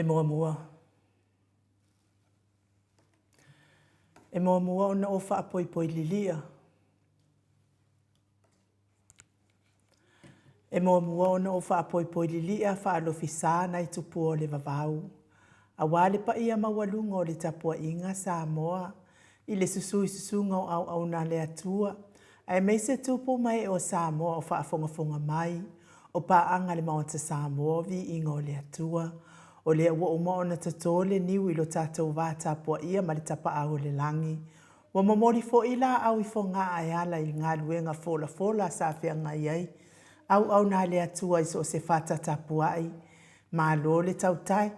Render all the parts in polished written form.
E muamua. E muamua ona ou faapoipoi lilia. E muamua ona ou faapoipoi lilia faalofisa nai tupua o le vavau, aua le paia maualuga o le tapuaiga Samoa i le susu i susuga o auauna a le Atua, aemaise tupu ma ee o Samoa o faafogafoga mai, o paaga a le Maota Samoa, viiga o le Atua. O lea ua uma ona toto le niu i lo tatou va tapuaia ma le Tapaau o le Lagi. Ua momoli foi laau i Fogaa e ala i galuega folafola sa feagai ai auauna a le Atua i so o se fata tapuai. Malo le tautai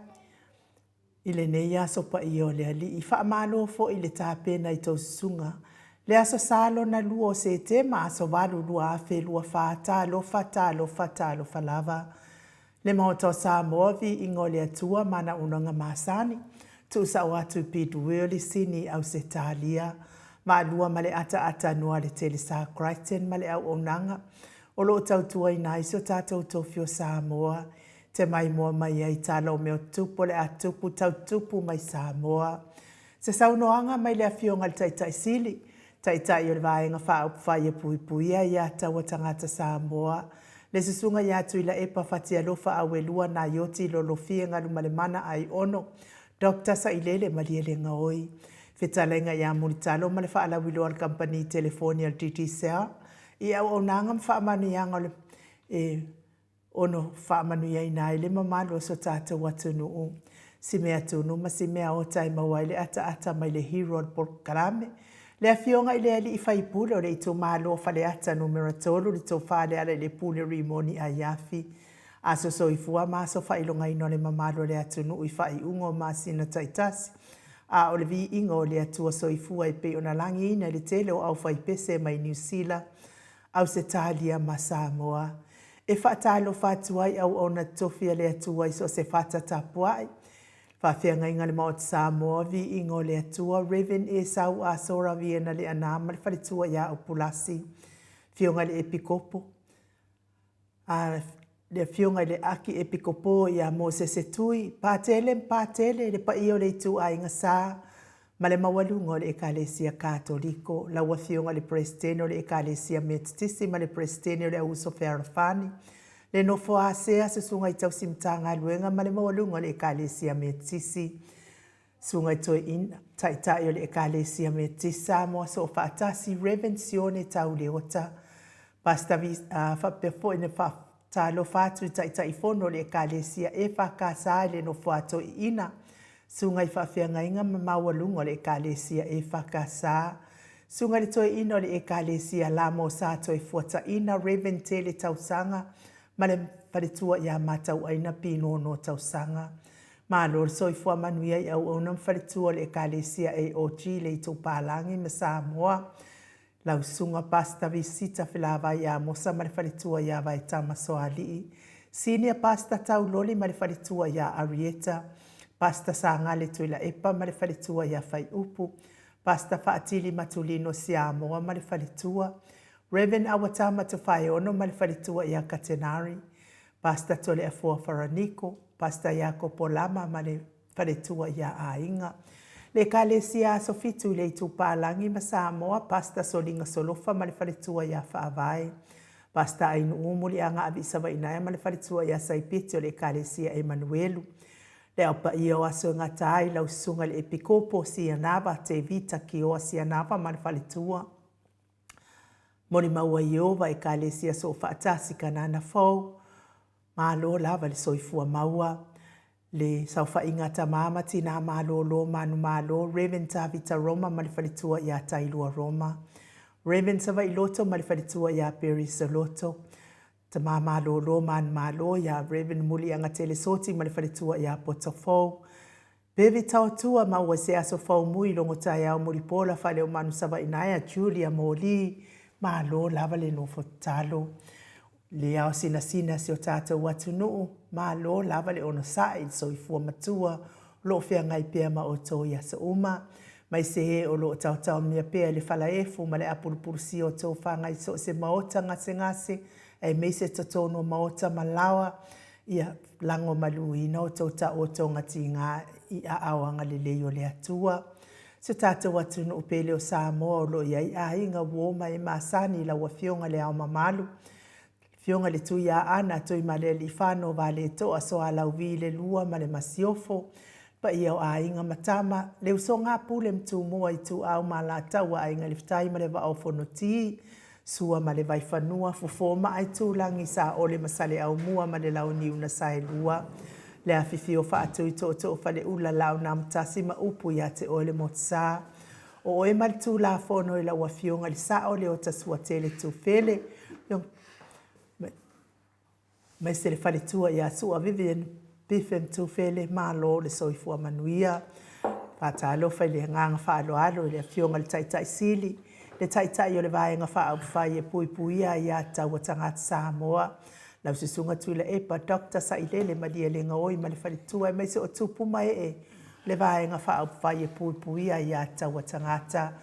i lenei aso paia o le Alii. Faamalo foi le tapena i tou susuga. Le Aso Sa lona lua o Setema, aso 8, 2024, talofa, talofa, talofa lava. Le Maota o Samoa, Viiga o le Atua ma ana auaunaga masani, tuusao atu i Bidwill i Sini, Ausetalia, Vaalua ma le ataata noa a le Telesa Crichton ma le auaunaga o lo o tautuaina ai si o tatou tofi o Samoa te maimoa mai ai tala o mea o tupu o le a tupu tau tupu mai Samoa. Se saunoaga mai le Afioga i le Taitai Sili, Taitai o le Vaega Faaupufai e Puipuia ia Taua Tagata Samoa, le Susuga ia Tuilaepa Fatialofa Auelua Naioti Lolofie Galumalemana Aiono, Doctor Sailele Malielegaoi, Fetalaiga ia Mulitalo ma le faalauiloa a le Kamupani Telefoni a le Digicel i auaunaga ma faamanuiaga o le e ono faamanuiaina ai le mamalu o so tatou atunuu. Si mea tunu ma si mea ota e maua ai le ataata mai le hero o le polokalame, le Afioga i le Alii Faipule o le itumalo o Faleata Numera 3, le Tofa Lealailepule Rimoni Aiafi. Aso soifua ma aso faailogaina o le mamalu o le atunuu i faaiuga o masina taitasi, a o le viiga o le Atua Soifua e pei ona lagiina i le tele o aufaipese mai Niu Sila, Ausetalia ma Samoa. E faatalofa atu ai auauna tofi a le Atua i so o se fata tapuai, Faafeagaiga a le Maota Samoa, Viiga o le Atua, Rev. Esau Asora Viena Leaana ma le faletua ia Upulasi, Afioga i le Epikopo, a le Afioga i le Akiepikopo ia Mosese Tui, Patele ma Patele, le paia o le ituaiga sa ma le maualuga o le Ekalesia Katoliko, lau Afioga i le Peresetene o le Ekalesia Metotisi ma le Peresetene o le Auuso Fealofani, le Nofo a Sea, Susuga i Tausi Matagaluega ma le maualuga o le Ekalesia Metotisi, Susuga i Toeaina, Taitai o le Ekalesia Metotisi Samoa Soofaatasi, Rev. Sione Tau Leota, Pastor faapea foi na faatalofa atu i Taitaifono o le Ekalesia EFKS i le Nofoa Toeaina, Susuga i Faafeagaiga ma Maualuga o le Ekalesia EFKS, Susuga i le Toeaina o le Ekalesia Lamo Sa Toefuataina, Rev. Tele Tausaga ma le Faletua ia Matauaina Pinono Tausaga. Malo le soifua manuia i auauna ma faletua o le Ekalesia AOG le Itupalagi ma Samoa. Lau Susuga Pastor Visita Felavai Amosa ma le faletua ia Vaetama Soalii, Senior Pastor Tauloli ma le faletua ia Arieta, Pastor Sagale Tuilaepa ma le faletua ia Faiupu, Pastor Faatili Matulino Siamoa ma le faletua, Rev. Awatama Tofaeono ma le faletua ia Katenari, Pastor Toleafoa Faraniko, Pastor Iakopo Lama ma le faletua ia Aiga. Le Ekalesia Aso Fitu i le Itupalagi ma Samoa, Pastor Soliga Solofa ma le faletua ia Faavae, Pastor Ainuu Muliaga Aviisavainaea ma le faletua ia Saipeti o le Ekalesia Emanuelu. Le Ao Paia o Aso e Gata ai lau Susuga i le Epikopo Sianava Tevita Kioa Sianava ma le faletua. Molimau ai Ieova Ekalesia Soofaatasi Kanana Fou, Malo lava le soifua maua. Le saofaiga a tama ma tinā malōlō manumalo, Rev. Tavita Roma ma le faletua iā Tailua Roma, Rev. Savailoto ma le faletua iā Perry Soloto, Tama malōlō manumalo iā Rev. Muliagatele Soti ma le faletua iā Poto Fou, Bevi Taotua ma ua se aso fou mui logo taeao mulipola Faleomanu Savainaea Julia Moli Malo lava le nofo tatalo le ao sinasina si o tatou atunuu Malo lava le onosai i le soifua matua o lo o feagai pea ma outou i aso uma mai se e o lo o taotaomia pea i le falaefu ma le apulupulusia o tou whangai so o se maota gasegase aemaise totonu o maota ma laoa. Ia lagomaluina outou taotoga tiga i aao agalelei o le Atua. Si o tatou atunuu pele o Samoa o lo o i ai aiga, uo ma e masani i lau Afioga i Le Ao Mamalu, Afioga i le Tuiaana Tuimalealiifano Vaaletoa Sualauvi le Lua ma le Masiofo, paia o Aiga ma Tama, le usoga a Pule ma Tumua, Ituau ma Alataua, Aiga i le Tai ma le Vaa o Fonoti, Sua ma le Vaifanua, Fofo ma Aitulagi, Saole ma Saleaaumua ma le Launiu na Saelua, le afifio o Faatui Tootoo Faleula, Laau na Amotasi ma upu ia te oe le Motusa. O oe ma le Tulafono i lau Afioga i le Sao Leota Suatele Tufele, aemaise le faletua ia Sua Vivian Biffen Tufele, malo le soifua manuia. Faatalofa i le agaga faaaloalo i le Afioga i le Taitai Sili, le Taitai o le Vaega Faaupufai e Puipuia Aia Tatau a Tagata Samoa, lau Susuga Tuilaepa Doctor Sailele Malielegaoi ma le faletua aemaise o tupu ma ee le Vaega Faaupufai e Puipuia Aia Tatau a Tagata.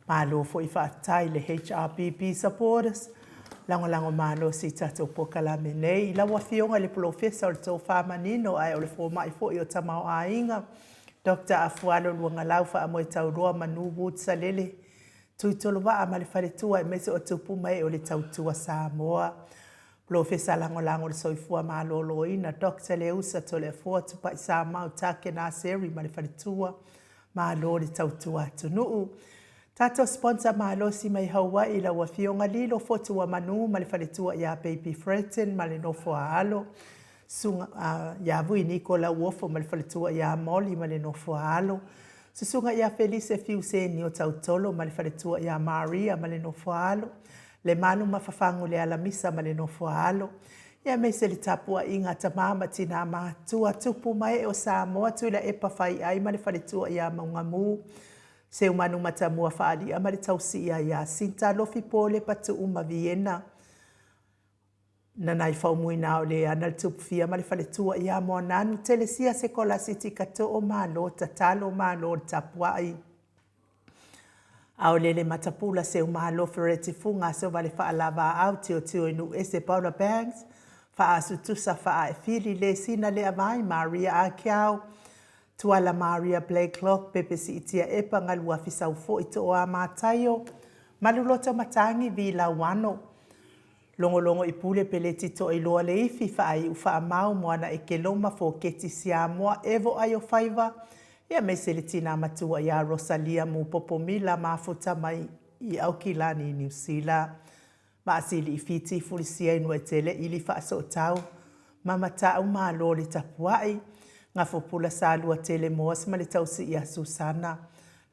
Malo foi faafetai i le HRPP supporters, lagolago malosi i tatou polokalame nei. I lau Afioga i le Polofesa o le Tofa Manino ae o le Fomai foi o Tamaoaiga, Doctor Afualo Luagalau Faamoetauloa Manu Wood Salele Tuitolovaa ma le faletua aemaise o tupu ma ee o le Tautua Samoa. Polofesa Lagolago o le Soifua Maloloina, Doctor Leusa Toleafoa Tupaisamau Take Naseri ma le faletua, Malo le tautua atunuu. Tatou sponsor malosi mai Hawaii lau Afioga Lilo Fotuamanu ma le faletua ia Baby Freton ma le nofo a alo, Susuga ia Vui Niko Lauofo ma le faletua ia Molly ma le nofo a alo, Susuga ia Felise Fiu Senio Tautolo ma le faletua ia Maria ma le nofo a alo, Lemalu Mafafagu Lealamisa ma le nofo a alo, aemaise le tapuaiga a tama ma tina matutua, tupu ma ee o Samoa, Tuilaepa Faiai ma le faletua ia Maugamu, Seumanu Matamua Faali'a ma le tausi'a ia Sinta Alofi Polepa Tuu ma Viena, Nanaifaumu Leana le Tupufia ma le faletua ia Moananu, Telesia Sekolasiti Kato'o, Malo tatalo, malo le tapua'i. Aolele Matapula Seumalo Fereti Fuga Sovale Faalavaau Tiotio i Nuuese Paula Banks Faasutusa Faaefili Lesina Leavai Maria Akiau Tuala Maria Blakelock Pepe Siitia Epa Galuafi Saufoi Tooa Mataio Maluloto Matagi Vi Lauano Logologo i Pule Peleti Toailoa Leifi Faaiu Faamau Moana Ekeloma Foketi Siamoa Evo Aiofaiva aemaise le tinā matua iā Rosalia Mupopo Mila Mafuta mai i Aukilani, Niu Sila. Maasili i Fiti Fulisia Inuaitele Ili Faasootau Mamatau Malo le Tapuai Gafopula Saluatele Moas ma le tausi ia Susana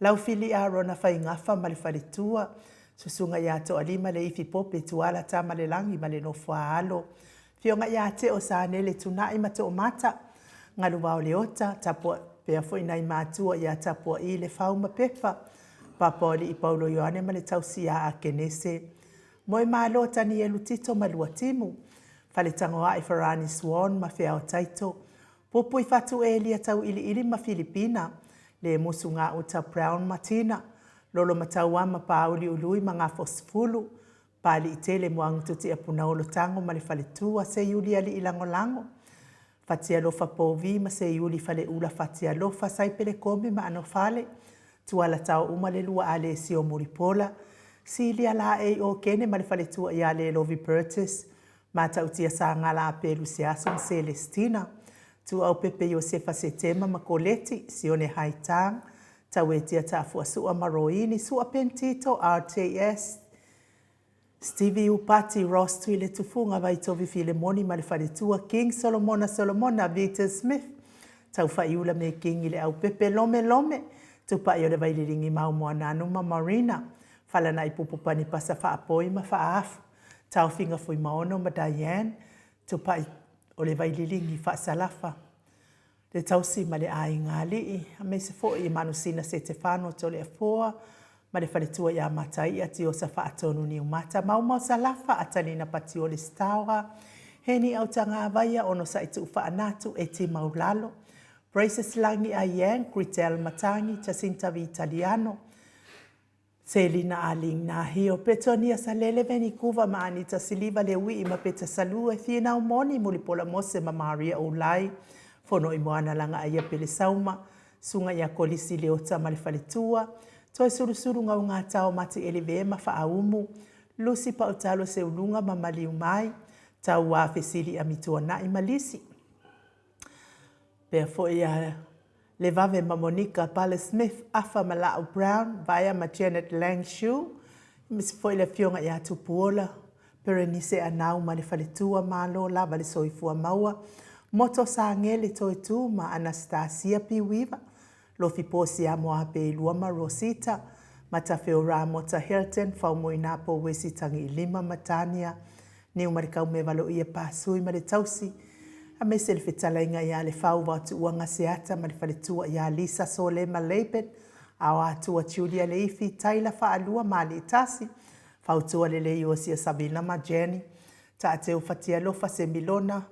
Laufili Arona Faigafa ma le faletua, Susuga ia Toalima Leifi Pope Tuala Tamalelagi ma le nofo a alo, Afioga ia Teo Sanele Tunai ma Toomata, Galuvao Leota, Tapua pea foi nai matua ia Tapua'i Lefau ma Pepa, Papaoalii Paulo Ioane ma le tausi ia Akenese, Moemalo Tanielu Tito ma Luatimu, Faletagoa'i Farani Swan ma Feao Taito, Pupui Fatu Elia Tauiliili ma Filipina, Le Musu Gauta Brown ma Tina, Lolo Mataua ma Pāuli Ului ma Gafosefulu, Pāliitele Moagututia Punaolo Tago ma le Faletua, Seiuli Alii Lagolago, Fatialofa Povi ma Seiuli Faleula Fatialofa, Saipele Kome ma Anofale, Tuala Taouma le Lua Alesio Mulipola, Silia Laei Okene ma le Faletua ia Lelovi Burgess, Matautia Sagala Apelu Seaso ma Selestina, Tuaupepe Iosefa Setema ma Koleti, Sione Haitang, Tauetia Taafuasua ma Roini, Sua Pentito, RJS, Stevie Upati, Ross Tuiletufuga, Vaitovi Filemoni ma le Faletua, King Solomona Solomona, Victor Smith, Taufaiula Mekingi le Aupepe, Lome Lome, Tupai o le Vaililigi Mau Moananu ma Marina, Falanai Pupu Panipasa Faapoi ma Faaafu. Taofiga Fuimaono ma Diane, Tupai o le Vaililigi Faasalafa, le tausi ma le aiga alii, aemaise foi i Manusina Setefano Toleafoa ma le faletua ia Mataia Tiosa Faatonu Niumata, Maumau Salafa, Atalina Patiole Staoga, Heni Autagavaia, Onosai Tuufaanatu, Eti Maulalo, Praises Lagi Aiyang, Gritel Matangi, Jacinta Vitaliano, Selina Ah Ling Nahio, Petonia Salele Venikuva ma Anita Siliva Leui'i ma Peta Salue, Finau Moni, Mulipola Mose ma Maria Oulai, Fonoimoana Lagaaia Pelesauma, Susuga ia Kolisi Leota ma le Faletua, Toesulusulu Gaugatao Mati Elive ma Faaumu, Lusi Pautalo Seuluga ma Maliumai, Tauā Fesili Amituana'i ma Lisi. Pea foi ia Levave ma Monica Pale Smith, Afa ma La'au Brown, Vaea ma Janet Lang Shu, aemaise foi le Afioga ia Tupuola Perenise Anau ma le Faletua, Malo lava le soifua maua, Moto Sagele Toetu ma Anastasia Piuiva, Lofi Posia Moapeilua ma Rosita, Matafeo Mota Hilton, Faumuinapo Wesi Tagiilima ma Tania Niumalikaume Pasui ma le Tausi, aemaise le fetalaiga ia Lefau Vaotuuaga Seata ma le Faletua ia Lisa Solema Laban, Aoatua Julia Leifi, Taila Faalua ma Aliitasi, Fautua Lelei Iosia Savina ma Jenny, Taateu Fatialofa Semilona,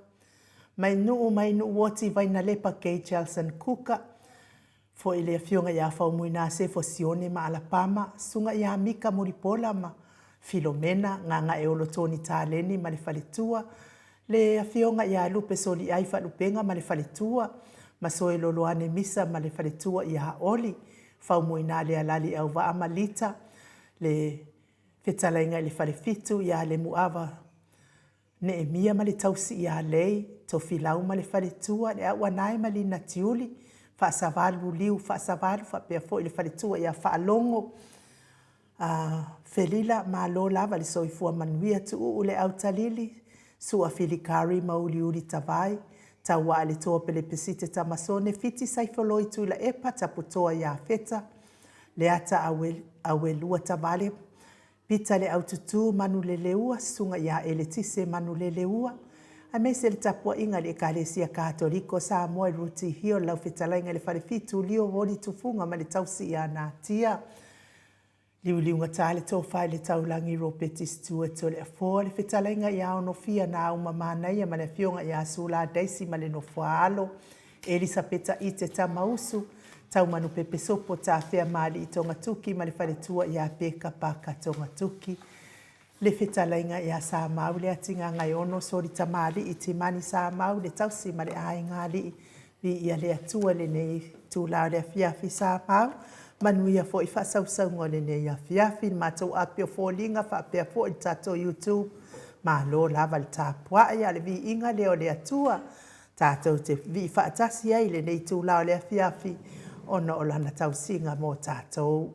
Mainuu Mainuu Oti Vainalepa Kay Jelson Kuka, Foi le Afioga ia Faumuina Sefo Sione ma Alapama, Susuga ia Mika Mulipola ma Filomena, Gagaeolo Toni Taleni ma le Faletua, le Afioga ia Lupe Soliai Faalupega ma le Faletua, Masoe Loloane Misa ma le Faletua ia Oli, Faumuina Lealali Auvaa ma Lita, le Fetalaiga i le Falefitu ia Lemuava Neemia ma le tausi ia Lei, Tofilau ma le faletua, le Auanae ma Lina Tiuli, Faasavalu Liu Faasavalu faapea foi le faletua ia Faalogo a Felila, malo lava le soifua manuia, Tuuu le Autalili, Sua Filikari ma Uliuli Tavai, Tauaa le Toa Pelepesite Tamasone, Fiti Saifoloi Tuilaepa, Taputoa ia Feta, Leata Auelua Tavale, Pita le Aututū Manuleleua, Susuga ia Eletise Manuleleua, aemaise le tapuaiga i le Ekalesia Katoliko o Samoa i Ruti Hill, lau fetalaiga i le Falefitu, Lio Wally Tufuga ma le tausi ia Natia. Liuliugata le tofa i le taulagi Ropeti Stewart o le Afoa, le fetalaiga ia Onofia Naauma Manaia ma le afioga ia Sula Daisy ma le nofoaalo, Elisapeta Ite Tamausu, Taumanupepe Sopo Tafea Maalii Togatuki ma le faletua ia Peka Paka Togatuki, le fetalaiga ia Samau Leatigagaeono Soli Tamalii Timani Samau le tausi ma le aiga alii. Viia le Atua i lenei itula o le afiafi Samau. Manuia foi faasausauga o lenei afiafi i le matou api o foliga faapea foi le tatou YouTube. Malo lava le tapuai a o le viiga lea o le Atua. Tatou te vii faatasi ai i lenei itula o le afiafi ona o Lana tausiga mo tatou.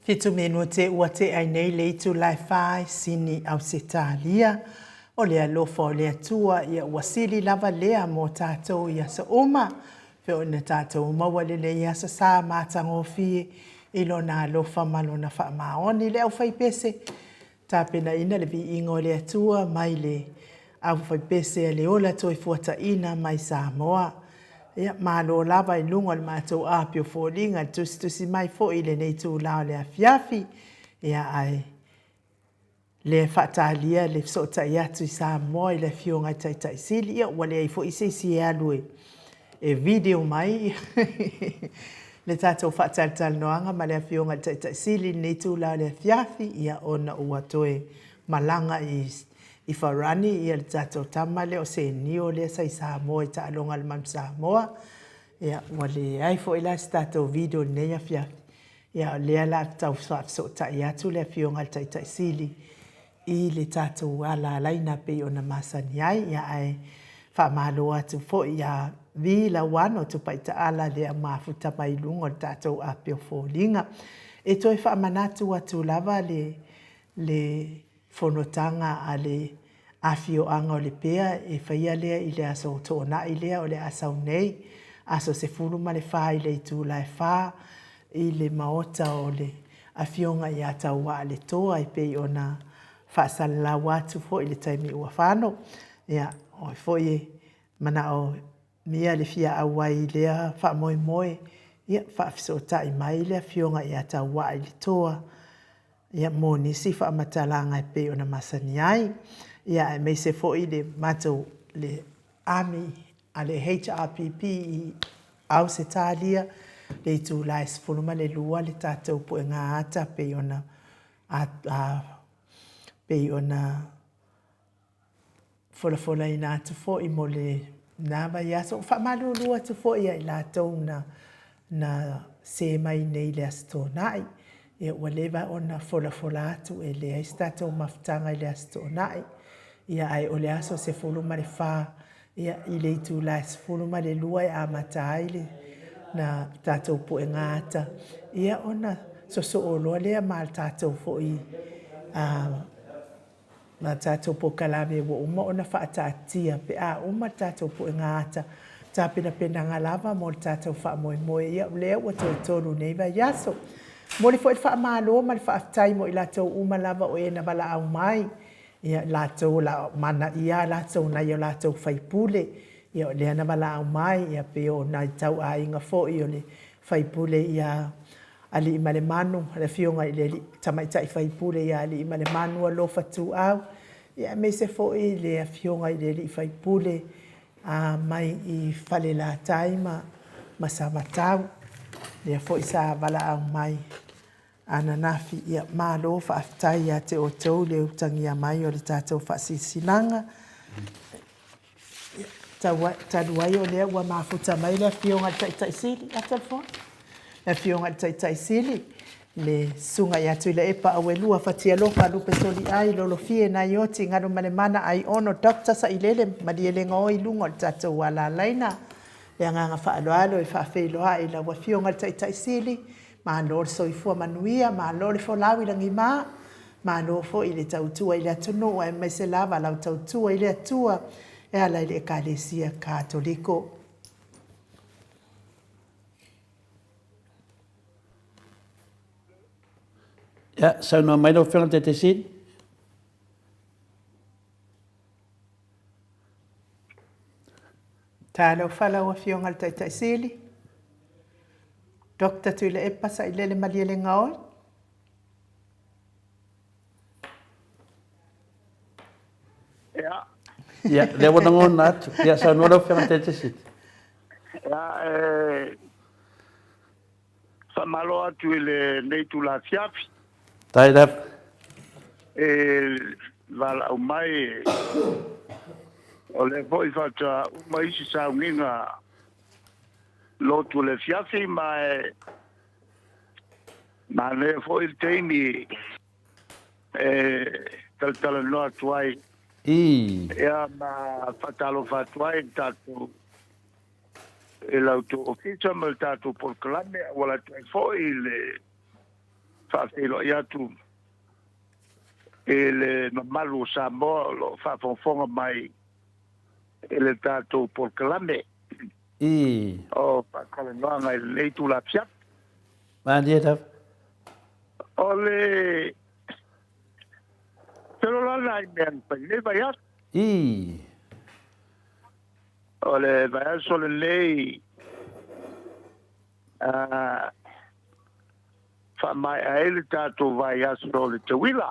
Fitu minute ua tea ai nei le itula e fa i Sini, Ausetalia. O le alofa o le Atua ia ua sili lava lea mo tatou i aso uma. Feoi na tatou maua lenei aso sa matagofie i Lona alofa ma Lona faamaoni. Le aufaipese, tapenaina le viiga o le Atua mai le aufaipese a le Ola Toefuataiga mai Samoa. Ia, malo lava i luga o le matou api o foliga le tusitusi mai foi i lenei itula o le afiafi. Ia, ae lea faatalia le fesootai atu i Samoa i le Afioga i Taitai Sili. Ia, ua leai foi se isi e alu e video mai le tatou faatalatalanoaga ma le Afioga i le Taitai Sili i lenei itula o le afiafi, ia, ona ua toe malaga i Farani ia le tatou tama lea o Senio lea sa i Samoa i taaloga a le Manu Samoa. Ia, ua leai foi la se tatou video i lenei afiafi. Ia, o lea la tau faafesootai atu le Afioga i le Taitai Sili i le tatou ala alaina pei ona masani ai. Ia, ae faamalo atu foi ia Vi Lauano Tupaitaala lea mafuta mai luga o le tatou api o foliga. E toe faamanatu atu lava le le fonotaga a le afioaga o Lepea e faia lea i le aso Toonai lea o le a sau nei, aso 14 i le itula e 4 i le maota o le Afioga ia Tauaaletoa e pei ona faasalalau atu foi i le taimi ua fano. Ia, o ai foi e manao mia le fia auai i lea faamoemoe, ia faafesootai mai le Afioga ia Tauaailetoa ia mo nisi faamatalaga e pei ona masani ai. Ia aemaise foi le matou le Army a le HRPP i Ausetalia, le itula e 12 le tatou puega ata pei ona a, pei ona folafolaina atu foi mo lena vaiaso. Faamalulu atu foi ia i latou na na se mai nei i le Aso Toonai. Ia ua leva ona folafola atu e leai se tatou mafutaga i le Aso Toonai. Ia ae o le aso 14 ia i le itula e 12 e amata ai le na tatou puega ata ia ona sosoo loa lea ma le tatou foi ma tatou polokalame ua uma ona faataatia pe a uma le tatou puega ata tapenapenaga lava mo le tatou faamoemoe. Ia o lea ua toe tolu nei vaiaso. Momoli foi le faamalo ma le faafetai mo i latou uma lava o e na valaau mai, ia latou o le a manaia a latou nai o latou faipule, ia o lea na valaau mai, ia pei o nai tauaiga foi o le faipule ia Aliimalemanu, le Afioga i le Tamaitai Faipule ia Aliimalemanu Alofa Tuuau, ia aemaise foi le Afioga i le Alii Faipule mai i Falelatai ma Samatau, lea foi sa valaau mai ananafi. Ia malo faafetai ia te outou le utagia mai o le tatou faasilasilaga. Talu ai o lea ua mafuta mai le Afioga i le Taitai Sili, le Afioga i le Taitai Sili, le Susuga ia Tuilaepa Auelua Fatialofa Lupe Soliai Lolofie Naioti Galumalemana Aiono Dr. Sailele Malielegaoi i luga o le tatou ala alaina. Le agaga faaaloalo e faafeiloai i lau Afioga i le Taitai Sili, malo le soifua manuia, malo le folau i lagima, Malo foi le tautua i le atunuu aemaise lava lau tautua i le Atua e ala i le Ekalesia Katoliko. Ia, saunoa mai lau Afioga i le Taitai Sili. Talofa lau Afioga i le Taitai Sili, Doctor Tuilaepa Sailele Malielegaoi. Ia. Ia, lea ua lagona atu. Ia, saunoa lau Afioga i le Taitai Sili. Ia, e faamalo atu i lenei itula afiafi. Faafetai lava. E valaau mai, o lea foi faatoa uma isi sauniga lotu o le afiafi, ma e manaia foi le taimi e talatalanoa atu ai. Ia, ma faatalofa atu ai i le tatou i la outou ofisa ma le tatou polokalame auala atu ai foi i le Faafeiloai atu i le mamalu o Samoa o lo o faafogafoga mai i le tatou polokalame o faatalanoaga i lenei itula afiafi. Malie lava. O le felolana i mea na fai i lenei vaiaso. O le vaiaso lenei faamaea ai le tatou vaiaso o le tauila.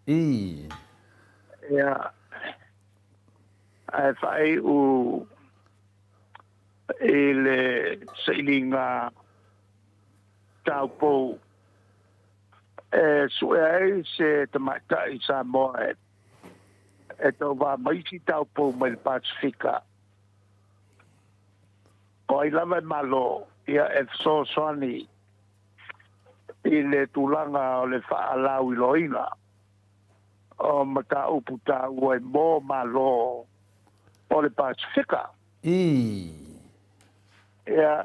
Ia, ae faaiu i le sailiga taupou e sue ai se tamaitai Samoa e tauva ma isi taupou mai le Pasefika. O ai lava e malo, ia e fesoasoani i le tulaga o le faalauiloaina o mataupu taua i mo Malo o le Pasefika. Ia,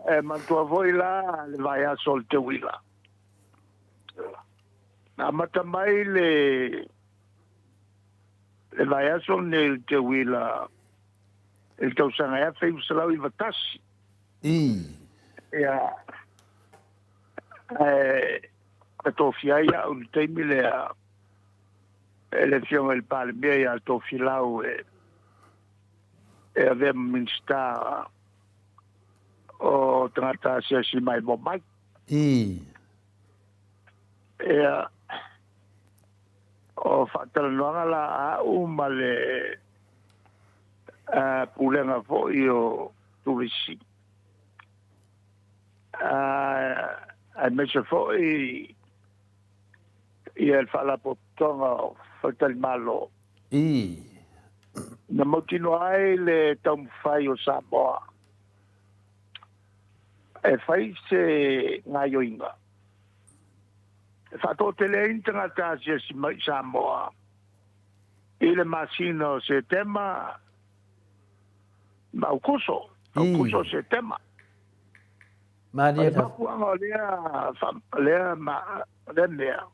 e manatua foi la le vaiaso o le teuila. Na amata mai le le vaiaso lenei o le teuila i le tausaga e 1991. Ia, ae na tofia ai au i le taimi lea e le Afioga i le Palemia ia Tofilau e avea ma Minisita o tagata asiasi maimoa mai. Ia, o faatalanoaga la a au ma le pulega foi o turisi, aemaise foi ia le Faalapotopotoga o Faletalimalo. Na mautinoa ai le taumafai o Samoa e fai se gaoioiga e faatoatele ai ni tagata asiasi mai i Samoa i le masina o Setema ma Aukuso, Aukuso Setema. Malie O le lava. mafuaaga o lea, lea, ma, lea mea,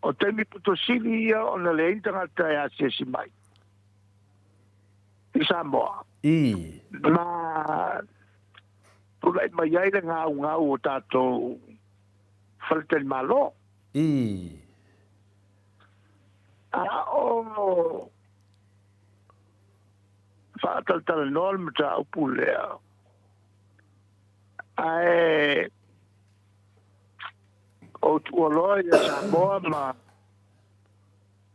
o taimi pito sili ia ona leai ni tagata e asiasi mai i Samoa. Ma tulai mai ai le gaugau o tatou faletalimalo. A o faatalatalanoa le mataupu lea, ae ou tuualoa ia Samoa ma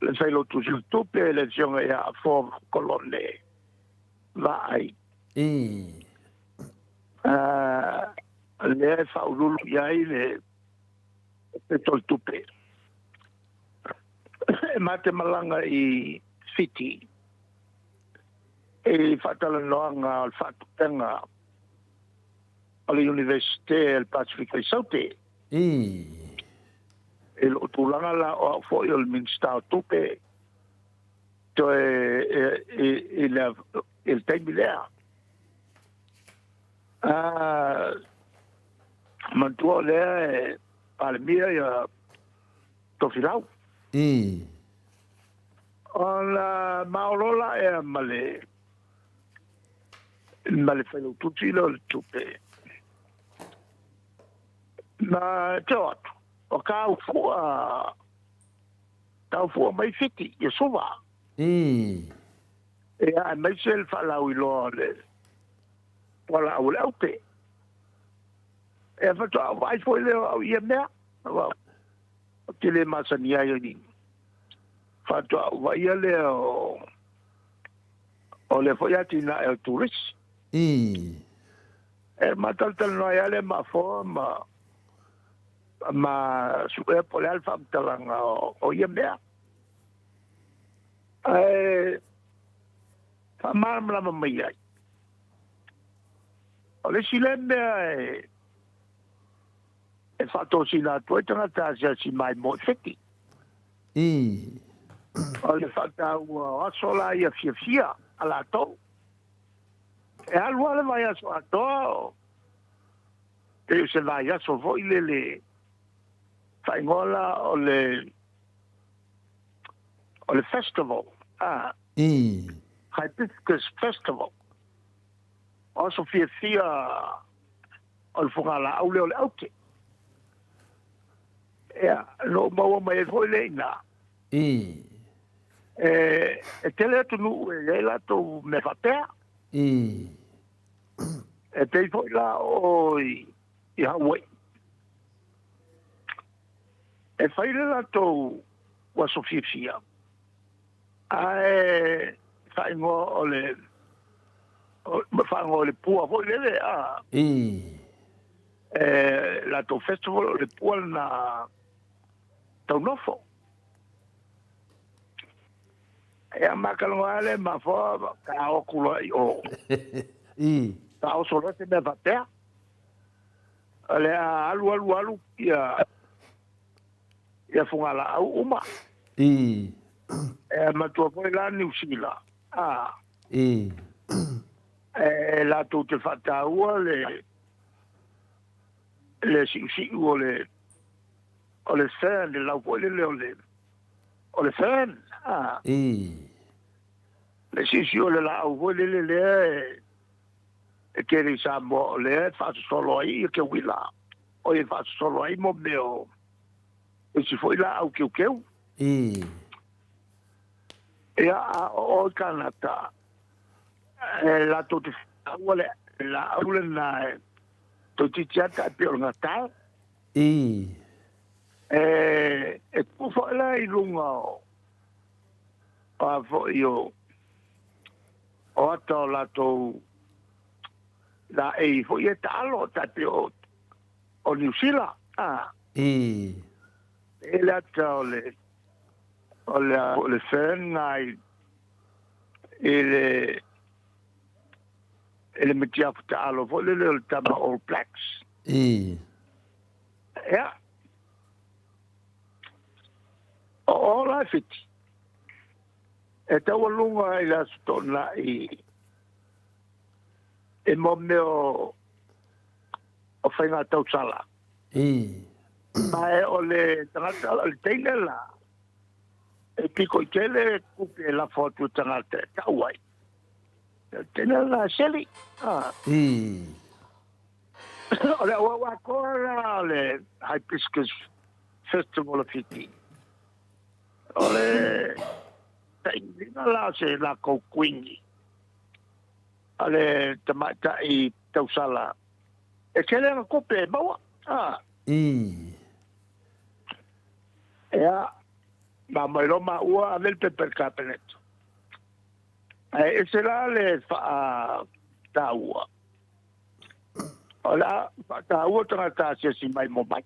le Failautusi o Tupe, le Afioga ia Afoa Kolone Vaai. Lea e faauluulu i ai le peto o le tupe. E ma te malaga i Fiti i faatalanoaga o le faatupega o le Iunivesite o le Pasefika i Saute. I lou tulaga la o au foi o le Minisita o Tupe toe i le taimi lea. Manatua o lea e Palemia ia Tofilau. Ona maolo la ea ma le ma le failautusi lea o le tupe. Ma te o atu, o ka ufua, ka ufua mai Fiti, ia Suva. Ia, aemaise le faalauiloa o le fualaau o le aute. Ia faatoa ou vaai foi lea o au i ia mea, aua ou te le masani ai i faatoa ou vaaia lea o o lea foi atinae o turisi. E matalatalanoa ai lava lea ma Afoa ma ma suea po o le a le faamatalaga o ia mea. Ae faamalamalama mai ai. O le isi lea mea e faatosina atu ai tagata asiasi maimoa i Fiti. O le faataua o aso la ia fiafia a latou. E alu lava le vaiaso atoa, pei o se vaiaso foi lele. Faaigoa la o le o le festival, a. Hibiscus Festival. O aso fiafia o le fogalaau lea o le aute. Ia, na ou maua mai ai foi lea i ina. E, e tele atunuu e i ai latou mea faapea. E pei foi la o i, i Hawaii. E fai le latou aso fiafia, ae faaigoa o le faaigoa o le pua foi lele a. E latou festival o le pua lena taunofo. Ia ma talanoa lea ma foa ka o atu loa i o. Ka oso loa se mea faapea. O le a alu alu alu ia ia fogalaau uma. E matua foi la Niu Sila. A. E latou te faataua le le siusiu o le o le fern, le lau foi lele o le o le fern. A. Le siusiu o le laau foi lele lea e e tele i Samoa o lea e faasosolo ai ia keuila, o ia e faasosolo ai mo mea o isi foi laau keukeu. Ia, a o o i Kanata, e latou te faaaua le laau lena e toeitiiti lava tai pei o le gatae. E, e tu foi la i luga o, o a foi o, o ata o latou laei foi e taalo tai pei o, o Niu Sila. A. E le ata o le, o le, o le fern na i, i le, i le matiafu taalo foi lele o le tama All Blacks. Ia. O o la e Fiti. E taualuga i le Aso Toonai i mo mea o, o faiga tausala. Ma e o le tagata, o le teine la, e piko i tele kupe e lafo atu i tagata e tau ai. O le teine la seli. Ah. O le auau atoa la o le Hibiscus Festival of Fiti. O le taʻiliga la o se lakou kuini a le tamaitai tausala e tele ana tupe e maua. A. Ia, ma mai loa maua ave le pepa i le Kapeneta. Ae ese la le faataua. O le a faataua tagata asiasi mai mo mai.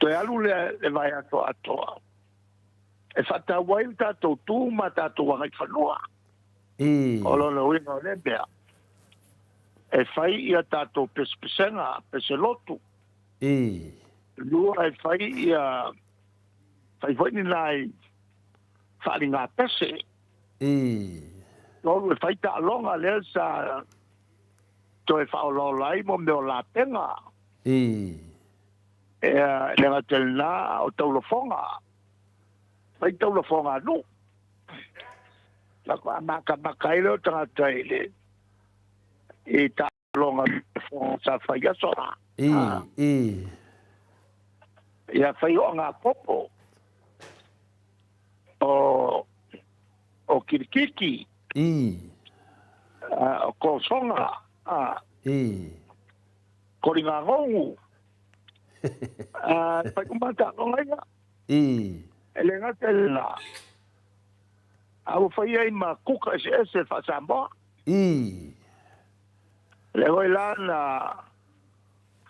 Toe alu lea le vaiaso atoa e faatau ai le tatou tu ma tatou agaifanua. O lona uiga o lea mea, e fai ia tatou pesepesega, peselotu. Lua e fai ia, fai foi ni nai faaliga pese. Tolu e fai taaloga lea sa toe faaolaola ai mo mea o lapega. Ea, e le gata i lena, a o taulafoga. Fai taulafoga a nuu. Faatoa matamata ai lea o tagata i le i taaloga sa fai aso la. Ia fai oaga popo o o kirikiki. O kosoga. Korigagongu. Fai uma taaloga ia. E le gata i lena, a ua fai ai ma kuka eseese faa-Samoa. Lea foi la na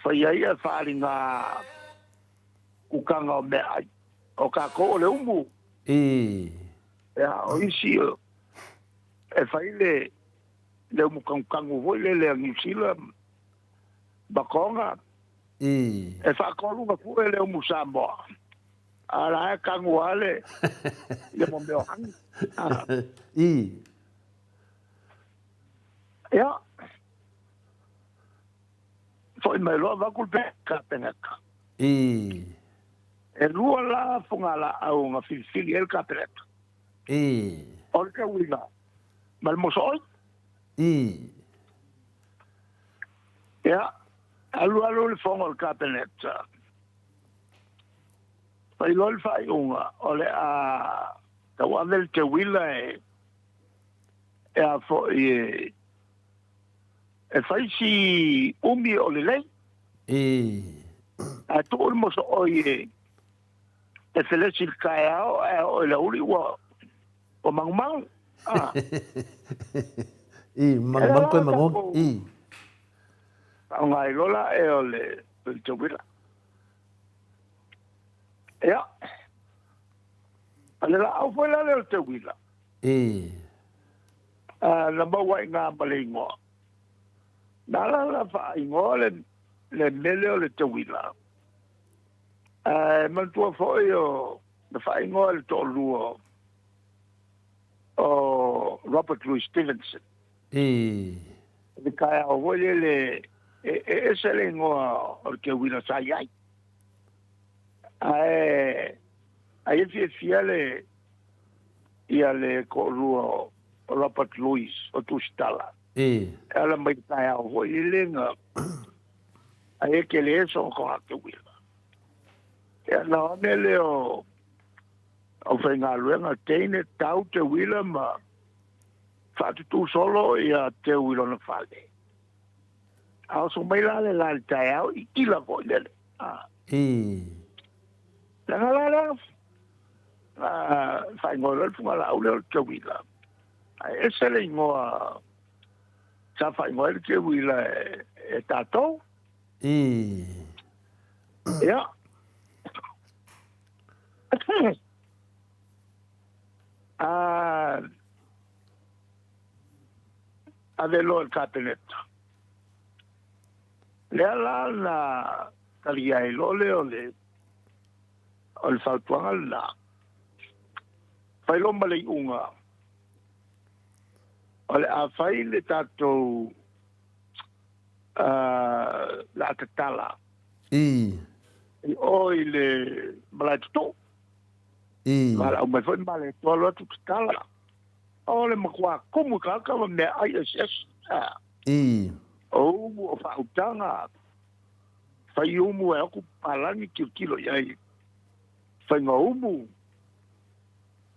fai ai ia faaaliga kukaga o meaai. O tatou o le umu. Ia, o isi e fai le le umu tanutanu foi lele a Niu Sila ma Tonga. E faatolu fue le umu Samoa. A la e tanu lava le ia mo mea o hanu. Ia. Fo'i mai loa avatu le pepa i le Kapeneta. Ii. E lua la fugalaau na filifili ai le Kapeneta. Ii. O le teuila ma le mosooi. Ii. Ia, alu alu le fono a le Kapeneta, fai loa le faaiuga o le a tauave le teuila e e a foi e e fai si umi o lelei. Ii. Ae tuu le mosooi e e felesi i le taeao ae oo i le aoauli ua ua magumagu. Ah. Ii, magumagu koe magogi. Ii. Faaaoga ai loa la e o le teuila. Ia. O le laau foi la lea o le teuila. Ii. Na maua ai i ina ma le igoa. Na ala la faaigoa le le mea lea o le teuila. Ae manatua foi o na faaigoa e le toalua o Robert Louis Stevenson. Ii. I le taeao foi lele e ese le igoa o le teuila sa i ai. Ae ai e fiafia le ia le toalua o Robert Louis o Tusitala. Ii. E ala mai le taeao foi lele na ai e tele sona toga teuila. Ia na one lea o aufaigaluega teine tau teuila ma faatutu solo ia teu i lona fale. A oso mai la le la i le taeao i ila foi lele. Ah. Ii. Leaga la lea faaigoa loa le fugalaau lea o le teuila. Ae ese le igoa sa faaigoa ai le teuila e tatou. Ii. Ia. Ave loa i le Kapeneta. Lea la na talia ai loa lea o le o le fautuaga lena. Fai loa ma le iuga o le a fai le tatou laa tatala. Ii. I o i le malae tutuu. Ii. Valaau mai foi ma le toa loa atu tatala. O le matua kumu i tagata ma mea ai eseese. Ii. O umu o faautaga, fai umu e o atu palagi tilotilo i ai. Faiga umu.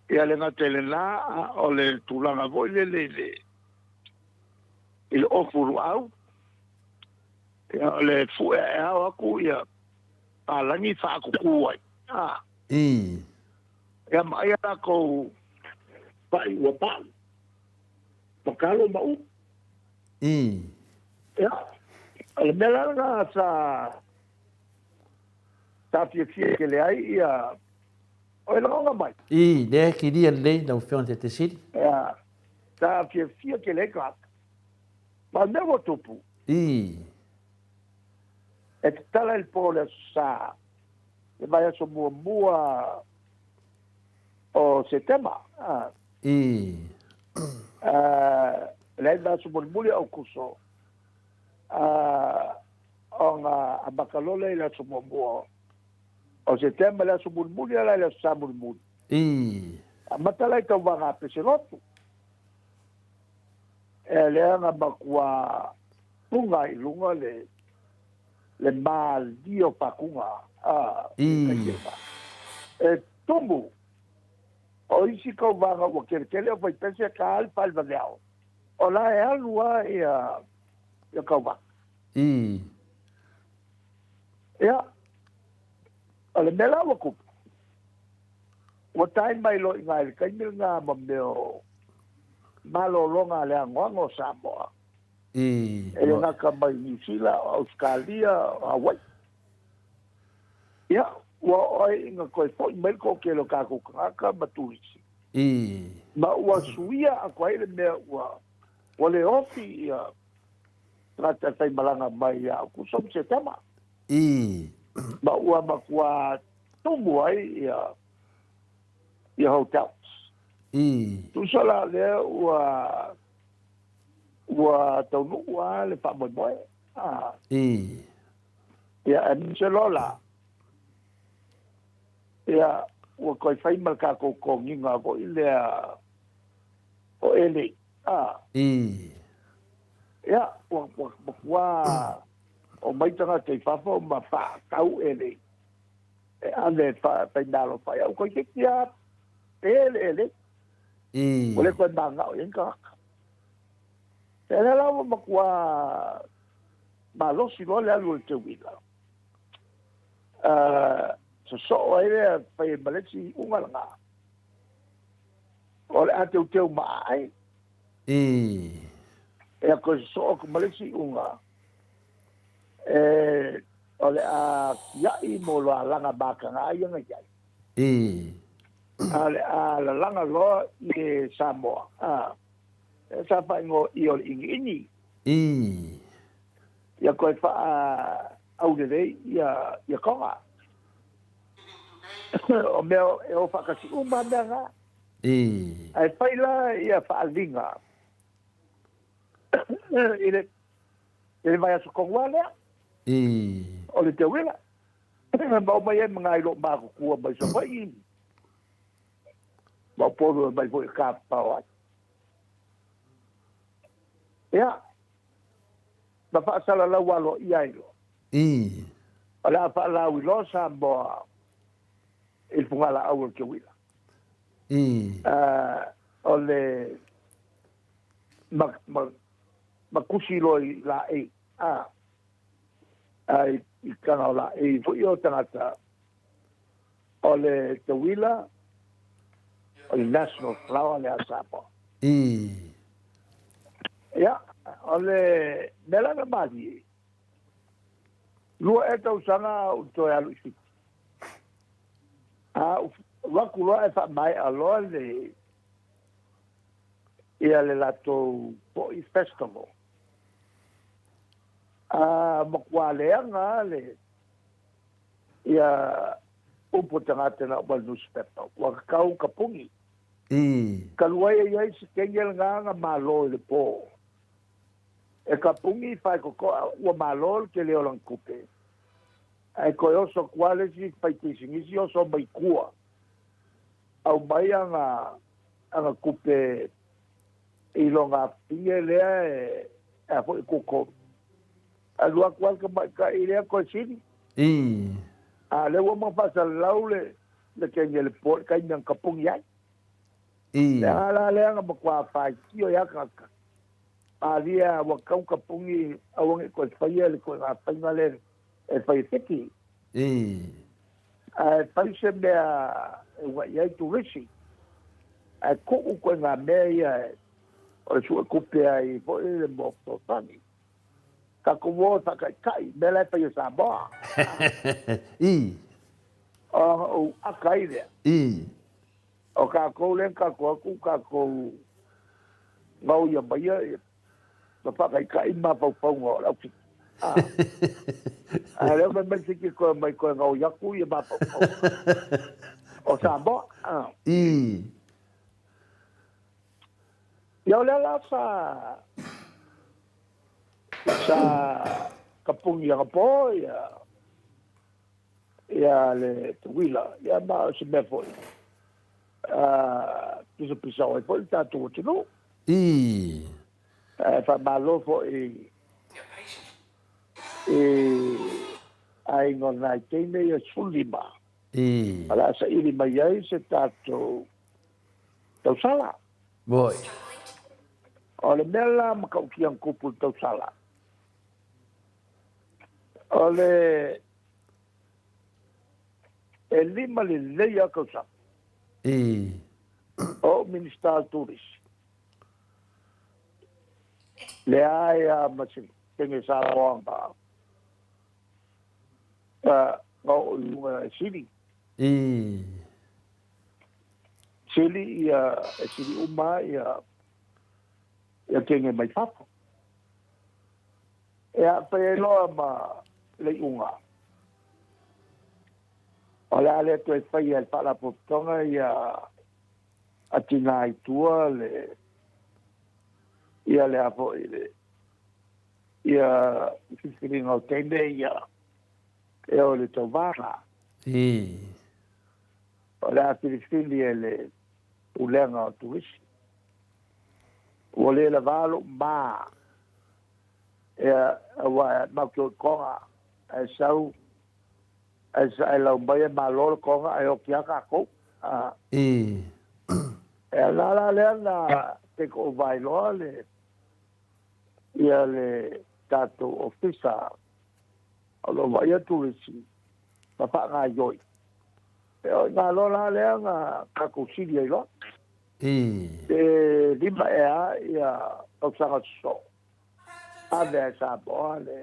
Ia le gata i lena, a o le tulaga foi lele i le i le ofu luau. Ia o le fue ae ao atu ia palagi faakuku ai. Ii. Ia ma ai a latou paʻi ua pau, ma kalo ma upu. Ii. Ia, o le mea la lena sa sa fiafia tele ai ia o e lagona mai. Ii, lea e kilia lelei lau Afioga i le Taitaisili. Ia, sa fiafia tele ai tagata. Ma o le mea ua tupu. Ii. E tatala i le po o le Aso Sa, le vaiaso muamua o Setema. Ii. Leai vaiaso mulimuli o Aukuso, ona amata loa lea i le aso muamua o Setema, le aso mulimuli lava la i le Aso Sa mulimuli. Ii. Amata la i tauvaga a Peselotu. E lea na matua puga i luga le le malie o Pakuga, a, Ii. E tumu o isi tauvaga ua keletele o faipese ka le fale vaveao, o la e alu lava ia ia tauvaga. Ii. Ia, o le mea la ua tupu, ua tae mai loa i ina i le taimi lena ma mea o malologa a le anoano o Samoa. Ii. E le gata mai Niu Sila, o Ausetalia, o Hawaii. Ia, ua oo ai ina toe foi mai le toatele o tatou tagata ma turisi. Ii. Ma ua suia atu ai le mea ua ua le ofi ia tagata e faimalaga mai ia Aukuso ma Setema. Ii. Ma ua matua tumu ai ia ia hotels. Ii. Tusa la lea ua ua taunuu lava le faamoemoe. Ii. Ia, aemaise loa la, ia, ua toe fai ma le tatou toniga foi lea o elei, a. Ia, ua, ua matua omai tagata i fafo ma faatau elei e ave e faimeaalofa ai. Ae ua toeitiiti lava pe le elei. Ua le toe mananao i ai ni tagata. Ia lea la ua matua malosi loa le alu o le teuila, sosoo ai lea fai ai ma le isi iuga lena, o le a teuteu ma aai. Ia toe sosoo atu ma le isi iuga, o le a tiai mo lalaga mataga ia na i ai. A o le a lalaga loa i Samoa, sa faaigoa i o le iniini. Ia toe faaaulelei ia Toga. O mea e o faatasi uma lava mea na. Ae fai la ia faaaliga i le vaiaso tonu lava lea o le teuila. Ma omai ai ma nai loomatutua mai Savaii ma Upolu e omai foi e tafafao ai. Ia, ma faasalalau aloaia ai loa. O le a faalauiloa Samoa i le fugalaau o le teuila. O le ma, ma, ma tusi loa i laei, a, a i tana o laei foi o tagata o le teuila o le national flower lea a Samoa. Ia, o le mea la na malie, 2 ea tausaga ou toe alu i Fiti. A ou alu atu loa ae faamaea loa le ia le latou foi festival. A matua leaga lava le ia upu a tagata na aumai i le newspaper, ua tatau tapuni. Talu ai e i ai se kenge lena na malo i le po. E tapuni faetotoa ua malo le tele o lana tupe, ae toe oso atu lava le isi fai pisinisi oso mai tua, aumai ana tupe i lona afafine lea e a foi e koko. Alu atu lava le tamaitai lea toe sili. A o lea ua uma ona faasalalau le kenge i le po i le taimi na tapuni ai. Le aga la lea na matua faitio ai lava tagata, malie lava ua tatau tapuni aua ne i toe faia le ituaiga faiga lea e fai e Fiti. Ae fai se mea e ua'i ai turisi, ae tuu ituaiga mea ia o le suetupe ai foi le mo fesoasoani. Tatou o e faataitai i mea la e fai e Samoa. Ona ou aka ai lea. O tatou lea na tatou atu tatou gaoia maia ma faataitai mafaufauga o le au Fiti. A o lea fai mai le Fiti toe omai toe gaoi atu ia mafaufauga o Samoa. Ia o lea la sa sa tapuni anapo ia ia le tauila ia ma o se mea foi pisapisao ai foi le tatou atunuu. Ae faamalo foi i aiga o nai teine ia 15 o le a saili mai ai se tatou tausala. O le mea la matautia na tupu i le tausala, o le e 5 lelei lava tausaga o ou Minisita o le Turisi, leai lava ma se kenge Samoa na oo i luga e sili. Sili ia, e sili uma ia ia kenge mai fafo. E afai ai loa ma le iuga, o le a le toe faia e le Faalapotopotoga ia atina i tua le ia le a foi le ia filifiliga o teine ia. E o le tauvaga. O le a filifili e le Pulega o Turisi. Ua le lavā lou ma, ea, aua matou te o i Toga, ae sau, ae, ae lau mai e malo le Toga ae oti lava tatou. A. Ea na la lea na take over ai loa le, ia le tatou Ofisa o lo o vaaia turisi ma faagaoioi. E o i ina loa la lea na tatou sili ai loa. Pe 5 ea ia tausaga sosoo, ave lava e Samoa le,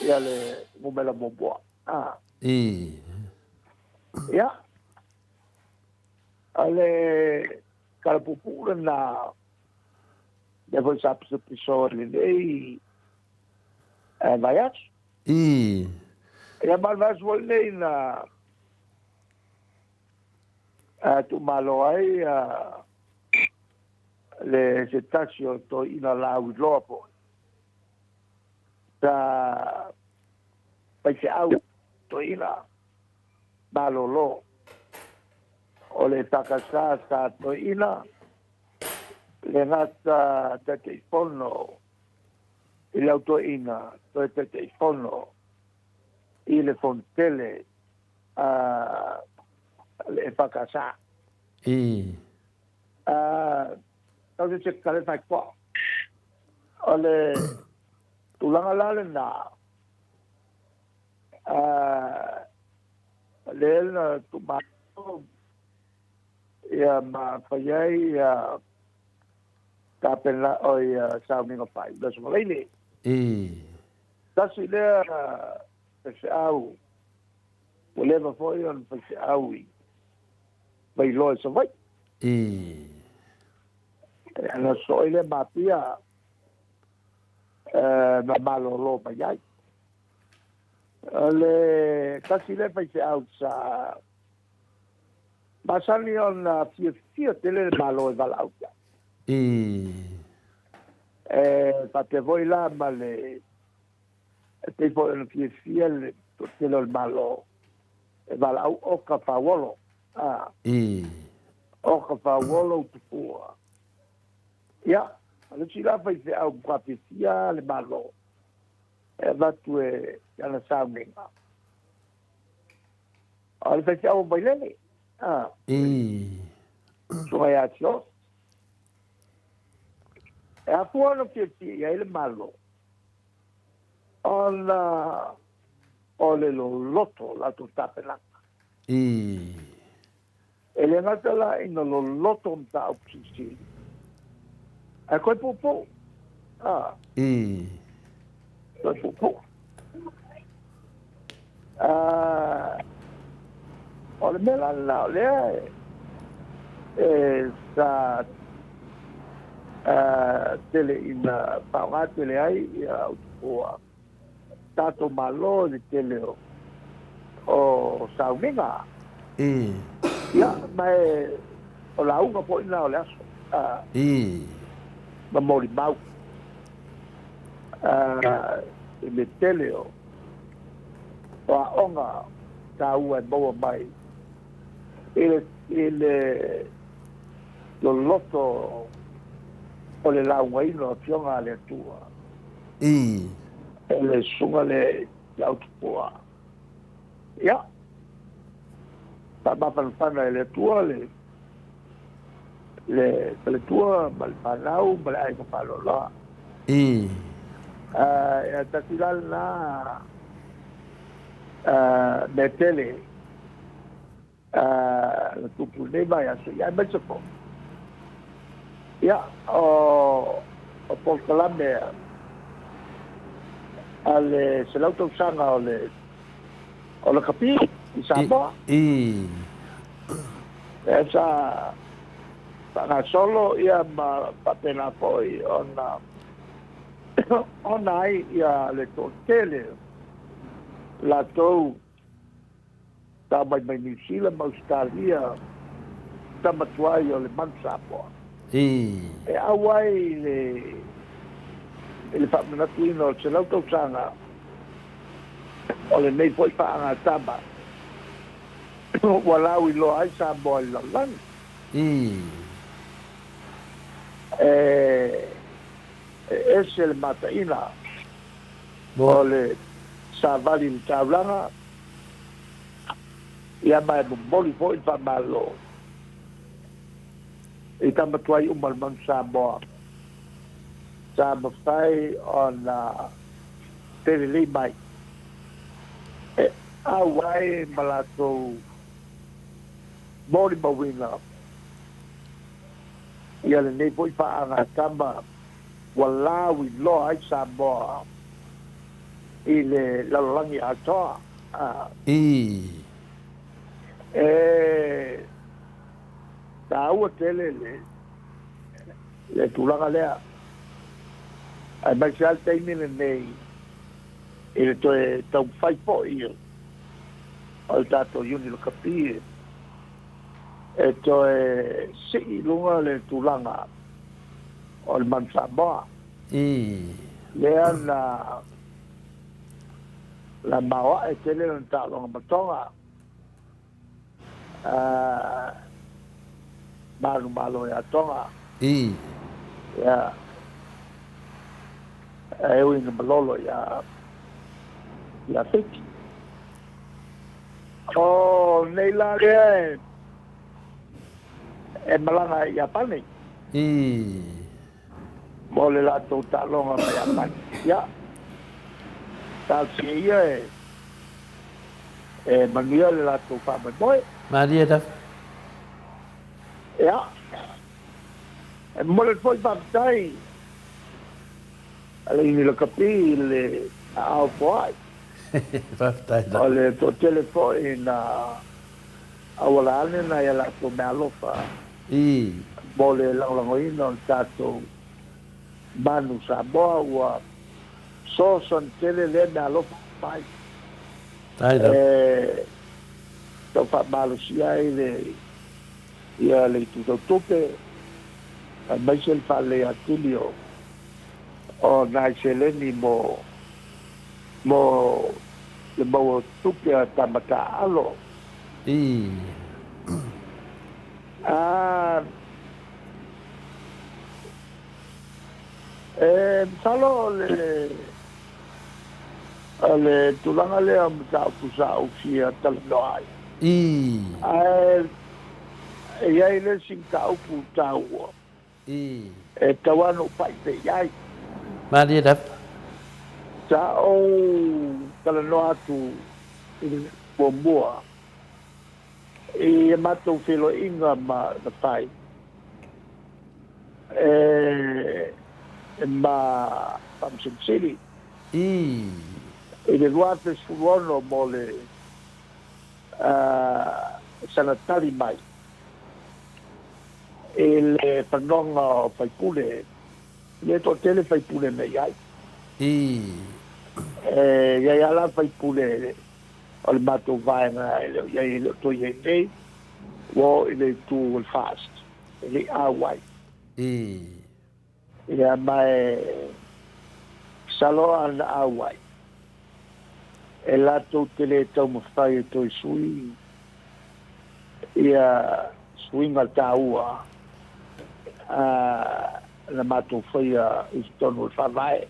ia le numera muamua. A. Ia, o le tala puupuu lena, lea foi sa pisopiso ai lenei vaiaso. Ia ma le vaiaso foi lenei na tuumalo ai le se tasi o toeaiina lauiloa foi sa faifeau toeaina malolo o le EFKS sa toeaina le gata Taitaifono i le au toeaina toe Taitaifono i le Fonotele a le EFKS. Tau se se kale fai koa. O le tulaga la lena, lea na tuumalo ia ma fai ai ia tapena o ia sauniga faaiu le Aso Faraile. Tasi lea faifeau ua leva foi ona faifeau i Vailoa i Savaii. Ana sosoo ai lea ma Apia na malolo mai ai. O le tasi lea faifeau sa masani ona fiafia tele le Malo e valaau i ai. E faapea foi la ma le e pei foi ona fiafia le toatele o le Malo e valaau oka fauolo. A. Oka fauolo utufua. Ia, o le isi la faifeau matua fiafia le Malo e avatu e ana sauniga. O le faifeau o Vailele. A. Susuga ia Sios. E afua ona fiafia i ai le Malo, ona o le loloto o latou tapenaga. E le gata la ina loloto mataupu silisili, ae toe puupuu. A. Toe puupuu. A, o le mea la lena o lea e sa tele ina faaaoga tele ai ia utufua tatou Malo i le tele o sauniga. Ia, ma e o lauga foi na o le aso. Ma molimau i le tele o aoga taua e maua mai i le loloto o le laugaina o Afioga a le Atua. E le susuga lea i le autupua. Ia, faamafanafana e le Atua le le faletua ma le fanau ma le aiga faaaloaloa. Ia tasi la lena mea tele na tupu i lenei vaiaso, ia aemaise foi ia o polokalame a le 100 tausaga o le o lakapi i Samoa. Lea sa faagasolo ia ma faapena foi ona ona ai ia le toatele latou sa aumai mai Niu Sila ma Ausetalia tama tuai o le Manu Samoa. E auai i le faamanatuina o le 100 tausaga O lenei foi faagatama ua lauiloa ai Samoa i le lalolagi. E ese le mataina o le savali i le taulaga, ia ma e momoli foi le faamalo i tama tuai uma o le Manu Samoa sa mafai ona felelei mai e auai ma latou molimauina ia lenei foi faagatama ua lauiloa ai Samoa i le lalolagi atoa. E taua tele le tulaga lea, aemaise lava le taimi lenei i le toe taumafai foi o le tatou Iuni Lakapi e toe sii i luga le tulaga o le Manu Samoa. Lea na na maoae tele lana taaloga ma Toga. Manumalo ia Toga. Ia, e ui ina malolo ia ia Fiti. O nei la lea e malaga ai i Iapani. Mo le latou taaloga ma Iapani. Ia, talosia ia e E manuia le latou faamoemoe. Malie lava. Ia, e momoli atu foi faafetai a le Iuni Lakapi i le aao foai. Faafetai lava. O le toatele foi na auala ane nai a latou meaalofa mo le lagolagoina o le tatou Manu Samoa ua fesoasoani tele lea meaalofa mai e tau faamalosia ai le ia le itu tau tupe aemaise le faaleleia atili o o nai seleni mo mo le maua o tupe a tama taaalo. E masalo o le o le tulaga lea o mataupu sa ou fia talanoa ai. Ae e i ai le isi mataupu taua e tatau lava ona ou pai pea i ai. Malie lava. Sa ou talanoa atu i le muamua i a matou feiloaiga ma na fai e ma Faamasino Sili i le 2016 mo le sana tali mai i le fanoga o faipule, le toatele faipule na i ai. E i ai lava la faipule o le matou vaega e le o i ai, e le o toe i ai nei, ua oo i le itu o le FAST, e le i auai. Ia, ma e masalo a na auai, e latou te le taumafai e toe sui ia suiga taua a na matou faia i totonu o le Faavae.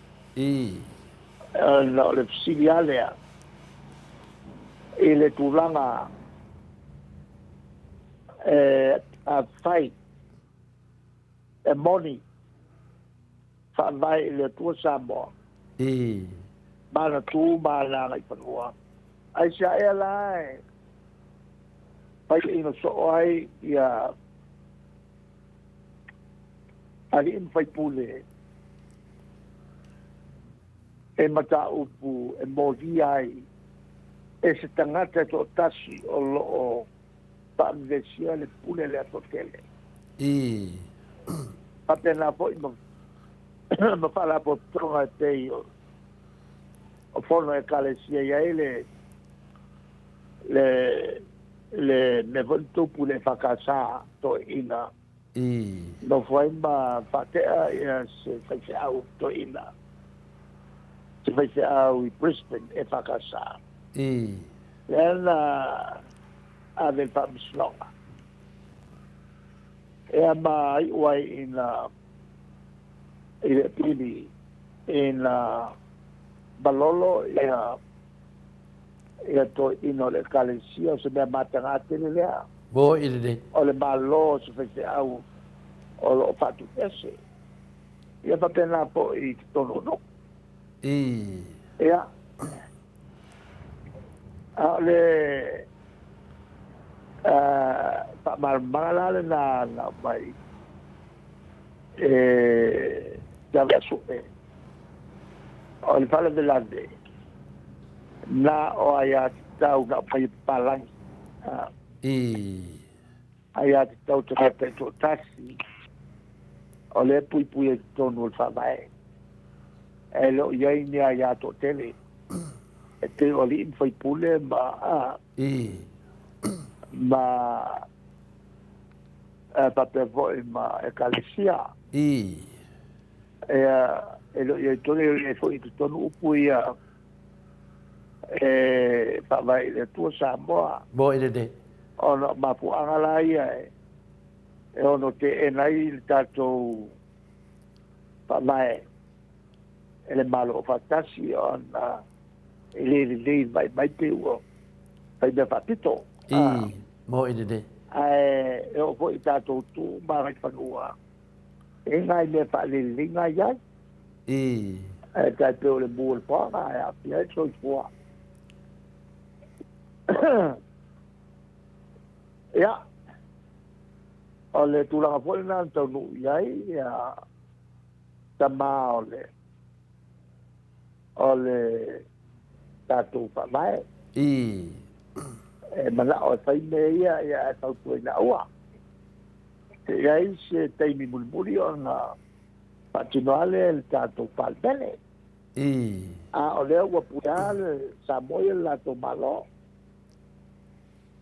Ona o le fesili lava lea i le tulaga e afai e moni faavae i le Atua Samoa ma ana tu ma ana agaifanua, aisea ea la e faiaina soo ai ia alii ma faipule e mataupu e molia ai e se tagata e toatasi o lo o faavevesia le pule lea toatele. Faapena foi ma ma faalapotopotoga e pei o o fono Ekalesia i ai le le le mea foi na tupu i le EFKS toeaina. Nofo ai ma faatea ia se faifeau toeaina, se faifeau i Brisbane, EFKS. Lea na ave i le Faamasinoga. Ia ma iu ai ina i le apili ina malolo ia ia toeaiina o le Ekalesia, o se mea mataga tele lea. Mo'i lelei. O le Malo o se faifeau o lo o faatuiese. Ia faapena foi i totonu o nuu. Ia, a o le faamalamalamaga la lena na aumai e te Aveasue, o le faalavelave na o aiatatau na aumai e papalagi. Aiatatau tagata taitoatasi o lea e puipui ai i totonu o le Faavae. E le o i ai ni aia toatele e pei o alii ma faipule ma ma faapea foi ma ekalesia. Ia, e le o i ai tonu, e le o i ai foi i totonu upu ia e faavae i le Atua Samoa. Mo'i lelei. Ona o mafuaaga la ia e ono teena ai le tatou faavae e le Malo Aufaatasi ona e le lelei mai mai pei ua fai mea faapito. Mo'i lelei. Ae e oo foi i tatou tu ma agaifanua e nai mea faaleleleiga i ai. Ae tai pei o le mu o le poaga e aafia ai le soifua. Ia, o le tulaga foi lena na taunuu i ai ia tama o le o le tatou faavae. E manao e fai mea ia, ia ae fautuaina aua. Se i ai se taimi mulimuli ona faatino lava lea e le tatou Palemene. A o lea ua puea le Samoa ia le latou Malo.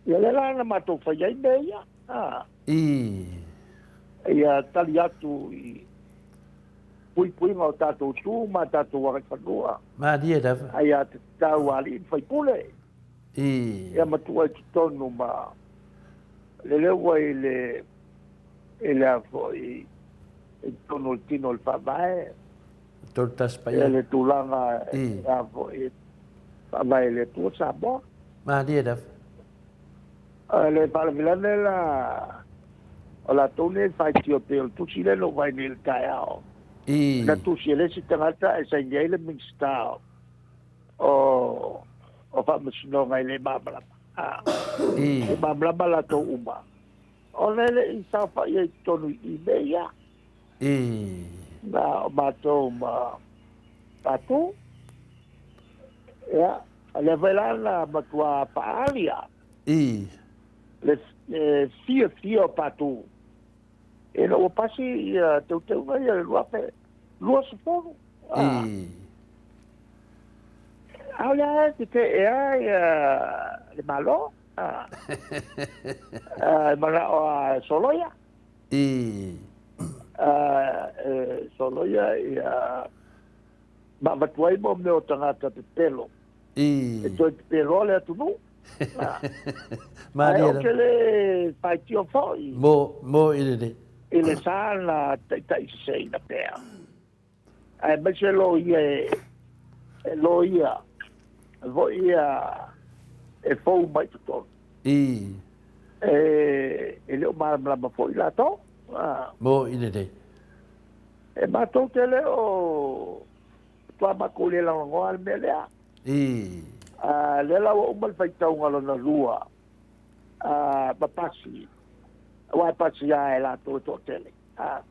Ia lea la na matou fai ai mea ia. Ia tali atu i puipuiga o tatou tu ma tatou agaifanua. Malie lava. Aiatatau a alii ma faipule. Ia ma tuu ai i totonu ma le lea ua i le i le a foi i totonu o le tino o le Faavae. 31 paia. Ia le tulaga a foi faavae i le Atua Samoa. Malie lava. Le faalavelave la o latou nei faitio pei o le tusi lea na ou vaai nei i le taeao. Na tusi e le isi tagata e saini ai le Minisita o o Faamasinoga e le malamalama. E malamalama latou uma ona e le i saofai ai i totonu i mea ia. Na o matou ma Patu. Ia, o lea foi la na matua faaali lava le fiafia o Patu ina ua pasi ia teuteuga ia i le 2020. A o lea e tetee lava le Malo. E manao lava e soloia. E soloia ia ma avatu ai mo mea o tagata pepelo. E toe pepeloa le atunuu. Ae ou te le faitio foi. Mo'i lelei. I le sa na taitaiseseina pea. Aemaise loia e loia foi ia e fou mai i totonu. E le o malamalama foi latou. Mo'i lelei. E matou te le o matua matou le lagolagoa le mea lea. Lea la ua uma le faitauga lona lua ma pasi, aua e pasi lava e latou e toatele. A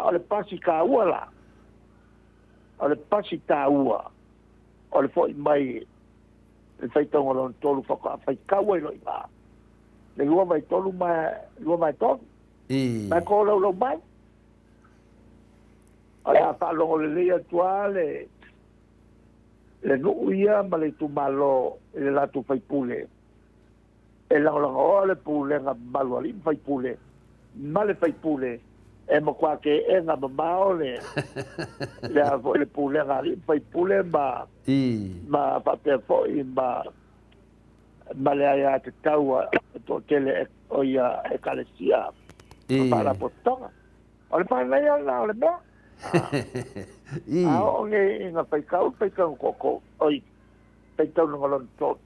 o le pasi taua la, o le pasi taua o le foi mai i le faitauga lona tolu faatoa faitau ai loa i ina le 2/3 ma 2/3. Ma e tolaulau mai. O le a faalogo lelei atu lava le le nuu ia ma le itumalo i le latou faipule e lagolagoa le pulega mamalu a alii ma faipule ma le faipule E matua teena mamao le le a foi le pulega a alii ma faipule ma ma faapea foi ma ma le aiatatau a le toatele o ia ekalesia ma faalapotopotoga. O le manaia lena o le mea. A oo nei ina faitau le faitauga toatolu, oi, faitauga lona tolu,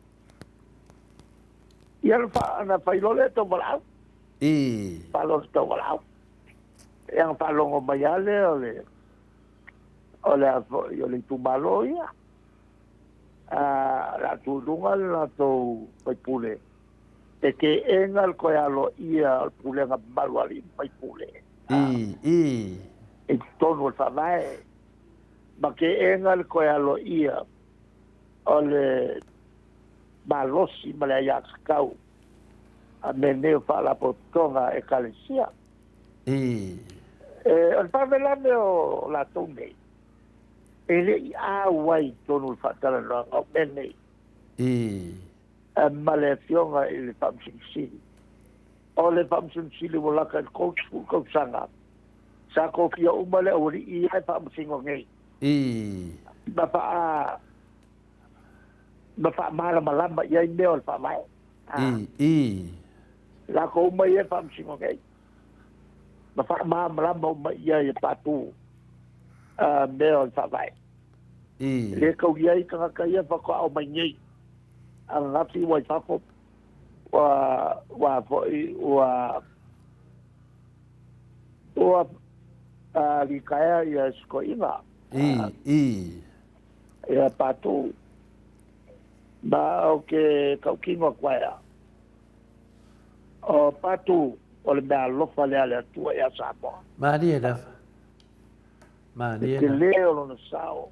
ia na fai loa lea tauvalaau. Faalogo tauvalaau. Ia na faalogo mai lava lea o le o le a foi o le itumalo ia. A, o le a tuu i luga le latou faipule e teena le toe aloaia o le pulega mamalu a alii ma faipule i totonu o le Faavae, ma teena le toe aloaia o le malosi ma le aiatatau a mea nei o faalapotopotoga a Ekalesia. O le faalavelave o latou nei, e le i auai i totonu o le faatalanoaga o mea nei ma le Afioga i le Faamasino Sili. O le Faamasino Sili ua lata i le 30 tausaga, sa tofia uma le aualii ia e faamasino nei ma faa ma faamalamalama i ai mea o le Faavae. Latou uma ia e faamasino nei ma faamalamalama uma i ai e Patu mea o le Faavae. E le taulia ai tagata ia faatoa omai nei ananafi ua i fafo, ua ua foi ua ua litaea ia sikoiga ia Patu. Ma o ke tautino atu ai a o Patu o le mea alofa lea a le Atua ia Samoa. Malie lava. Malie lava. Le tele o lona sao.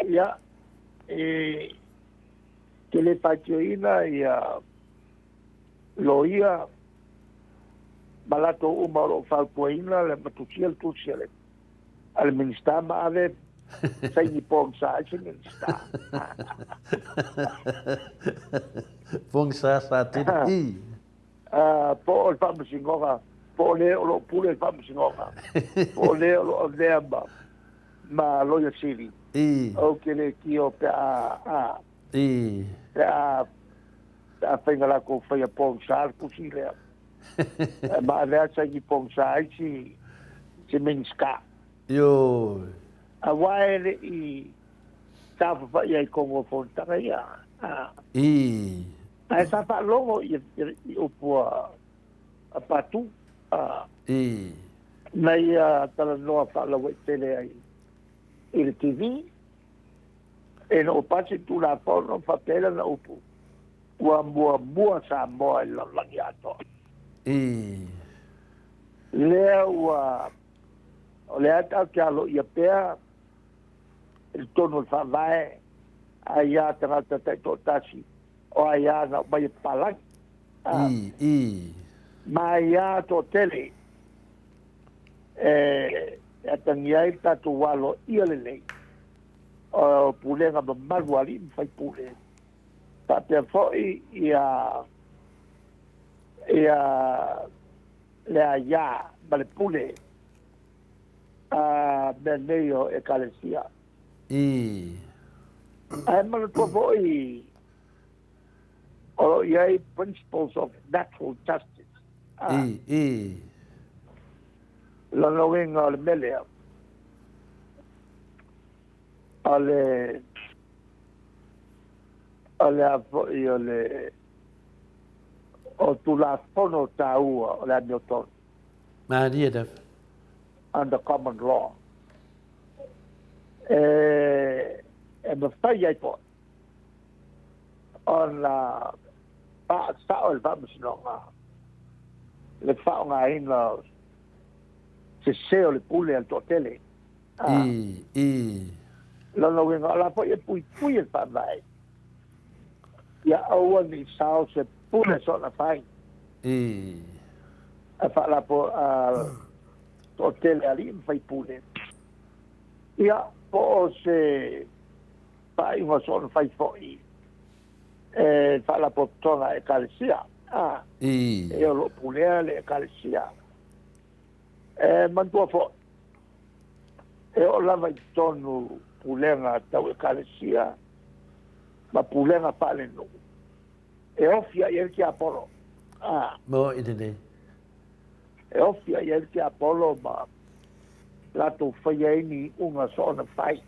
Ia, e te le faitioina ia loia ma latou uma o lo o fautuaina le matusia le tusi a le a le Minisita ma ave saini pogisa ai se Minisita. Pogisa sa tele. I. Po o le Faamasinoga, po o le o lo o pule le Faamasinoga, po o le o lo o avea ma, ma Loia Sili. Ou te le tio pe a, a, pe a, pe a faiga latou faia pogisa le tusi lea. Ma avea saini pogisa ai si, si Minisita. Ioe. Aua e le i tafafai ai i totonu o fonotaga ia. Ae sa faalogo i upu a Patu. Na ia talanoa faalauaitele ai i le TV. Ina ua pasi le Tulafono, faapea ai lana upu, ua muamua Samoa i le lalolagi atoa. Lea ua, o lea tatou te aloaia pea i totonu o le Faavae aia tagata taitoatasi o aia na aumai e papalagi. Ma aia toatele e atagia ai le tatou aloaia lelei o pulega mamalu a alii ma faipule, faapea foi ia ia le aia ma le pule a mea nei o ekalesia. Ae manatua foi o lo o i ai principles of natural justice. Lona uiga o le mea lea, o le o le a foi o le o Tulafono taua o le amiotonu. Malie lava. Under common law. E, e mafai ai foi ona faasao e le Faamasinoga le faaaogaina o sese o le pule a le toatele. Lona uiga, o la foi e puipui e le Faavae ia aua ne i sao se pule soona fai a faalapo a toatele alii ma faipule. Ia, po o se faaiuga soona fai foi e faalapotopotoga a Ekalesia, e o lo o pulea le Ekalesia. E manatua foi, e oo lava i totonu pulega tau ekalesia ma pulega faalenuu, e ofia i ai le tiapolo. A. Mo i lenei. E ofia i ai le tiapolo ma latou faia ai ni iuga soona fai.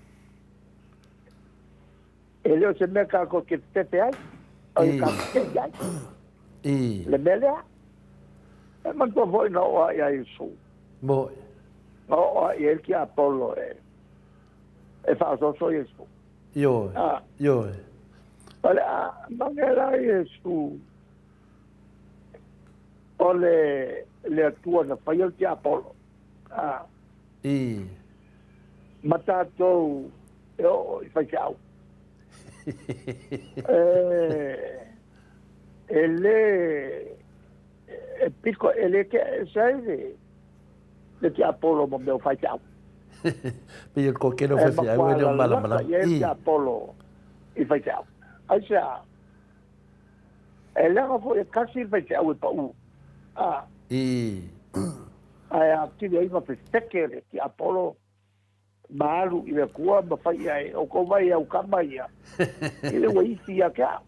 E le o se mea tatou te fefe ai, o le tatou te ai. Le mea lea. E manatua foi na oo lava ia Iesu. Moe. Na oo lava i ai le tiapolo e e faaosooso Iesu. Ioe. Ah. Ioe. O le a mange la Iesu o le le Atua na faia le tiapolo. Ah. Ma tatou e oo i faifeau. E le e piko e le tea ese ai le le tiapolo ma mea o faifeau. Pei o le toatele o faifeau e le o malamalama. E matua lalata i ai le tiapolo i faifeau. Aisea? E leaga foi e kasi le faifeau e pau. Ae atili ai ma fefeke le tiapolo ma alu i le Atua ma fai i ai, ʻOukou mai e au kama ia, i le ua isi ia te au.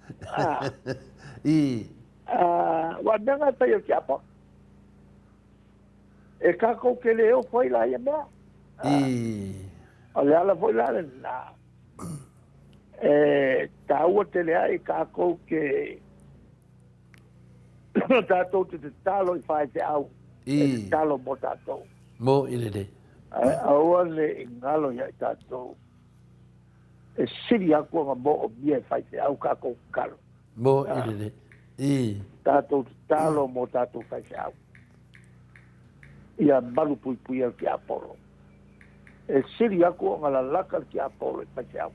Ua mea na e fai e le tiapolo. E kākou te le ofo ai la ia mea. O le ala foi la lena, e tāua tele ai kākou te tātou te tatalo i faifeau, e tatalo mo tātou. Mo i lelei. Ae aua ne i galo iā i tātou, e sili aku ona moomia e faifeau kākou tatalo. Mo i lelei. Tātou tatalo mo tātou faifeau. Ia malupuipuia le tiapolo. E sili aku ona lalaka le tiapolo i faifeau.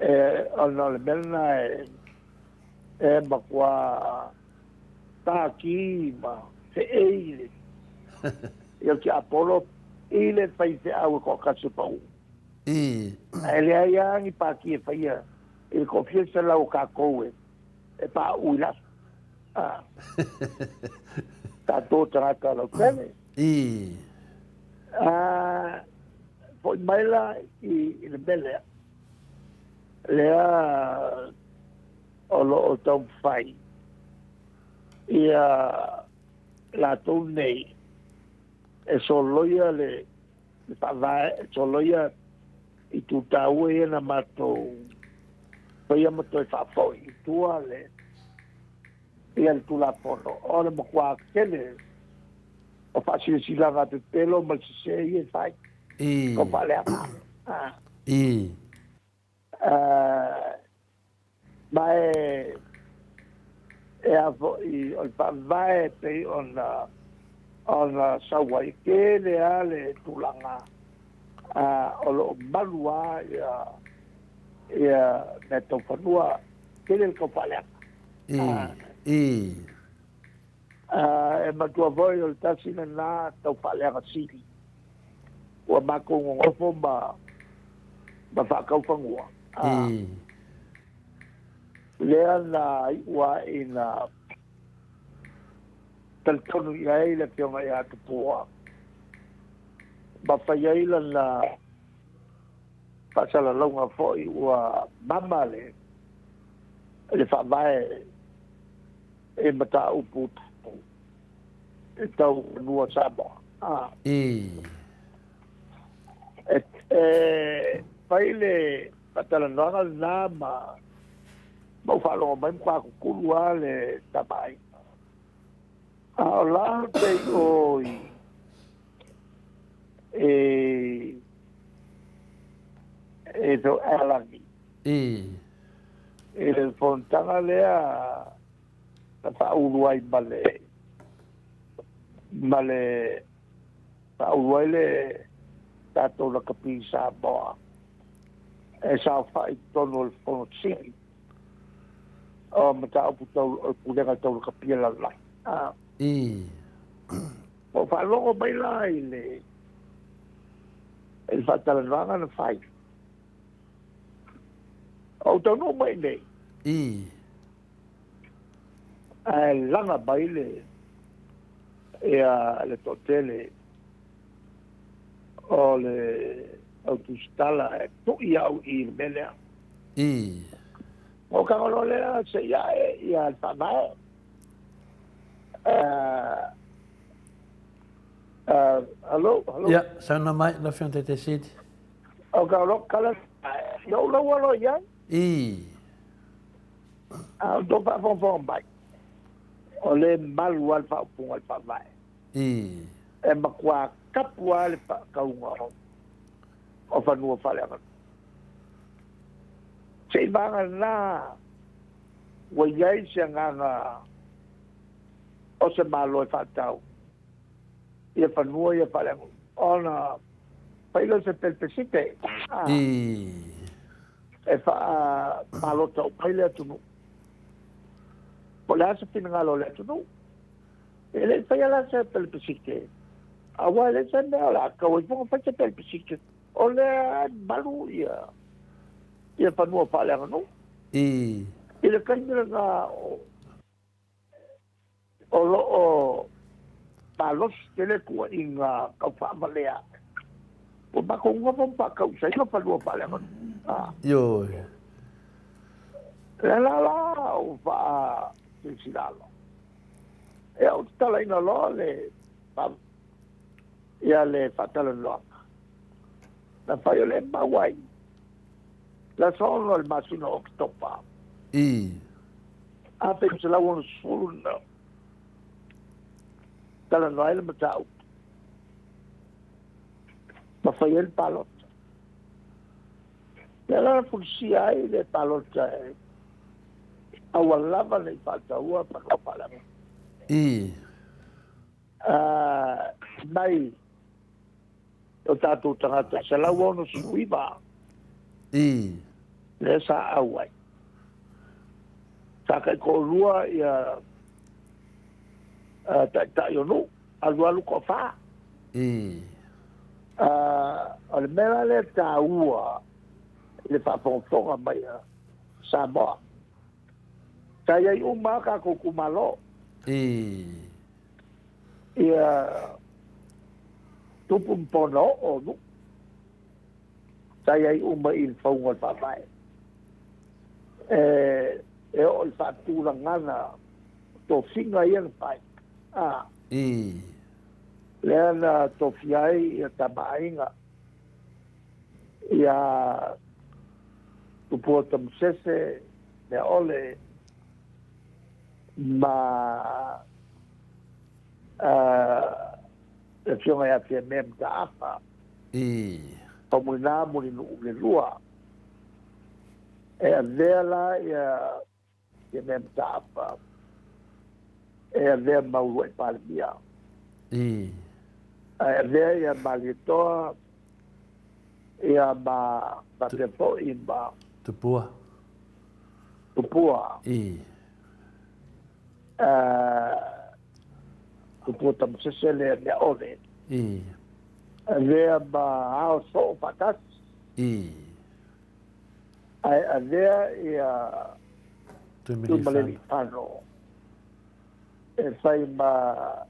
E, ona o le mea lena e, e matua pākī ma feʻei le ia le tiapolo i le faifeau e toatasi o pau. Ae leai lava ni pākī e faia i le toafia selau o tatou e, e paʻu i lalo. Ah. Tatou tagata lautele. Ah, foi mai la i, i le mea lea. Lea o lo o taumafai ia latou nei e soloia le, le faavae, e soloia itu taua ia na matou faia ma toe faafoi i tua le ia le Tulafono. O le matua tele o faasilasilaga pepelo ma le sese ia e fai. Ko faaleaga. Ah. Ma e e a foi o le faavae pei ona ona sau ai, tele lava le tulaga o lo o malu lava ia ia mea tau fanua, tele le tau faaleaga. E matua foi o le tasi lena tau faaleaga sili ua matou nonofo ma ma faataufanua. Lea na iu ai ina talitonu i ai le Afioga ia Tupua ma fai ai lana faasalalauga foi ua mama le le faavae e mataupu e tau fanua Samoa. E, e fai le faatalanoaga lena ma ma ou faalogo mai matua kukulu lava le tamaaiga. A o la pei o i e e Feoalagi. I le fonotaga lea na faaulu ai ma le ma le faaulu ai le tatou lakapi Samoa e saofai i totonu o le Fono Sili o mataupu tau o le Pulega Tau Lakapi a le Lalolagi. Ua ou faalogo mai la i le i le faatalanoaga na fai. Ou taunuu mai i inei. Ae laga mai le Ia le toatele o le au tusitala e tui au i le mea lea. O ka loa lea se i ae ia le faavae. Hello, hello. Ia, saunoa mai lau Afioga i le Taitaifono Sili. O ka lo kala no lo ua lo iai. A o tō faafogafoga mai, o le malu lava le faaupuga o le Faavae. E matua kapu lava le faatauga o fanua faaleaganuu. Se i vagana ua i ai se agaga o se Malo e faatau ia fanua ia faaleaganuu ona fai lea o se pelepesite e faapalota uma ai le atunuu. Po o le a se finagalo o le atunuu. E le i faia la se pelepesite, aua e leai se mea o le a tau ai foi ona fai se pelepesite, o lea e malu ia ia fanua faaleaganuu. I le taimi lena o lo o malosi tele tuuaiga tau faavalea, ua matou nofo ma faatausaina fanua faaleaganuu. Ioe. O le ala la ua faasilasila alo. Ia ou tatalaina loa le ia le faatalanoaga. Na fai o le mau ai le aso 6 o le masina o Oketopa. 1960 na talanoa ai le mataupu ma fai ai le palota. Lea la na fulisia ai le palota e aua lava ne i faataua fanua faaleaganuu. Mai o tatou tagata 169 lea sa auai. Sa taitoalua ia taitai o nuu, alualu toafa. O le mea la lea taua i le faafogafoga mai a Samoa. Sa i ai uma lava tatou itumalo. Ia tupu ma ponaoo o nuu. Sa i ai uma i le fauga o le faavae. E oo i le faatulagaga o tofiga ia na fai. Lea na tofia ai ia Tama a Aiga, ia Tupua Tamasese, Meaole ma le Afioga ia Fiamē Mataafa. Faumuina Mulinuu le lua. E avea la ia Fiamē Mataafa e avea ma uluai Palemia. Ae avea ia Malietoa ia ma faapea foi ma Tupua. Tupua. Tupua Tamasese le Meaole. Avea ma Ao Soo faatasi. Ae avea ia Tuimalealiifano e fai ma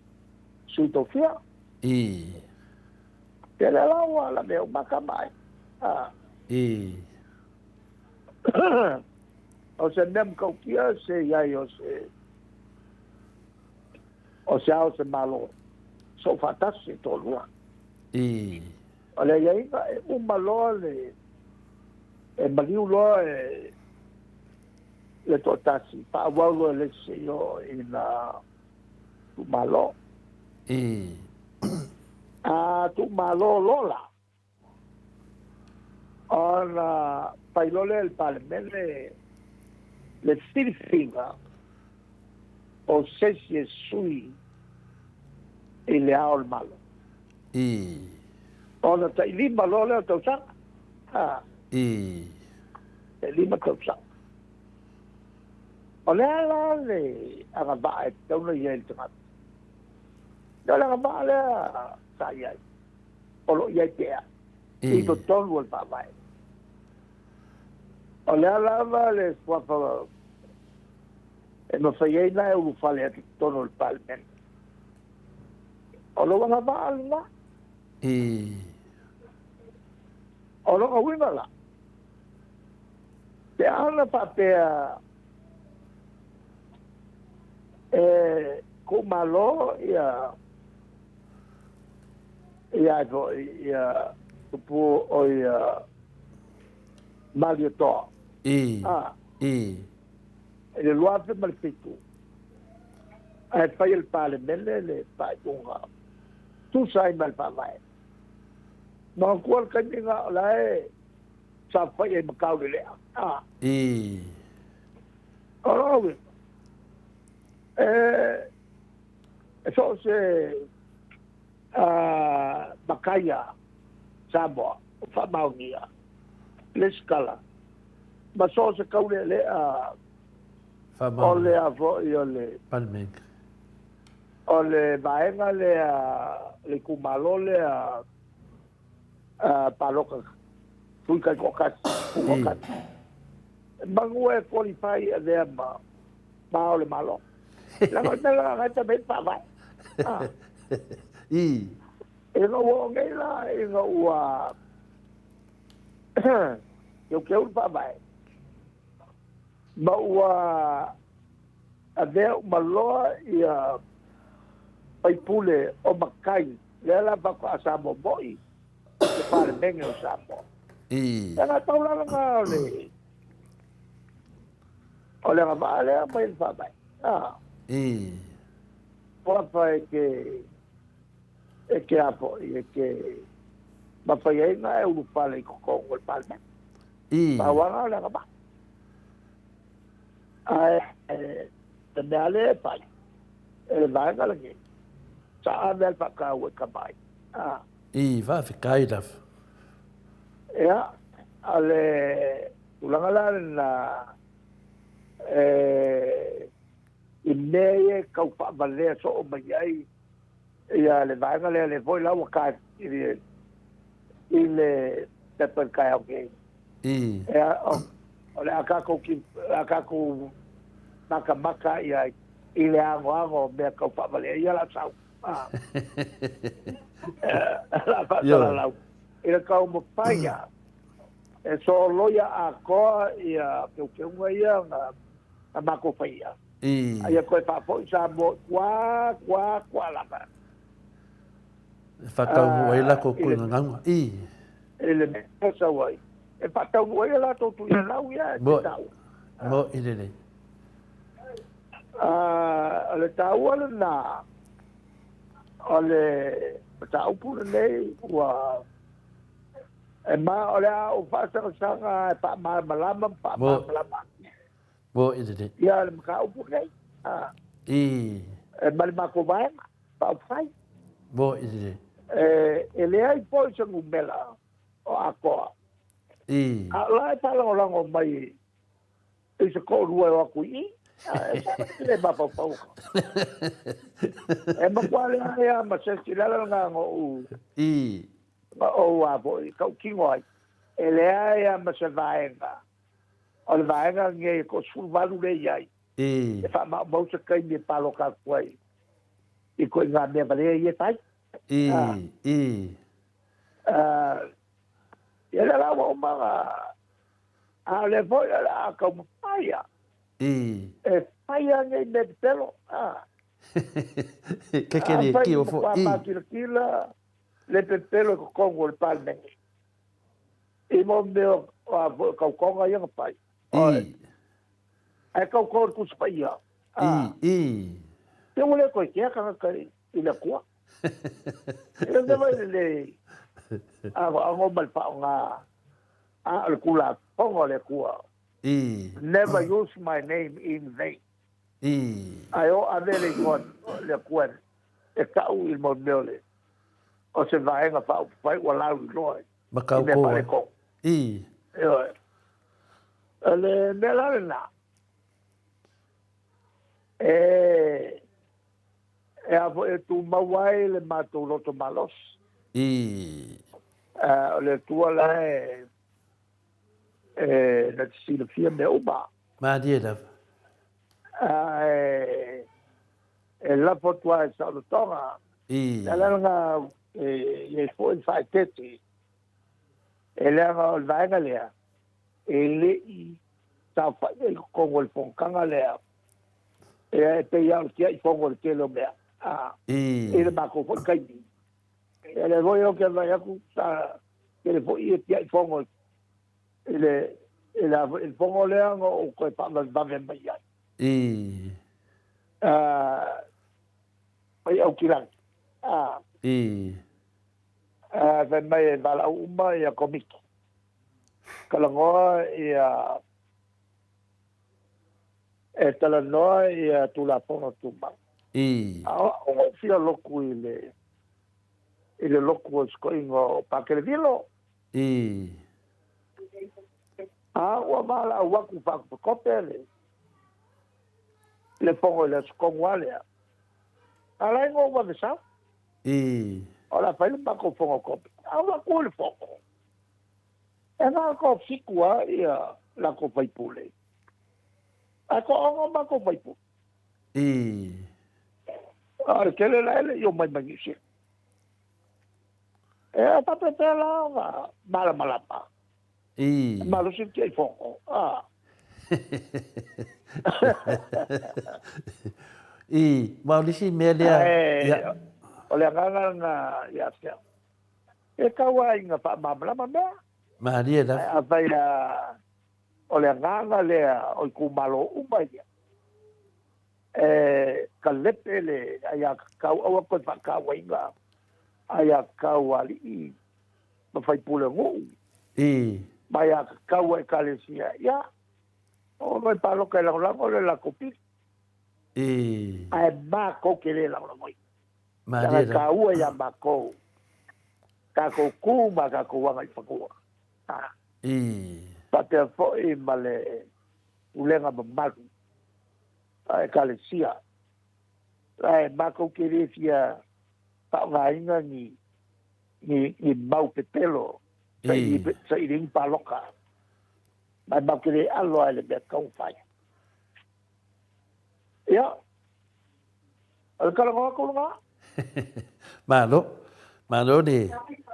Sui Tofia. Ia lea la ua lavea uma tama ai. O se mea matautia se i ai o se o se ao o se Malo soofaatasi e toalua. O le aiaiga e uma loa le e maliu loa e le toatasi, faaauau loa e le isi seia oo ina tuumalo. A tuumalo loa la, ona fai loa lea e le Palemene le filifiliga o se isi e sui i le Ao o le Malo. Ona tailima loa lea o tausaga. Tailima tausaga. O le a la le agavaa e tatau ona i ai i le tagata? O le agavaa lea sa i ai, o lo o i ai pea i totonu o le Faavae. O le a lava le suafa e mafai ai ona e ulufale atu i totonu o le Palemene. O lou agavaa lena. I. O lona uiga la, pe a na faapea e kuʻu Malo ia ia ai foi ia tupu o ia Malietoa. I. A. I. I le 2007, ae fai e le Palemene le faaiuga tusa ai ma le Faavae. Manatua le taimi na o la e saofai ai ma Taulelea. A. I. O lona uiga, e, e so o se a, matai a Samoa o faamaonia le lesitala ma so o se taulealea o le a foi o le Palemene. O le vaega lea, le itumalo lea palota sui taitoatasi, tutoatasi. Manu e qualify e avea ma ma o le Malo. Leaga o le mea lena e fai mai le Faavae. I. Ina ua oo nei la ina ua teuteu le Faavae ma ua avea uma loa ia faipule o matai, lea la faatoa Samoa moi le Palemene o Samoa. I. Leaga e pau la lena o le o le agavaa lea mai le Faavae. Ah. I. Papa e ke e ke a foi e ke mafai ai na e ulufale i totonu o le Palemene. I. Pau lava o le agavaa. Ae le mea lea e fai e le vaega lenei, sa ave lava le faataua i tama ai. Ah. I, faafetai lava. Ia, o le tulaga la lena e i mea ia e tau faavalea soo mai ai ia le vaega lea, le foi la ua tae i le i le pepa i le taeao nei. I. Ia, o le a tatou a tatou matamata i ai i le anoano o mea tau faavalea ia la sau. Ah. La faasalalau. I le taumafai ia e soloia atoa ia teuteuga ia na matou faia. I. A ia toe faafoi Samoa i tua, tua, tua lava. E faataunuu ai latou tuigagauga. I. I le mea e sau ai. E faataunuu ai a latou tuilalau ia e Mo, taua. mo i lelei. O le taua lena o le mataupu lenei ua e ma o le a ou faasagasaga e faamalamalama ma faamalamalama Mo i lelei. ia le mataupu lenei. I. E ma le matou vaega faaupufai. Mo i lelei. E leai foi se numera o atoa. I. A o la e faalagolago mai i se toalua e o atu i i, e sa le mafaufau. E matua leai lava ma se isi, o le ala lena na ou I. na ou a foi tautino ai, e leai lava ma se vaega o le vaega lenei e toa-18 lea e i ai, I. e faamaumau se taimi e palota atu ai i ituaiga mea valea ia e fai. I. I. Ia lea la ua uma ona, a o lea foi o le a taumafai lava I. e fai lava nei mea pepelo. Keke le Afai kio e foi. matua I. makilatila le pepelo i totonu o le Palemene i mo mea o a foi o tautoga ia na fai. I. Ae tauto le Tusi Paia. I. I. Te ua le toe kea tagata i le Atua. E le mea lelei anoano ma le faaaoga a o le Tulafono a le Atua. I. Never use my name in vain. I. Ae o ave le igoa o le Atua e tau i le mau mea o le o se vaega faaupufai ua lauiloa i Ma mea tauto ai. faaletonu. I. Ioe. O le mea la lena, e e a foi e tumau ai le matou loto malosi. I. O le Atua la e e na te silafia mea uma. Malie lava. Ae e lafo atu lava i saolotoga. Le ala lena e i ai foi le faaeteete, e leaga o le vaega lea e le i saofai ai i totonu o le fonotaga lea, e pei lava o le tiai fono i le tele o mea, i le matou foi taimi. Ia lea foi ou te vaai atu sa tele foi ia tiai fono i le i le i le fono lea na ou toe faavavevave mai ai. Mai Aukilani. Fai mai e valaau uma ia Komiti. Talanoa ia e talanoa ia Tulafono Tumau. A o au na ou fia lotu i le i le lotu o le Sikoiga o Pakelevilo. A ua valaau atu faatopetope le le fono i le aso tonu lava lea. A la e na ou vave sau. O le a fai le matou fono komiti. A ou atu i le fono, e na o le toafitu lava ia latou faipule. Ae toaono matou faipule. A o le tele la e le i omai mai Niu Sila. E faapefea la ona malamalama. E malosi le tiaifono. Ma o le isi mea lea. Ae o le agaga lena ia te au. E tau lava ina faamalamalama mea. Malie lava. Ae afai o le agaga lea o itumalo uma ia, e kalepe le aiatatau, aua toe faatauaina aiatatau a alii ma faipule o nuu, ma aiatatau a ekalesia, ia, o mai palota e lagolago le latou pili. Ae matou te le lagolagoina. Leaga e taua ia matou, tatou tu ma tatou agaifanua. Faapea foi ma le pulega mamalu a ekalesia. Ae matou te le fia faaaogaina ni ni mau pepelo sailiga paloka. Ma matou te le alo lava i le mea tatau ona fai. Ia, o le talanoa atu lena. Malo. Malo le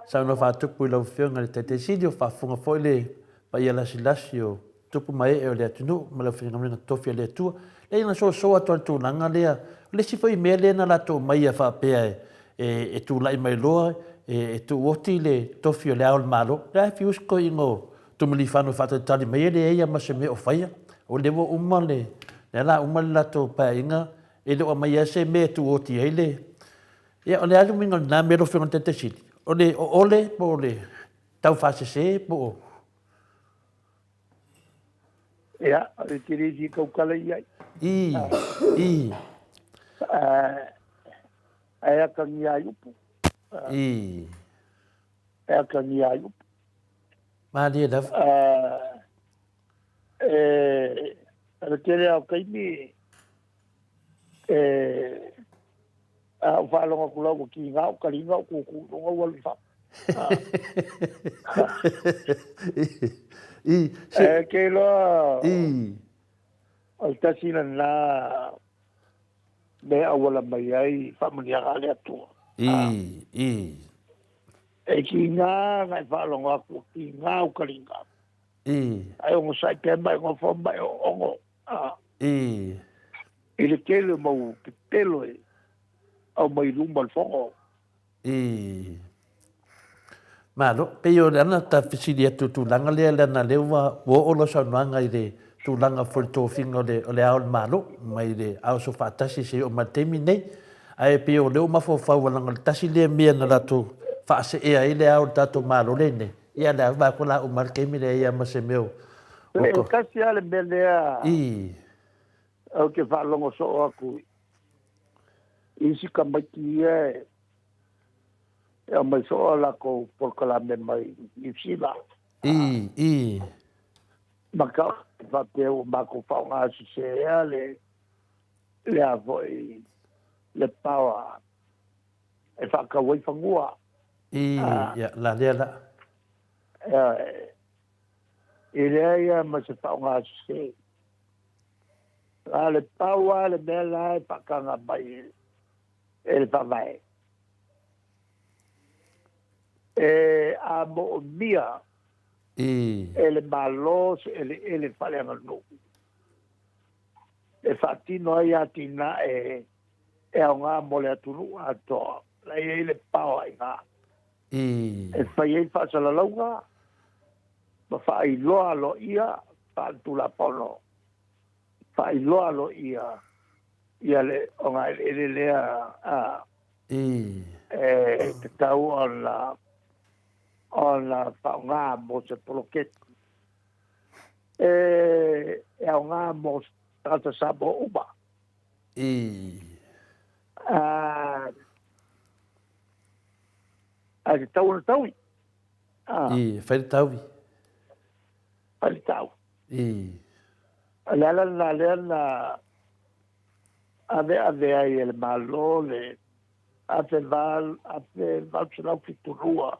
saunoa faatupu i lau Afioga i le Taitai Sili, o faafofoga foi le paia lasilasi o tupu ma ee o le atunuu ma le aufaigaluega totofi a le Atua. Leai na soso atu lava i le tulaga lea. O le isi foi mea lea na latou aumaia faapea e tulai mai loa e tuuoti le tofi o le Ao o le Malo, o lea e fiu si toeaina o Tumilifano e faatalitali mai e leai lava ma se mea o faia. O lea ua uma le, lea la uma le latou paeaiga e le o aumaia lava se mea e tuuoti ai le. Ia o le a le uiga o lena mea lau Afioga i le Taitai Sili? O le oole po o le taufaasese po o. Ia, o le tele isi tautala i ai. Ae atagia ai upu. E atagia ai upu. Malie lava. E, o le tele lava o taimi, e, a ou faalogo atu loa ua kiga ou taliga ou tutu i luga ou alu i fafo. E te iloa o le tasi lena mea e auala mai ai faamanuiaga a le Atua. E kiga na e faalogo atu ua kiga ou taliga. Ae onosai pea ma e nofo ma e oogo. I le tele o mau pepelo e aumai i luma o le fono. Malo, pei o le ala ta fesili atu i le tulaga lea leaga lea ua oo lau saunoaga i le tulaga foi i le tofiga o le o le Ao o le Malo mai le Ao Soofaatasi seia oo mai i le taimi lenei. Ae pei o lea ua mafaufau leaga o le tasi lea mea na latou faaseea ai le Ao o le tatou Malo lenei, ia lea ua vaai atu o le a uma lava le taimi leai lava ma se mea o E tasi lava le mea lea ou te faalogo soo atu i isi tamaiti ia e aumai soo a latou polokalame mai Niu Sila. Ma tau faapea ua matou faaaoga sese le le a foi le power e faatau ai fanua. Ia, la lea la. E leai lava ma se faaaoga sese. A o le pau lava le mea la e faataga mai e le Faavae. E a moomia e le Malo se eleele faaleaganuu e faatino ai atinae e aoga mo le atunuu atoa, la e i ai le paoaiga e fai ai faasalalauga ma faailoa aloaia faaletulafono, faailoa aloaia ia le ogaeleele lea a e tatau ona faaaoga mo se poloketi e aoga mo tagata Samoa uma. Ae tatau ona taui. E fai le taui. Fai le tau. O le ala lena lea na aveave ai e le Malo le 1872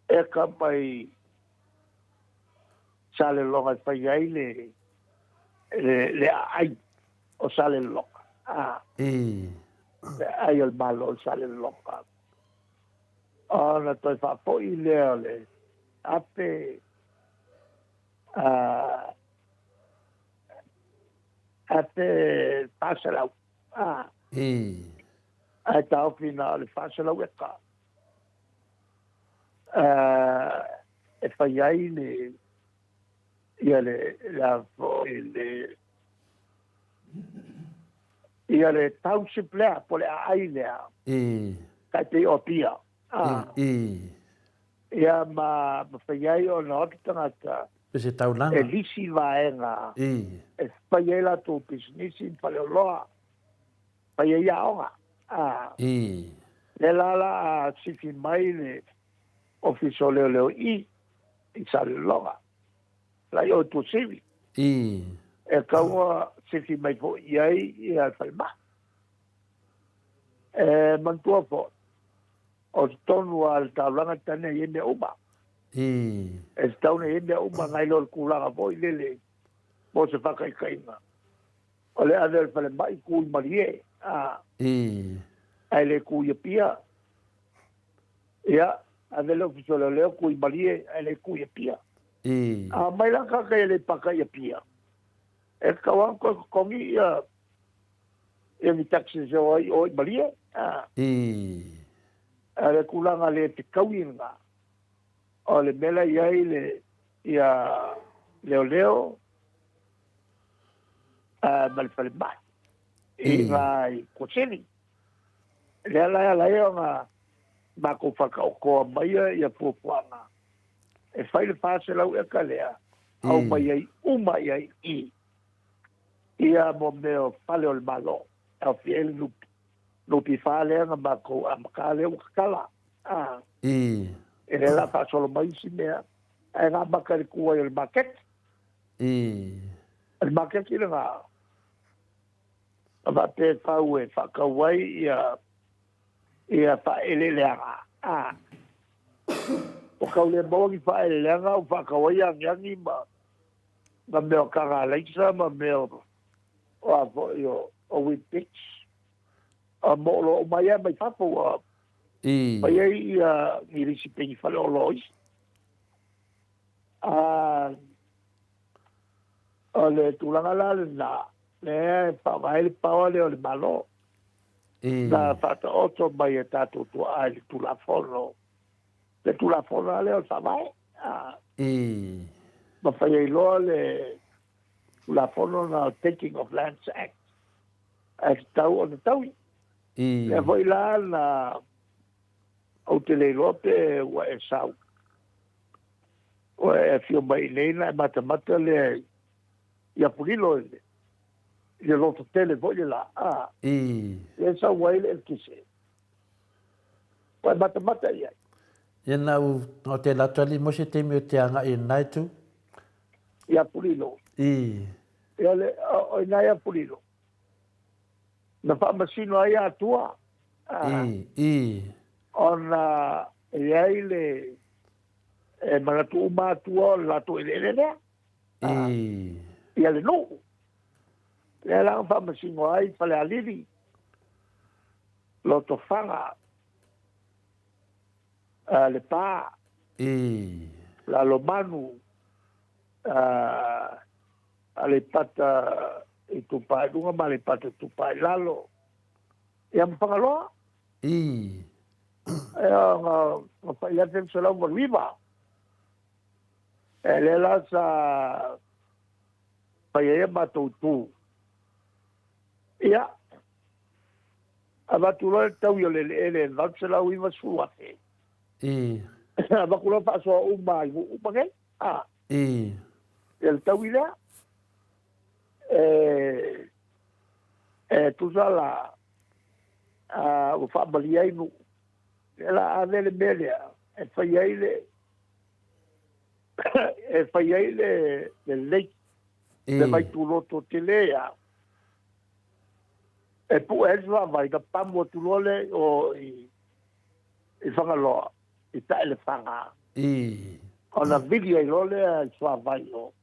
eka mai Saleloga e fai ai le aai o Saleloga. Le aai o le Malo o Saleloga. Ona toe faafoi lea o le 1400. Ae taofi na o le 400 eka e fai ai le ia le la foi le ia le township lea po le aai lea tai pei o Apia. Ia ma fai ai ona o atu tagata Pe se taulaga. E lisi vaega e fai ai latou pisinisi ma faleoloa, fai ai aoga. Lea la la a sifi mai le Ofisa o Leoleo i i Saleloga, la i o i Tuasivi. E taua sifi mai foi i ai ia le falemai. E manatua foi, o totonu lava o le taulaga e tatau ona i ai mea uma. E tatau ona i ai mea uma nai lo le tulaga foi lele mo se faataitaiga. O le ave o le falemai tu i Malie, ae le tu i Apia. Ia, ave le Ofisa o Leoleo tu i Malie, ae le tu i Apia. A omai la tagata i Aleipata i Apia, e tatau lava ona toe totogi ia ia ni taxes e o ai i o i Malie. A o le tulaga le fetaui lena, o le mea la e i ai le ia leoleo ma le falemai i ina i Tuasivi. Lea la e ala ai ona matou faataotoa maia ia fuafuaga e fai le 400 eka lea, aumai ai uma i ai i i mo mea o fale o le Malo, e aofia ai le NPF lea na matou amata lea ua tatala. E lea o le a faasolo mai isi mea, ae na amata i le tu ai o le maketi. O le maketi lena, na faapea e fau e faatau ai ia faaeleeleaga. Ua tau le maua ni faaeleeleaga ua faatau ai agiagi ma mea o taga alaisa ma mea o a foi o Weet-Bix. Ma oloa uma ia mai fafo ua fai ai ia ni lisi pegi faleoloa o isi. O le tulaga la lena, lea e faaaoga ai le power lea o le Malo. Na faataoto mai e tatou tuaa i le Tulafono, le Tulafono lava lea o le Faavae. Ma fai ai loa le Tulafono na o Taking of Lands Act, ae tatau ona taui. Lea foi la na ou te le iloa pe ua e sau, ua e afio mai i inei na e matamata lea i Apolilo i le loto tele foi le la. Lea sau ai le eletise. Ua e matamata i ai. Ia na u o te latu ali mo se taimi o te agai i nai tu. I Apolilo. Ia le o ina i Apolilo. Na faamasino ai Atua. Ona e i ai le e manatu uma Atua o le latou eleele lea. Ia le nuu. Lea la na faamasino ai Falealili, Lotofaga, Lepa, Lalomanu, Aleipata Itupa i Luga ma Aleipata Itupa i Lalo. Ia ma Fagaloa. Ia na fai 1989. E lea la sa fai ai a matou itu. Ia, avatu loa le taui o le eleele e 890,000. Avatu loa faasoa uma i nuu uma nei. Ia le taui lea. E tusa la ua faamalie ai nuu. Lea la ave le mea lea e fai ai le e fai ai le lake, le vaituloto tele ia. E pue ai le suavai, na pamu atu loa lea i o i Fagaloa, i Taelefaga. Ona vili ai loa lea i le suavai o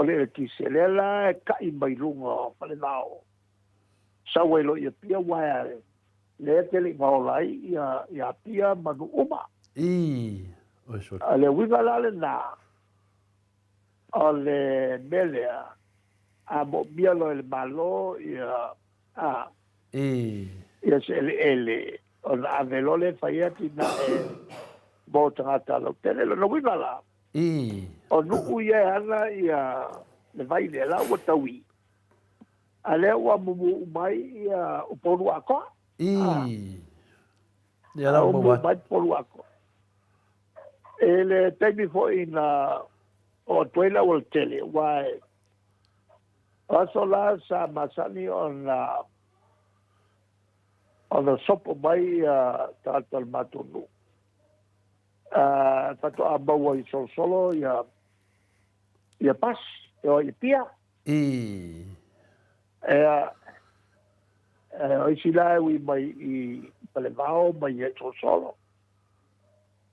le eletise. Lea la e kai mai luga o Falevao. Sau ai loa i Apia, uaea lea e tele ina ola ai ia Apia ma nuu uma. A le uiga la lena, o le mea lea, a moomia loa e le Malo ia ia se eleele, ona ave loa lea e fai ai atinae mo tagata lautele. Lona uiga la, o nuu ia e ana ia le vai lea la ua taui, a lea ua mumu mai ia Upolu atoa. Ia la ua mumu mai Upolu atoa. E le taimi foi na oo atu ai le aualatele, aua o aso la sa masani ona sopo mai ia tagata o le matou nuu. Faatoa maua i Solosolo ia pasi, e o i Apia. Ea, o isi la e ui mai i Falevao mai i Solosolo.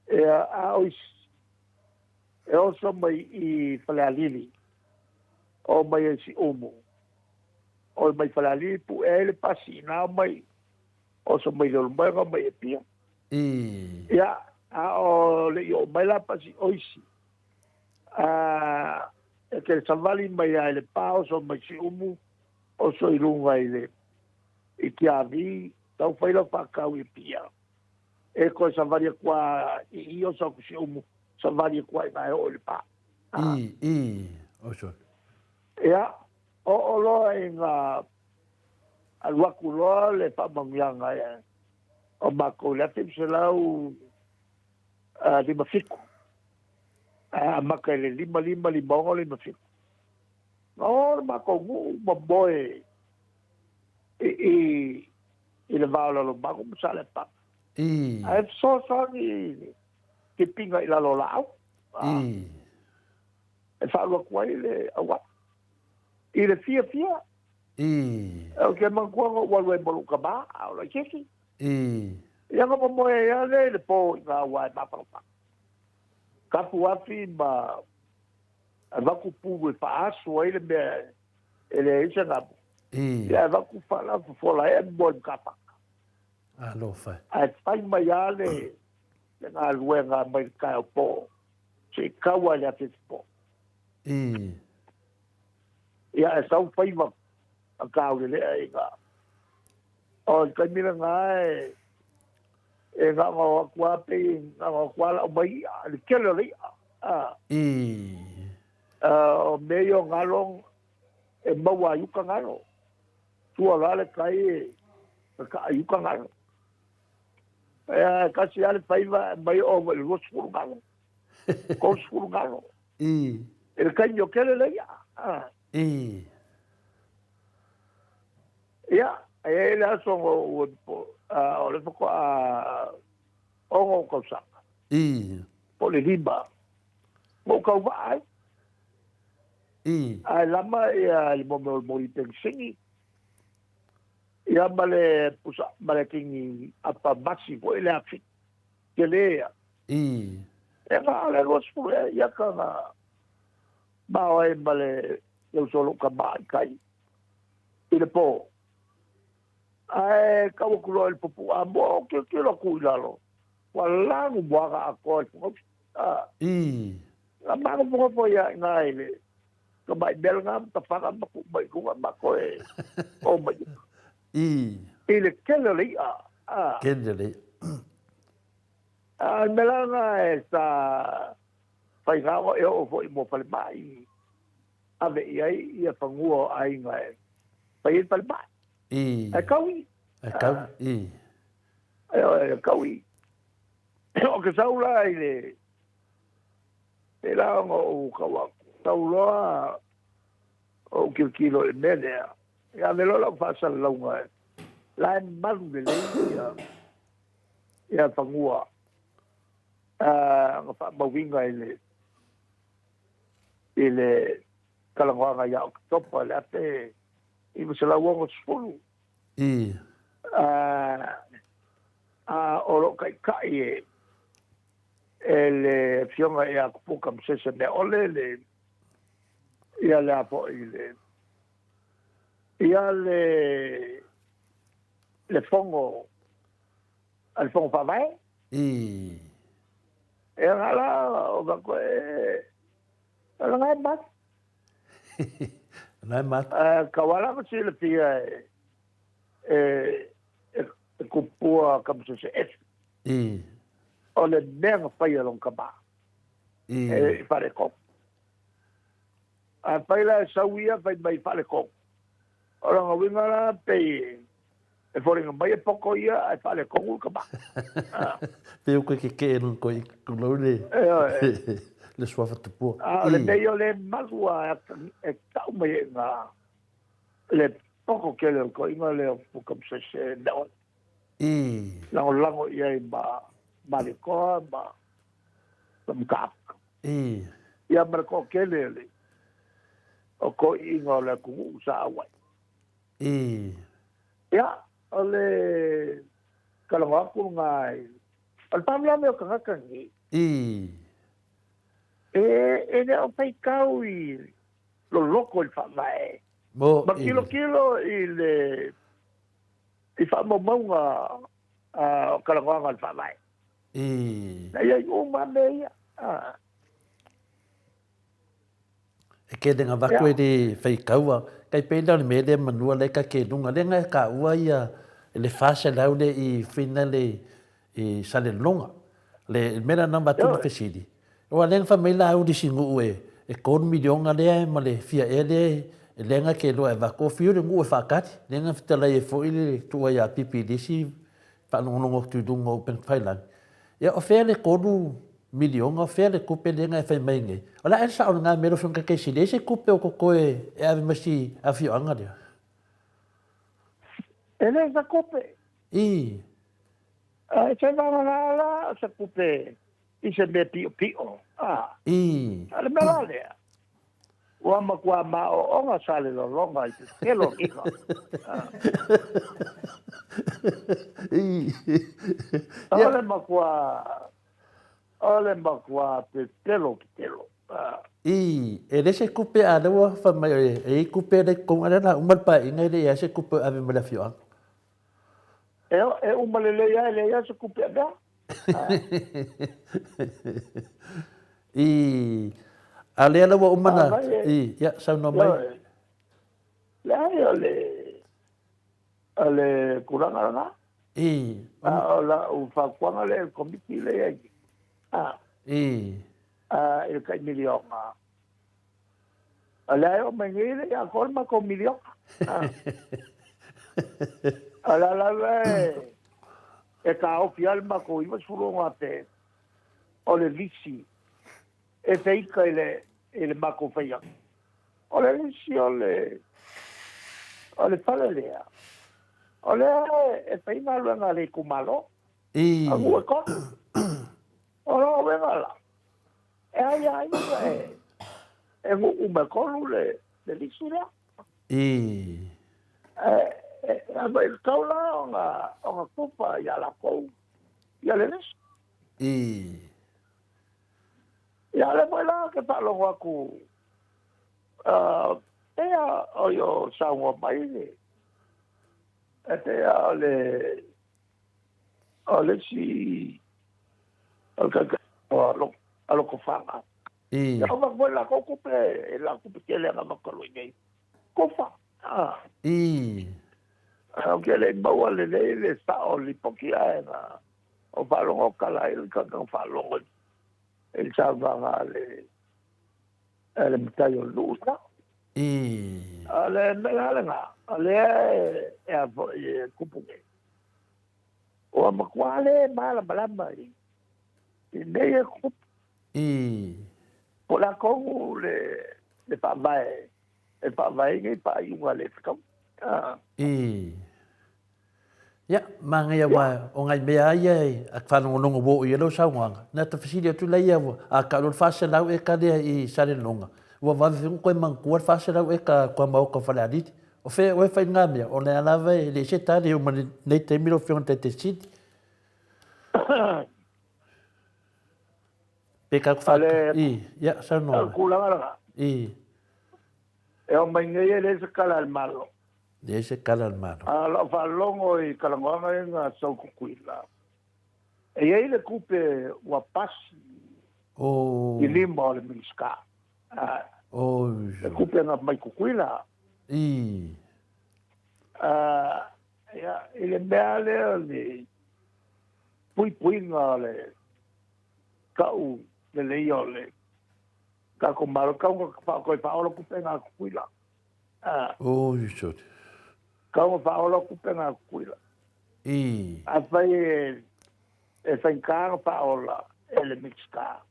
Ea, a o isi, e oso mai i Falealili, o mai e Siumu. O mai Falealili pue ai le pasi ina o mai, oso mai Leulumoega mai Apia. Ia, a o le i oo mai la pasi o isi, e te savali mai ai le pa oso mai Siumu, oso i luga i le i Tiavi, tau fai lau whakau i Apia. E koe savali akua i oso aku Siumu, savali akua i ngai o i le pa. Oso. Ia, o o loa i ngā alu aku loa le whaamanuiaga e o mākou le 1957. Amata i le 55 56 57. Na o le mākou nuu ma moe i le vao Lalomanu ma Saleapaga. Ae fesoasoani i tipinga i lalo o laau. E whaalu atu ai le auala. I le fia fia. O ke manatua na ua alu ai ma lou tama, a o laitiiti. Ia na momoe ai lava lea i le po i ngā ua e mapalapala. Kafu afi ma avatu pulu e faasu ai le mea e leai se gamu. Ia avatu fala fofola ai e moe ma kapaka. Alofa. Ae fai mai lava le galuega mai le taeao po, se'i tau ai le afiafi po. Ia e sau faiva a taulelea i ngā. O le taimi lena e gaogao atu lava pei gaogao atu lava lau mai i'a, le tele o le i'a. O mea ia o galo e maua ai uka galo. Tua loa le tai e kaka'a i uka galo. Ia e tasi lava le faiva e mai oo mai i le 20 galo, 30 galo. I le taimi o tele le i'a. Ia, e i ai le aso na ou o le faatoa 6 tausaga. Po o le 5. Na ou tauvaa ai. Ae lama ia le mea o le moli penisini. Ia ma le pusa ma le kingi apa masi foi le afi. Tele ia. E na le 20 ea ia ka na mao ai ma le uso o lou tama i tai i le po. Ae tau atu loa i le pupu'a moa o tilotilo atu i lalo. Ua lagu moaga atoa i le Fonousu. Ii. Na magofogopo ia i ina i le tamai mea lena ma tafaga ma tuu mai i luga ma toe o mai i uta. Ii. I le tele o le i'a. Tele o le i'a. A o le mea la lena e sa faiga ona e oo foi mo falemai, ave i ai ia fanua o aiga e fai ai le falemai. Ii. Ae kau i. Ae kau i. Ioe, kau i. O ke sau la i le, pēlā ona ou tau atu, sau loa ou tilotilo i le mea lea, ia ave loa lau faasalalauga la e malu lelei ia ia fanua na faamauina i le i le talanoaga ia Oketopa i le 1960. I. A o lo o taitai e e le Afioga ia Kupuka Masese Meaole le ia le a foi le ia le le fono a le Fono Faavae. I. E ana la o ka koe e la ngai mat. Ngai mat. Ka wala ma silafia e e e kupua ka masese ese. I. O le mea na faia lona tama. I. E faaletonu. Afai la e sau ia fai mai faaletonu. O lona uiga la pei e foliga mai e poto ia ae faaletonu le tama. Pei o koe kekee nui koe i tulou le le suafa tupua. A o le mea ia o lea e malu a e tau mai ai i ina le poto tele o le toeaina lea o Puka Masese Meaola. I. Lagolago i ai ma Malietoa ma Mataafa. I. Ia ma le toatele o le o toeaiina o le atunuu sa auai. I. Ia, o le talanoa atu lena i, o le faalavelave o tagata nei. I. E le o faitau i loloto i le faavae. Mo Ma tilotilo i le i faamaumauga o talanoaga o le Faavae. I. Na i ai uma mea ia. E kele nga vaku e le faikaua, kai pei lea o le mea lea manua lea ka ke lunga, lea nga ka ua ia le 400 le i whina le i Salelologa. Le mea lea na avatu le fesili, aua lea na fai mai Laauli Sinu'u e e tolu miliona lea ma le fia ea lea lea na te iloa e avatu, o fiu le nu'u e faatali. Lea na fetalai ai foi le tuua ia Pipi i le isi faalogologo atu i luga o upegatafailagi. Ia o fea le tolu miliona, o fea le tupe lea na e fai mai nei? O le a ea le sao o lena mea lau Afioga Taitaisili, e i ai se tupe o totoe e ave ma si afioaga lea? E le o se tupe. I. E te vagana la o se tupe i se mea piʻopiʻo, a. I. A o le mea la lea, ua matua maoaoga Salelologa i te tele o iʻa. I. O le matua, o le matua pepelo petelo. I. E le se tupe a lea ua fai mai e i ai tupe lea i totonu, a o lea o le a uma le paeaiga e le i ai se tupe o ave mai le afioaga. E uma lelei lava e leai lava se tupe avea. I, a lea la ua uma na, i, ia, saunoa mai. Leai, o le, o le tulaga lena. I. A o lau fautuaga lea i le Komiti lea i ai, I. I le tai miliona. O lea e oo mai nei le i atoa le matou miliona. O le ala lea e taofi ai le matou $96,000 o le lisi e feita i le, i le matou fai atu. O le lisi o le, o le fale lea, o lea e fai galuega a le itumalo. I. A nuu e tolu. O lona uiga la, E ai a ia e nuu ma e tolu le lisi lea. I. E e tatau la ona tufa ia latou ia le lisi. I. Ia lea foi la ke faalogo atu pei o io saunoa mai le e pei o le o le isi. O le taitai a Lotofaga. Ia avatu foi le latou tupe, e le tupe tele na avatu talu ai nei. Tofa. Ou te le i maua lelei le sao o le lipoti ae na ou faalogo tala ai le tagata na faalogo i le saunoaga a le a le matai o le nuu lena. O le mea la lena, o lea e a foi e tupu nei, ua matua le malamalama i mea ia e tutupu. Po o le a tonu le faavae e faavae ai nei faaiuga le fetaui. Ia, manaia aua o nai mea lava ia a te faalogologo ua oo i ai lau saunoaga, na ta fesili atu laia a tau loa le 400 eka lea i Salelologa, ua vave foi ona toe manatua le 400 eka tuamaota o Falealili. O fea oe e fai lena mea? O lea lava e leai se tali e oo mai lenei taimi lau Afioga i le Taitaifono. Pe tatou fa... I, ia, saunoa. O le tulaga lena. I. E oo mai nei e leai se tala a le Malo. Leai se tala a le Malo. A o lau faalogo i talanoaga ia na sau i Tutuila, e i ai le tupe ua pasi i lima o le Minisita. Le tupe na mai Tutuila. I. Ia, i le mea lea o le puipuiga o le tau leleia o le tatou Malo, tau na toe faaola tupe na a Tutuila. Oi, sorry. Tau na faaola tupe na a Tutuila. I. Afai e faigata ona faaola e le Minisita,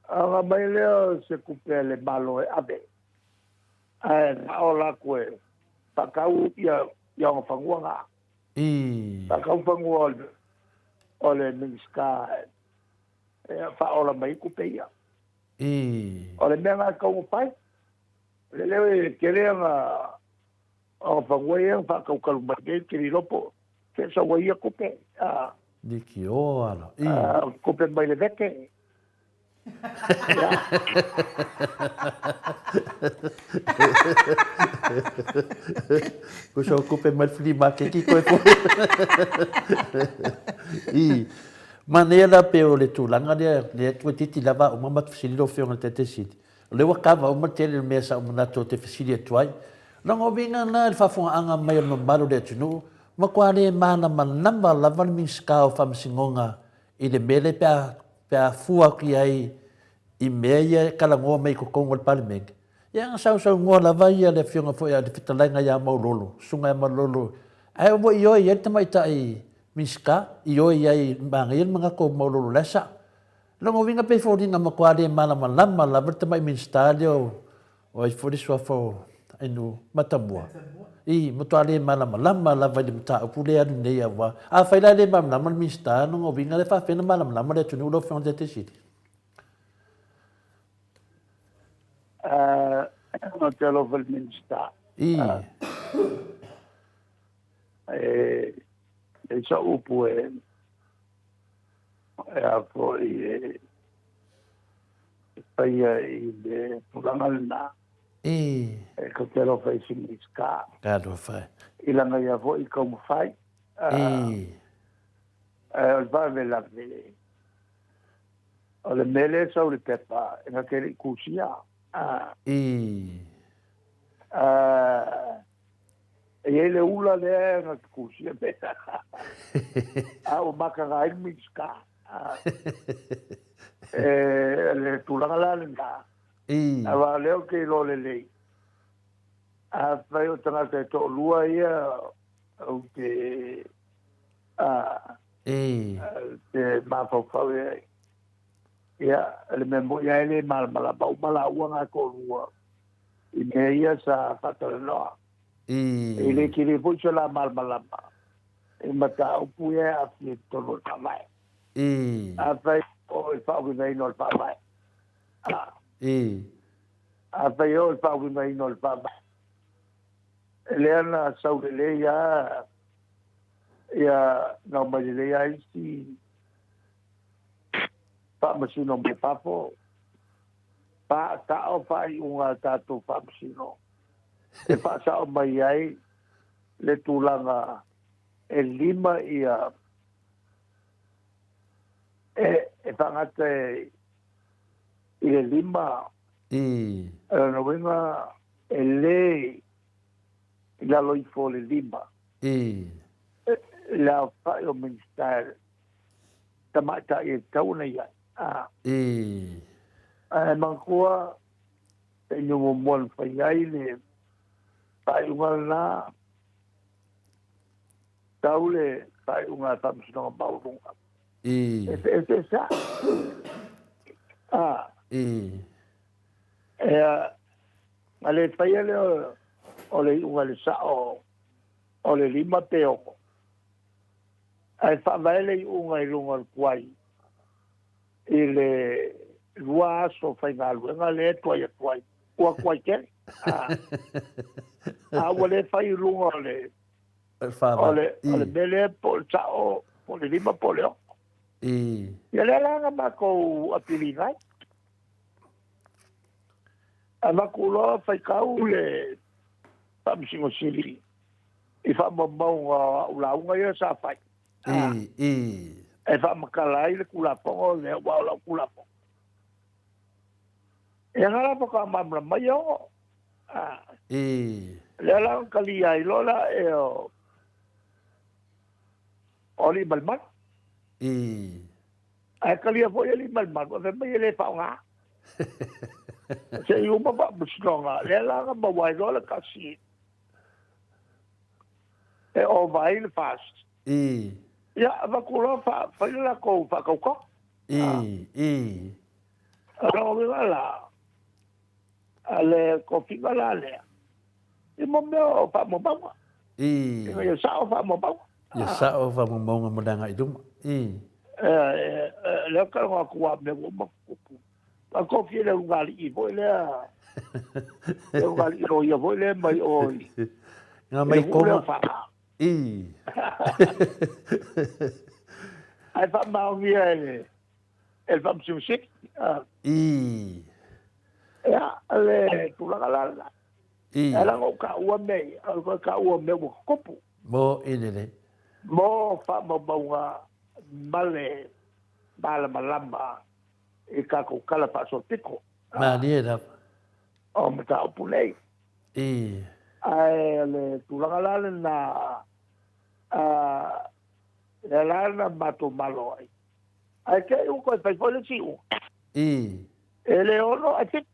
ona aumai lea o se tupe a le Malo e ave, ae faaola atu e faatau ia ona fanua na. I. Faatau fanua o le Minisita e faaola mai ai tupe ia. I. O le mea na e tatau ona fai, o le leo e tele ona fanua ia na faatautalu mai nei, te le iloa po o fea sau ai ia tupe. Liki ala. I. Tupe mai le vete. Ko sau kupe mai le flea market ki koe foi. I. Manaia la pe o le tulaga lea, lea toeitiiti lava uma ma te fesili lau Afioga i le Taitaifono. O lea ua kava uma le tele o mea sa ou manatu ou te fesili atu ai. Lona uiga lena i le faafofogaaga mai o le mamalu o le atunuu, matua le malamalama lava le Minisita o Faamasinoga i le mea lea pe a, pe a fua atu i ai i mea ia e talanoa mai i totonu o le Palemene. Ia na sausaunoa lava ia le afioga foi a le fetalaiga ia Maulolo, Susuga ia Maulolo, ae ua ioe i ai le tamaitai Minisita, ioe i ai, manaia le manatu o Maulolo la e sao. Lona uiga pei e foliga matua le malamalama lava le tamai Minisita lea o O ai foi le suafa o Ainu Matamua? I, matua le malamalama lava i le mataupu lea e alu nei aua afai la e le malamalama le Minisita, lona uiga e faafefea ona malamalama le atunuu lau Afioga i le Taitaifono? Ou te alofa i le Minisita. I. E leai sau upu e a foi e faia i le tulaga lena. I. E tou te alofa i si Minisita. Ka alofa e. I lana ia foi taumafai. I. Ae o le faalavelave, o le mea lea e sau i le pepa, e na te le i tusia. I. E i ai le ula lea na te tusia mea. A ua mataga ai le Minisita. E le tulaga la lena. Aua o lea ou te iloa lelei, afai o tagata e toalua ia ou te te mafaufau i ai, ia, le mea moni lava e le malamalama uma laua na e toalua i mea ia sa faatalanoa. E le tele foi se la malamalama i mataupu ia e aafia i totonu o le Faavae. Afai o le faauigaina o le Faavae. Afai o le faauigaina o le Faavae, lea na sau lelei lava, ia na omai lelei lava isi faamasino mai fafo, faasao faaiuga a tatou faamasino e faasao mai ai le tulaga e 5 ia e faagata i le 5. I. O lona uiga e lē i lalo ifo o le 5. I. Le aofai o Minisita tamaitai e tatau ona i ai. I. Ae manatua taimi muamua na fai ai le faaiuga lena, tau le faaiuga a le Faamasinoga Maualuga. I. E eseese a. I. E a le faia lea o le iuga i le sao o le 5 pe 6. Ae faavae le iuga i luga o le tuai i le 2 aso faigaluega lea e tuai atu ai. Ua tuai tele. A ua le fai i luga o le o le o le mea lea po o le sao po o le 5 po o le 6. Ia lea la na matou apiliga ai. Avatu loa faitau le Faamasino Sili i faamaumauga o au lauga ia sa fai. I, i. E faamatala ai le Tulafono lea, aua o lau Tulafono. Ia na la faatoa malamalama mai ono. I. Lea la na talia ai loa la e o Aliimalemanu. I. Ae talia foi e Aliimalemanu, ae fai mai e le faaaoga. Se i uma faamasinoga, lea la na maua ai loa le tasi e ova ai le FAST. I. Ia, avatu loa fai le latou faatautau. I, i. O lona uiga la, a le tofiga la lea, i mo mea o faamaumauga. I. Ina ia sao faamaumauga. Ia sao faamaumauga mo le agai i luma. I. Lea ka logo atu a mea ua uma tupu. A tofi e le ulugalii foi lea, le ulugalii loia foi lea mai o i. Nga mai koma. I. Ae faamaonia e le e le Faamasino Sili. I. Ia, le tulaga la lena. I. E ala ona ou taua mea ia, o le taua o mea ua tutupu. Mo i lelei. Mo faamaumauga ma le malamalama i tatou tala faasolopito. Malie lava. O mataupu nei. I. Ae o le tulaga la lena, lea la na matou malo ai. Ae te i ua toe fai foi le isi iuga. I. E le 6 ae 7.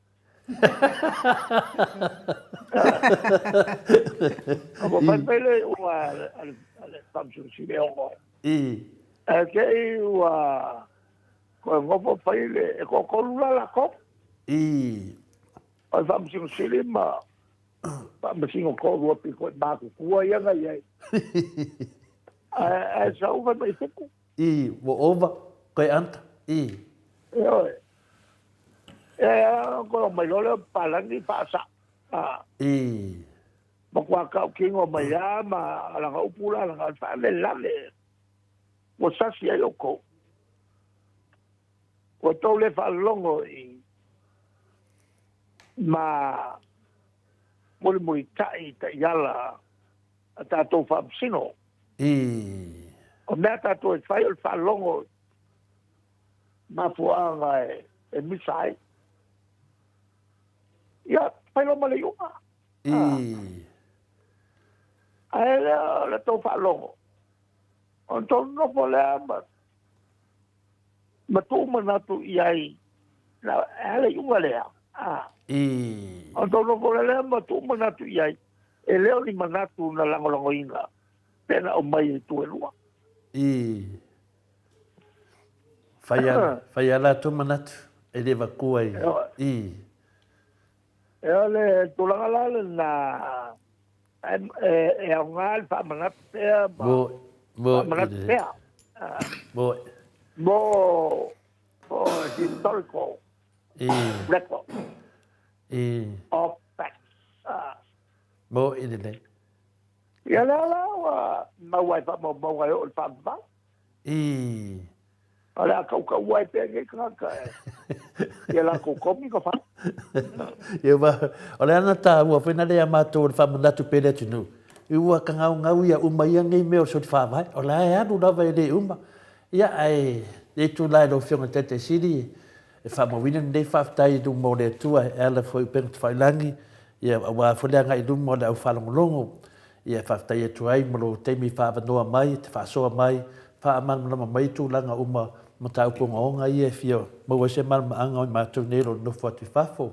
Ua fai mai le iuga a le Faamasino Sili e 6. I. Ae te i ua toe nofo fai le, e toatolu la latou. I. O le Faamasino Sili ma Faamasino toalua pito i matutua ia na i ai. Ae sau fai mai 7. I, ua ova, koe anta, i. Ioe. E a koe omai loa lea o papalagi faasao. A. I. Matua tautino mai lava ma lana upu la lana, o le faalavelave ua sasi ai outou. Ua tou le faalogo i ma mulimulitai i taiala a tatou faamasino. I. O mea tatou e fai o le faalogo i mafuaaga e misa ai. Ia, fai loa ma le iuga. I. Ae lea o le tou faalogo, ona tou nofo lea ma tuu manatu i ai, e a le iuga lea? I. Ona tou nofo lea ma tuu manatu i ai, e le o ni manatu na lagolagoina pe na aumai e itu e lua. I. Fai a, fai a latou manatu, e le avatua i, i. E o le tulaga la lena, e aoga le faamanatu pea ma faamanatu pea. Mo. Mo, mo historical record. I. Of facts. Mo i lelei. Ia lea la ua maua ai faamaumauga e oo i le faavavau. I. O le a kaukau ai pea nei tagata e ia latou komi ka fai. Ia wa, o le ana tāua foi na lea matou o le faamanatu pea le atunuu, i ua kagaugau ia uma ia nei mea o soli faavae, o la e alu lava e le uma. Ia ae. lenei itula i lau Afioga i le Taitai Sili, e faamauina lenei faafetai i luma o le Atua e ala foi i upega tafailagi, ia, aua foi le agai i luma o le au faalogologo. Ia, e faafetai atu ai mo lou taimi faaavanoa mai, e te faasoa mai, faamalamalama mai tulaga uma o mataupu ogaoga ia e fia maua ai se malamalamaaga o i matou nei o lo o nonofo atu i fafo.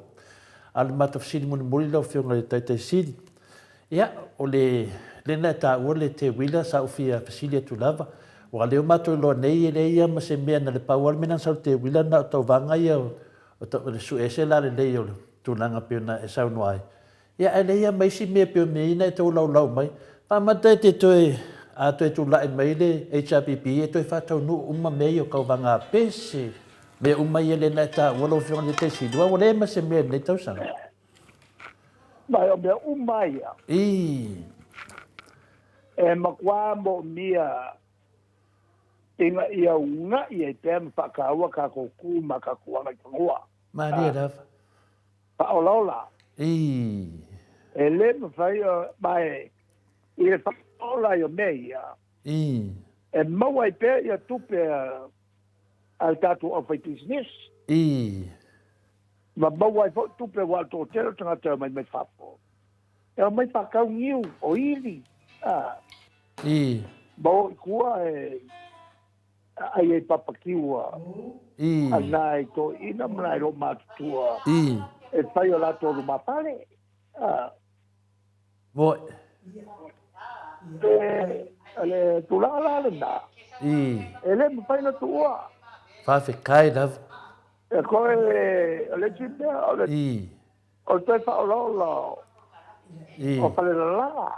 A o le matou fesili mulimuli lau Afioga i le Taitai Sili, ia, o le lea na e taua le teuila sa ou fia fesili atu lava, aua o lea ua matou iloa nei e leai lava ma se mea na o le pau lava le mea na sau i le teuila na o tauvaga ia o le sue ese la lelei o le tulaga pei ona e saunoa ai. Ia, ae leai lava ma isi mea pei o mea ia na e taulaulau mai. Faamata e te toe, a toe tulai mai le HRPP e toe faataunuu uma mea ia o tauvaga a pese, mea uma ia lea na e taua lau Afioga i le Taitai Sili, aua ua leai ma se mea i lenei tausaga. Ma o mea uma ia. Ii. E matua moomia ina ia una'i ai pea ma faataua tatou tu ma tatou agaifanua. Malie lava. Faaolaola. Ii. E le mafai o, ma e, i le faaola ai o mea ia. Ii. E maua ai pea ia tupe a, a le tatou aufaipisinisi. Ii. Ma maua ai foi tupe aua o le toatele o tagata e omai mai fafo. E omai faatau niu, o ili, a. Ii. Ma o i tua e ai ai papakiu a. Ii. A nai toeaiina ma nai loomatutua. Ii. E fai o latou lumafale. A. Moe. E, le tulaga la lena. Ii. E le mafai ona tuua. Faafetai lava. E koe, o le isi mea, o le, Ii. o le toe faaolaola o, Ii. o falelalaga.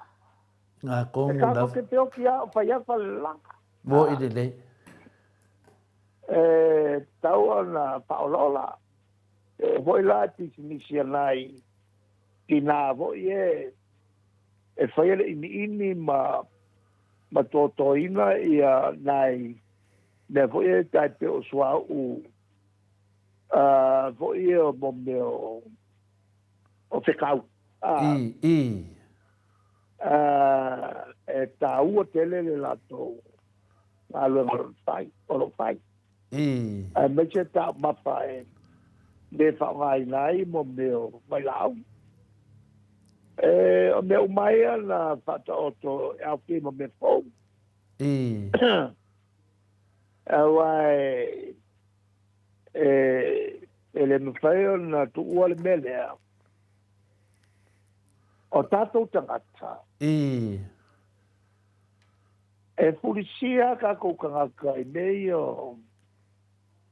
Ngā E kongu tatou lava. te feoki lava o fai ai falelalaga. Moe lelei. E tatau ona faaolaola. E oo foi la i pisinisi a nai tinā foi e e faia le ʻimiʻimi ma ma totoina ia nai mea foi e tai pei o suauu foi ia mo mea o fekau. Ii, ii. E taua tele le latou galuega o lo o fai, o lo o fai. Ii. Aemaise taumafa e le faaaogaina ai mo mea o vailaau. E, o mea uma ia na faataoto e aofia ma mea fou. Ii. Aua e, e, e le mafai ona tuua le mea lea. O tatou tagata. Ii. E fulisia tatou tagata i mea ia o,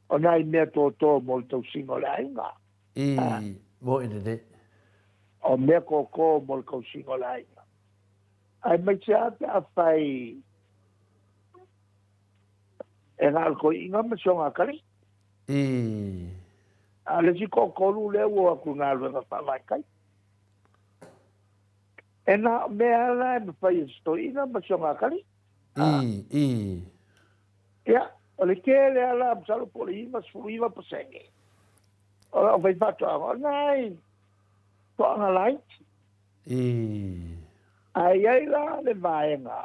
o nai mea toto mo le tausiga o le aiga. Ii, moe lelei. O mea toto mo le tausiga o le aiga. Aemaise lava pe afai e na o le toeaina ma si ona atalii. Ii. A o le isi toatolu lea ua o atu i galuega faavaitaimi. E na o mea lava la e mafai e si toeaina ma si ona atalii. Ii, ii. Ia, o le tele lava la, masalo po o le 99% o le aufaifaatoaga, o nai toaga laiti. Ii. Ae i ai la le vaega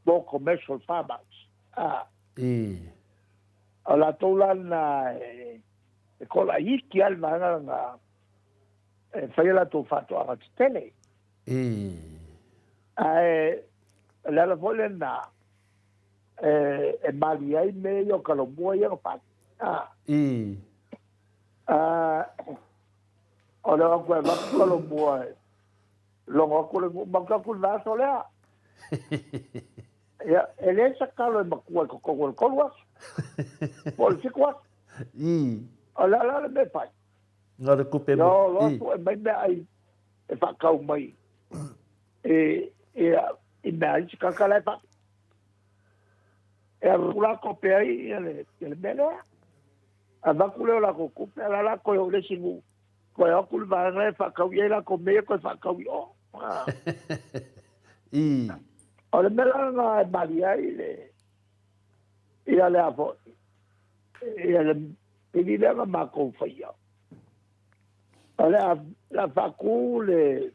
mo commercial farmers. A. Ii. O latou la lena e kolaiti lava le vaega lena e fai a latou faatoaga tetele. Ii. Ae o le ala foi lena e malie ai mea ia o kalomua ia na fai. A. Ii. A, o le o atu e avatu kalomua e logo atu le nuu, matou atu i le vaiaso lea. Ia, e leai se kalo e matua i totonu o le 3 aso, po o le 7 aso. Ii. O le a la le mea e fai? Na o le kupe mo. Ia o loa sue mai meaai e faatau mai i, i, i mea isi tagata la e fai. E alu la kope ai ia le, ia le mea lea. Avatu lea o latou tupe, a la la toe o i le isi nuu, toe o atu le vaega lea e faatau i ai latou mea ia toe faatau i o. Ii. O le mea la lena e malie ai le, ia le a foi, ia le pili lea na matou faia. O le a, le a faatu le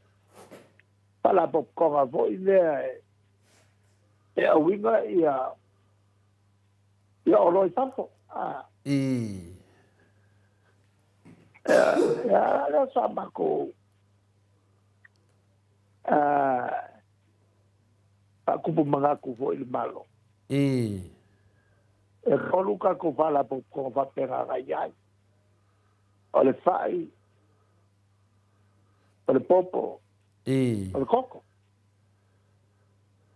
faalapotopotoga foi lea e, e auina ia Ia oloa i fafo. A. I. Ia, lea sa matou faatupu manatu foi i le Malo. I. E tolu tatou faalapotopotoga faapena na i ai. O le fai, o le popo, I. o le koko.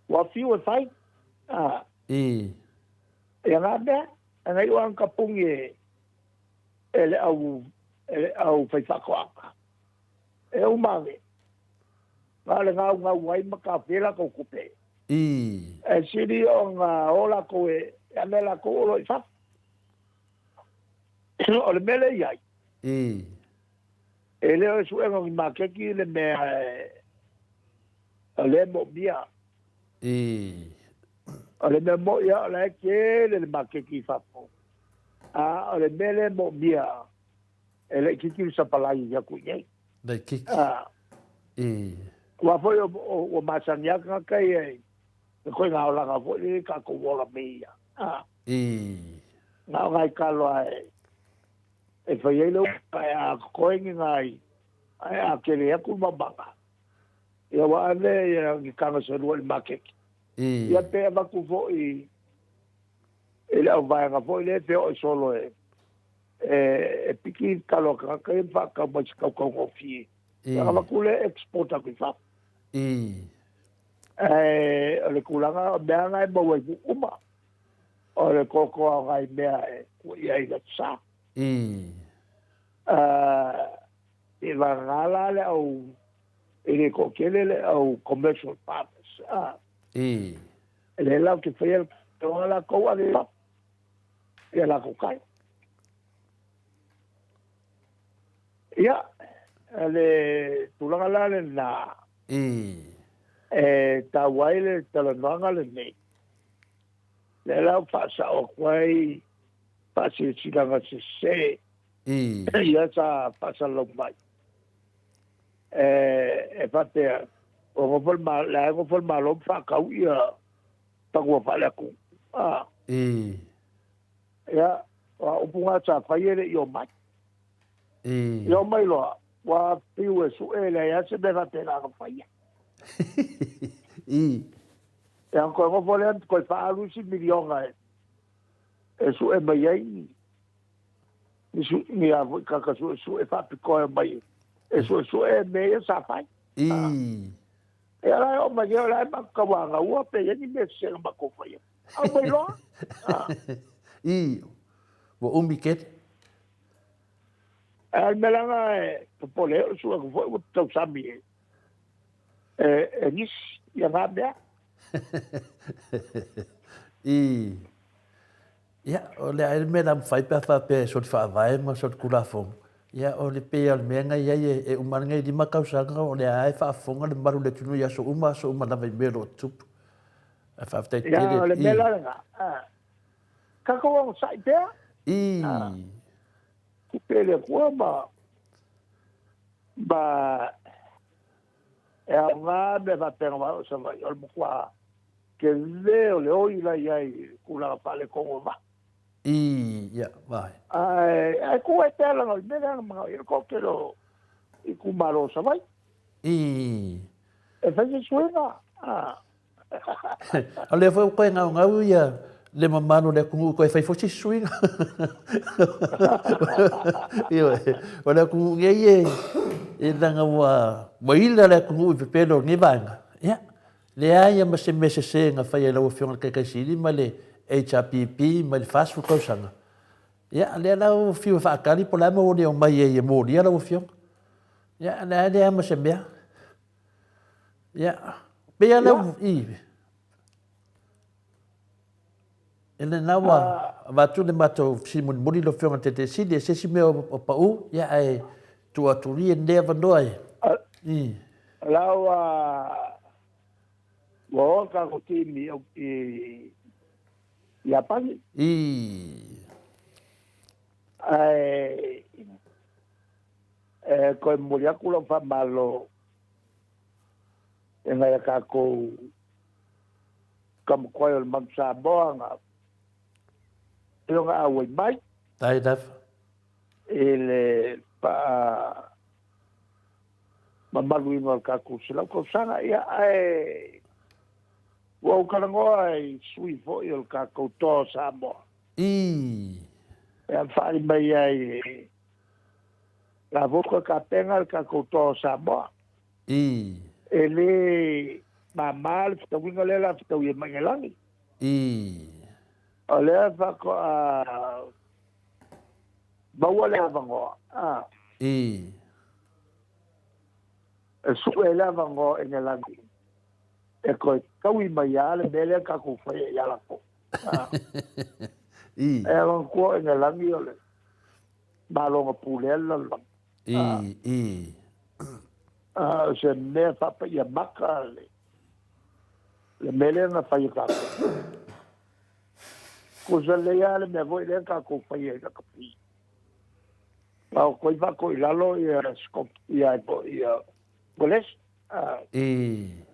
Ua fiu e fai. A. I. Ia ngā mea, e ngai o ang kapungi e, e le au, e le au whai whakoaka. E umange. Ngā le ngau ngau ai ma ka whila ko kupe. I. E siri o ngā o la ko e, e ane la ko olo i whap. O le mele i ai. I. E leo e suenga ki makeki le mea e, o le mo mia. I. O le mea mo ia o la e kele le makeki i whapo. A o le mele mo mia e le kiki le sapalai ia ku nei. Le kiki. A. I. Ua foi o, o, o masani aka kai e, e koe ngā olanga foi le ka ko wola me ia. A. I. Ngā o ngai kaloa e, e whai ai le upa e a koengi ngai, ai a kere aku mabanga. Ia wa ane ia ngi kanga sa lua le makeki. I. Ia pe avaku foi e le au vaega foi le pe o e solo e e, e piki kalo ka ka e whakau mai se kaukau ngofie. I. Ia avaku le export aku i whap. I. E, o le kulanga o mea ngai maua i uma. O le koko o ngai mea e ku ia i la sa. I. I vangala le au i le kokele le au commercial farmers. I. E le lau te whaia te la kou ane pap. Ia la kou kai. Ia, le tulaga la le nā. I. E tau ai le talanoaga lenei. Le lau whaasao aku ai whaasilasila sese. I. Ia sa whaasalau mai. E, e whatea, o ngofo le ma, le ai ngofo le malo whakau ia tangua whale aku. Ah. I. Ia, wa upunga sa whai ele i o mai. I. I o mai loa, wa piu e su e le ia se me whatea nga whaia. I. Ia koe ngofo le koe whaalu si milionga e, e su e mai ai ni. Ni su, ni a voi kaka su e su e whapikoe mai. E su e su e me e sa whai. I. E ala e o mai e ola e makawanga ua pe e ni me se nga mako whaia. Au mai loa. Ah. I. Ua umi kete. E al melanga e popole o su aku foi ua tau sami e. E, e nisi ia ngā mea. I. Ia, o le a le mea la mawhai pea whapea e soli whaavae ma soli kulafono. Ia, o le pei o le mea ngai ai e, e uma ngai lima kausaga o le a e whaafonga le maru le tunu i aso uma, aso uma lava i mea lo o tupu. A whaafetai Ia, tele. o le I. mea la nga. Ah. Kako au sai pea. I. Ah. Ku pele kua ma ma e au ngā mea whapenga wa o Savaii o le mokua ke le o le oi la iai kulaga whale kongo wa. I, ia, vai. Ai, ai ku e te alanga i mea nga i ko ke ro i ku maro Savaii. I. E whai se suenga. Ah. A lea foi koe ngau ngau ia le mamano le atunuu koe fai foi se suiga. Ioe, o le atunuu nei e, e langa ua, ua ila le atunuu i pepelo o lenei vaega. Ia, leai ia ma se mea sese na fai e lau Afioga i le Taitaisili ma le HRPP mai le 40 tausaga. Ia, lea la ua fiu e faatali po o le a mea ua le omai ai e molia lau Afioga. Ia, leai leai ma se mea. Ia, pei a lau, i, e lena ua avatu le matou fesili mulimuli lau Afioga i le Taitaisili, e se isi mea o pau, ia, ae tuu atu i lenei avanoa e, i. La ua, ua o tatou timi i Iapani. I. Ae, E koe momoli aku lau faamalo e ngai a tatou tamakoai o le Manu Samoa na Afioga auai mai. Faafetai lava. I le faa mamaluina o le tatou 100 tausaga. Ia, ae ua ou talanoa i sui foi o le tatou Toa o Samoa. Ii. Ia, faaali mai ai la foi toe tapena le tatou Toa o Samoa. Ii. E le mama le fetauiga lea o le a fetaui ai ma Ingelani. Ii. O lea faatoa maua le avanoa. A. Ii. E sue le avanoa i Ingelani e toe taui mai lava le mea lea tatou faia ia latou. A. Ii. E manatua o Ingelani o le Malo na pulea le lalolagi. Ii, ii. A, o se mea faapaia maka le le mea lea na fai e tatou. Tusa lelei lava le mea foi lea na tatou faia i lakapi. A o toe faatoe i lalo ia Scot ia ia Uelesi. A. Ii.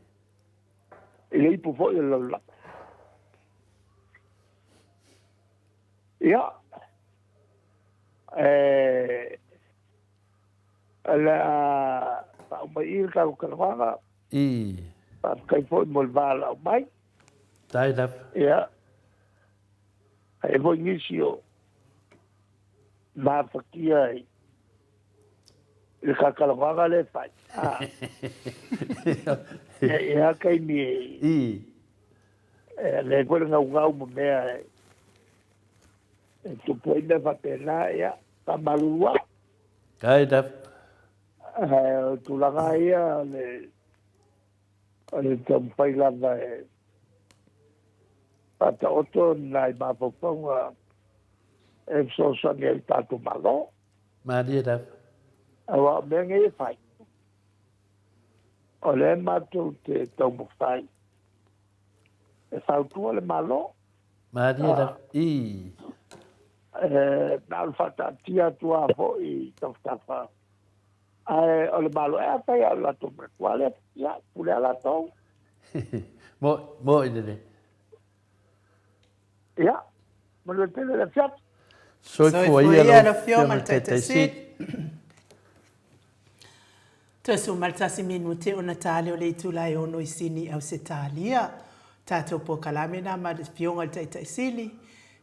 I le ipu foi o le lalolagi. Ia, e o le a faauma i i le tatou talanoaga. Ii. Faafetai foi mo le valaau mai. Faafetai lava. Ia, e i ai foi nisi o mafatia i le ta talanoaga lea e fai. E i ai lava taimi e Ii. E lelei foi le gaugau ma mea e tupu ai mea faapena, ia, faamalulu atu. Kind of. Ae o le tulaga ia o le, o le taumafai lava e faataoto nai mafaufauga e fesoasoani ai i le tatou Malo. Malie lava. Aua o mea nei e fai, o lea matou te taumafai e fautua le Malo. Malie lava. Ii. E na o le faataatia atu lava foi i tafatafa, ae o le Malo, e afai lava o le latou manatu lava lea, ia, pule lava latou. Mo'i lelei. Ia, manuia tele le afiafi. Soifua ia lau Afioga i le Taitai Sili. Toe 11 minute ona tale o le itula e 6 i Sini, Ausetalia. Tatou polokalame na ma le Afioga i le Taitai Sili.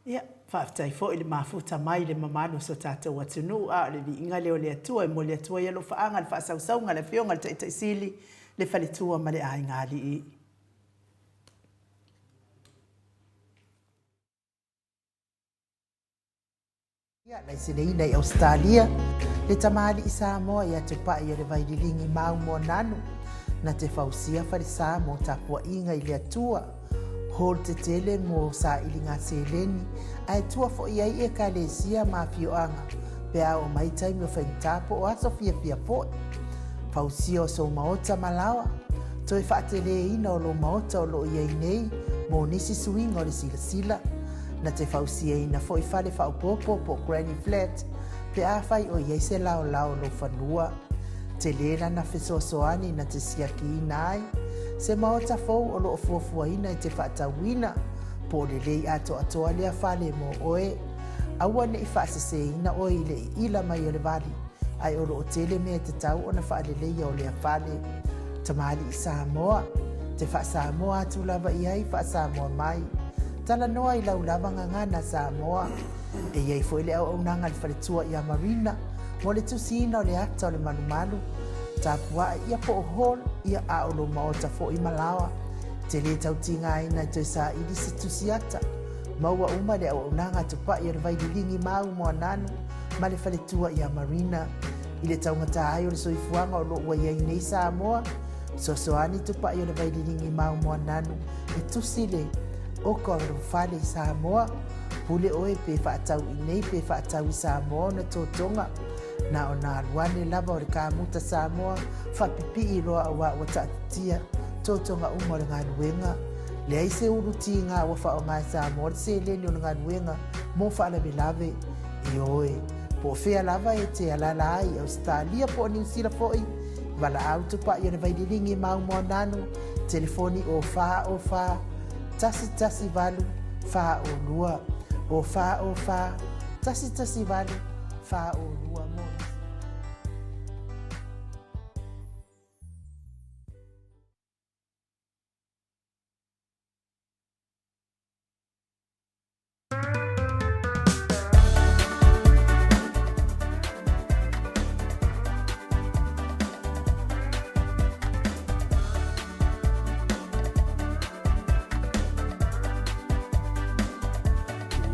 Ia, faafetai foi i le mafuta mai i le mamalu o so tatou atunuu, a o le viiga lea o le Atua e momoli atu ai alofaaga i le faasausauga a le Afioga i le Taitai Sili, le faletua ma le aiga alii. Laiseneina i Ausetalia, le tamalii Samoa ia Tupai o le Vaililigi Mau Moananu, na te fausia falesa mo tapuaiga i le Atua, hall tetele mo sailiga seleni, ae tua foi ai Ekalesia ma afioaga pe a oo mai taimi o faigata po o aso fiafia foi. Fausia o sou maota ma laoa, toe faateleina o lou maota o lo o i ai nei mo nisi suiga o le silasila, Na te fausiaina foi fale faaopoopo po o granny flat pe afai o i ai se laolao o lou fanua. Tele lana fesoasoani na te siakiina ai se maota fou o lo o fuafuaina e te faatauina po o lelei atoatoa lea fale mo oe. Aua ne i faaseseina oe i le iila mai o le vali, ae o lo o tele mea e tatau ona faaleleia o lea fale. Tamalii Samoa, te faa-Samoa atu lava i ai faa-Samoa mai. Talanoa i lau lava gagana Samoa. E i ai foi le auaunaga a le faletua ia Marina mo le tusiina o le ata o le malumalu, tapuae ia po o hall ia a o lou maota foi ma laoa. Te le tau tigaina e toe saili se tusi ata. Maua uma le auaunaga a Tupai o le Vaililigi Mau Moananu ma le faletua ia Marina. I le taugata ai o le soifuaga o lo o ua i ai nei Samoa, fesoasoani Tupai o le Vaililigi Mau Moananu e tusi le oko a lou fale i Samoa. Pule oe pe faatau i nei pe faatau i Samoa ona totoga. Na ona alu ane lava o le kamuta Samoa faapipii loa auā ua taatitia totoga uma o le galuega. Leai se ulu tiga ua faaaoga e Samoa le seleni o le galuega mo faalavelave. Ioe, po o fea lava e te alaala ai i Ausetalia po o Niu Sila foi, Valaau Tupai o le Vaililigi Mau Moananu, telefoni 04 04 118 42. O 4 o 4, 1 1 8, 4 o 2 mo isi.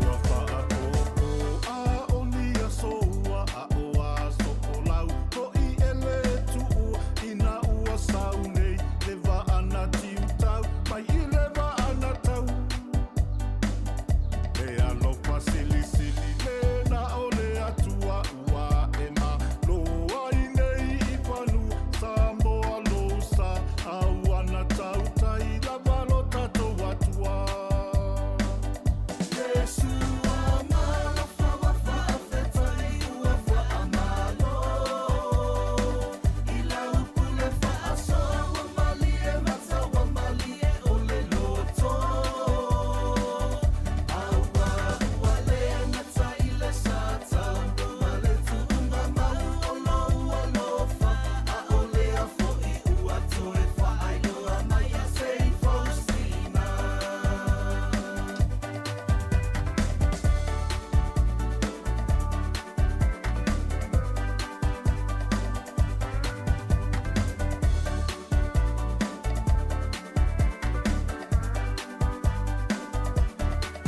Ua faapopo a o ni aso ua aʻo aso folau hoʻi e le tuua ina ua sau nei le vaa na tiutau mai i le vaa na tau E alofa silisili lena o le Atua ua e malo ai nei i fanua Samoa lou sa a ua na tautai lava lo tatou Atua.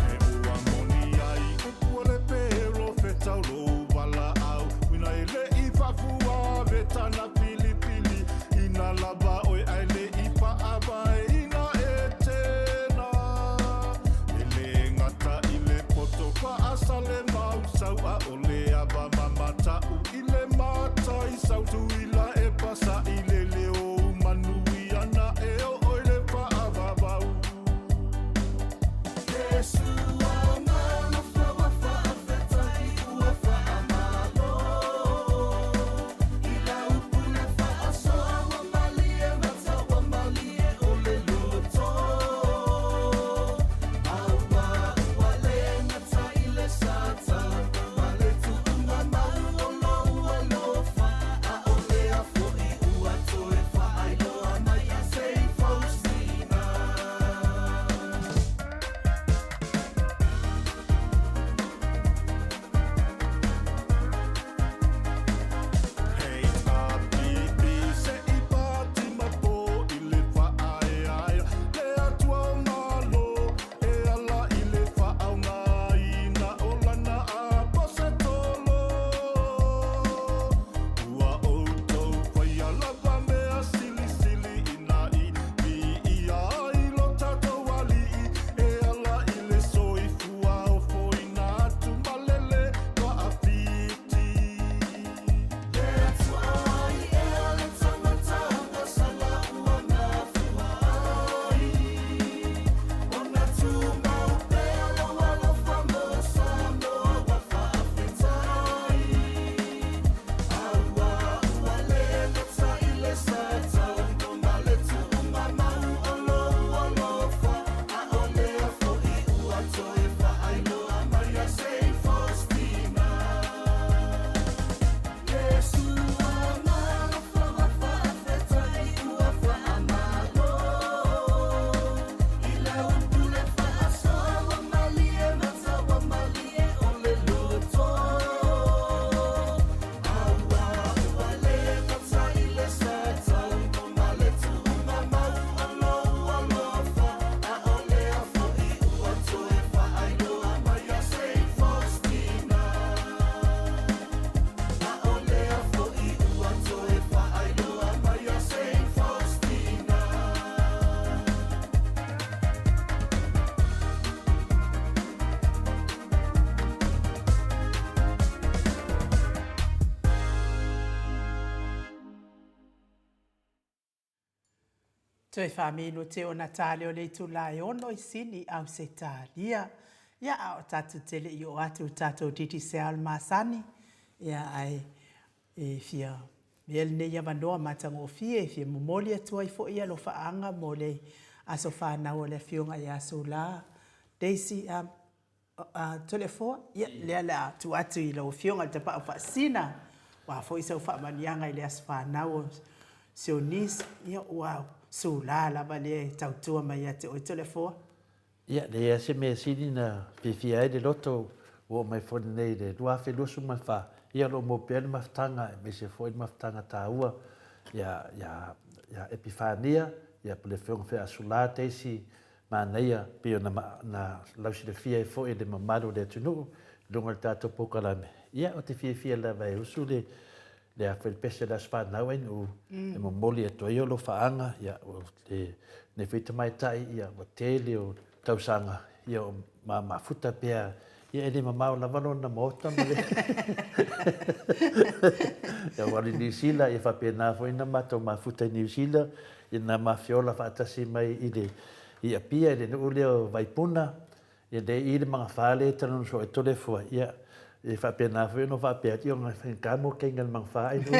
E ua moni ai upu o le perofeta o lou valaau uina e le i faafuaveta na filifili ina lava oe ae le i faavaeina Etena. E le gata i le poto faasale mausau a o le ava mamata'u i le mataisau tuila e pasa'i le leo manuia na e oo i le faavavau. Hei ʻāpipi se i pātima pō i le faaeaea le Atua o Malo e ala i le faaaogaina o lana aposetolo. Ua outou faia lava mea silisili ina i viia ai lo tatou Alii e ala i le soifua ofoina atu ma le lē faafiti. Toe faaminu te ona tale o le itula e 6 i Sini, Ausetalia. Ia, a o tatou te le i oo atu i tatou Digicel masani, ia, ae e fia avea lenei avanoa matagofie e fia momoli atu ai foi alofaaga mo le aso fanau o le Afioga ia Sula Daisy. Toleafoa, ia, lea o le a tuu atu i lau Afioga i le Tapaau Faasisina, aua foi sau faamanuiaga i le aso fanau o si ou niece, ia ua sula lava lea e tautua mai ia te oe Toleafoa. Ia, leai lava se mea sili na fiafia ai le loto ua oo mai foi lenei i le 2024, ia o lo o maua pea le mafutaga aemaise foi le mafutaga taua ia, ia, ia Epifania, ia po o le Afioga foi ia Sula Daisy Manaia, pei ona na lausilafia ai foi e le mamalu o le atunuu i luga o le tatou polokalame. Ia, ou te fiafia lava e usu le le a foi le pese o le aso fanau ainu e momoli atu ai alofaaga, ia, o lenei foi tamaitai, ia, ua tele o tausaga, ia, o ma mafuta pea, ia, e le mamao lava lona maota ma le ia, ua alu i Niu Sila, ia faapena foi ona matou mafuta i Niu Sila, ia na mafiola faatasi mai i le i Apia i le nuu lea o Vaipuna, ia lea i le magafa lea e talanoa soo ai Toleafoa, ia e faapena foi ona faapea atu, ia ona faigata mo keinga le magafa ai nuu.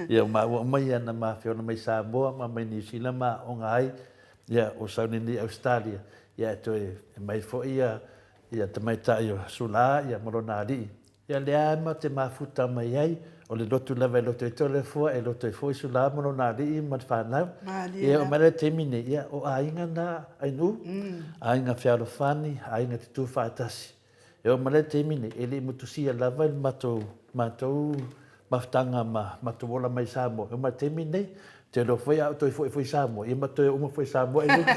Ia o maua uma ia na mafiola mai Samoa ma mai Niu Sila ma aoga ai, ia o sau nei i Ausetalia, ia e toe mai foi ia ia tamaitai o Sula ia ma lona alii. Ia lea lava matou te mafuta mai ai, o le lotu lava e lotu ai Toleafoa, e lotu ai foi Sula ma lona alii ma le fanau. Ia oo mai la i le taimi nei, ia o aiga na Ainuu, aiga fealofani, aiga tutū faatasi. E oo mai la i le taimi nei, e le i motusia lava i le matou, matou mafutaga ma matou ola mai Samoa. E oo mai i le taimi lenei, ou te iloa foi a ou toe foi foi i Samoa, ia ma toe uma foi i Samoa i luga.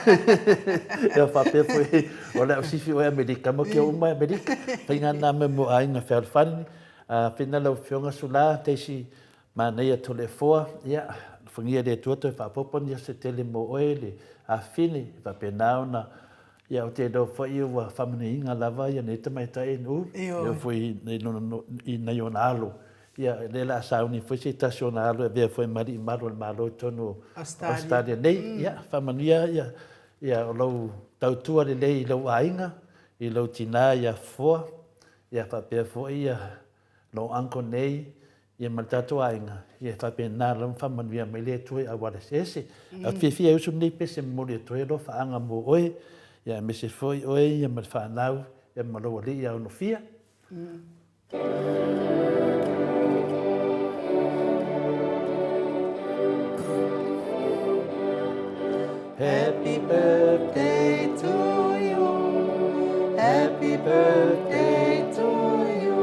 Ia faapea foi, o le a ou sifi oe i Amerika, ma ke uma i Amerika. Faiga na mea mo aiga fealofani. Whina lau Afioga Sula, teisi manaia Toleafoa, ia, alofagia e le Atua toe faaopoopo ni aso se tele mo oe le afafine, e faapena ona Ia, ou te iloa foi ua faamanuiaina lava ia nei tamaitai nuu, e oo foi i nai ona alo. Ia, o lea o le a sauni foi se tasi o ona alo e avea foi ma alii malu o le Malo i totonu o Ausetalia nei. Ia, faamanuia ia, ia o lou tautua lelei i lou aiga, i lou tina ia Fofoa, ia faapea foi ia lou uncle nei, Ia ma le tatou aiga, ia e faapena lava ona faamanuia mai le Atua i auala eseese. Ae ou te fiafia e usu lenei pese e momoli atu ai alofaaga mo oe, ia aemaise foi oe ia ma le fanau, ia ma lou alii ia Onofia. Happy birthday to you, happy birthday to you,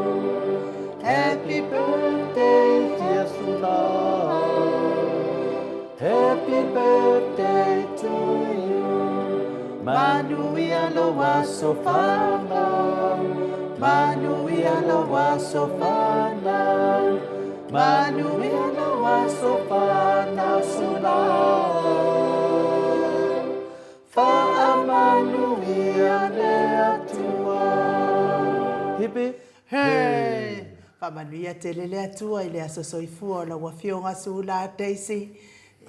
Happy birthday dear Sula, happy birthday to you. Manuia lou aso fanau, manuia lou aso fanau, manuia lou aso fanau Sula. Faamanuia le Atua. Hip hip. Hei! Faamanuia tele le Atua i le aso soifua o lau Afioga Sula Daisy,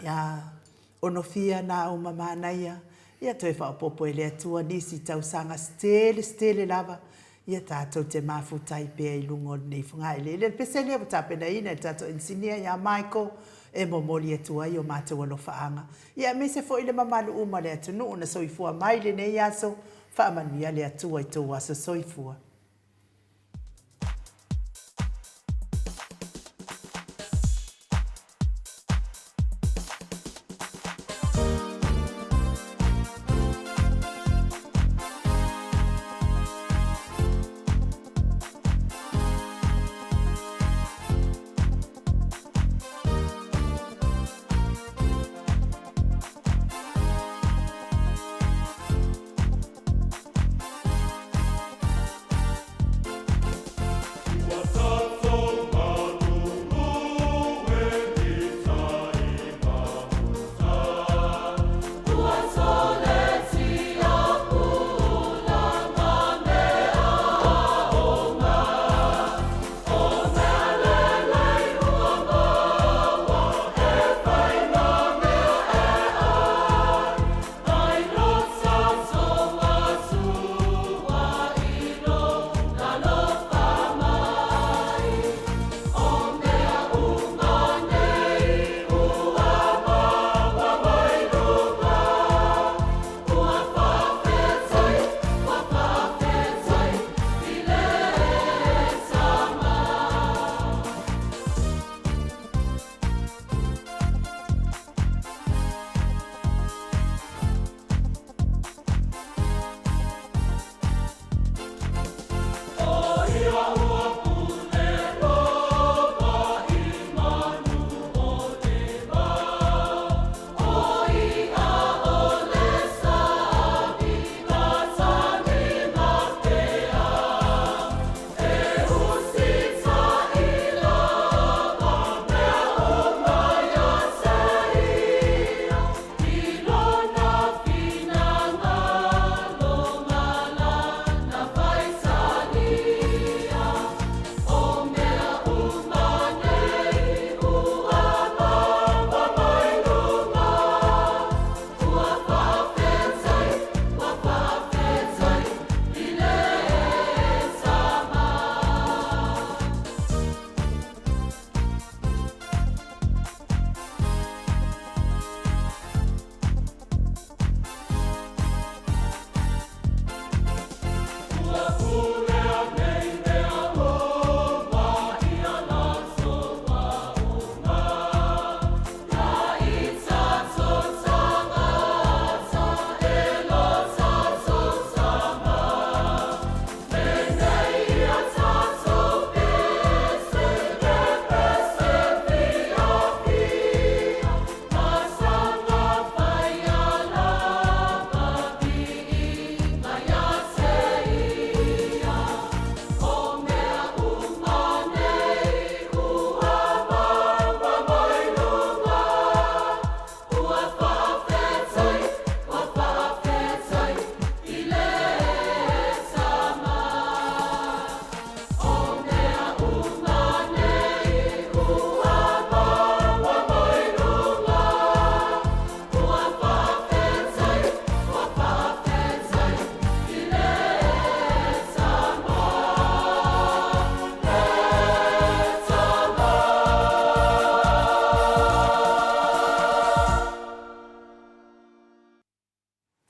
ia onofia na au ma manaia, ia toe faaopoopo e le Atua nisi tausaga se tele se tele lava, ia tatou te mafuta ai pea i luga o lenei fogaeleele. O le pese lea ua tapenaina e le tatou inisinia ia Michael e momoli atu ai o matou alofaaga, ia aemaise foi le mamalu uma o le atunuu na soifua mai i lenei aso, faamanuia le Atua i tou aso soifua.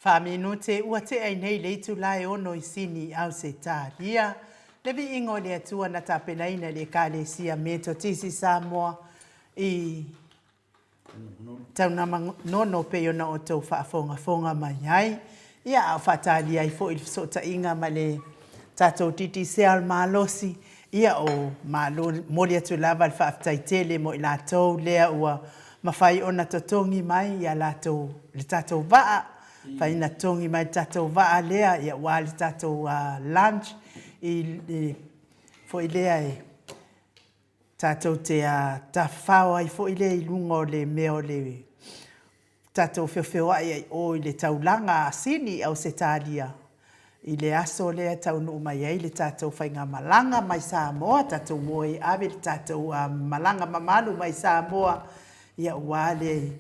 Faaminute ua tea ai nei le itula e ono i Sini i Ausetalia, le viiga o le Atua na tapenaina e le Ekalesia Metotisi Samoa i Taunamanono pei ona outou faafogafoga mai ai. Ia, a o faatalia ai foi le fesootaiga ma le tatou Digicel malosi, ia o malo, momoli atu lava le faafetai tele mo i latou lea ua mafai ona totogi mai ia latou, le tatou vaa, mafai ona totogi mai le tatou vaa lea, ia aua le tatou lunch i foi lea e tatou te tafafao ai foi lea i luga o le mea o le tatou feofeoai ai i o i le taulaga a Sini i Ausetalia i le aso lea e taunuu mai ai le tatou faigamalaga mai Samoa, tatou o e ave le tatou malaga mamalu mai Samoa, ia aua le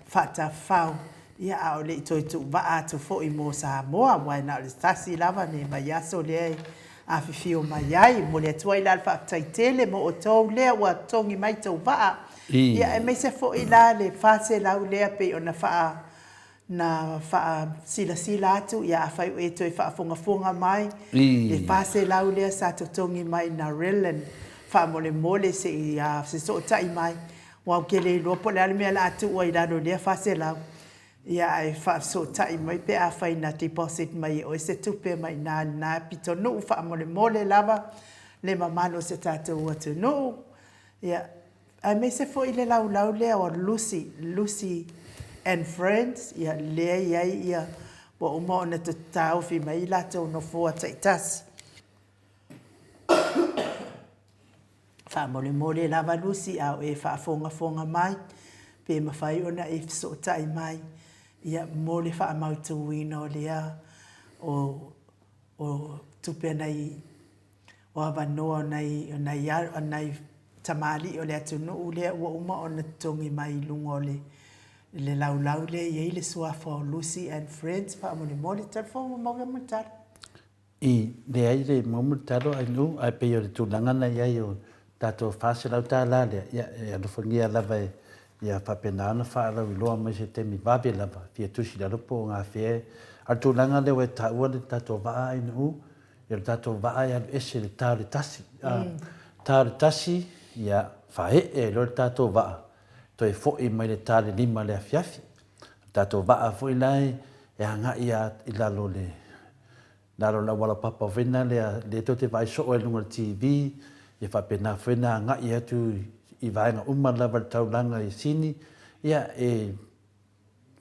faatafafao, ia a o le i toe tuuvaa atu foi mo Samoa, aua e na o le tasi lava le vaiaso lea e afifio mai ai. E momoli atu ai la le faafetai tele mo outou lea ua totogi mai tou vaa, ia aemaise foi la le 400 lea pei ona faa na faasilasila atu, ia afai o e toe faafogafoga mai, le 400 lea sa totogi mai na Relin, faamolemole se i fesootai mai, aua ou te le iloa po o le a le mea o le a tuu ai i lalo i lea 400, ia ae faafesootai mai pe afai na deposit mai e oe se tupe mai i ina i lena pitonuu faamolemole lava le mamalu o si o tatou atunuu. Ia, aemaise foi le laulau lea o Lucy, Lucy and Friends, ia lea e i ai ia, ua uma ona taofi mai latou nofoa taitasi. Faamolemole lava Lucy a o e faafogafoga mai, pe mafai ona e fesootai mai, ia, mo le faamautuina o lea o, o tupe a nai, o avanoa o nai, o nai, o nai tamalii o le atunuu lea ua uma ona totogi mai i luga o le, le laulau lea e i ai le suafa o Lucy and Friends, faamolemole, talifono ua maua ma le tala. I leai le muamua le talo ai nuu ae pei o le tulaga na i ai o tatou $400 lea, ia e alofagia lava e ia faapena ona faalauiloa mai se taimi vave lava, fia tusi i lalo po o gafea. A o le tulaga lea ua e taua le tatou vaa ai nuu, ia o le tatou vaa e alu ese i le ta o le tasi. A ta o le tasi, ia faee ai loa le tatou vaa, toe foi mai le ta o le lima i le afiafi. O le tatou vaa foi la e agai lava i lalo o le Lalo o le auala papa foi lena lea, lea tou te vaai soo ai i luga o le TV, ia faapena foi ona agai atu i vaega uma lava i le taulaga i Sini, ia e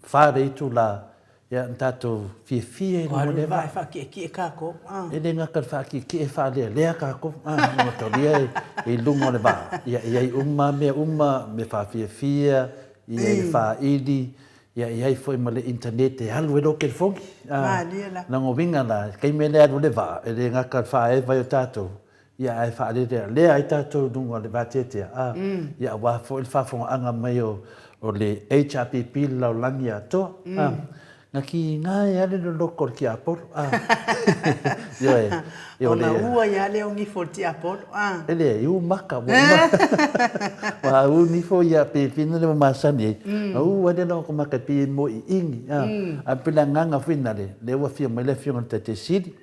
fa le itula, ia na tatou fiafia i luga o le vaa. E faakiekie tatou. E le gata i le faakiekie, e faalealea tatou. Ua taulia i luga o le vaa, ia e i ai uma mea uma, mea faafiafia, i ai le faili, Ia i ai foi ma le internet e alu ai lou telefoni. Malie la. Lona uiga la, i le taimi lea e alu ai le vaa, e le gata i le faaeva ai o tatou, ia ae faalelealea ai tatou i luga o le vateatea, a, ia aua foi le faafogaaga mai o le HRPP le lalolagi atoa, a. Na kiga ai lava le loloto o le tiapolo, a. Ioe, Ona u ai lava lea o nifo o le tiapolo, a. E leai, u maka, ua uma. Ua u nifo ia pe pina le ua masani ai. Na u ai lea o maka e pei e moe iini, a. Ae pei o le agaga foi nale, lea ua afio mai le Afioga i le Taitai Sili,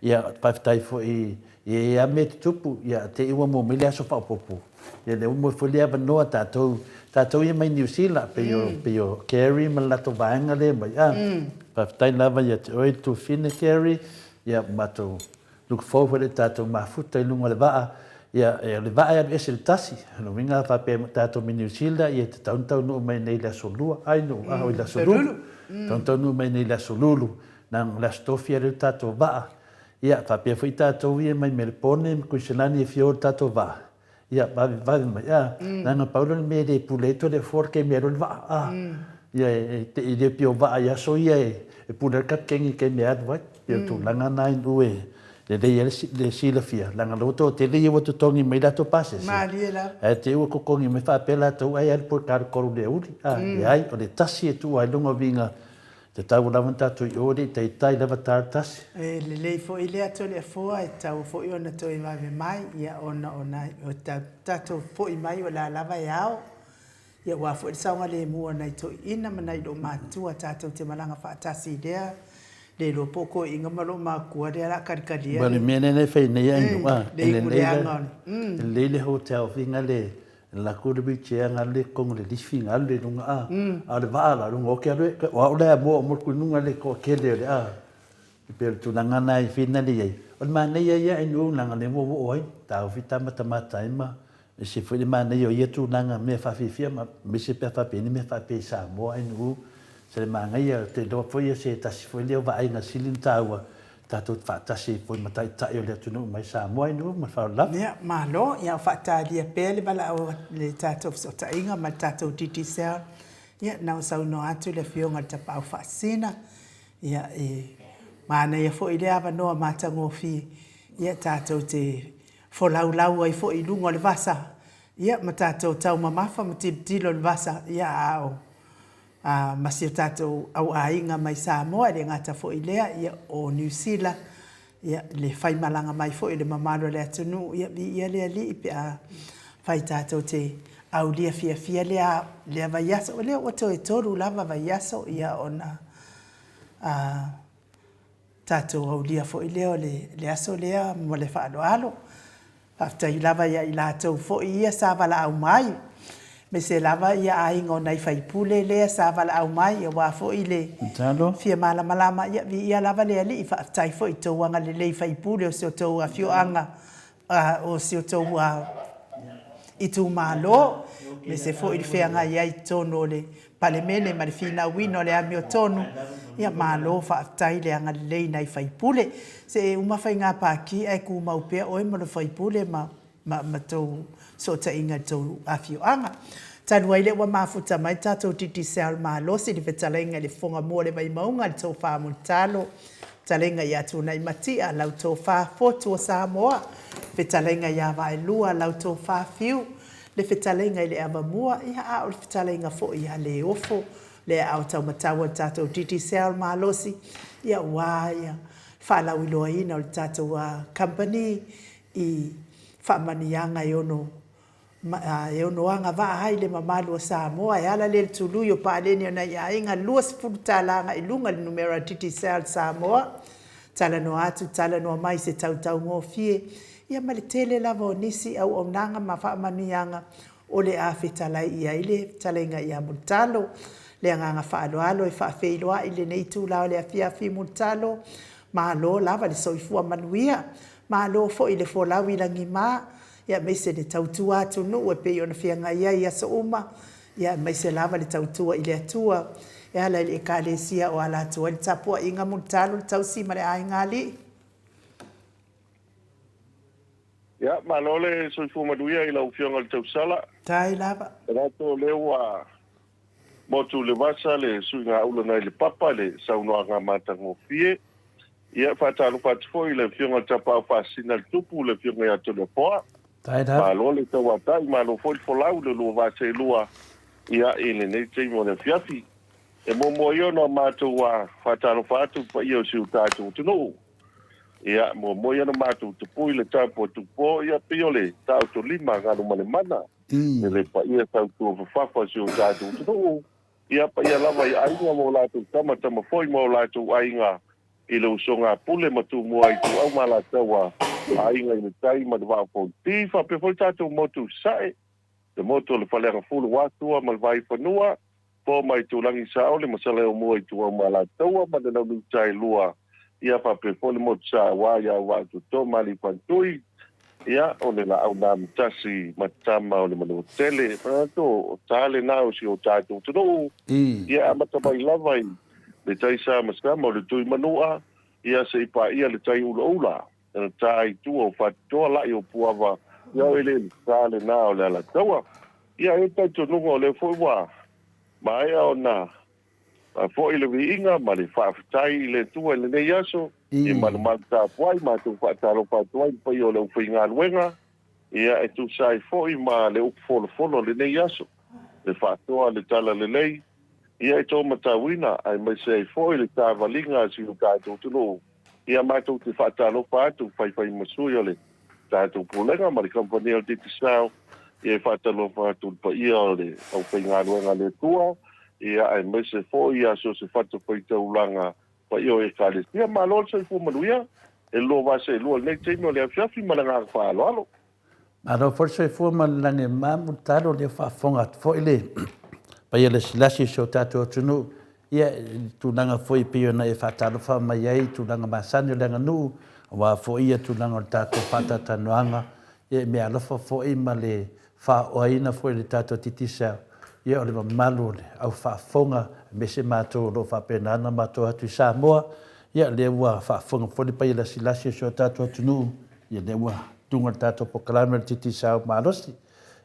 ia faafetai foi i e a mea e tutupu, ia te i ua maua mai le aso faaopoopo. Ia lea ua maua foi le avanoa tatou, tatou ia mai Niu Sila, pei o, pei o Kerry ma le latou vaega lea e mai, a. Faafetai lava ia te oe le tuafafine Kerry, ia matou look forward i le tatou mafuta i luga o le vaa, ia o le vaa e alu ese i le tasi, o lona uiga a faapea tatou mai Niu Sila ia e tatau ona taunuu mai nei i le aso Lua, ai no, a oi le aso Lulu, tatau ona taunuu mai nei i le aso Lulu, leaga o le aso Tofi lea o le tatou vaa, ia faapea foi tatou ia mai Melepone ma Kuiselani e fia o i le tatou vaa, Ia, vave, vave mai, a. Leaga pau lea o le mea e le pule ai Toleafoa le taimi e alu ai le vaa, a. Ia, e te i le pio vaa i aso ia e pule ai le kapikeni i le taimi e alu ai. Pei o le tulaga lena i nuu e lelei ai le silafia, leaga o lea ua toatele ia ua totogi mai latou pasese. Malie lava. Ae te i ua totogi mai faapea latou, ai alu po i le 3 i le aoauli, a. Leai, o le tasi e tuu ai luga o viga Tatau lava ona tatou i o e le i taitai lava ta le tasi. E lelei foi lea Toleafoa, e tatau foi ona toe vave mai, ia ona o tatou foi mai o la lava e ao. Ia aua foi le saogalemu o nai toeaiina ma nai loomatua tatou te malaga faatasi i lea le iloa po o toeaiina ma loomatua lea o le a kalikalia le. Ma le mea lea e fai nei Ainuu a, e lelei le hotel foi lea Lako le wheelchair nga le kongo le lifi nga le lunga a. A le vaa la lunga oke alu o au le mo mo ku lunga le ko kele le a. Pe le tulaga na i fina le ai. O le manaia ia i nu langa le wo wo ai. Ta o fita mata mata ai ma e se foi le manaia o ia tulaga mea fafiafia ma me se pea faapeni mea faapea i Samoa ai nu se le manaia te iloa foi ia se tasi foi lea o vaaiga sili ona taua tatou te faatasi ai foi ma taitai o le atunuu mai Samoa i nuu ma le faaaloalo lava. Ia, malo. Ia, o faatalia pea le valaau a le tatou fesootaiga ma le tatou Digicel. Ia, na o saunoa atu le Afioga i le Tapaau Faasisina, ia, e manaia foi lea avanoa matagofie, ia, tatou te folaulau ai foi i luga o le vasa, ia, ma tatou taumamafa ma tilotilo i le vasa, ia, a o A ma si o tatou au aiga mai Samoa, e le gata foi i lea, ia, o Niu Sila, ia, le faimalaga mai foi o le mamalu o le atunuu, ia, viia le Alii pe a fai tatou te aulia fiafia lea, lea vaiaso. O lea ua toe tolu lava vaiaso, ia, ona, a, tatou aulia foi lea o le, le aso lea ma le faaaloalo. Faafetai lava ia i latou foi ia sa valaau mai, aemaise lava ia aiga o nai faipule lea sa valaau mai aua foi le fia malamalama. Ia viia lava le Alii, faafetai foi i tou agalelei faipule o si outou afioaga, o si outou itumalo, aemaise foi le feagai ai i totonu o le Palemene ma le finauina o le amiotonu, ia malo faafetai le agalelei i nai faipule. Se e uma faiga pati ae tumau pea oe ma le faipule ma ma tou sootaiga i le tou afioaga. Talu ai lea ua mafuta mai le tatou Digicel malosi i le fetalaiga i le Fofoga Mua o le Vaimauga le Tofa Mulitalo, fetalaiga ia Tunai Matia, lau Tofa Fotu o Samoa, fetalaiga ia Vaelua, lau Tofa Fiu, le fetalaiga i le avamua, ia a o le fetalaiga foi ia Leofo, le aao taumatau a le tatou Digicel malosi, ia aua ia faalauiloaina o le tatou company i faamanuiaga e ono e ono agavaa ai le mamalu o Samoa e ala lea i le tului o paleni o nai aiga $20 agai i luga i le numera Digicel Samoa. Talanoa atu, talanoa mai i se tautaugofie, ia ma le tele lava o nisi auaunaga ma faamanuiaga o le a fetalai i ai le fetalaiga ia Mulitalo. Le agaga faaaloalo e faafeiloai i lenei itula o le afiafi Mulitalo. Malo lava le soifua manuia, malo foi le folau i lagima, ia aemaise le tautua atunuu e pei ona feagai ai i aso uma, ia aemaise lava le tautua i le Atua e ala i le Ekalesia o ala atu ai le tapuaiga Mulitalo, le tausi ma le aiga alii. Ia, malo le soifua manuia i lau Afioga i le Tausala. Tai lava. Manatu o lea ua motu le vasa le suiga-ula nai le papa i le saunoaga matagofie. Ia, e faatalofa atu foi i le Afioga i le Tapaau Faasisina le Tupu, le Afioga ia Toleafoa. Tai lava. Malo le tauatai, malo foi le folau i le lua vaa seelua, ia, i lenei taimi o le afiafi. E muamua ia ona matou faatalofa atu i le paia o si o tatou atunuu. Ia, muamua ia ona matou tupui le tapu a Tupo, ia, pei o le taotolima a Galumalemana, i le paia tautua fafafa o si o tatou atunuu, ia, paia lava i aiga ma o latou tama, tama foi ma o latou aiga i le usoga a Pule ma Tumua Ituau ma Alataua, Aiga i le Tai ma le Vaa o Fonoti, faapea foi le tatou motu i Sasae, le motu o le Faleagafulu o Atua ma le Vaaifanua, Po ma Itulagi Saole ma Saleaaumua Ituau ma Alataua ma le Launiutaelua, ia faapea foi le motu Saua ia Auvaatuto ma Aliifaantui, ia o le laau na amitasi ma tama o le Manuatele. Manatu o ta lena o si o tatou atunuu, ia amata mai lava i le tai samasama o le Tuimanua, ia se i paia le tai ulaula, na ta i tua o Fatitoa, la'i o Puava, ia o eleele sa lena o le Alataua. Ia, e i ai le talitonuga o lea foi ua maea ona foi le viiga ma le faafetai i le Atua i lenei aso, i malumalu tapuai, matou faatalofa atu ai i le paia o le aufaigaluega, ia, e tusa ai foi ma le upu folofolo o lenei aso, le faasoa le talalelei, ia, e tou matauina, aemaise ai foi le savaliga a si o tatou atunuu. Ia, matou te faatalofa atu, faifai ma sui o le tatou Pulega ma le Kamupani o le Digicel. Ia, e faatalofa atu i le paia o le aufaigaluega a le Atua, ia, aemaise foi ia so o se fatafaitaulaga paia o Ekalesia. Malo le soifua manuia e le 2 va seelua i lenei taimi o le afiafi ma le agaga faaaloalo. Malo foi le soifua ma le lagi e mama Mulitalo, o lea ua faafofoga atu foi le paia lasilasi o si o tatou atunuu, ia, i le tulaga foi e pei ona e faatalofa mai ai i tulaga masani o le aganuu, aua foi ia tulaga o le tatou faatalatalanoaga, ia, i meaalofa foi ma le faaoaina foi e le tatou Digicel, ia, o le mamalu o le au faafofoga, aemaise matou o lo o faapena ona matou atu i Samoa, ia, o lea ua faafofoga foi le paia lasilasi o si o tatou atunuu, ia, lea ua tuga le tatou polokalame o le Digicel malosi.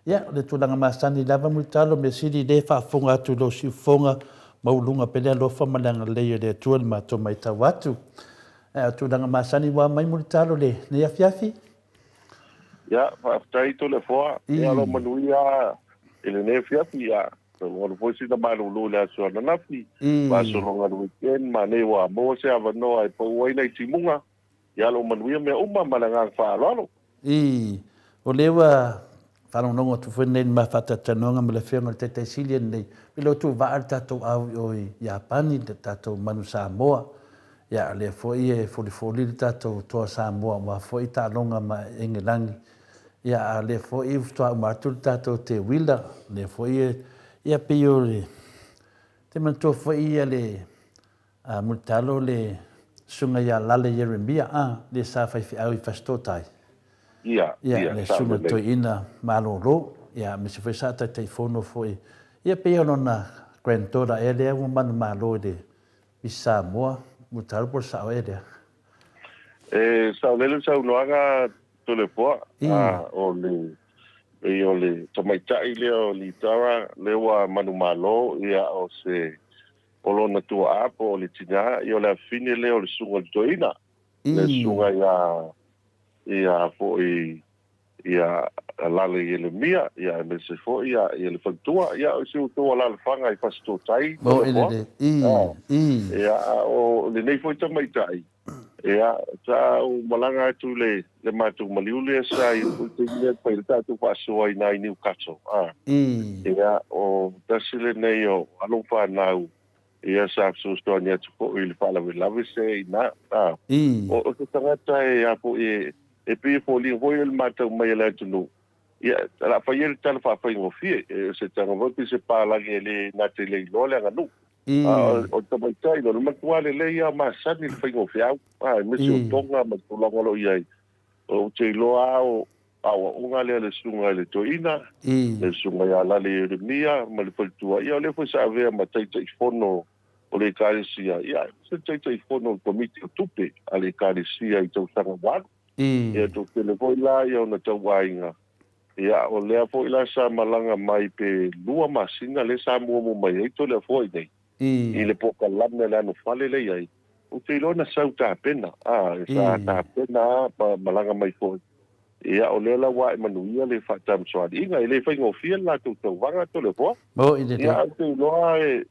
Ia, o le tulaga masani lava Mulitalo, mea sili lea e faafofoga atu i lou siufofoga maualuga pea le alofa ma le agalelei o le Atua i le matou matau atu. Ae o tulaga masani ua mai Mulitalo i lenei afiafi. Ia, faafetai Toleafoa. Ia, lo manuia i lenei afiafi. Ia, ua foi sina malulu i le aso ananafi, faasologa le weekend, ma nei ua maua se avanoa e pau ai nai timuga. Ia, lo manuia mea uma ma le agaga faaaloalo. Ii, O lea ua faalogologo atu foi nei i le ma faatalatalanoaga ma le Afioga i le Taitai Sili anei, pei lea ua tuuvaa le tatou au i o i Iapani, le tatou manu Samoa. Ia, o lea foi e folifoli le tatou toa Samoa aua foi taaloga ma Engelagi. Ia, a o lea foi faatoa uma atu le tatou teuila, o lea foi e, ia pei o le, te manatua foi ia le Mulitalo le Susuga ia Lale Ieremia, a, lea sa faifeau i Fasitootai. Ia, ia, le Susuga Toeaina Malolo, ia, aemaise foi sa Taitaifono foi, ia pei o lona granddaughter ea lea ua manumalo i le Miss Samoa, Mulitalo po o le sao ea lea? E saolele le saunoaga Toleafoa, a, o le, pei o le tamaitai lea o Litara lea ua manumalo, ia, o se O lona tuaa po o le tina, ia o le afafine lea o le susuga i le toeaina, le susuga ia, ia foi, ia Lale Ielemia, ia aemaise foi ia, ia le faletua, ia o si outou alaalafaga i Fasitootai, Toleafoa. Ia, a o lenei foi tamaitai, ia, sa ou malaga atu i le, le matou maliu lea sa i le taimi lea na fai ai le tatou faasoa i ina i Newcastle, a. Ia, o tasi lenei o alo fanau, ia sa fesoasoani atu foi i le faalavelave se i ina, a. O se tagata e a foi e, e pei e foliga foi le matau mai a le atunuu, ia, o le a fai ai le tala faafaigofie, o se taga foi pei se palagi e le na te le iloa le aganuu. A o le tamaitai, o le matua lelei lava masani le faiga o feau, aemaise o toga ma le tulaga o lo o i ai. Ou te iloa lava o aoaoga lea a le susuga i le toeaina, le susuga ia Lale Ieremia ma le faletua, ia o lea foi sa avea ma Taitaifono o le Ekalesia, ia aemaise le Taitaifono o le Komiti o Tupe a le Ekalesia i tausaga ua alu. Ia toatele foi la ia ona tauaiga Ia, o lea foi la sa malaga mai pe lua masina lea sa muamua mai ai Toleafoa i inei, i le polokalame a le anofale lea i ai. Ou te iloa na sau tapena, a, sa tapena lava ma malaga mai foi. Ia, o lea la ua ae manuia le faatamasoaliiga. E le faigofie le latou tauvaga Toleafoa. Ia, ae ou te iloa e,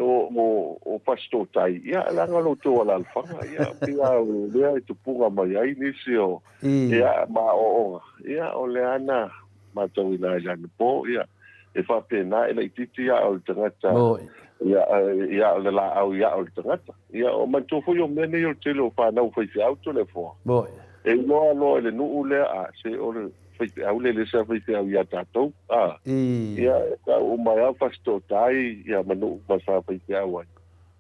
o, o Fasitootai, ia, leaga lo outou alaalafaga, ia, pei lava o lea e tupuga mai ai nisi o, ia, ma aoaoga, ia, o lea na matauina ai i le anapo, ia, e faapena, e laitiiti aa o le tagata, ia, ia, o le laau i aa o le tagata. Ia, o manatua foi o mea nei o le tele o fanau faifeau Toleafoa, e iloa loa i le nuu lea, a, se o le faifeau lea, le sa faifeau ia tatou, a, ia, e tau uma ai lava Fasitootai, ia, ma nuu uma sa faifeau ai.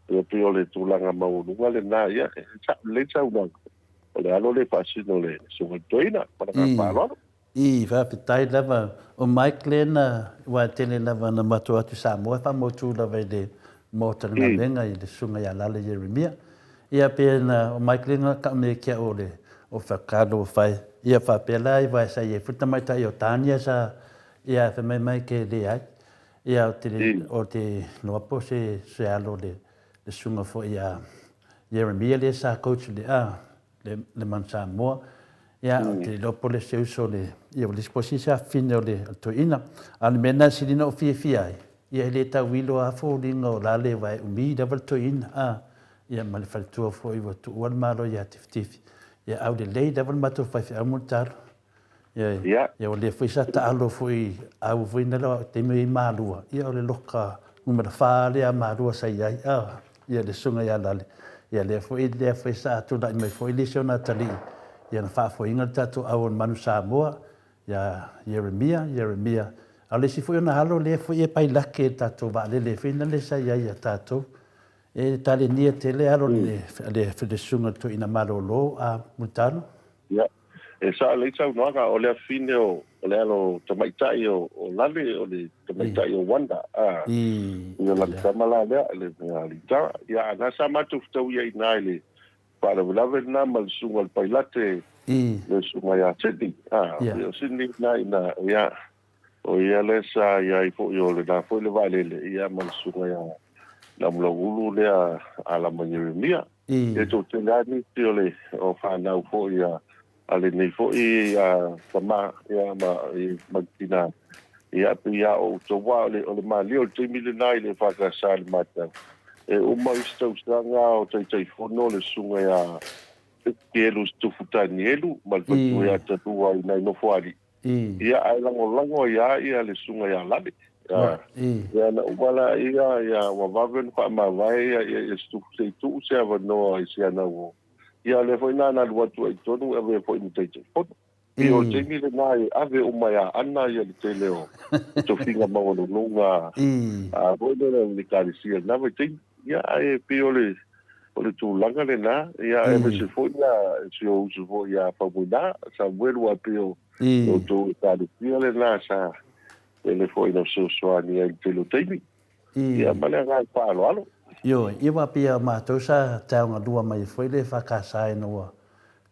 Ia, pei o le tulaga maualuga lena, ia, e sao lelei le saunoaga, o le alo lea e faasino i le Susuga i le Toeaina. Ma le agaga faaaloalo. Ii, Faafetai lava. O Mike lea na, aua e tele lava na matou atu i Samoa e faamautu lava i le Maota o le Galuega i le Susuga ia Lala Ieremia. Ia pei na, o Mike lea na tau nei ki au o le o whakaaro whai. Ia faapea la aua sa i ai foi le tamaitai o Tania sa ia fai mai Mike e leai. Ia o te o te iloa po o se se alo o le le susuga foi ia Ieremia lea sa coach i le a le, le Manu Samoa. Ia, ou te iloa po o le isi uso o le, ia, o le isi po o se isi afafine o le toeaina. A o le mea lena e sili ona ou fiafia ai, ia e le tauilo lava foliga o la le aua e umi lava le toeaina, a, ia ma le faletua foi ua tuua le Malo ia Tifitifi. Ia aulelei lava le matou faifeau mo le talo. Ia, Ia. ia ua lea foi sa taalo foi au foi na le taimi i Malua, ia o le loka numera 4 lea a Malua sa i ai, a, ia le susuga ia Lale. Ia lea foi, lea foi sa tulai mai foi le isi o na atalii, ia na faafoeina le tatou au o le Manu Samoa, ia Ieremia, Ieremia. A o le isi foi ona alo lea foi e pailake i le tatou vaalele foi lea sa i ai ia tatou. E talenia tele alo le, le, le susuga i le toeaina malolo a Mulitalo. Ia, e sao lelei saunoaga, o le afine o, o le alo tamaitai o, o Lale, o le tamaitai o Wanda, a, ia lana tama la lea, le mea Litara. Ia, a na sa matou fetauia i ina i le faalavelave lena ma le susuga i le Pailate, le susuga ia Sydney, a, o Sydney lena ina, ia, o ia lea sa i ai foi o lena foi le vaalele, ia ma le susuga ia Namulauulu lea Alama Ieremia. Ia toatele lava nisi o le o fanau foi a a lenei foi a tama ia ma ma le tina ia pei a o outou aua o le o le malie o le taimi lena i le EFKS i le matau e uma isi tausaga o Taitaifono le susuga ia Kelu Tufu Tanielu ma le faletua ia Talua i nai Nofoalii Ia, ae lagolago ai lava ia le susuga ia Lale. Ia, na uma la ia, ia ua vave ona faamavae ia, ia, ia se se i tuu se avanoa i si ana uo. Ia, o lea foi na na alu atu ai i totonu e avea foi ma Taitaifono. Pei o le taimi lena e ave uma e Aana ia le tele o tofiga maualuluga a foi lea o le Ekalesia i lena vaitaimi. Ia, ae pei o le, o le tulaga lena, ia, aemaise foi ia si ou uso foi ia Faumuina, Samuelu, aua pei o outou Ekalesia lena sa tele foi ina fesoasoani ai i le tele o taimi. Ia, ma le agaga faaaloalo. Ioe, ia aua pei a matou sa taogalua mai foi le EFKS ina ua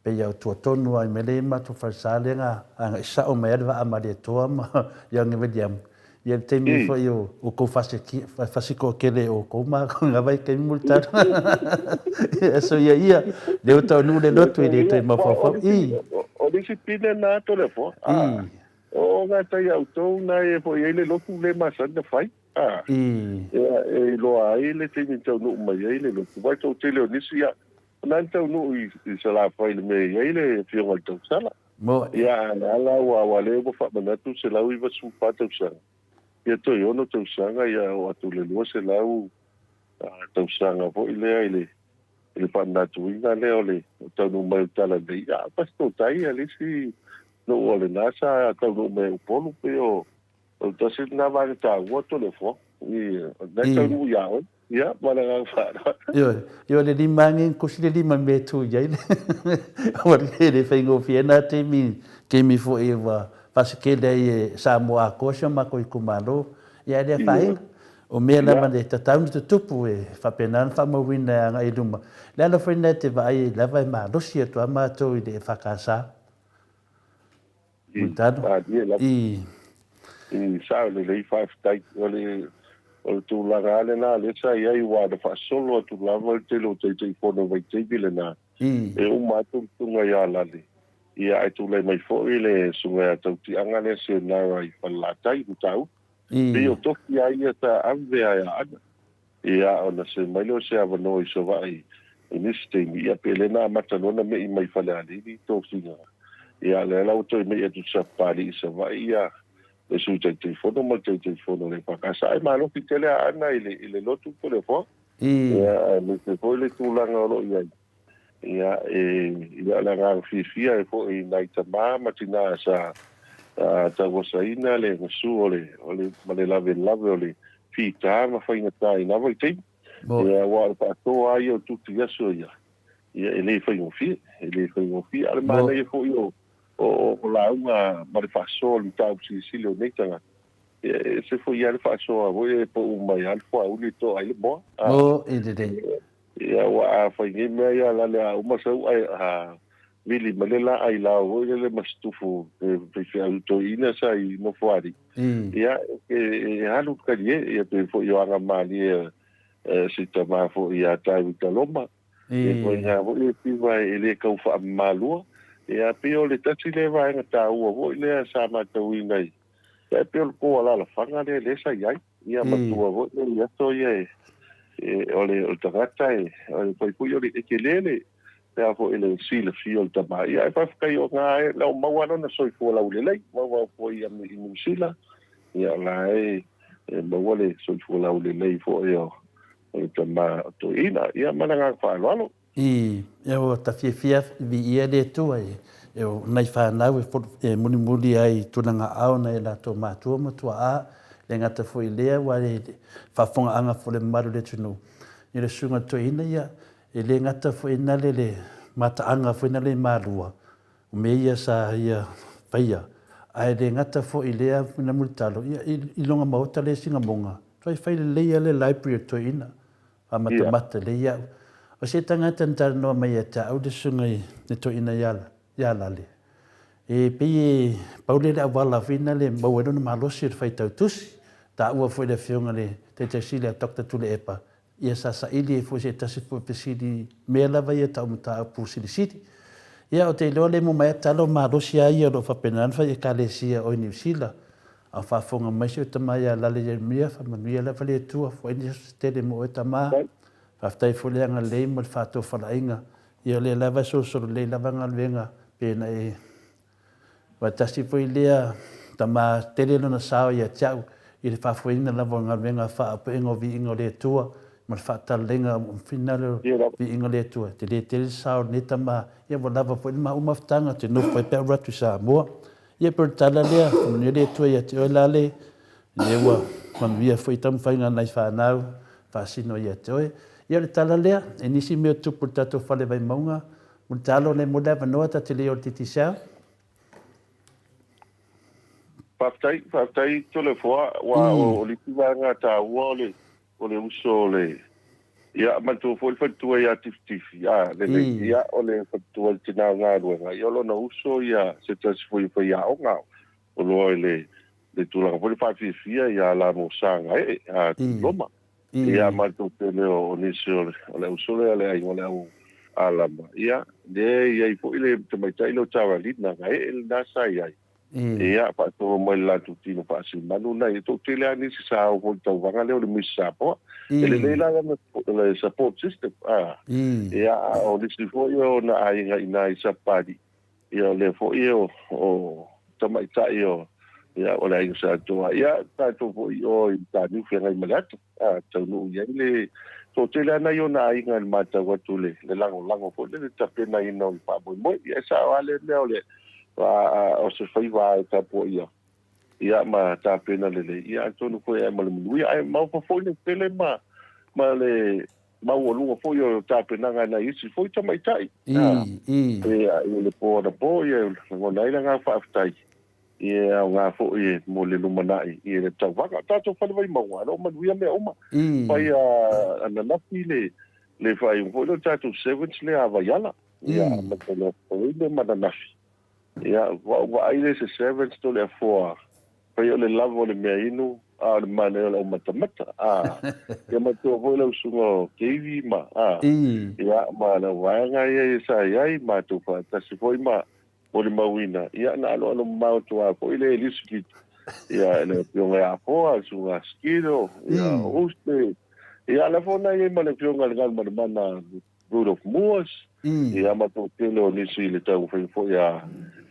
Pei a tua tonu lava i mea lea i matou falesa lea na agai sao mai ai le vaa Malietoa ma Young William ia le taimi foi o outou fasitoatele e outou ma na vaitaimi Mulitalo. Aso ia ia, lea ua taunuu le lotu e le toe mafaufau. I. O le isi pine na Toleafoa. O gatai a outou na e foi ai le lotu le masani na fai. Ia, e iloa ai le taimi e taunuu mai ai le lotu. Aua e toatele o nisi, ia, o lena na taunuu i Salafai i le mea e i ai le Afioga i le Tausala. Ia, a o la ua, aua o lea ua faamanatu 194 tausaga, ia toe ono tausaga, ia oo atu i le 200 tausaga foi lea i le i le faamanatuina lea o le taunuu mai o le Talalelei. Ia, a pasitotai ia le isi nuu o lena sa taunuu mai i Upolu, pei o O le tasi lena vaega taua Toleafoa. I, o lena e taunuu ia oe. Ia, ma le agaga faaaloalo. Ioe, ioe le lima agi kusi le lima me tu i ai le. Aua e le faigofie na taimi, taimi foi ua faasekele ai e Samoa atoa si o matou itumalo. Ia ae le afaina. O mea lava e tatau ona tutupu e faapena ona faamauina e agai i luma. Le ala foi lena e te vaai ai lava e malosi atu lava matou i le EFKS. I, malie lava. I, sao lelei, faafetai. O le, o le tulaga lava lena lea sa i ai, aua na faasolo atu lava le tele o Taitaifono i vaitaimi lena, e uma atu le susuga ia Lale, ia ae tulai mai foi le susuga ia Tautiaga lea Sionara i Falelatai, Matautu. Pei o tofi lava ia sa ave a ia Ana. Ia, ona se mai lea o se avanoa i Savaii i nisi taimi, ia pe le na amata loa ona me'i mai Falealili tofiga. Ia, lea la ua toe me'i atu i Sapapalii i Savaii ia le Sui Taitaifono ma le Taitaifono o le EFKS. Ae malofi tele a Ana i le, i le lotu po o le afoaga. Ia, aemaise foi le tulaga o lo o i ai. Ia, e, ia, o le agaga fiafia e foi i nai tama ma tina sa tauasaina le gasu o le, o le, ma le lavelave o le fita ma faigata i na vaitaimi. Ia, aua o le faasoa lava ia o tuti i aso ia, ia, e le faigofie, e le faigofie. A o le manaia foi o, o, o lauga ma le faasoa o le mataupu silisili o nei tagata, Ia, e ese foi lava le faasoa foi e pau mai lava le fuauli e toa ai le moa. Mo, e lelei. Ia, aua a fai nei mea ia lale a uma sau ae a vili mai le laa i lao foi lele ma se tufu e faifeau toeaina sa i Nofoalii. Ia, e alu le talie, ia pei foi o aga malie a si tama foi ia Tavita Loma. Ia ituaiga foi e piva e le tau faamamalua. Ia, pei o le tasi lea vaega taua foi lea sa matauina i E pei o le tou alaalafaga lea lea sa i ai. Ia matua foi lea i aso ia e, o le tagata e, o le fai foi o le, e tele le, Le a foi le silafia o le tama, ia e faafetai o na e o maua lona soifua laulelei, maua foi ia i Niu Sila, ia o la e maua le soifua laulelei foi o le tama o Toeaina, ia ma le agaga faaaloalo. I, ia ua ta fiafia viia le Atua i e o nai fanau e e mulimuli ai i tulaga aao nai a latou matua ma tuaa, le gata foi i lea ua le faafofogaaga foi le mamalu o le atunuu i le susuga toeaina ia E le gata foi na le le mataaga foi na le malua, o mea ia sa ia faia, ae le gata foi i lea na mulitalo, ia i lona maota lea i Sinamoga, toe fai lelei lava le library o toeaina, faamatamata lelei au. O se tagata na talanoa mai ia te au le susuga i le toeaina ia Lale, e pei e pau lea le auala foi na le maua ai lona malosi o le faitau tusi, taua foi e le afioga i le Taitai Sili a Doctor Tuilaepa, Ia sa saili ai foi se tasi foi fesili mea lava ia tau mataupu silisili. Ia ou te iloa le mumai atu tala o malosi a ia o lo o faapena ona fai Ekalesia o i Niu Sila. A o faafofoga mai si ou tama ia Lale Jeremia, faamanuia lava le Atua, foai ni aso se tele mo oe tama. Faafetai foi le agalelei ma le faatofalaiga. Ia o lea lava e solosolo lelei lava galuega pe na e Aua tasi foi lea tama tele lona sao ia te au i le faafoeina lava o galuega faapuega o viiga o le Atua ma le faatalalega o finagalo o viiga o le Atua. E tele tele le sao o lenei tama, ia ua lava foi le maua mafutaga ou te nofo ai pe a ou alu atu i Samoa. Ia pei o le tala lea, faamanuia le Atua ia te oe Lale, lea ua manuia foi taumafaiga a nai fanau faasino ia te oe. Ia o le tala lea, e nisi mea o tupu i le tatou fale Vaimauga, Mulitalo nei mo le avanoa ta te le o le Digicel. Faafetai, faafetai Toleafoa, aua o le isi vaega taua o le, o le uso o le, ia, manatua foi le faletua ia Tifitifi, a, lelei, ia, o le faletua i le tina o galuega, ia, o lona uso ia, se tasi foi o faiaoga, o loa i le, le tulaga foi le faafiafia ia Lamosa Gaee, a Tuiloma. Ia matou tele o nisi o le o le ausole a le aiga o le au Alama, ia, lea e i ai foi le tamaitai lea o Taralina Gaee lena sa i ai. Ia, faasolo mai le latou tino faasimanu na ia toatele lava nisi sa o foi i le tauvaga lea o le Miss Samoa. E lelei la lana le support system, a. Ia, a o nisi foi o na aiga i ina i Sapali, Ia o lea foi o, o tamaitai o, ia, o le aiga Sa Toa, ia, tatou foi o i Mataniu feagai ma le ata, a, taunuu i ai le toatele lava nai ona aiga i le matau atu le, le lagolago foi lele tapenaina o le faamoemoe. Ia e sao lava lea mea o le, a, a, o se faiva e tapuaia, ia ma tapena lelei, ia atonu foi e ma le manuia, ae maofa foi le tele ma, ma le maualuga foi o tapenaga a nai isi foi tamaitai. I. Ia, i le po anapo, ia, e lagona ai le agaga faafetai, ia, e aoga foi mo le lumanai i le tauvaga. O tatou fale Vaimauga, o lo o manuia mea uma. Fai ananafi le, le faaiuga foi lea o le tatou sevens lea a Vaiala. Ia, amata i le Aso Faraile ma ananafi. Ia, ua ou vaai lea i se sevens Toleafoa, fai o le lava o le mea inu, a o le manaia o le aumatamata, a. Ia matua foi lau susuga o Davey ma, a. Ia, ma le auvaega ia ia sa i ai, matou faatasi foi ma molimauina, ia, na aloalo mamao atu lava foi le Elizabeth, ia, le afioga ia Afoa, le susuga ia Skiddo, ia, o Uste, ia, o la foi na i ai ma le afioga i le Galumalemana Rudolf Moores, ia ma toatele o nisi i le taumafaiga foi a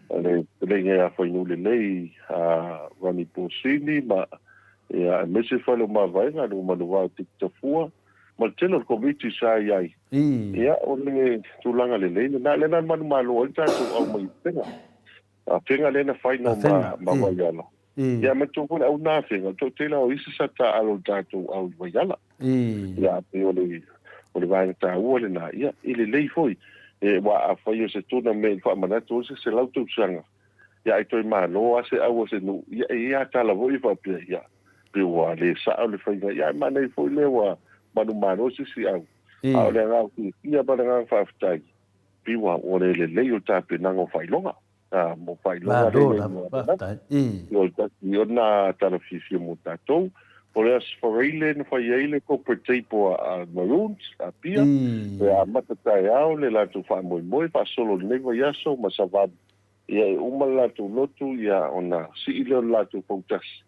le fetalaiga ia Fuainulelei a Ronnie Porsini ma ia aemaise fale o Mavaega, le Manuvao Tikitafua ma le tele o le komiti sa i ai. Ia o le tulaga lelei lena, lea na manumalo ai le tatou au mai upega. Afega lea na fai no ma ma Vaiala. Ia matua foi le au na afega, o toatele o isi sa taaalo i le tatou au i Vaiala. Ia pei o le o le vaega taua lena, ia e lelei foi. E aua afai o se tournament faamanatu o se 100 tausaga, ia ai toe malo lava se au a se nuu, ia e i ai lava tala foi e faapea, ia pei ua le sao le faiga, ia ae manaia foi lea ua manumalo se isi au. A o le agaga fiafia ma le agaga faafetai, Pei ua ua le lelei o le tapenaga o faailoga. A, mo faailoga Malo lea lava, faafetai. I. O le tasi o na tala fiafia mo tatou. O le Aso Faraile na fai ai le corporate table a Maroons, a Apia. E amata taeao le latou faamoemoe faasolo i lenei vaiaso ma Savali. Ia e uma le latou lotu ia ona sii lea o le latou fautasi.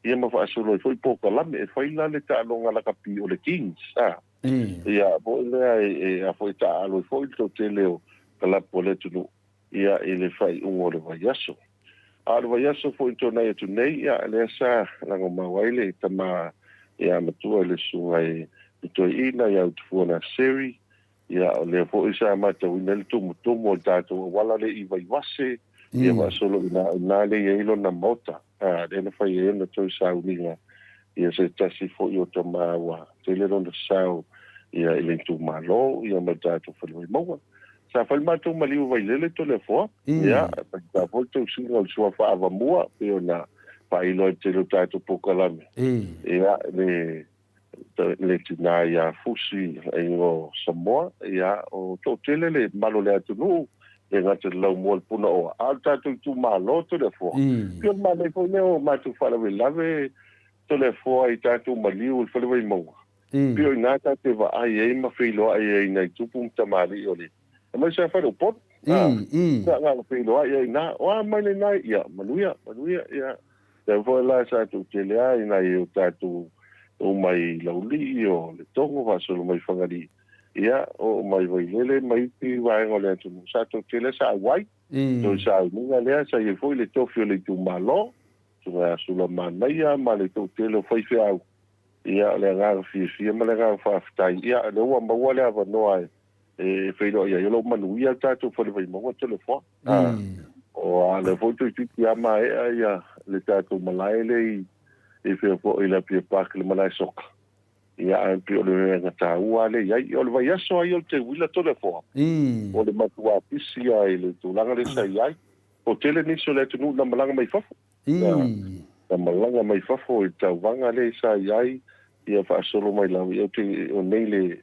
Ia ma faasolo ai foi polokalame. E fai la le taaloga lakapi o le Kings, a. Ia, foi lea e a foi taaalo ai foi le toatele o kalapu a le atunuu, ia, i le faaiuga o le vaiaso. A o le vaiaso foi na tuanai atu nei, ia, lea sa lagomau ai le tama ia matua i le susuga i le toeaina ia Utufua Naseri, ia, o lea foi sa matauina ai le tumutumu o le tatou auala lea i Vaivase, ia faasolo i ina lea e i ai lona maota. A, lea na fai ai ona toe sauniga ia se tasi foi o tama ua tele lona sao ia i le itumalo ia ma le tatou fale Vaimauga. Sa fai le matou maliu i Vailele Toleafoa, ia, faigata foi le tausiga o le suafa Avamua pei ona faailoa i le tele o tatou polokalame, ia, le le tina ia Fusi aiga o Samoa, ia, o toatele le mamalu o le atunuu, le gata i le laumua o le Punaoa, a o le tatou itumalo Toleafoa. Pei o le manaia foi lea o matou faalavelave Toleafoa i tatou maliu i le Fale Vaimauga, pei o i ina tatou te vaai ai ma feiloai ai i nai tupu ma tamalii o le Aemaise lava Faleupolu. Sa na ona feiloai ai i ina, o a mai lena, ia, manuia, manuia, ia. Lea foi la sa toatele lava i nai o tatou oo mai Laulii, o Letogo, faasolo mai Fagalii, ia, oo mai Vailele ma isi vaega o le atunuu, sa toatele sa auai. Toe sauniga lea sa i ai foi le tofi o le itumalo, Susuga ia Sulamanaia ma le toatele o faifeau. Ia, o le agaga fiafia ma le agaga faafetai, ia, o lea ua maua le avanoa e feiloai ai, o lo o manuia le tatou Fale Vaimauga Toleafoa. O a lea foi toeitiiti lava maea ia le tatou malae lea i fea foi i le Apia Park le malae soka. Ia ae pei o le mea taua lava lea i ai. O le vaiaso lava ia o le teuila Toleafoa, o le matua pisi lava i le tulaga lea sa i ai. O tele nisi o le atunuu na malaga mai fafo. Na malaga mai fafo i le tauvaga lea sa i ai, ia faasolo mai lava. Ia o nei le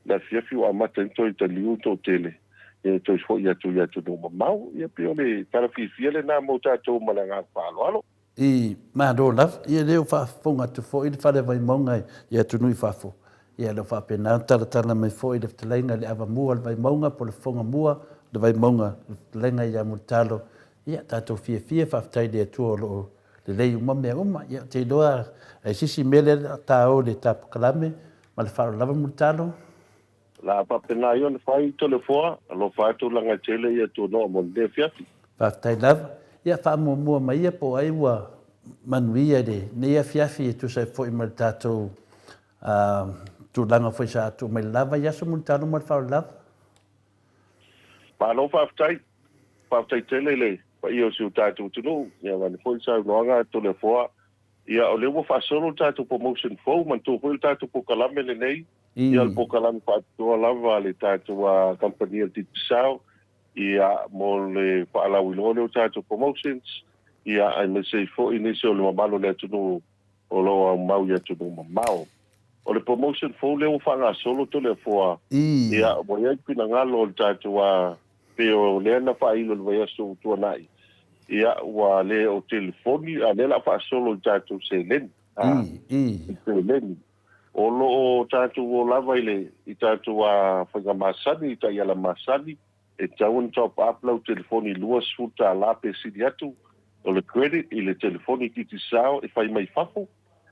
le afiafi ua amata ai ona toe taliu le toatele e toe foi atu i atunuu mamao. Ia pei o le tala fiafia lena mo tatou ma le agaga faaaloalo. I Malo lava. Ia lea ua faafofoga atu foi le Fale Vaimauga i atunuu i fafo. Ia lea ua faapena ona talatala mai foi le fetalaiga i le Avamua o le Vaimauga po o le Fofogamua o le Vaimauga, le fetalaiga ia Mulitalo. Ia tatou fiafia, faafetai i le Atua o lo o lelei uma mea uma. Ia ou te iloa a i se isi mea lea o le a ta o i le tapakalame Ma le faaaloalo lava Mulitalo. O le a faapena ai ona fai Toleafoa, alofa atu laga tele ia Tuanoa mo lenei afiafi. Faafetai lava. Ia faamuamua mai ia po o ai ua manuia i lenei afiafi e tusa ai foi ma le tatou tulaga foi sa tuu mai le la vaiaso Mulitalo ma le faaaloalo lava. Malo faafetai. Faafetai tele i le paia o si o tatou atunuu. Ia vaeane foi le saunoaga a Toleafoa. Ia, o lea ua faasolo le tatou promotion fou, manatua foi o le tatou polokalame lenei, ia o le polokalame faapitoa lava a le tatou kamupani a le Digicel, ia, mo le faalauiloa lea o tatou promotions, ia, aemaise ai foi nisi o le mamalu o le atunuu o lo o aumau i atunuu mamao. O le promotion fou lea ua faagasolo Toleafoa, ia, ua i ai le finagalo o le tatou pei o lea na faailo i le vaiaso ua tuanai, ia, ua le o telefoni, a o lea o le a faasolo i tatou seleni, a, i seleni. O lo o tatou o lava i le, i tatou faiga masani, i taiala masani, e tatau ona top up lau telefoni i $20 pe sili atu o le credit i le telefoni Digicel e fai mai fafo,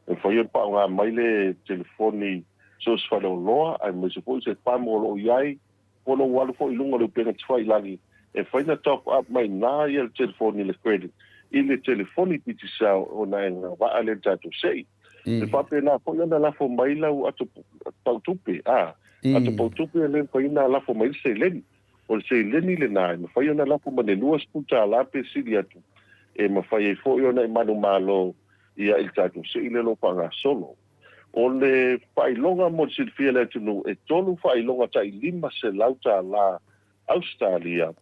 e mafai ona faaaoga mai le telefoni so o se faleoloa aemaise foi se pamo o lo o i ai Po o lou alu foi i luga o le upega tafailagi, e fai na top up mai na ia le telefoni le credit i le telefoni Digicel ona e agavaa lea i le tatou sei. E faapena foi ona lafo mai lau ato pau tupe, a, ato pau tupe e le mafai ona lafo mai le seleni. O le seleni lena e mafai ona lafo ma le $20 pe sili atu e mafai ai foi ona e manumalo ia i le tatou sei lea o lo o faagasolo. O le faailoga mo le silafia e le atunuu, e tolu faailoga tai $500 Ausetalia,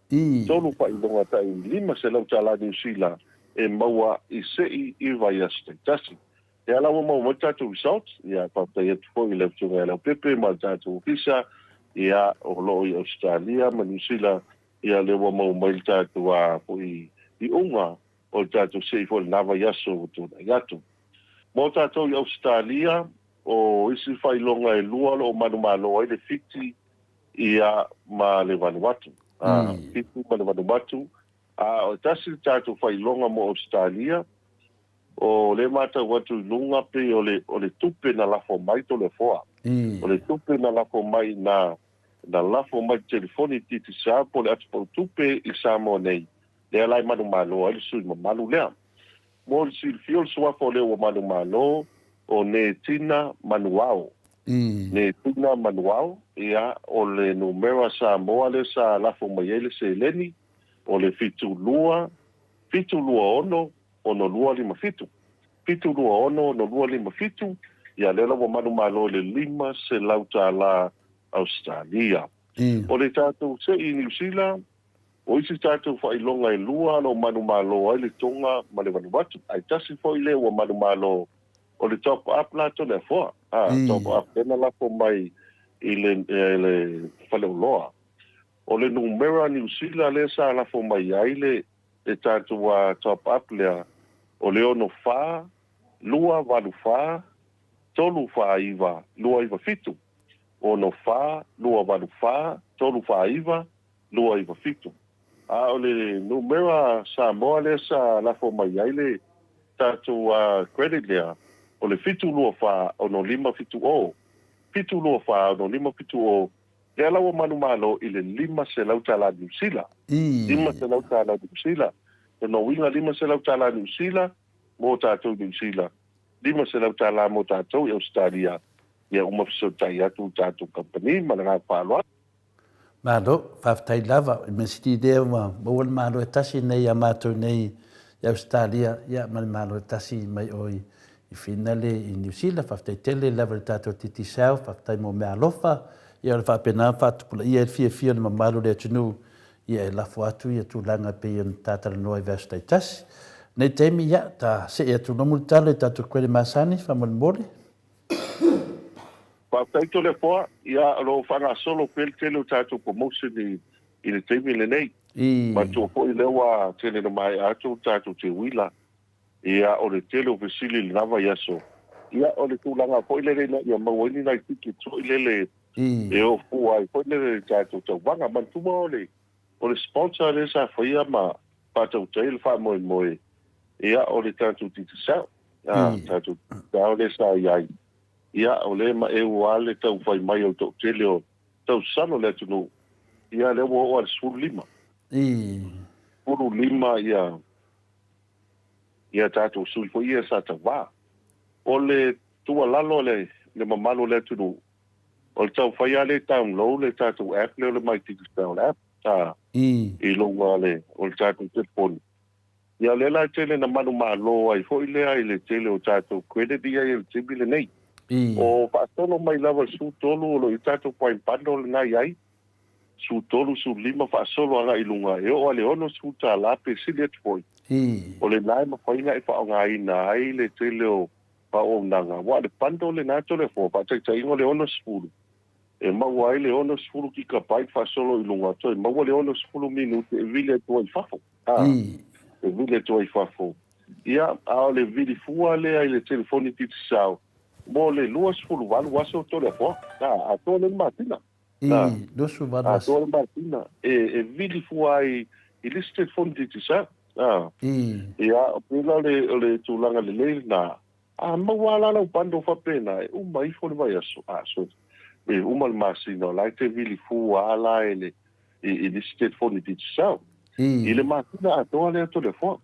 tolu faailoga tai $500 Niu Sila e maua i se i vaiaso taitasi. Ia la ua maua mai le tatou results, ia faafetai atu foi i le Afioga ia Leaupepe ma le tatou ofisa, ia o lo o i Ausetalia ma Niu Sila, ia lea ua maua mai le tatou foi iuga o le tatou sei foi i lena vaiaso ua tuanai atu. Mo tatou i Ausetalia, o isi faailoga e lua o lo o manumalo ai le Fiti ia ma le Vanuatu. Fiti ma le Vanuatu. A o tasi le tatou faailoga mo Ausetalia, o lea e matau atu i luga pei o le, o le tupe na lafo mai Toleafoa. O le tupe na lafo mai na na lafo mai le telefoni i Digicel po o le atupau tupe i Samoa nei, lea la e manumalo ai le sui mamalu lea. Mo le silafia o le suafa o lea ua manumalo, o Netina Manuao. Netina Manuao, ia, o le numera Samoa lea sa lafo mai ai le seleni, o le 72 726 6257. 726 6257, ia lea la ua manumalo i le $500 tala Ausetalia. O le tatou sei i Niu Sila, o isi tatou faailoga e lua o lo o manumalo ai le Tonga ma le Vanuatu, ae tasi foi lea ua manumalo o le top up la Toleafoa, a, top up lea na lafo mai i le, le faleoloa. O le numera Niu Sila lea sa lafo mai ai le le tatou top up lea, o le 64 284 349 297, 64 284 349 297. A o le numera Samoa lea sa lafo mai ai le tatou credit lea, o le 724 6570, 724 6570, Lea la ua manumalo i le $500 tala Niu Sila. $500 tala Niu Sila. Lona uiga $500 tala Niu Sila mo tatou i Niu Sila, $500 tala mo tatou i Ausetalia, ia uma fesootai atu le tatou kamupani ma le agaga faaaloalo. Malo, faafetai lava. I mea sili lea ua maua le Malo e tasi nei ia matou nei i Ausetalia, ia ma le Malo e tasi mai o i i Finale i Niu Sila, faafetai tele lava i le tatou Digicel, faafetai mo meaalofa, ia o le faapena ona faatupulaia ai le fiafia o le mamalu o le atunuu, ia e lafo atu ia tulaga e pei ona ta talanoa i vaiaso taitasi. Nei taimi, ia, ta see atu loa mulitalo i tatou credit masani, faamolemole. Faafetai Toleafoa, ia o lo o faagasolo pea le tele o tatou promotion i i le taimi lenei. Manatua foi lea ua tele ina maea atu le tatou teuila. Ia, o le tele o fesili i lena vaiaso, ia, o le tulaga foi lele ina ia maua ai ni nai tickets foi lele e o fua ai foi lele i le tatou tauvaga. Manatua o le, o le sponsor lea sa faia ma faatautaia le faamoemoe, ia, o le tatou Digicel, a, tatou Digicel lea sa i ai. Ia, o lea e maeu lava le tau fai mai o le toatele o tausala o le atunuu, ia, lea ua oo lava i le 15. 15 ia. Ia tatou sui foi ia sa tauva. O le tuualalo a le mamalu o le atunuu, o le taumafai lava lea e download le tatou app lea o le My Digicel app i luga o le o le tatou telefoni. Ia o lea la e tele na manumalo ai foi lea i le tele o tatou credit ia i le taimi lenei. O faasolo mai lava i le 13 o lo o i ai tatou prime bundle lena e i ai. 13, 15 faasolo agai i luga e oo lava i le $60 pe sili atu foi. O lena e mafai ona e faaaogaina ai le tele o auaunaga aua o le bundle lena Toleafoa, faataitaiga o le 60 e maua ai le 60 gigabyte faasolo i luga toe maua le 60 minute e vili atu ai i fafo. E vili atu ai i fafo. Ia, a o le vili fua lea i le telefoni Digicel mo le 28 aso Toleafoa. Atoa lea le masina. I 28 aso. Atoa le masina e vili fua ai i le isi telefoni Digicel. Ia, pei la o le tulaga lelei lena. A maua lava la lau bundle faapena, e uma ifo le vaiaso, a, sorry, e uma le masina, o la e te vili fua lava la i le isi telefoni Digicel. I le masina atoa lea Toleafoa,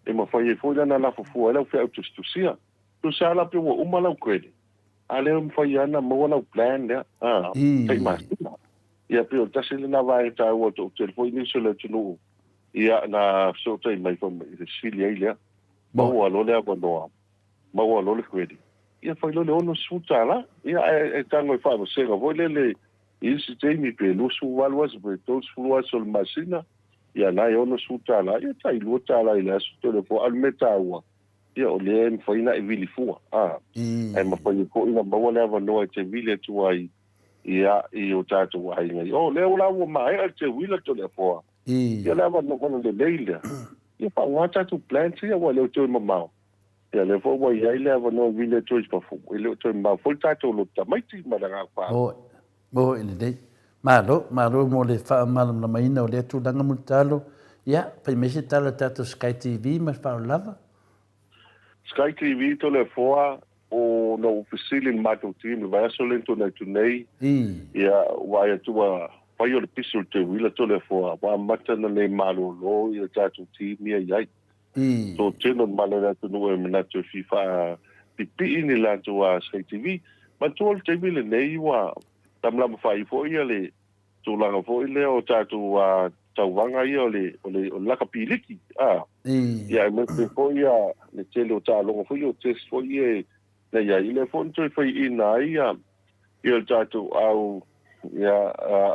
e mafai ai foi la ona lafo fua ai lau feau tusitusia. Tusa lava la pe ua uma lau credit, A lea e mafai lava ona maua lau plan lea, a, tai masina. Ia pei o le tasi lena vaega taua toatele foi nisi o le atunuu, ia, na fesootai mai foi i le fesili ai lea. Maua loa le avanoa, maua loa le credit, ia fai loa le $60. Ia ae tago e faavasega foi lele i isi taimi pe 28 aso pe 30 aso o le masina, ia na e $60, ia tai $2 i le aso tele foi. A o le mea taua, Ia, o lea e mafai ona e vili fua, a, ae mafai ai foi ona maua le avanoa e te vili atu ai, ia, i o tatou aiga. O lea la ua maea le teuila Toleafoa, ia le avanoa lelei lea, ia faaaoga tatou plans ia aua e le o toe mamao. Ia, lea foi ua i ai le avanoa e vili atu ai i fafo, e le o toe mamao foi le tatou lotu tamaiti ma le agaga faaaloalo. Moe lelei. Malo, malo mo le faamalamalamaina o lea tulaga Mulitalo. Ia, fai mai se tala i le tatou Sky TV ma le faaaloalo lava. Sky TV Toleafoa, O na ou fesili i le matou team i le vaiaso lea na tuanai atu nei, ia, ua vaai atu ua fai o le pisi o le teuila Toleafoa, ua amata ona le malolo ia tatou team ia i ai. Toatele o le mamalu o le atunuu e manatu e fia faapipii ni latou Sky TV. Manatua o le taimi lenei ua lamalama faaiu foi ia le tulaga foi lea o tatou tauvaga ia o le o le o le lakapi liki a ia aemaise foi ia le tele o taaloga foi ia o test foi ia na i ai lea foi na toe faiina ai ia ia le tatou au ia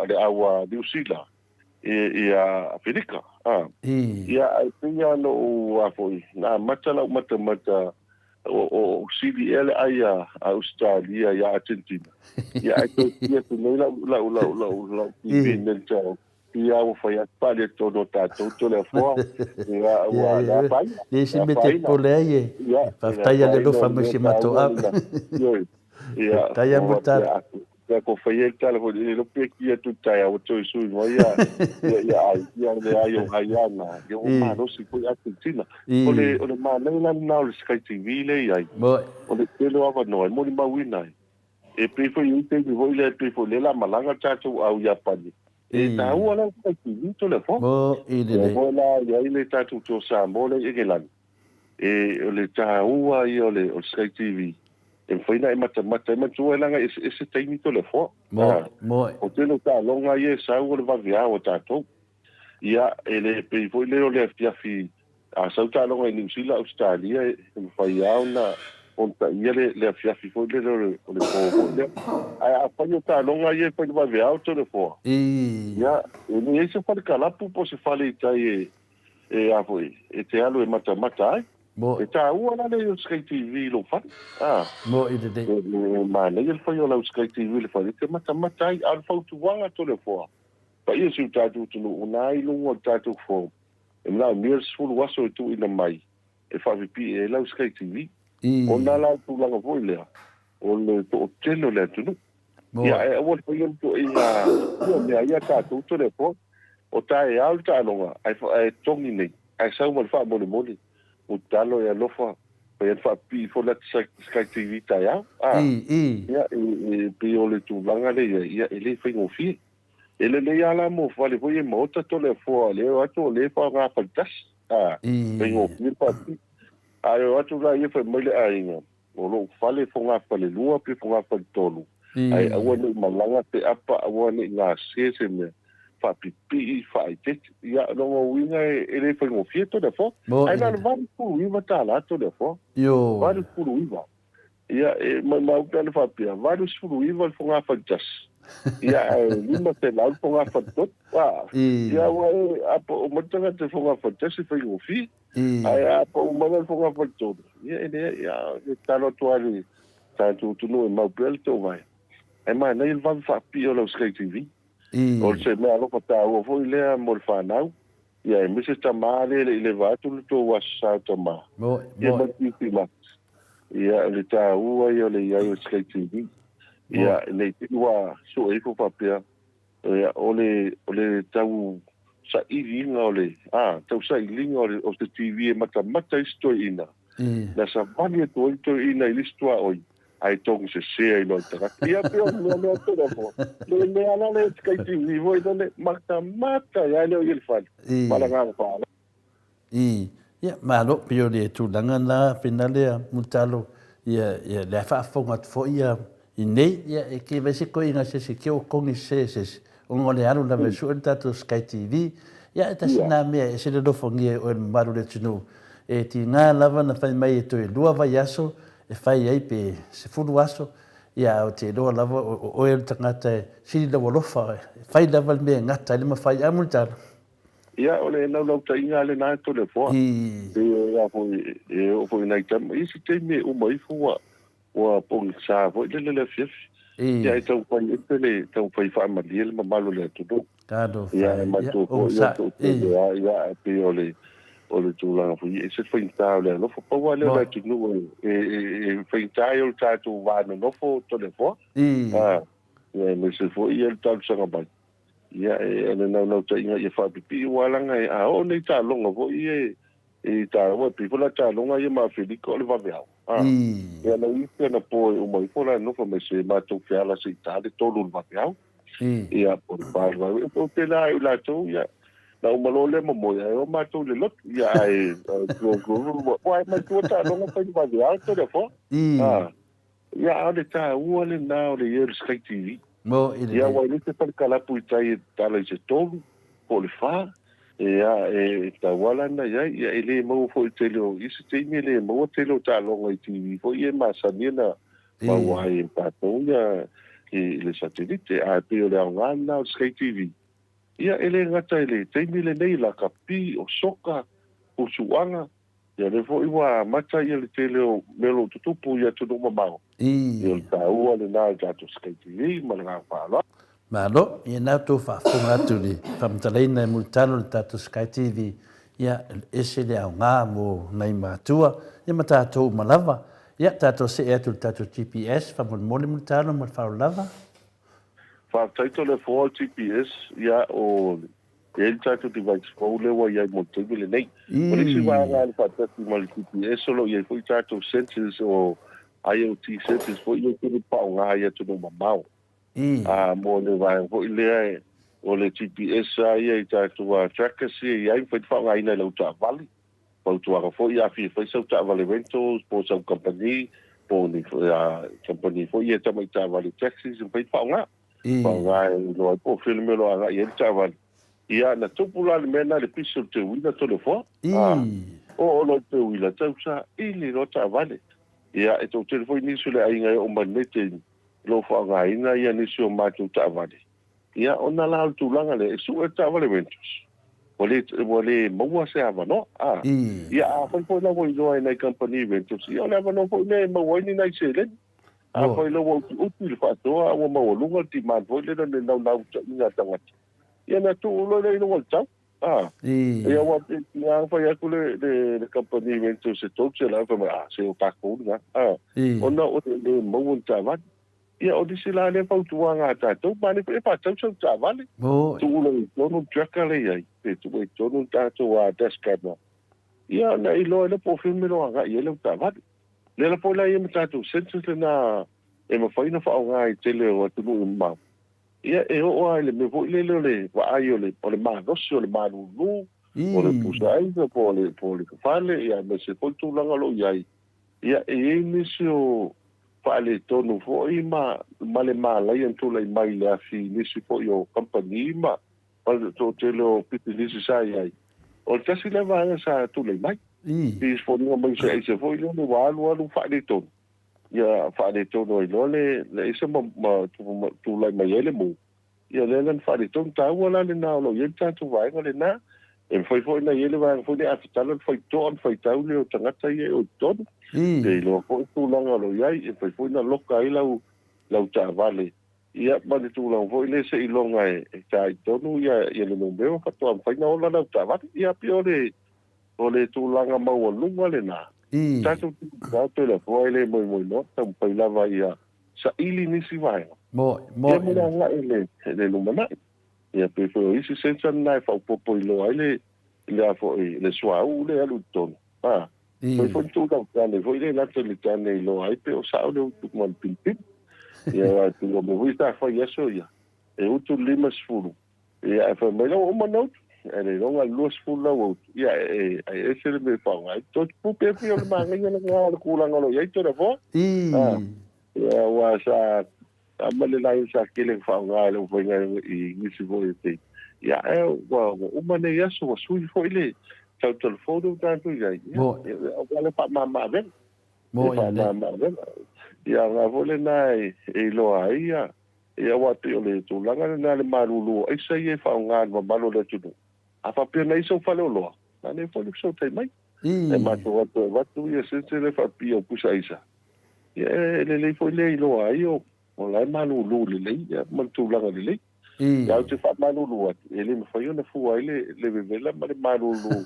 le au a Niu Sila i ia Aferika a ia ae pei lava ona ou a foi na amata lau matamata O sili ea le ai a Ausetalia ia Atenetina? Ia ae toe ki atu nei lau lau lau lau lau TV nei le taeao. Pia ua fai atu faaletonu o tatou Toleafoa. Ia ua le afaina. Le isi mea te popole ai e faafetai ia le alofa mai si matou ave. Ia, Faafetai a Mulitalo. Ia ko whai e tala ko le lope ki atu tai au toi sui mo ia ia ia ai ia le ai o ai ana ia o malosi foi Argentina o le o le manaia la lena o le Sky TV le i ai o le tele o avanoa e molimauina ai e pei foi i taimi foi lea e pei foi lea la malaga tatou au Iapani e taua la le Sky TV to le fo lelei foi la i ai le tatou toa Samoa lea i Engelani E, o le taua ia o le, o le Sky TV, e mafai ona e matamata ai, manatua leaga e eseese taimi Toleafoa. Moe, moe. O tele o taaloga ia e sau o le vaveao a tatou. Ia, e le pei foi lea o le afiafi, a sau taaloga i Niu Sila, Ausetalia, e mafai lava ona ona taia le, le afiafi foi lele o le, o le po foi lea. Ae afai o taaloga ia e fai i le vaveao Toleafoa, ia, e leai se fale kalapu po o se fale i tai e, e a foi, e te alu e matamata ai. Moe. E taua la le Sky TV i lou fale. A. Moe lelei. E manaia le fai o lau Sky TV i le fale, e te matamata ai. A o le fautuaga Toleafoa, paia o si o tatou atunuu, o na i luga o le tatou form, e manaomia le 10 aso e tuuina mai e faapipii ai lau Sky TV. Ona la o le tulaga foi lea, o le toatele o le atunuu. Ia, ae aua le faia le ituaiga ia mea ia tatou Toleafoa. O taeao le taaloga ae ae togi nei, ae sau ma le faamolemole, ua talo e alofa, fai atu faapipii ifo le ata Sky TV taeao. A, ia, e pei o le tulaga lea i ai, ia, e le faigofie. E lelei lava la mo fale foi ia i maota Toleafoa, lea e o atu o lea e faaaoga faletasi. A, faigofie le faapipii. Ae o atu la ia fai mai le aiga, O lou fale fogafalelua pe fogafaletolu, ae aua ne i malaga se apa, aua ne i gase se mea, faapipii, faaeteete. Ia, o lona uiga e le faigofie Toleafoa. Ae na o le $89 Toleafoa. 89. Ia, e maumau pe ana faapea, 89 le fogafaletasi, ia, ae 500 le fogafaletolu. Ia, aua e apa uma le tagata i le fogafaletasi e faigofie. Ae a pau mai la le fogafaletolu, ia e leai, ia e tatalo atu lava i le tatou atunuu e mau pea le toovae. Ae manaia le vave faapipii o lau Sky TV. O se mea alofa taua foi lea mo le fanau, ia aemaise tama lea e le i leva atu le tou Aso Sa o Tama. Ia ma le Kirisimasi. Ia o le taua ia o le i ai o le Sky TV. Ia ne i te i ua sue ifo faapea, Ia, o le, o le tau sailiga o le, a, tau sailiga o le, o se TV e matamata ai si toeaina, na savali atu ai le toeaina i le isi tuaoi, ae togi sese ai loa i le tagata. Ia, pei o le mea lea Toleafoa, le mea la lea Sky TV foi lele, matamata ai lava lea o ia i le fale, ma le agaga faaaloalo. I, ia, malo, pei o le tulaga na finale a Mulitalo, ia, ia, lea faafofoga atu foi ia i nei, ia, e ke vai se koiga se se ke o kongi se se se, ona o le alu lava e sue le tatou Sky TV, ia, e tasi nā mea e ese le alofagia e oe le mamalu o le atunuu, e tiga lava na fai mai e toe lua vaiaso e fai ai pe 10 aso, ia, ae ou te iloa lava o oe o le tagata e sili lou alofa, e fai lava le mea e gata ai le mafai, a Mulitalo? Ia, o le naulautaiga lena e Toleafoa. E a foi, e oo foi i nai tama, i isi taimi e uma ifo ua, ua pogisa foi lele le afiafi. Ia, e taumafai ese le, taumafai faamalie le mamalu o le atunuu. Ia, e matua foi ia toatele lava, ia, e pei o le, o le tulaga foi, e ese le faigata o le alofa. Pau lava lea o le atunuu e, e, e faigata ai o le tatou va nonofo Toleafoa. Ia, aemaise foi ia le talosaga mai. Ia, e o le naulautaiga ia faapipii aua leaga e a oo nei taaloga foi ia e taua, e pei foi la taaloga ia ma Afelika o le vaveao. A, ia na isi ana po e uma ifo la e nofo mai se matou feala se i ta le tolu o le vaveao. Ia, po o le fa o le vaveao. Ou te la ai i latou, ia, na uma loa lea momoe, ae o matou i le lotu. Ia, ae, ua e maitua taaloga fai le vaveao Toleafoa. A, ia, a o le taua lena o le i ai o le Sky TV. Ia, aua e le se fale kalapu i tai e tatala i se tolu po o le fa, ia, e tauala lena i ai. Ia, e le maua foi i le tele o isi taimi, e le maua tele o taaloga i TV foi ia e masani ona maua ai e tatou ia i le satelite. Ae pei o le aoga lena o le Sky TV. Ia, e le gata i le taimi lenei, lakapi, o soka, pusuaga, Ia lea foi ua amata ia le tele o mea o lo o tutupu i atunuu mamao. Ia o le taua lena i tatou Sky TV ma le agaga faaaloalo. Malo, ia na outou faafofoga atu i le faamatalaina e Mulitalo i le tatou Sky TV, ia ese le aoga mo nai matua, ia ma tatou uma lava. Ia tatou see atu i le tatou GPS, faamolemole Mulitalo ma le faaaloalo lava. Faafetai Toleafoa o le GPS, ia o E i ai le tatou device fou lea ua i ai mo le taimi lenei. O le isi vaega alu faatasi ma le GPS o lo o i ai foi tatou sensors o IoT sensors foi ia e tele faaaoga i atunuu mamao. A mo le vaega foi lea o le GPS lava ia i tatou trackers ia e i ai, mafai ona faaaogaina i lau taavale. Fautuaga foi a fia fai sau taavale rentals po o sau kamupani po o ni kamupani foi ia tamai taavale taxis e mafai ona faaaoga. Faaaoga e iloa ai po o fea le mea o lo o agai i ai le taavale. Ia, na tupu la le mea lena i le pisi o le teuila Toleafoa. A, oo loa i le teuila, tau saili loa taavale. Ia, e toatele foi nisi o le aiga e oo mai lenei taimi, o lo o faaaogaina ia nisi o matou taavale. Ia, ona la o le tulaga lea, e sue le taavale rentals, ua le, ua le maua se avanoa. A, ia, afai foi la ua iloa e nai kamupani rentals, ia o le avanoa foi lea e maua ai ni nai seleni. Afai la ua utiuti le faasoa a ua maualuga le demand foi lele le naunautaiga a tagata, ia na tuu loa lea i luga o le tau. A, ia ua pei fai atu le le le kamupani rental se 300 fai mai, a, se o tatou lena. A, ona o le le maua o ni taavale. Ia o nisi la lea fautuaga a tatou, manaia foi e faatau sau taavale, tuu loa i totonu le tracker lea i ai, pe tuu ai i totonu le tatou dash camera, ia ona e iloa ai lea po o fea le mea o lo o agai i ai lau taavale. Lea la foi la e i ai ma tatou census lena e mafai ona faaaoga i tele o atunuu mamao. Ia e oo lava i le mea foi lele o le vaai o le o le malosi o le malulu, o le pusa aisa po o le po o le fale ia aemaise foi tulaga o lo o i ai. Ia e i ai nisi o faaletonu foi ma ma le malaia na tulai mai i le afi i nisi foi o kamupani ma ma le toatele o pisinisi sa i ai. O le tasi lea vaega sa tulai mai. I foliga mai se aisa foi lele ua alu alu faaletonu. Ia faaletonu ai loa le le aisa ma ma tulai mai ai le mu. Ia lea la na faaletonu. Taua la lena o lo o i ai le tatou vaega lena. E mafai foi ona i ai le vaega foi lea a tatala le faitoa ona faitau lea o tagata ia e o i totonu. E iloa foi le tulaga o lo o i ai. E mafai foi ona loka ai lau lau taavale Ia, ma le tulaga foi lea seiloga e ta i totonu ia le numera faatoa mafai ona ola lau taavale. Ia, pei o le, o le tulaga maualuga lena. Tatou te tatou le Atua e le moemoenoa, taumafai lava ia saili nisi vaega. Ia mo le agai i le, le lumanai. Ia, pei foi o isi sensor na e faaopoopo iloa ai le, le a foi, le suauu lea e alu i totonu. A, fai foi le tulaga tane foi lea lata i le tane iloa ai pe o sao le utu ma le pinipini. Ia aua e pei o mea foi sa fai i aso ia, e utu le 50, ia ae fai mai la ua uma ona utu, ae le iloga le 20 la ua utu, ia e ese le mea e faaaoga ai. Toe tupu pea pei o le manaia lena o le tulaga o lo o i ai Toleafoa. A, ia aua sa Ama le laina sa tele na faaaoga e le aufaigaluega i nisi foi o taimi. Ia, ae ua uma nei aso, ua sui foi le tau telefoni ua tatou i ai. Ia, aua le faamama avega. Le faamama avega. Ia, aoga foi lena e iloa ai ia, ia aua pei o le tulaga lena le malulu o aisa ia e faaaoga e le mamalu o le atunuu. A faapea na i ai sou faleoloa, manaia foi le fesootai mai. E matou atu e avatu ia sensor faapipii au pusa aisa. Ia e lelei foi lea iloa ai o la e malulu lelei ia ma le tulaga lelei. Ia ou te faamalulu atu, e le mafai ona fua ai le vevela ma le malulu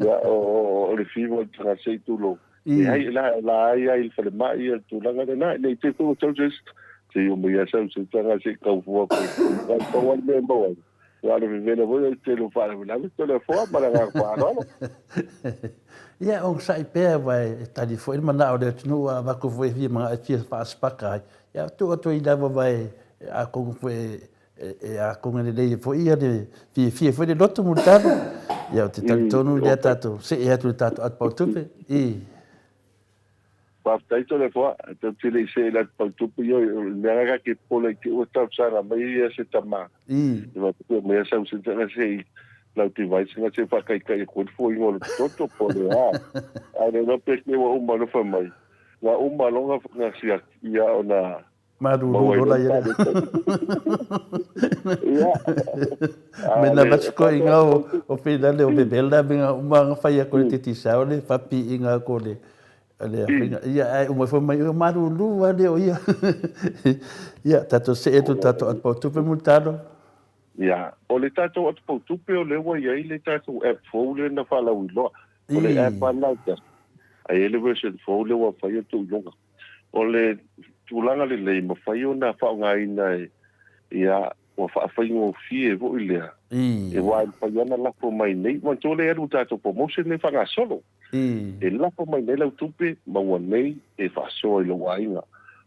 ia o le fiva o le tagata se i tulou. Leai, la la ai ai i le falemai ia le tulaga lena, ne i te i foi ua tau se isi, se i omai lava sau se tagata se i tau fua atu. Aua pau lava le mea e maua ai. Aua o le vevela foi o le tele o faalavelave Toleafoa ma le agaga faaaloalo. Ia, onosai pea aua e tali foi le manao o le atunuu a avatu foi e fia manao e fia faasipaka ai. Ia, tuu atu ai lava aua e atonu foi e atonu e lelei ai foi ia le fiafia foi le loto Mulitalo. Ia, ou te talitonu lea tatou see atu i le tatou atu pautupe. I. Faafetai Toleafoa, tatou te le i see i le atu pautupe, ioe, o le mea lena ta te popola i te ua talosaga mai ia se tama. I faapea mai ia sau se se i lau device nga se faataitai atu ai le foiga o le toto po o le a. Ae le iloa pe te ua uma alofa mai. Na uma loa na siaki ia ona Malulu lola ia. Me na vasiko inga o o finale o vevela me nga uma nga fai ko le titi sao le fapi inga ko le le finga ia ai uma foi mai o malulu ale o ia. Ia tatou see atu tatou atu tupe mulitalo. Ia, o le tatou atu tupe o lea ua i ai le tatou app fou lea na faalauiloa. O le app a lena ai le version fou lea ua fai atu i luga. O le tulaga lelei, mafai ona faaaogaina e, ia, ua faafaigofie foi lea, aua e mafai lava ona lafo mai nei. Manatua lea e alu i le tatou promotion lea e faagasolo. E lafo mai nei lau tupe, maua nei e faasoa i lou aiga.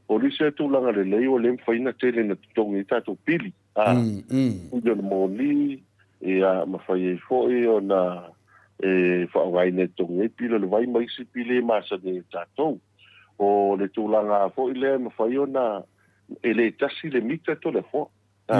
O le isi lea tulaga lelei ua le mafai ona tele ina totogi ai tatou pili, a, pili o le moli, ia, mafai ai foi ona e faaaogaina e totogi ai pili o le vai ma isi pili e masani ai e tatou. O le tulaga foi lea e mafai ona e le tasi le mita Toleafoa. A,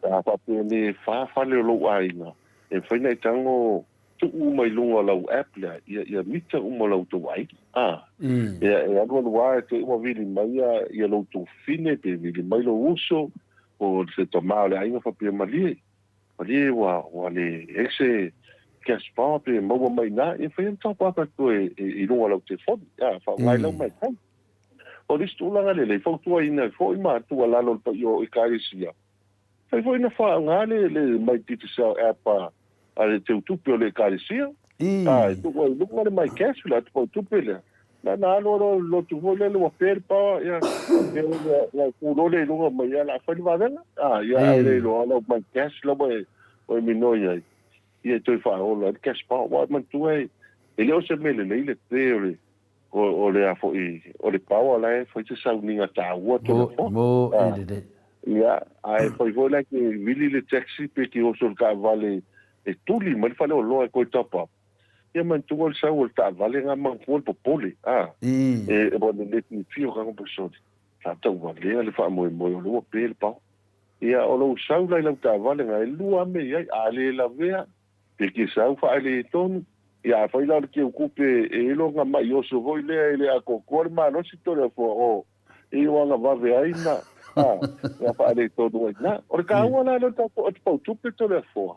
a faapea ne fa fale o lou aiga, e mafai ona e tago tuu uma i luga o lau app lea, ia, ia mita uma o la outou aiga. A, ia, e alualu lava e te i ua vili mai ia, ia lo outou fine, pe vili mai lou uso, po o se tama o le aiga faapea malie. Malie ua, ua le ese cash power pe maua mai ina, ia fai ona top up atu e, e, i luga o lau telefoni, a, faaaoga ai lau mai-kai. O le isi tulaga lelei, fautuaina ai foi ma tuualalo i le paia o Ekalesia, fai foi ona faaaoga le, le My Digicel app a, a le teutupe o le Ekalesia, a, e tuu ai i luga le My Cash, le atu pautupe lea, Na na alu loa i le lotu foi lele ua pe le power, ia, ia, ia, ia tu loa lea i luga mai, ia, o le a fai le vavega. Ah, ia, ae le iloa lau my cash la ua e, ua e minoi ai, ia e toe faaola ai le cash power. Aua e manatua e, e le o se mea lelei le pe o le, o, o le a foi, o le power la e fai se sauniga taua tonu Mo, mo, Ah, e lelei. ia, ae fai foi la ke vili le taxi pe ke oso i le taavale e tuli mai le faleoloa e toe top up. Ia manatua le sau o le taavale nga manatua le popole a e ua lelei fiafia o tago pesoli sa tauvalea le faamoemoe o lea ua pe le pao. Ia o lou sau la i lau taavale nga e lua a mea i ai a le lavea pe ke sau faaele tonu ia afai la o le keukupe e iloga mai oso foi lea e le atoatoa le malosi Toleafoa o i o aga vave ai na a na faaletonu ai na. O le taua la lea o le tatou atu pautupe Toleafoa.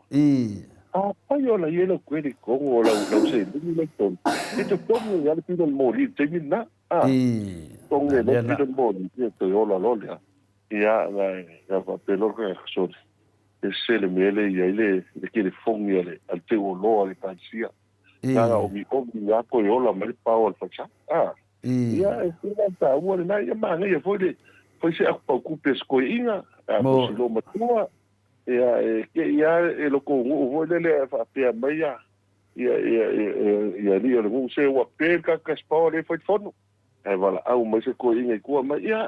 Afai o la i ai lau credit togo o lau lau seleni la i totonu, e totogi ai lava le pili o le moli i le taimi lena. A, totogi ai loa le pili o le moli, ia toe ola loa lea. Ia, na, na faapea loa le tagata, sole, e sese le mea lea e i ai le, le telefoni a le, a le teuoloa a le ekalesia. Na ona omiomi lava toe ola mai le pao a le falesa. A, Ia, e pei la taua lena, ia manaia foi le fai se aku pautupe a se toeaina, a po o se loomatua, ia, e te i lava e loko nuu foi lele ae faapea mai ia, ia, ia, ia, ia alii o le nuu, se ua pe le tatou cash power lea e fai le fono. Ae valaau mai se toeaina i tua mai, ia,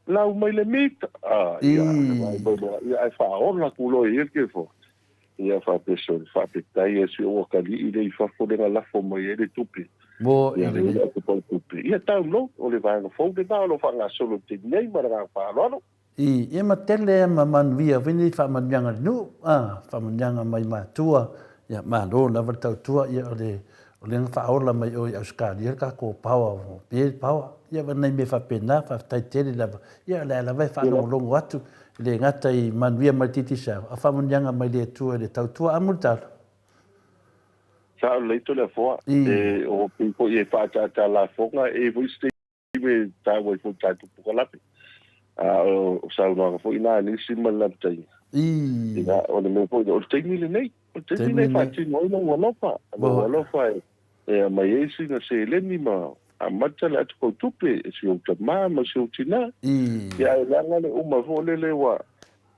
lau mai le mita. A, ia, vaai mai loa, ia, ae faaola atu loa i ai le telefoni. Ia faapea sole, faafetai e si ou atalii lea i fafo lea na lafo mai ai le tupe. Mo Ia lea ua atu tupe. Ia download, o le vaega fou lena o lo o faagasolo i le taimi nei ma le agaga faaaloalo. I, ia ma tele ma manuia foi nei faamanuiaga a le nuu, a, faamanuiaga mai matua, ia malo lava le tautua, ia o le, o lea na faaola mai o i Ausetalia le tatou power, o pe le power, ia ma nai mea faapena, faafetai tele lava, ia o lea lava e faalogologo atu, E le gata i manuia mai le Digicel, a faamanuiaga mai le Atua i le tautua. Amu le tala. Sao lelei Toleafoa, e o pei foi e faaataata lafoga e foi se taimi e taua ai foi le tatou pokalape. A o saunoaga foi na a nisi ma le lapataiga. Ia, o le mea foi lea, o le taimi lenei, o le taimi lenei e faatino ai lou alofa, lou alofa e E aumai ai sina seleni ma amata le atu pautupe e si ou tama ma si ou tina. Ia ae leaga le uma foi lele ua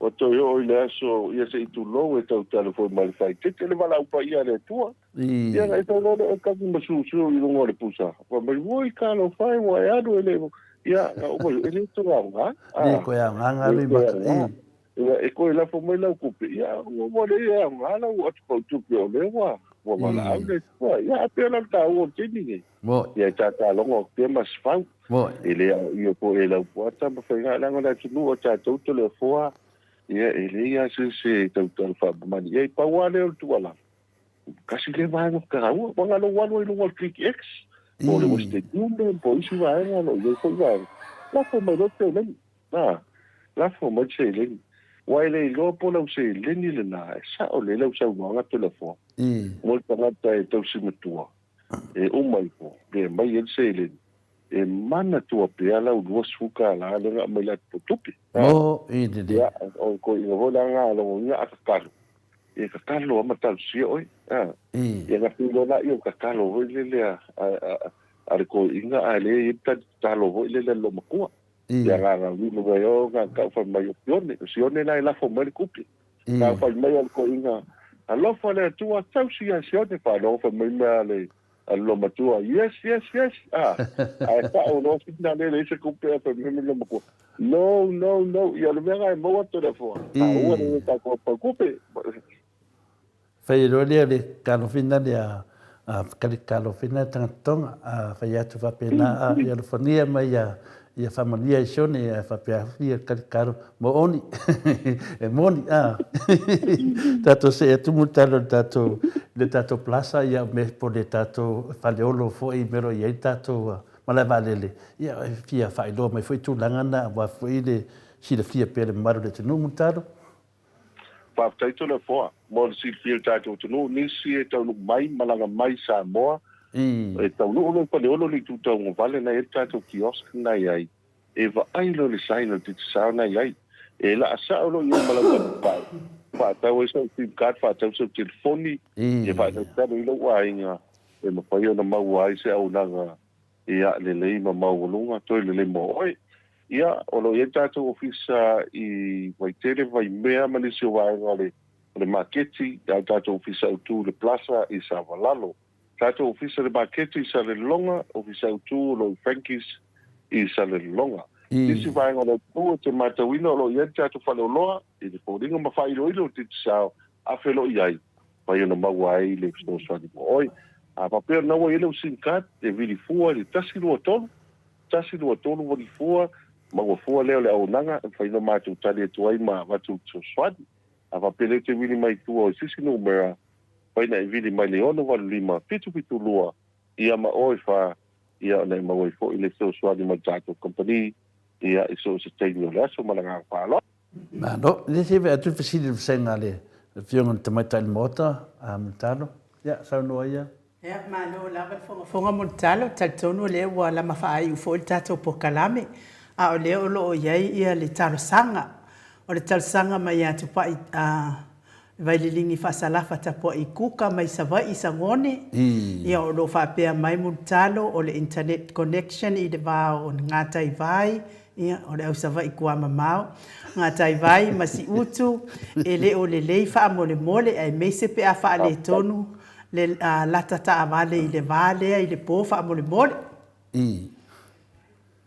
Ua toe oo i le aso, ia se i tulou e tautalo foi ma le faaeteete le valaau paia a le Atua. Ia na e tau loa lea e kagi ma susu i luga o le pusa. Fai mai, Oi, talofa e, ua e alu e le... Ia, na ou fai, e le toe aoga. Le toe aoga na alu i maka. Ia, e toe lafo mai lau tupe, ia, ua le aoga lau atupau tupe o lea ua valaau le Atua. Ia, ae pei o le taua o le taimi lenei. Ia, e tatalogo atu pea Masefau. E le aoaia foi e Laupua Tamafaiga, leaga o le atunuu a tatou Toleafoa, ia, e leai lava se isi e tautala faamamali i ai. Pau lava lea o le tuualalo, tasi lea vaega taua, aua na lou alu ai i luga o le Click X, po o le Western Union, po o isi vaega o lo o i ai foi vaega, lafo mai loa le seleni. A, lafo mai le seleni. Aua e le iloa po o lau seleni lena e sao lelei lau saunoaga Toleafoa, mo le tagata e tausi matua, e uma ifo pe aumai ai le seleni, e manatua pea lau 20 tala lea na aumai i le atupotupe. Mo i le Ia, o le toeaina foi lea na logoina a tatalo, ia tatalo lava ma talosia oe. A, ia na pei loa lea o le tatalo foi lele a le toeaina ae lea e i ai le tali tatalo foi lele a le loomatua. Ia na na lilo mai o na tau fai mai o Sione, o Sione la e lafo mai le tupe. Na fai mai a le toeaina, Alofa le Atua, tausi ia Sione, faalogo fai mai mea a le a le loomatua, yes, yes, yes, a, ae sao loa sina lea e leai se tupe ae fai mai le loomatua, no, no, no, ia o le mea lena e maua atu e le Atua, taua lelei tatou pau tupe. Fai loa lea o le kalofina lea a Kalofina le tagata Tonga, a fai atu faapena, a ia alofagia mai ia ia faamanuia i Sione, ae faapea atu ia Kalikalo, mooni, e moni, a. Tatou see atu Mulitalo i le tatou i le tatou plaza ia me po o le tatou faleolo foi i mea o lo o i ai le tatou malae vaalele, ia e fia faailoa mai foi tulaga na aua foi le silafia pea e le mamalu o le atunuu Mulitalo. Faafetai Toleafoa mo le silafia i le tatou atunuu, nisi e taunuu mai, malaga mai i Samoa, e taunuu loa i Faleolo le itu tauagavale na i ai le tatou kiosk na i ai, e vaai loa i le sign o le Digicel na i ai. E laa sao loa i ai ma lau atupai, faatau ai sau sim card, faatau sau telefoni, ia faatalitali ai lou aiga e mafai ona maua ai se auaunaga Ia, lelei ma maualuga, toe lelei mo oe. Ia, o lo o i ai le tatou ofisa i Vaitele, Vaimea ma nisi o vaega o le, o le maketi, a o le tatou ofisa autu i le Plaza i Savalalo. Tatou ofisa i le maketi i Salelologa, ofisa autu o lo o i Frankie's i Salelologa. Nisi vaega o le atunuu e te matauina o lo o i ai le tatou faleoloa i le foliga ma faailoilo o Digicel afe loa i ai, mafai ona maua ai le fesoasoani mo oe. A faapea o lena ua i ai lau sim card, e vili fua i le 123, 123 vili fua, maua fua lea o le auaunaga e mafai ona matou tali atu ai ma avatu le fesoasoani. A faapea lea e te vili mai tua o se isi numera, mafai ona e vili mai le 685 772 ia ma oe fa, ia ona e maua ai foi le fesoasoani mai le tatou kamupani ia i so o se taimi o le aso. Ma le agaga faaaloalo. Malo. Le se atu le fesili i le vasega a le Afioga i le Tamaitai o le Maota, a Mulitalo. Ia, saunoa ia. Ia, malo lava le fogafoga Mulitalo. Talitonu o lea ua lama faaiu foi le tatou polokalame, a o lea o lo o i ai le talosaga. O le talosaga mai ia Tupai Vaililigi Faasalafa Tapuai Kuka mai Savaii Sagone, ia o lo o faapea mai Mulitalo o le internet connection i le va o Gatai Vai, ia o le au Savaii Tuamamao, Gatai Vai ma Siutu, e le o lelei faamolemole aemaise pe a faaletonu le lata taavale i le va lea i le po faamolemole. I.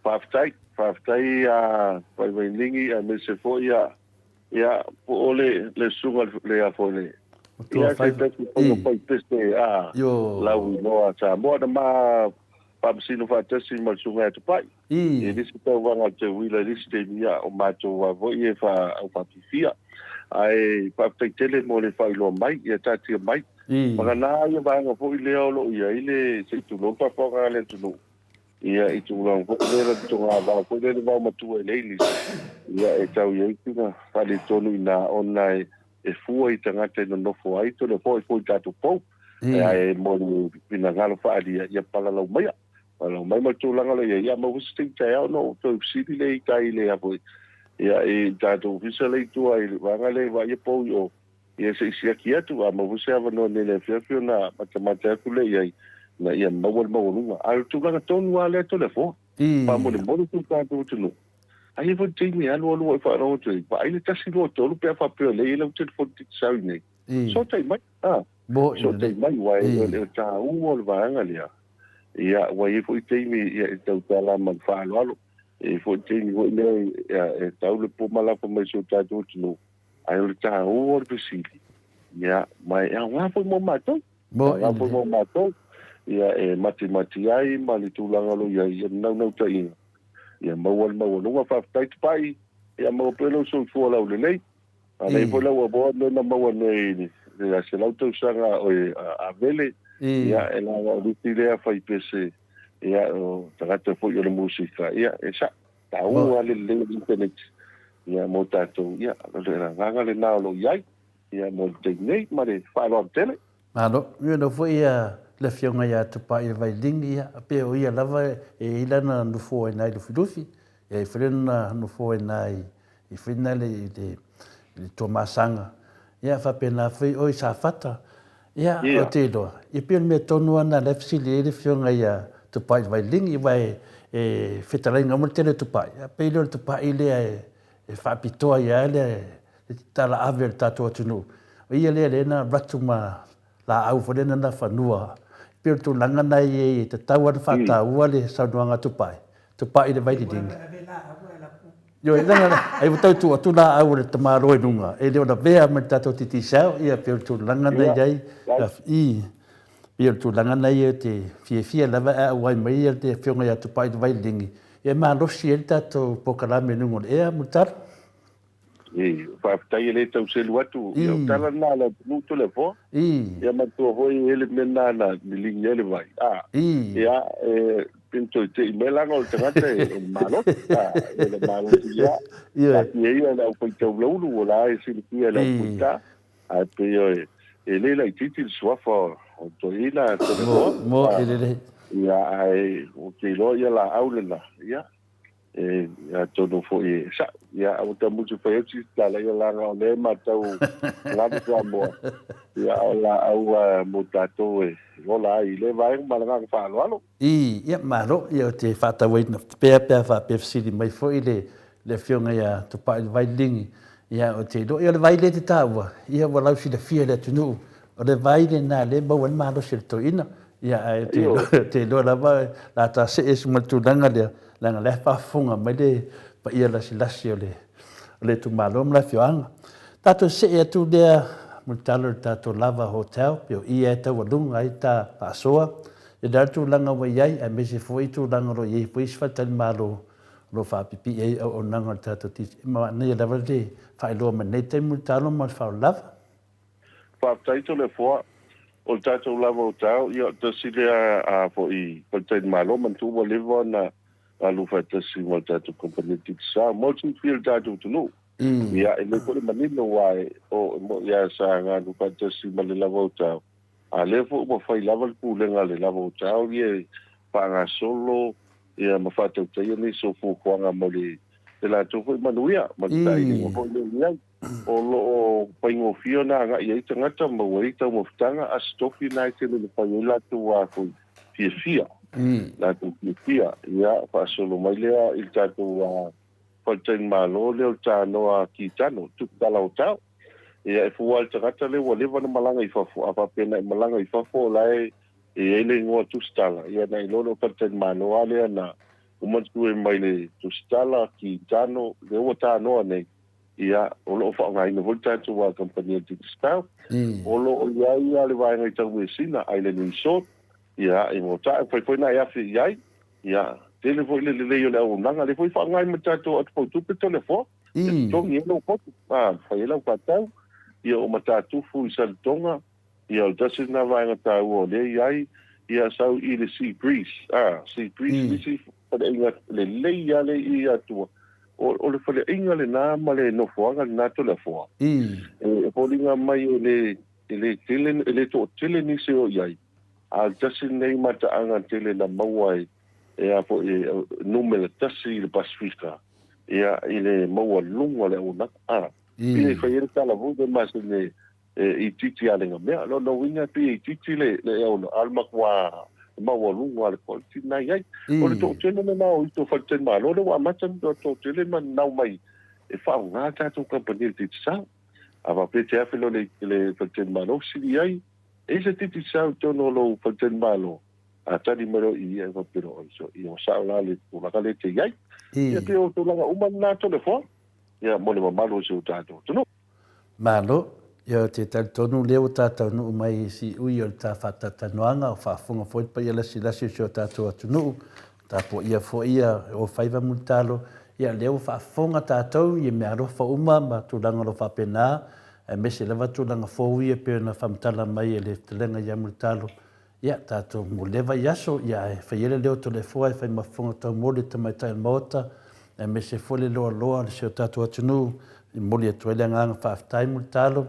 Faafetai, faafetai a Vaivailigi aemaise foi a Ia, po o le, le susuga le a foi le, ia se tasi foi o faipese a lau iloa a Samoa na ma faamasino faatasi ma le susuga ia Tupai. I le isi tauvaga o le teuila i le isi taimi, ia, o matou lava foi e fa, au faafifia. Ae faafetai tele mo le faailoa mai, ia taatia mai. Vagana ia vaega foi lea o lo o i ai le, se i tulou le faafofoga a le atunuu, Ia, i tulaga foi lea le togavao foi lea le vao matua i le English, ia e tau i ai sina faaletonu i ina ona e fua i tagata e nonofo ai tole foi foi tatou pou. Ae mo le finagalo faaalia, ia palalau maia. Palalau mai ma le tulaga o lo o i ai. Ia maua se taimi taeao ona ou toe fesili lea i tai i le a foi, ia i tatou ofisa lea i tua i le vaega lea e vaaia pou i o. Ia se i siaki atu, a maua se avanoa nei i le afiafi ona matamata atu lea i ai, ina ia maua le maualuga. A o le tulaga tonu lava lea Toleafoa, faamolemole si o tatou atunuu, Ae i ai foi le taimi e alualu ai faalogo atu ai, vaai le 1, 2, 3 pe a faapea o lea e i ai lau telefoni digicel i inei. Fesootai mai, a, fesootai mai, aua e o le taua o le vaega lea, ia, ua i ai foi taimi ia e tautala ma le faaaloalo, e i ai foi taimi foi lea ia e tau le puma lava mai i si o tatou atunuu, ae o le taua o le fesili, ia, ma e aoga foi mo matou. Aoga foi mo matou, ia e matimati ai ma le tulaga o lo o i ai, ia le naunautaiga, ia maua le maualuga. Faafetai Tupai, ia maua pea lou soifua laulelei. A lea foi lau award lea na maua nei i le 100 tausaga o Avele, ia e laga o le isi lea faipese, ia o tagata foi o le musika, ia e sa'o, taua le lelei o le internet, ia mo tatou, ia o le agaga lena o lo o i ai, ia mo le taimi nei, ma le faaaloalo tele. Malo, ia lau foi ia le afioga ia Tupai Vailini, ia pei o ia lava e i ai lana nofoa i ina i Lufilufi, e i ai foi lona nofoa i ina i i foi lena i le i le Tuamasaga, ia faapena foi oe i Safata. Ia, ou te iloa, ia pei o le mea tonu lava lena o lea e fesili ai le afioga ia Tupai Vailini, aua e fetalaiga uma le tele o Tupai, ia pei lea o le Tupai lea e faapitoa ai lava le le talaave o le tatou atunuu. O ia lea lea na avatu ma laau foi lea na nafanua. E pei o le tulaga lena e i ai e tatau lava ona faataua le saunoaga a Tupai, Tupai le vaililiga. Ioe, leaga ai ua tau tuu atu laau a le tamaloa i luga, e le o lavea ma le tatou Digicel, ia pei o le tulaga lena e i ai. I, pei o le tulaga lena ia ou te fiafia lava ae auai mai le Afioga ia Tupai le Vaililigi, e malosi ai le tatou polokalame i luga o le ea, Mulitalo. I, faafetai e le tau selu atu, ia o tala lena a le atunuu Toleafoa. Ia manatua foi e i ai le mea lena na liligi ai le vai, a, ia, e pei ona toe tei mai leaga o le tagata e o le malosi, a, e le malosi ia, taatia ia le aufaitaulaulu o la e silafia e le aufuita, ae pei o e le laitiiti le suafa o toeaina Toleafoa, a, ia, ae ou te iloa ia laau lena, ia, E, atonu foi e sa'o, ia, aua ta musu fai atu si tala, ia laga o lea e matau lava Samoa, ia, o laau mo tatou e ola ai i lea vaega ma le agaga faaaloalo. I, ia, malo, ia, ou te faatauaina pea pe a faapea fesili mai foi le, le Afioga ia Tupai le Vaililigi, ia, ou te iloa, ia, o le vai lea e te taua, ia, ua lausilafia e le atunuu, o le vai lena lea e maua ai le malosi o le toeaina, ia, ae ou te iloa, ou te iloa lava o le a ta see ese ma le tulaga lea, leaga o la e faafofoga mai le paia lasilasi o le o le itumalo ma le afioaga. Tatou see atu lea Mulitalo i le tatou Lava Hotel, pei o i e taualuga ai ta faasoa i le a le tulaga ua i ai, aemaise foi tulaga o lo o i ai foi isi faletalimalo o lo o faapipii ai auaunaga o le tatou TCM. Manaia lava le faailoa mai nei taimi Mulitalo ma le faaaloalo lava. Faafetai Toleafoa. O le tatou lava o tao, ia tasi lea a foi faletalimalo manatua ua leva ona alu faatasi ma le tatou kamupani o Digicel. Mo le silafia e le tatou atunuu, ia e lelei foi le manino aua e o e moni lava sa galu faatasi ma le lava o tao, a lea foi ua fai lava le pulega a le lava o tao ia e faagasolo ia ma faatautaia nisi o fuafuaga mo le latou foi manuia ma le sailiga foi lea e i ai. O lo o faigofie ona agai ai tagata ma maua ai taumafataga a se tofi lena e tele ina fai ai latou a foi fiafia, latou fiafia. Ia, faasolo mai lea i le tatou faletalimalo lea o le Tanoa Kitano, Tuputala Hotel. Ia, e fua lava i le tagata lea ua leva ona malaga i fafo, a faapea na e malaga i fafo o la e i ai le igoa Tusitala, ia ona iloa lea o faletalimalo lava lea na uma atu mai le Tusitala, Kitano, lea ua tanoa nei. Ia, o lo o faaaogaina foi le tatou kamupani a Digicel. O lo o i ai lava le vaega i Taumeasina, Island Resort, ia, i Motae, mafai foi ona e afe i ai. Ia, tele foi le lelei o le auaunaga, lea foi e faaaoga ai ma tatou atupautupe Toleafoa, e totogi ai lou potu, a, fai ai lau faatau. Ia, o Matatufu i Saletoga, Ia, o le tasi lena vaega taua o lea e i ai, ia sau i le sea breeze, a, sea breeze, nisi faleaiga lelei lava lea i Atua. O le faleaiga lena ma le nofoaga lena Toleafoa, e foliga mai e le, e le tele, e le toatele nisi o i ai, a o le tasi lenei mataaga tele na maua ai, e a foi, e numera tasi i le Pasefika, ia, i le maualuga o le auaunaga, a. Pei e fai ai le tala foi lea masani e itiiti a le gamea. Lona uiga pei e itiiti le le ono, a o le matua maualuga o le quality lena e i ai. O le toatele lena o ito faletalimalo lea ua amata ona toatele ma nanau mai e faaaoga le tatou kamupani o le Digicel. A faapea e te afe loa i le faletalimalo fesili i ai, e i ai se Digicel i totonu o lou faletalimalo? A tali mai loa i ia e faapea loa, oi so, ia ua sao la le tulaga lea e te i ai. Ia pei o tulaga uma na Toleafoa, ia mo le mamalu o si o tatou atunuu. Malo. Ia ou te talitonu lea ua ta taunuu mai i siui o le ta faatalatanoaga, o faafofoga foi le paia lasilasi o si o tatou atunuu, tapuaia foi ia o faiva mulitalo, ia lea ua faafofoga tatou i meaalofa uma ma tulaga o lo o faapena, aemaise lava tulaga fou ia e pei ona faamatala mai e le fetalaiga ia Mulitalo. Ia, tatou mo leva i aso, ia ae fai ai le leo Toleafoa e fai ma fofoga taumoli o tamaitai o le Maota, aemaise foi le loaloa o si o tatou atunuu, e momoli atu ai le agaga faafetai mo le talo,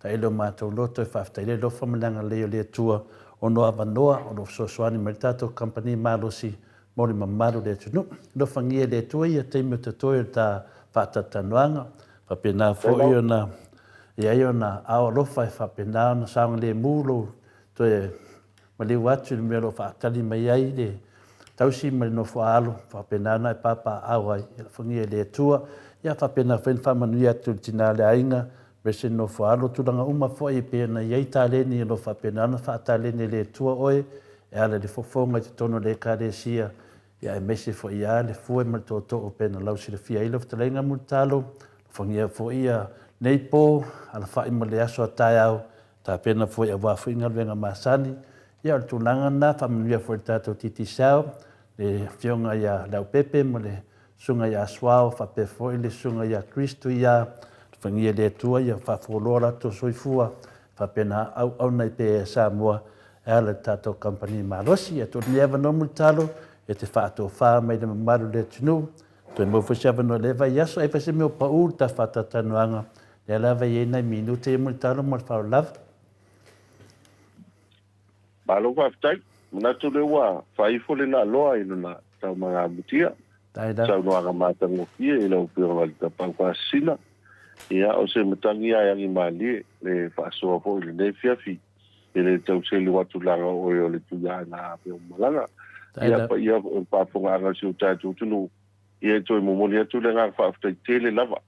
taele o matou loto e faafetai ai le alofa ma le agalelei o le Atua ona o avanoa o lo o fesoasoani mai le tatou kamupani malosi mo le mamalu o le atunuu. Alofagia e le Atua ia taimi o totoe o le ta faatalatalanoaga, faapena foi ona i ai ona ao alofa e faapena ona saogalemu lou Toe maliu atu i le mea o lo o faatali mai ai le tausi ma le nofo-a-alo, faapena ona e papaaao ai, e alofagia e le Atua. Ia faapena foi ona faamanuia atu i le tina o le aiga, aemaise le nofo-a-alo, tulaga uma foi e pei ona i ai taleni o lo o faapena ona faataleni e le Atua oe e ala i le fofoga i totonu o le Ekalesia, ia aemaise foi ia le fue ma le tootoo e pei ona lausilafia ai lau fetalaiga Mulitalo. Alofagia foi ia nei po, alafai ma le aso a taeao, Tapena foi aua foi galuega masani. Ia o le tulaga lena, faamanuia foi i le tatou Digicel, le Afioga ia Leaupepe ma le Susuga ia Suao faapea foi le Susuga ia Kristo ia Alofagia e le Atua ia faafualoa latou soifua faapena auauna ai pea e Samoa e ala i le tatou kamupani malosi. Ia tuu lenei avanoa mulitalo e te faatofa mai le mamalu o le atunuu. Toe maua foi se avanoa i lea vaiaso. Ai foi se mea o pau i le ta faatalatalanoaga Lea lava e i ai nai minute ia Mulitalo ma le faaaloalo lava. Malo faafetai. Manatu lea ua faaifo le naaloa i lona taumagamutia. Saunoaga matagofie i lau Afioga i le Tapaau Faasisina. Ia, o se matagi ia e agimalie le faasoa foi i lenei afiafi. E le tau selu atu leaga o oe o le Tuiaana Ape o Malaga. Ia, paia o le faafofogaaga a si o tatou atunuu, ia e toe momoli atu le agaga faafetai tele lava.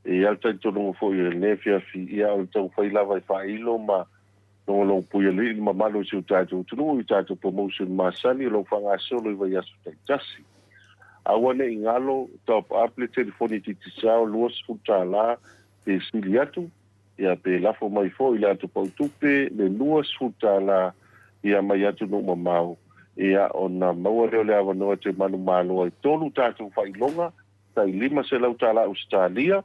E i ai le talitonuga foi o lenei afiafi, ia o le taumafai lava e faailo ma logologopuialii le mamalu o si o tatou atunuu i tatou promotion masani o lo o faagasolo i vaiaso taitasi. Aua ne i galo, top up le telefoni Digicel $20 pe sili atu, ia pe lafo mai foi i le ato pau tupe le $20 ia mai atunuu mamao, ia ona maua lea o le avanoa e toe manumalo ai tolu tatou faailoga tai $500 tala Ausetalia,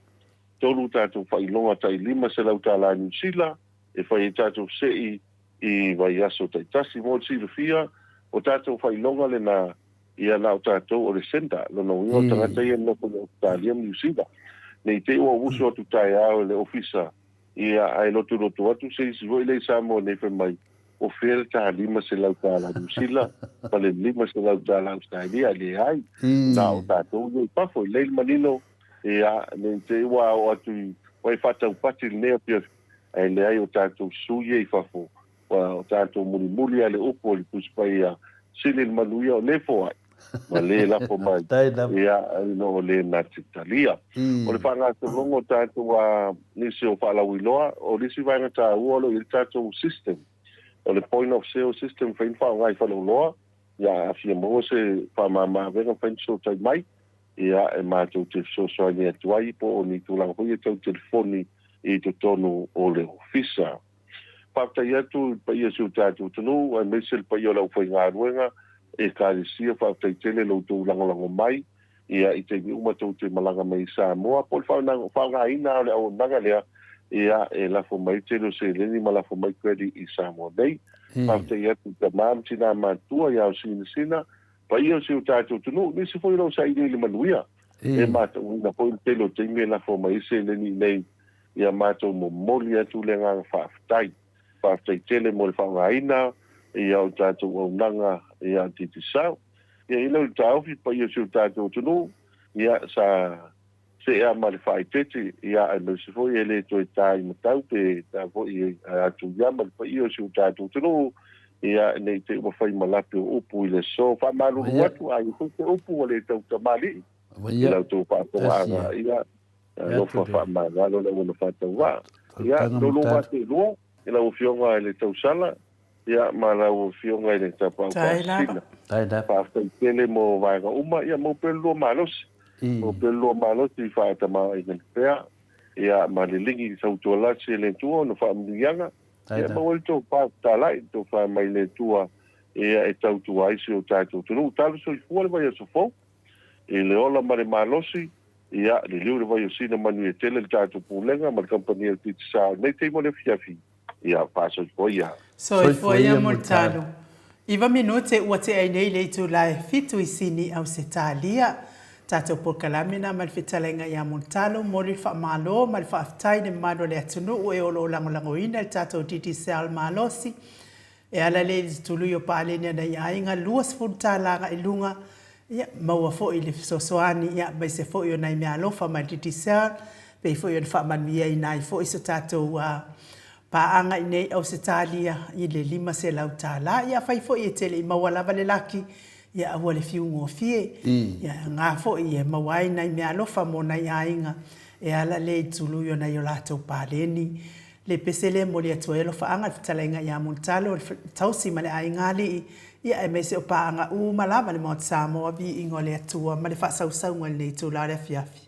tolu tatou faailoga tai $500 tala Niu Sila e fai ai tatou se'i i vaiaso taitasi. Mo le silafia, o tatou faailoga lena ia na o tatou o le sender, lona uiga o tagata ia e nofo i Ausetalia ma Niu Sila. Ne i te i ua usu atu taeao e le ofisa Ia, ae lotulotu atu se isi foi lea i Samoa nei fai mai, o fea le ta $500 Niu Sila ma le $500 Ausetalia? Leai, na o tatou ia i fafo, e lelei le manino, ia, ne i te i ua oo atu i, ua e faataupati i lenei afiafi, ae leai o tatou sui ia i fafo, ua o tatou mulimuli lava i le upu o le Tusi Paia, sili le manuia o le foai ma le lafo mai, ia, i lo o le na te talia. O le faagasologa o tatou a nisi o faalauiloa, o le isi vaega taua o lo o i ai le tatou system, o le point of sale system e mafai ona faaaoga i faleoloa, ia, a fia maua se faamama-avega mafai ona fesootai mai, ia, e matou te fesoasoani atu ai po o ni tulaga foi ia tau telefoni i totonu o le ofisa. Faafetai atu i le paia o si o tatou atunuu aemaise le paia o le aufaigaluega, Ekalesia, faafetai tele lo outou lagolago mai ia i taimi uma tou te malaga mai i Samoa po o le faaaogaina o le auaunaga lea ia e lafo mai le tele o seleni ma lafo mai credit i Samoa nei. Faafetai atu i tama ma tina matutua ia Sinasina, paia o si o tatou atunuu, nisi foi o lo o saili i le manuia. E matauina foi le tele o taimi e lafo mai ai seleni i nei Ia matou momoli atu le agaga faafetai. Faafetai tele mo le faaaogaina ia o tatou auaunaga ia Digicel. Ia i lau taofi paia o si o tatou atunuu, ia sa seea ma le faaeteete, ia aemaise foi e le toe ta i matau pe ta foi atu ia ma le paia o si o tatou atunuu, Ia, ne i te i ua fai ma lape o upu i le aso. Faamalulu atu, a i ai foi se upu ua le tautamalii i la outou faafofogaaga, ia, alofa faamagalo le auala faatauvaa. Ia, lou vaseelua i lau Afioga i le Tausala, ia, ma lau Afioga i le Tapaau Faasisina. Faafetai tele mo vaega uma, ia maua pea le lua malosi. Maua pea le lua malosi i faatamaoaiga pea, ia, ma liligi sautualasi e le Atua ona faamanuiaga. Ia maua ai le tofa fetalai, le tofa mai le Atua ia e tautua ai si o tatou atunuu. Talo soifua le vaiaso fou i le ola ma le malosi, ia liliu le vai o Sina manuia tele le tatou Pulega ma le Kamupani a le Digicel i lenei taimi o le afiafi. Ia faasoifua ia. Soifua ia Mulitalo. Iva minute ua tea ai nei le itula e fitu i Sini Ausetalia. Tatou polokalame na ma le fetalaiga ia Mulitalo, momoli le faamalo ma le faafetai i le mamalu o le atunuu e o lo o lagolagoina le tatou Digicel malosi e ala lea i le tului o paleni a nai aiga 20 tala agai luga, ia maua foi le fesoasoani ia aemaise foi o nai meaalofa mai le Digicel pei foi ona faamanuiaina ai foi so tatou paaga i nei Ausetalia i le $500. Ia afai foi e te le i maua lava le laki, ia aua le fiu gofie. Ia e aoga foi e maua ai nai meaalofa mo nai aiga e ala lea i le tului o nai o latou paleni. Le pese lea e momoli atu ai alofaaga i le fetalaiga ia Mulitalo, le tausi ma le aiga alii, ia aemaise o paaga uma lava le Maota Samoa, viiga o le Atua ma le faasausauga i lenei itula o le afiafi.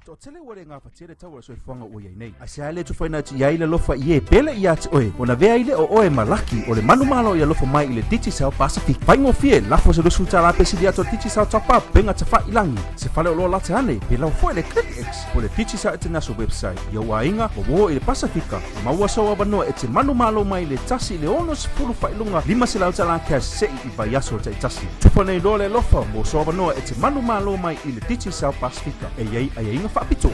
Toatele ua le gafatia le tau o le soifuaga ua i ai nei. Aisea le tufaina atu i ai le alofa i e pele ia te oe, ona vea ai lea o oe ma laki o le manumalo i alofa mai i le Digicel Pacific. Faigofie, lafo se 20 tala pesili atu a Digicel Top Up, pega tafailagi, se fale oloa lata ane, pe lau foi le ClickX po le Digicel International website i ou aiga, ua o i le Pasefika, maua sou avanoa e te manumalo mai le tasi i le 60 faailuga 500 tala cash se'i i vaiaso taitasi. Tufa nei loa le alofa mo sou avanoa e te manumalo mai i le Digicel Pasefika e i ai aiaiga faapitoa.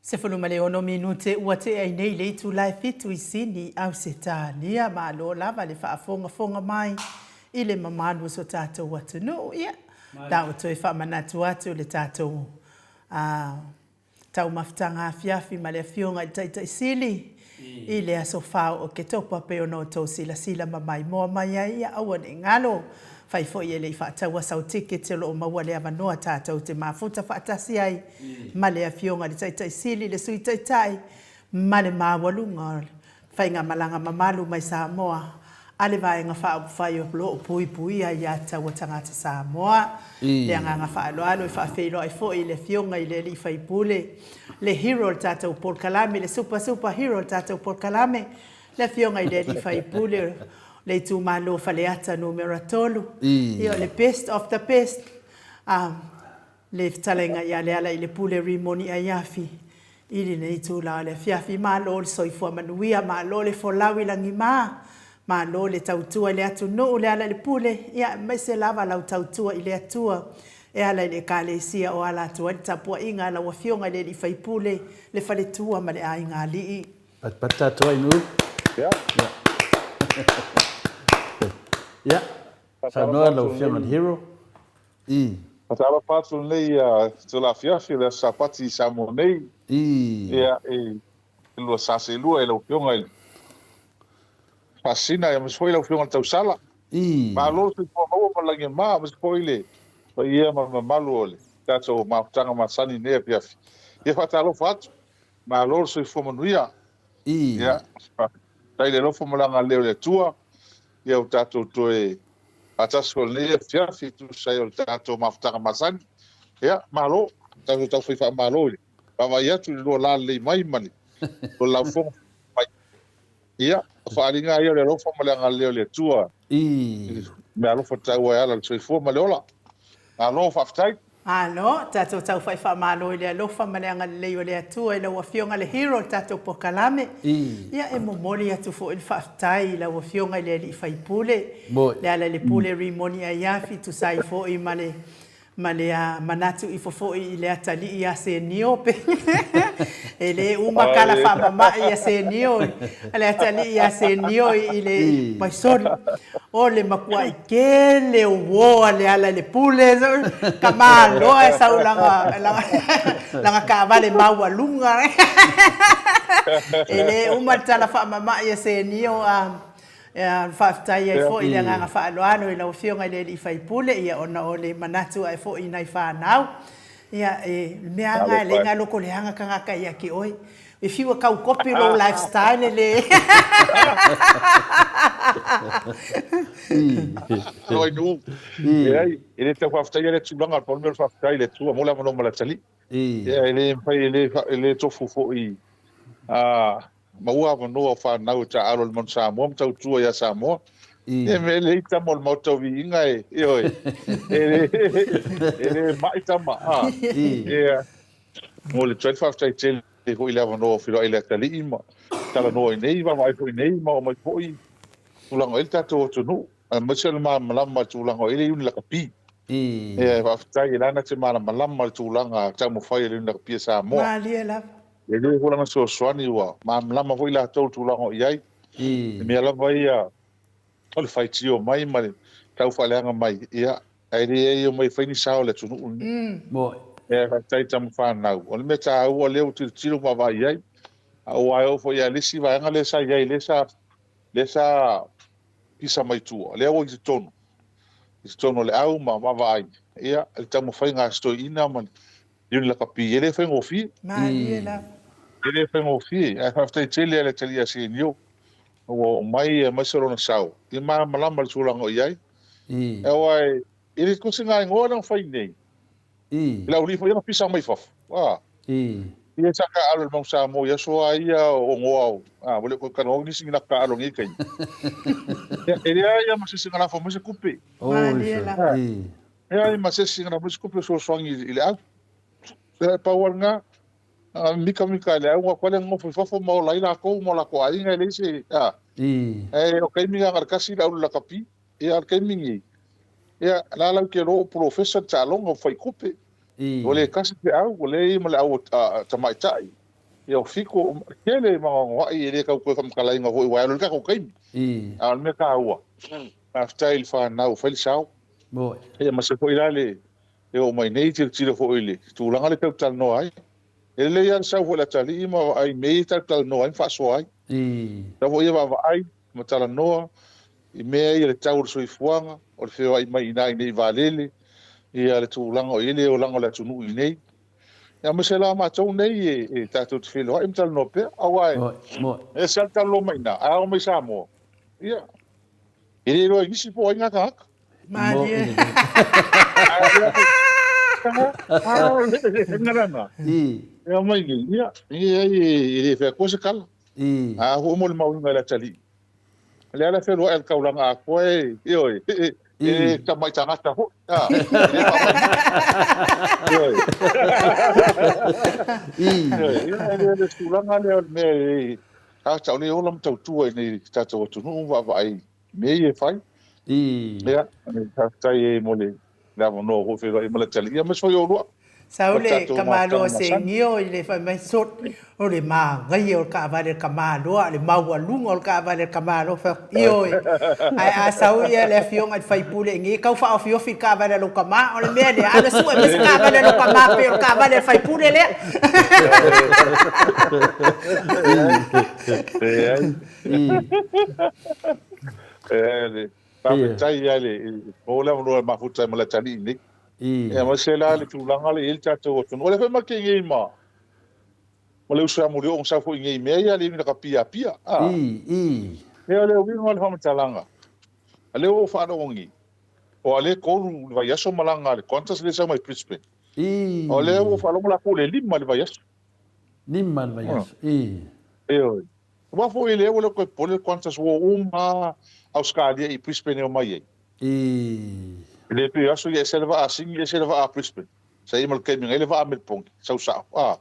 16 minute ua tea ai nei le itula e fitu i Sini, Ausetalia. Malo lava le faafogafoga mai i le mamalu o so tatou atunuu. Ia, la ua toe faamanatu atu le tatou taumafataga afiafi ma le Afioga i le Taitai Sili i le aso 4 o Oketopa pei ona outou silasila ma maimoa mai ai, ia aua ne i galo. Fai foi e le i faataua sau tiketi o lo o maua le avanoa tatou te mafuta faatasi ai ma le Afioga i le Taitai Sili, le Sui Taitai ma le maualuga o le faigamalaga mamalu mai Samoa a le Vaega Faaupufai o lo o puipuia aiatatau a tagata Samoa. Le agaga faaaloalo e faafeiloai foi i le Afioga i le Alii Faipule, le hero o le tatou polokalame, le super super hero o le tatou polokalame, le Afioga i le Alii Faipule o le itumalo o Faleata Numera 3, ia o le best of the best, le fetalaiga ia Lealailepule Rimoni Aiafi i lenei itula o le afiafi. Malo le soifua manuia, malo le folau i lagima, malo le tautua i le atunuu, Lealailepule, ia aemaise lava lau tautua i le Atua e ala i le Ekalesia o ala atu ai le tapuaiga a lau Afioga i le Alii Faipule, le faletua ma le aiga alii. Patupatu tatou ai nuu. Ia. Ia. Saunoa lau Afioga i le Hero. I. Faatalofa atu lenei itula afiafi o le Aso Sapati i Samoa nei. I. Ia, e lua sa seelua i lau Afioga i le Faasisina, aemaise foi lau Afioga i le Tausala. I. Malo le soifua maua ma le lagi e mama, aemaise foi le paia ma le mamalu o le tatou mafutaga masani i lenei afiafi. Ia, faatalofa atu. Malo le soifua manuia. I. Ia, faafetai i le alofa ma le agalelei o le Atua, ia ua tatou toe faatasi foi i lenei afiafi e tusa ai o le tatou mafutaga masani. Ia, malo, tatou taufai faamalo i le vaavaai atu i le lua lalelei mai ma le laufofoga mai. Ia, o faaaliga ia o le alofa ma le agalelei o le Atua i meaalofa taua e ala i le soifua ma le ola. Malo, faafetai. Malo, tatou taufai faamalo i le alofa ma le agalelei o le Atua i lau Afioga le hero o le tatou polokalame. Ia e momoli atu foi le faafetai i lau Afioga i le Alii Faipule, Lealailepule Rimoni Aiafi, tusa ai foi ma le ma le manatu ifo foi i le atalii ia Senio pe e le uma tala faamama'i ia Senio le atalii ia Senio i le Paisoli o le matua'i tele o uo a Lealailepule tamaloa e sau lana lana taavale maualuga e le uma le tala faamama'i a Senio a Faafetai ai foi i le agaga faaaloalo i lau Afioga i le Alii Faipule, ia ona o le manatu ae foi i nai fanau. Ia, e, le mea lava lena e leai na lotoleaga tagata ia te oe. E fiu e tau copy lou lifestyle e le. Aloainuu. Leai, e le tau faafetaia lea tulaga, pau le mea o le faafetai i le Atua mo le avanoa ma le atalii. Ia, e le mafai, e le, e le tofu foi maua avanoa o fanau e taaalo i le Manu Samoa ma tautua ia Samoa. Ia mea lelei tama o le Maota o Viiga e, ioe, e le, e le mai tama. A, ia, mo le tuai faafetai tele foi i le avanoa o feiloai i le atalii ma talanoa i nei, vaavaai foi i nei ma oo mai foi tulaga o i ai le tatou atunuu, aemaise o le malamalama i le tulaga o i ai le Iuni Lakapi. Ia, e faafetai, e lana te malamalama i le tulaga taumafai a le Iuni Lakapi a Samoa. Malie lava. E le foi lana fesoasoani ua malamalama foi latou i le tulaga o i ai. I mea lava ia o le faitio mai ma le tau faaleaga mai, ia, ae leai e omai e fai ni sao o le atunuu lenei. Ia, faafetai i tama fanau. O le mea taua lea ua tilotilo ma vaavaai i ai, aua e oo foi ia le isi vaega lea sa i ai, lea sa, lea sa pisa mai tua, lea ua i totonu, i totonu o le au ma vaavaai, ia, i le taumafaiga a si toeaina ma le Iuni lakapi, e le faigofie. Malie lava. E le faigofie, ae faafetai tele a le Atalii ia Senio ua oo mai aemaise lona sao i malamalama i le tulaga o i ai. Aua e le tusi nga igoa lea na fai nei. I le aualii foi ia na pisa mai fafo. Ia sa taaalo i le Manu Samoa i aso a ia o goa o, ua le o toe talanoa nisi ni latou taaalo i nei taimi. E leai lava ma se isi na lafo mai se tupe. Malie lava. E leai ma se isi na lafo mai se tupe fesoasoani i le au. E pau lava lena, na mikamika e le au, atu lea nonofo i fafo ma ola ai latou ma o latou aiga, e leai se, a. Ae o le taimi lena na o le tasi le au lakapi, ia a o le taimi lenei, ia la lau te iloa o polofesa le taaloga, ua fai tupe. Ua le tasi le au, ua leai ma le au tamaitai. Ia o Fiko, tele ma anoanoai e le tau toe faamatalaina foi aua e alu ai le tatou taimi. A o le mea taua, faafetai i le fanau ua fai le sao. Ia aemaise foi la le oo mai nei tilotilo foi i le tulaga lea e tau talanoa ai. E lelei lava le sau foi o le atalii ma vaai i mea ia e talatalanoa ai ma faasoa ai. Sau foi ia vaavaai ma talanoa i mea ia le tau o le soifuaga, o le feoai mai i ina i nei i vaalele, ia le tulaga o i ai le olaga o le atunuu i inei. Ia aemaise la matou nei e tatou te feiloai ma talanoa pea, aua e ese lava le talanoa mai i ina, ae a oo mai i Samoa, ia, e le iloa e nisi po o ai na tagata. Malie. Ia mai nei, ia, e le fai atua se tala. A foi mo le mauiga i le atalii. O lea la e feluai le taulaga atoa e, ioe, e tamai tagata foi. A, e le faamaina. Ioe. Ioe, ia, e le o le tulaga lea o le mea e, a o le ola ma tautua i nei tatou atunuu ma vaavaai mea ia e fai. Ia, faafetai ai mo le avanoa foi feiloai ma le atalii, aemaise foi oulua. Sau le tamaloa Segio i le fai mai, Sot, o le manaia o le taavale a le tamaloa, le maualuga o le taavale a le tamaloa. Fai atu, Ioe, ae a sau ia le afioga i le faipule i inei, tau faaofiofi i le taavale a lou tama, o le mea lea, a na sue mai se taavale a lou tama pei o le taavale a le faipule lea. Leai. Leai, faafetai lava i le maua le avanoa e mafuta ai ma le atalii nei. Ia aemaise la le tulaga lea e i ai le tatou atunuu. O lea foi matou te i nei ma ma le uso ia Molioo na sau foi i nei i mea ia le uiga i Apia. Ia o le uiga o le faamatalaga, o lea ua ou faalogo nei, o lea e 3 le vaiaso malaga a le Qantas lea e sau mai Brisbane. O lea ua ou faalogo latou le 5 le vaiaso. 5 le vaiaso. Ioe. Aua foi lea ua le toe popole le Qantas ua uma Ausetalia i Brisbane e omai ai. E le pei o aso ia ese le vaa a Sini ese le vaa a Brisbane. Sa i ai ma le taimi na i ai le vaa a Melbourne, sau sao. A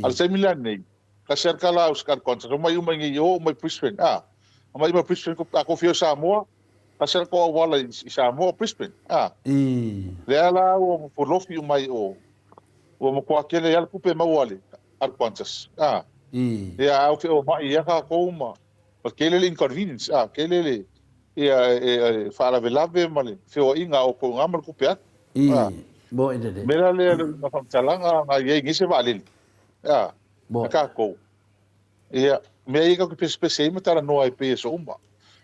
o le taimi la lenei, tasi lava le tala a le Qantas, omai uma i nei i o, omai i Brisbane. A, omai uma i Brisbane, a tou fia o i Samoa, tasi lava le tou auala i Samoa o Brisbane. A, lea la ua lofi uma ai i o, ua matua tele ai lava le tupe e maua a le Qantas. A, ia a feoai ai tatou ma tele le inconvenience, a, tele le ia e faalavelave ma le feoaiga a outou i ina ma le tupe alu. A, moni lelei. Mea la lea le uiga faamatalaga na i ai nei se vaalele, a, a tatou. Ia, mea ia tatou te pesepese ai ma talanoa ai pea i aso uma.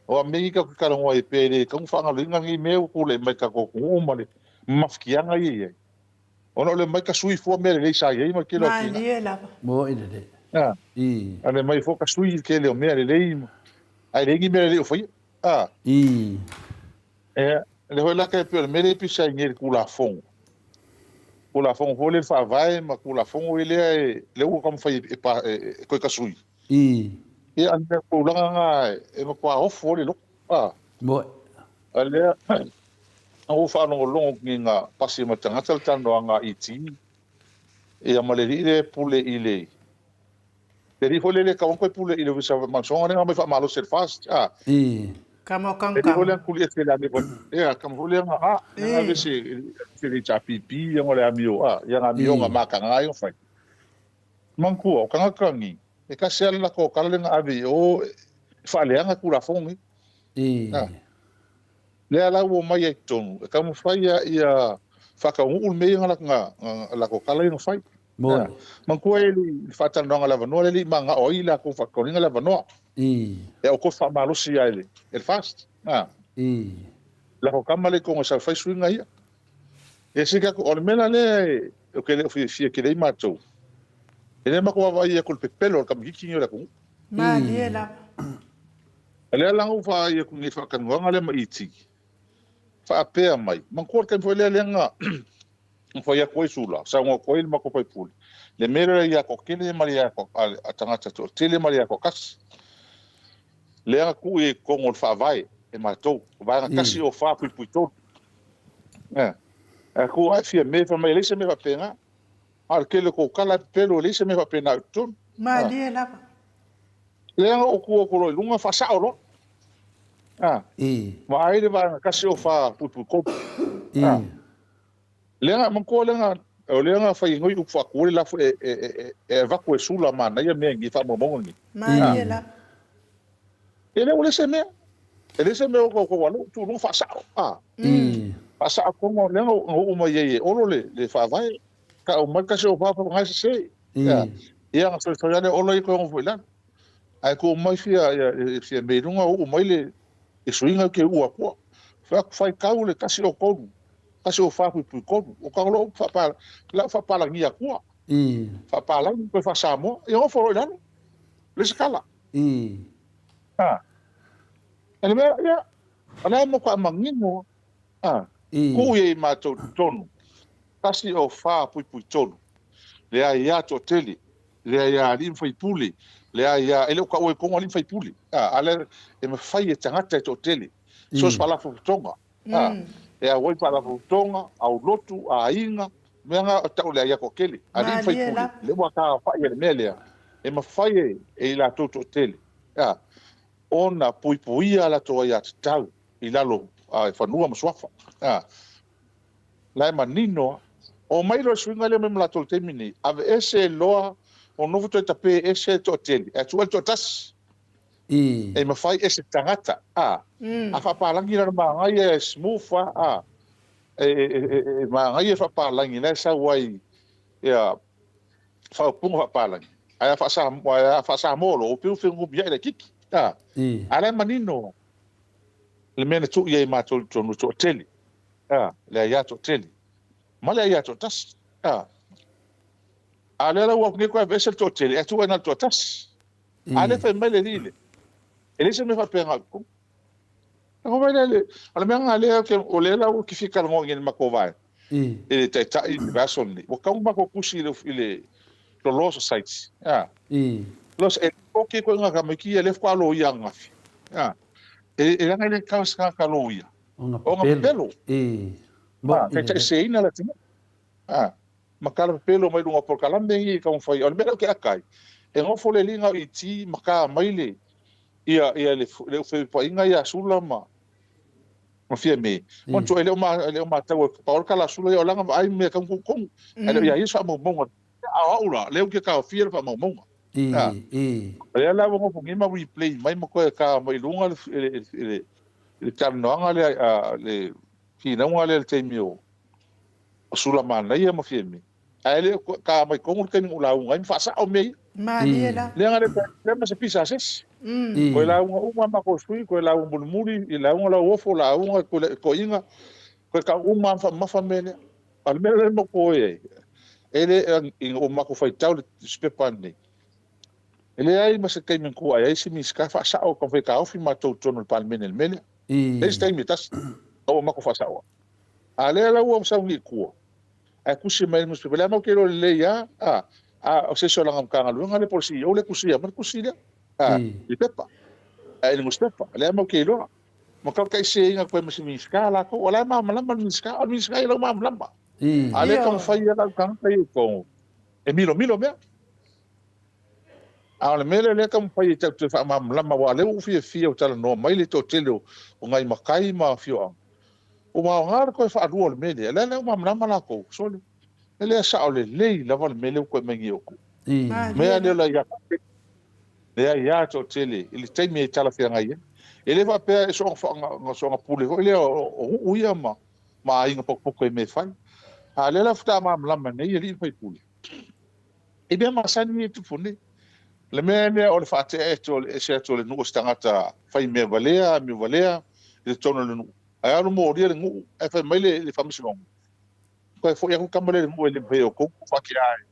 Aua mea ia tatou te talanoa ai pea e le tatau ona faagaloina nei mea ua tulai mai i le tatou atunuu ma le mafatiaga ia e i ai. Ona o le mai ka sui fua mea lelei sa i ai ma le tele o atinae. Malie lava. Moni lelei. A, a le mai fua ka sui i le tele o mea lelei ma Ae leai ni mea lelei o faia. A. Ia, lea foi la e pei o le mea lea e pisa ai nei i le Tulafono. Tulafono foi lea i le Faavae ma Tulafono ia lea e, lea ua taumafai e, e, e toe tasui. Ia, a o le tulaga lena e matua ofo ai le loto. A. Moe. A lea, na ou faalogologo atu nei na pasi ma le tagata le talanoaga a ET, ia ma le alii lea e pule i le Le alii foi lea e le tatau ona toe pule i le Ofisa o Faamasinoga lea na aumai faamalosi e le FAST. A. Kama o Le alii foi lea na tuli ese i le amio ia, kama foi lea na, a, lea na aveese i le HRPP ia ma le amio, a, ia na amioga mataga ai na fai. Manatua, o tagata nei, e tasi lava le latou tala lea na ave i o e faaleaga Tulafono nei. A. Lea la ua omai ai i totonu, e taumafai lava ia faataunuu le mea ia na latou tala ia na fai. Moni. Manatua e le faatalanoaga i le avanoa lea e le i manao ai latou faataunuuina le avanoa. E au kofi faamalosi lava e le FAST. Latou tama lea i totonu e sau e fai suiga ia. E sili atu, o le mea la lea ou te le o fiafia tele ai matou, e le matou vaavaai atu i le pepelo o le tamaitiiti lenei o le atunuu. Malie lava. O lea la na ou vaai atu nei i le faatanoaga lea ma ET, faapea mai, manatua le taimi foi lea lea na Na fai atu ai Sula, saunoa atu ai le matou faipule, le mea lea ia toatele ma le ia a tagata toatele ma le ia toatasi. Lea na tuu i ai i totonu o le Faavae e matou, vaega 104.3. Ea, e tuu ae fia me, fai mai e leai se mea faapena. A o le tele o tou tala e pepelo e leai se mea faapena i totonu. Malie lava. Lea na ou tu atu loa i luga faasao loa. A, vaai le vaega 104.3. A. Lea na, manatua lea na O lea na fai ngoi upu faakua le lafo e e e e avatu e Sula manaia mea ngi faamaumauga ngi. Malie lava. E le ua le se mea. E le se mea o ko ko alo tu luga faasao. A. Faasao tonu lea na oo mai ai e Olo le le faavae. Ka au mai kasi o papa ngai se. Ia. Ia na soisoi ale Olo i ko ngo foi lalo. Ae ko mai fia ia fia me lunga oo mai le e suiga ke ua kua. Fai atu faitau le 103, 104.3. O ka lou faapala, lau faapalagia atua. Faapalagi koe faa-Samoa. Ia ofo loa i lalo. Le se kala. Ha. E le mea, ia, o le a mo ka manino. Ha. Kuu ia i matou totonu. 104.3. Le aia toatele. Le aia alii ma faipule. Le aia, e le o taua i totonu alii ma faipule. Ha. A lea e mafai e tagata e toatele. So se faalapotopotoga. A, e auai faalapotopotoga, aulotu, aiga, mea na e tau le aia toatele, alii ma faipule, lea ua tagafai e le mea lea, e mafai e i latou toatele, a, ona puipuia a latou aiatatau i lalo o fanua ma suafa. A, la e manino lava. Omai loa le suiga lea mai ma latou i le taimi lenei, aveese loa, o nofo toe tape ese le toatele, ae tuu ai le toatasi. E mafai e se tagata a a faapalagi lana manaia e smooth a a e e e e manaia e faapalagi la e sau ai ia faaupuga faapalagi ae a faasamoa ae a faasamoa loa ua pei ua fenumiai laitiiti a a la e manino le mea na tuu i ai matou i totonu e toatele a le aia toatele ma le aia toatasi a a lea la ua atu nei koe aveese le toatele ae tuu ai na le toatasi. A lea fai mai le alii lea, e leai se mea faapena i totonu. Ona fai lea, o le mea lena lea o lea la ou te fia talanoa i le matou vaega, i le taitai i le vaiaso lenei, ua tatau ona matou tusi i le Law Society, a. E ok koe nga tamaiti ia lea faatoa loia ananafi, a. E leaga e le tatau i se tagata loia ona pepelo. A, taitaiseseina le atunuu. A. ma tala pepelo mai luga o polokalame ia i taumafai. O le mea lea ou te ata ai, e nofo le alii na o ET ma ta mai le ia ia le le feupaiga ia Sula ma ma Fiame. Manatua e le o ma e le o matau e pau le tala a Sula ia o lana vaai mea tau tonu. Ae le o ia ia se faamaumauga. A o au la, lea ou te taofia le faamaumauga. A. O lea la ua nofo nei ma replay mai ma toe ta mai i luga le le le le talanoaga lea a le finauga lea i le taimi o O Sula manaia ma Fiame. Ae le o ka mai tonu le taimi na ou lauga ai ma faasao mea ia. Malie la. Leaga le lea ma se pisa a se isi. Koe lauga uma a matou sui, koe lauga mulimuli, i lauga Lauofo, lauga toeaiina, koe tau uma lava ma faamamafa mea lea. A o le mea lea e matou o ai, e le ina ua matou faitau i le nusipepa lenei, e leai ma se taimi na tuuai ai se Minisita faasao e taumafai e taofi matou i totonu o le Palemene i le mea lea. Leai se taimi e tasi na ua matou faasaoa. A lea la ua sau nei i tua, ae tusi mai le nusipepa, lea matou te iloa lelei lava, a, a o se isi o lana Matagaluega lea po o le CEO lea e tusia mai le tusi lea, a, i le pepa, a i le nusipepa, lea matou te iloa. Ma tautaiseseina atu ai ma se Minisita latou, o la e malamalama le Minisita, o le Minisita ia la ua malamalama. A lea e taumafai lava lau tagata ia i totonu e milomilo mea. A o le mea lea o lea e taumafai e tatou te faamalamalama, aua o lea ua ou fiafia ua talanoa mai le toatele o nai matai ma afioaga, ua aoga le toe faalua o le mea lea, o lea la ua malamalama latou, sole, e le sao lelei lava le mea lea ua toe aumai nei e outou. Mea lea o le aia toatele, le aia toatele i le taimi e talafeagai ai. E le faapea e soona pule foi lea o nuu ia ma aiga potopoto i mea e fai. A o lea la faatoa malamalama nei alii ma faipule. I mea masani ia e tupu nei. O le mea lea o le faatea atu o le ese atu o le nuu o se tagata fai mea valea, amio valea i totonu o le nuu. Ae alu molia le nuu ae fai mai le faamasinoga, toe foi atu le tama lea i le nuu e le mafai e outou ona faatea ai.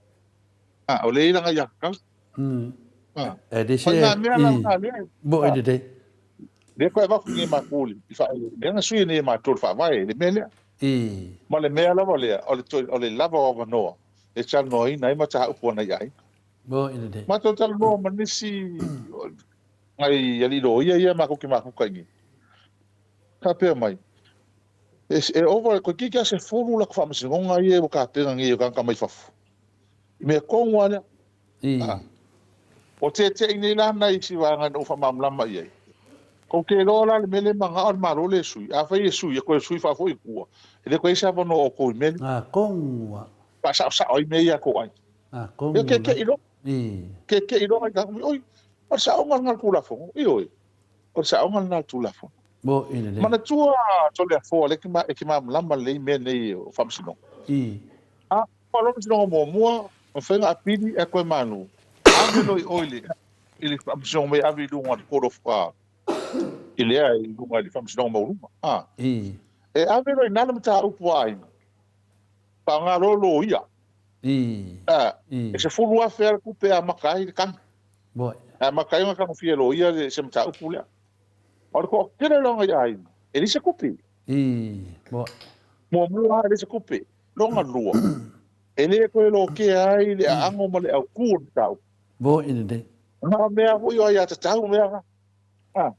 A, o lea e i ai lana aiatatau. A, E le se o nā mea la na lea. Mo i lelei. Lea koe avatu nei e matou i le faa, lea na sui nei e matou i le faavae i le mea lea. Ma le mea lava lea, o le toe, o le lava o avanoa e talanoaina ai mataupu a nai aiga. Matou talanoa ma nisi nai alii loia ia matou te mafuta i inei. Faapea mai, e ova, toeitiiti lava 10 latou faamasinoga ia ua tapena nei e tagata mai fafo. I mea tonu lava lea. O tete'i nei la nai isi vaega na ou faamalamalama i ai. Tou te iloa la le mea lea e manao le Malo lea e sui. Afai e sui, e toe sui faafoi i tua, e le toe i ai se avanoa o outou i mea lea. Tonu lava. faasaosao ai mea ia a tou aiga. Atonu Ia la. keke'i loa, Ii. keke'i loa nai tagata, oi, o le saoga lena o le Tulafono. Ioe, o le saoga lena o le Tulafono. Mo'i lelei. Manatua Toleafoa lea e te malamalama lelei mea nei o faamasinoga. Ii. A o le faamasinoga muamua, mafai ona apili ae toe malu. Ave loa i o i le i le faamasinoga mai ave i luga o le Court of i lea i luga i le faamasinoga maualuga. A. Ii. E ave loa i ina le mataupu a aiga, faaaoga loa loia. Ii. A. Ii. E $10,000 lava le tupe e amata ai le tagi. Mo'i. E amata ai ona tagofia e loia se mataupu lea. O le toatele la o nai aiga, e leai se tupe. Ii, moe. Muamua lava e leai se tupe. Lona lua, e le toe lokea ai le aano ma le autu o le mataupu. Moe lelei. Na o mea foi o aiatatau mea na. A.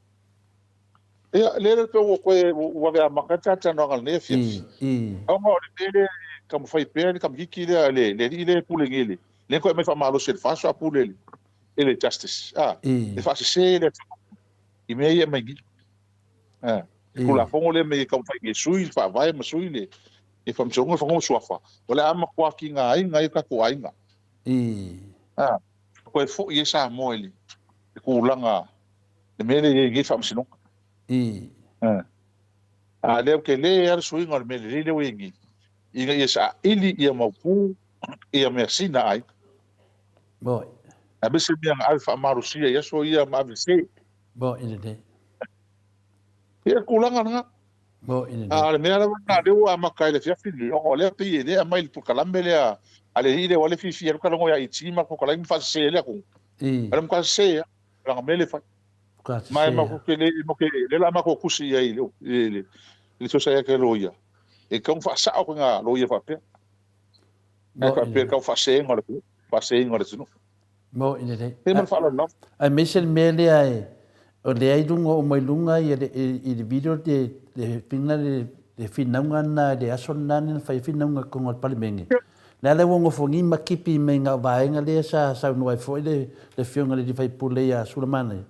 Ia, lea le pei ua toe ua vave amata ai le talatalanoaga i lenei afiafi. Ii, ii. Ona o le mea lea e taumafai pea le tamaitiiti lea, le le alii lea e pule nei i le, lea na toe aumai faamalosi e le FAST a o pule i le Justice, a, Ii. e faasese le atunuu i mea ia e aumai nei. A, le Tulafono lea e taumafai nei e sui le Faavae ma sui le Faamasinoga o Fanua ma Suafa, o le a matua tigaina ai o tatou aiga. A, toe foi ai Samoa i le tulaga, le mea lea e i ai nei Faamasinoga. A, a lea ou te le lava le suiga o le mea lelei lea ua i ai nei, ina ia saili ia mautu ia measina a aiga. Aemaise mea na ave faamalosia i aso ia ma ave se. Mo'i lelei. Ia, o le tulaga lena. Mo'i lelei. A o le mea lava lena lea ua amata ai le afiafi lenei, ona o lea pei e le aumai i le polokalame lea a le alii lea aua o lea e fiafia ai talanoa ia IT ma le polokalame ma faasese ai le atunuu. I. O le matua sese lava, o lana mea lea e fai. Matua sese Ma e lava. matou te le, matou te, lea o le a matou tusi i ai i le, i le, i le sosaiete a loia, e tatau ona faasao ituaiga loia faapea. Ae Mo'i faapea lelei. tau faaseseina o le atunuu, faaseseina o le atunuu. Mo'i lelei. Ia ma le faaaloalo lava. Aemaise le mea lea e, o lea i luga uma i luga ia le, i le video le, le fina le, le finauga lena i le aso lena na fai ai finauga i totonu o le Palemene. Lea la ua nofogia ma kipi mai na o vaega lea sa saunoa ai foi le, le Afioga i le sui usufono ia Sulamanaia.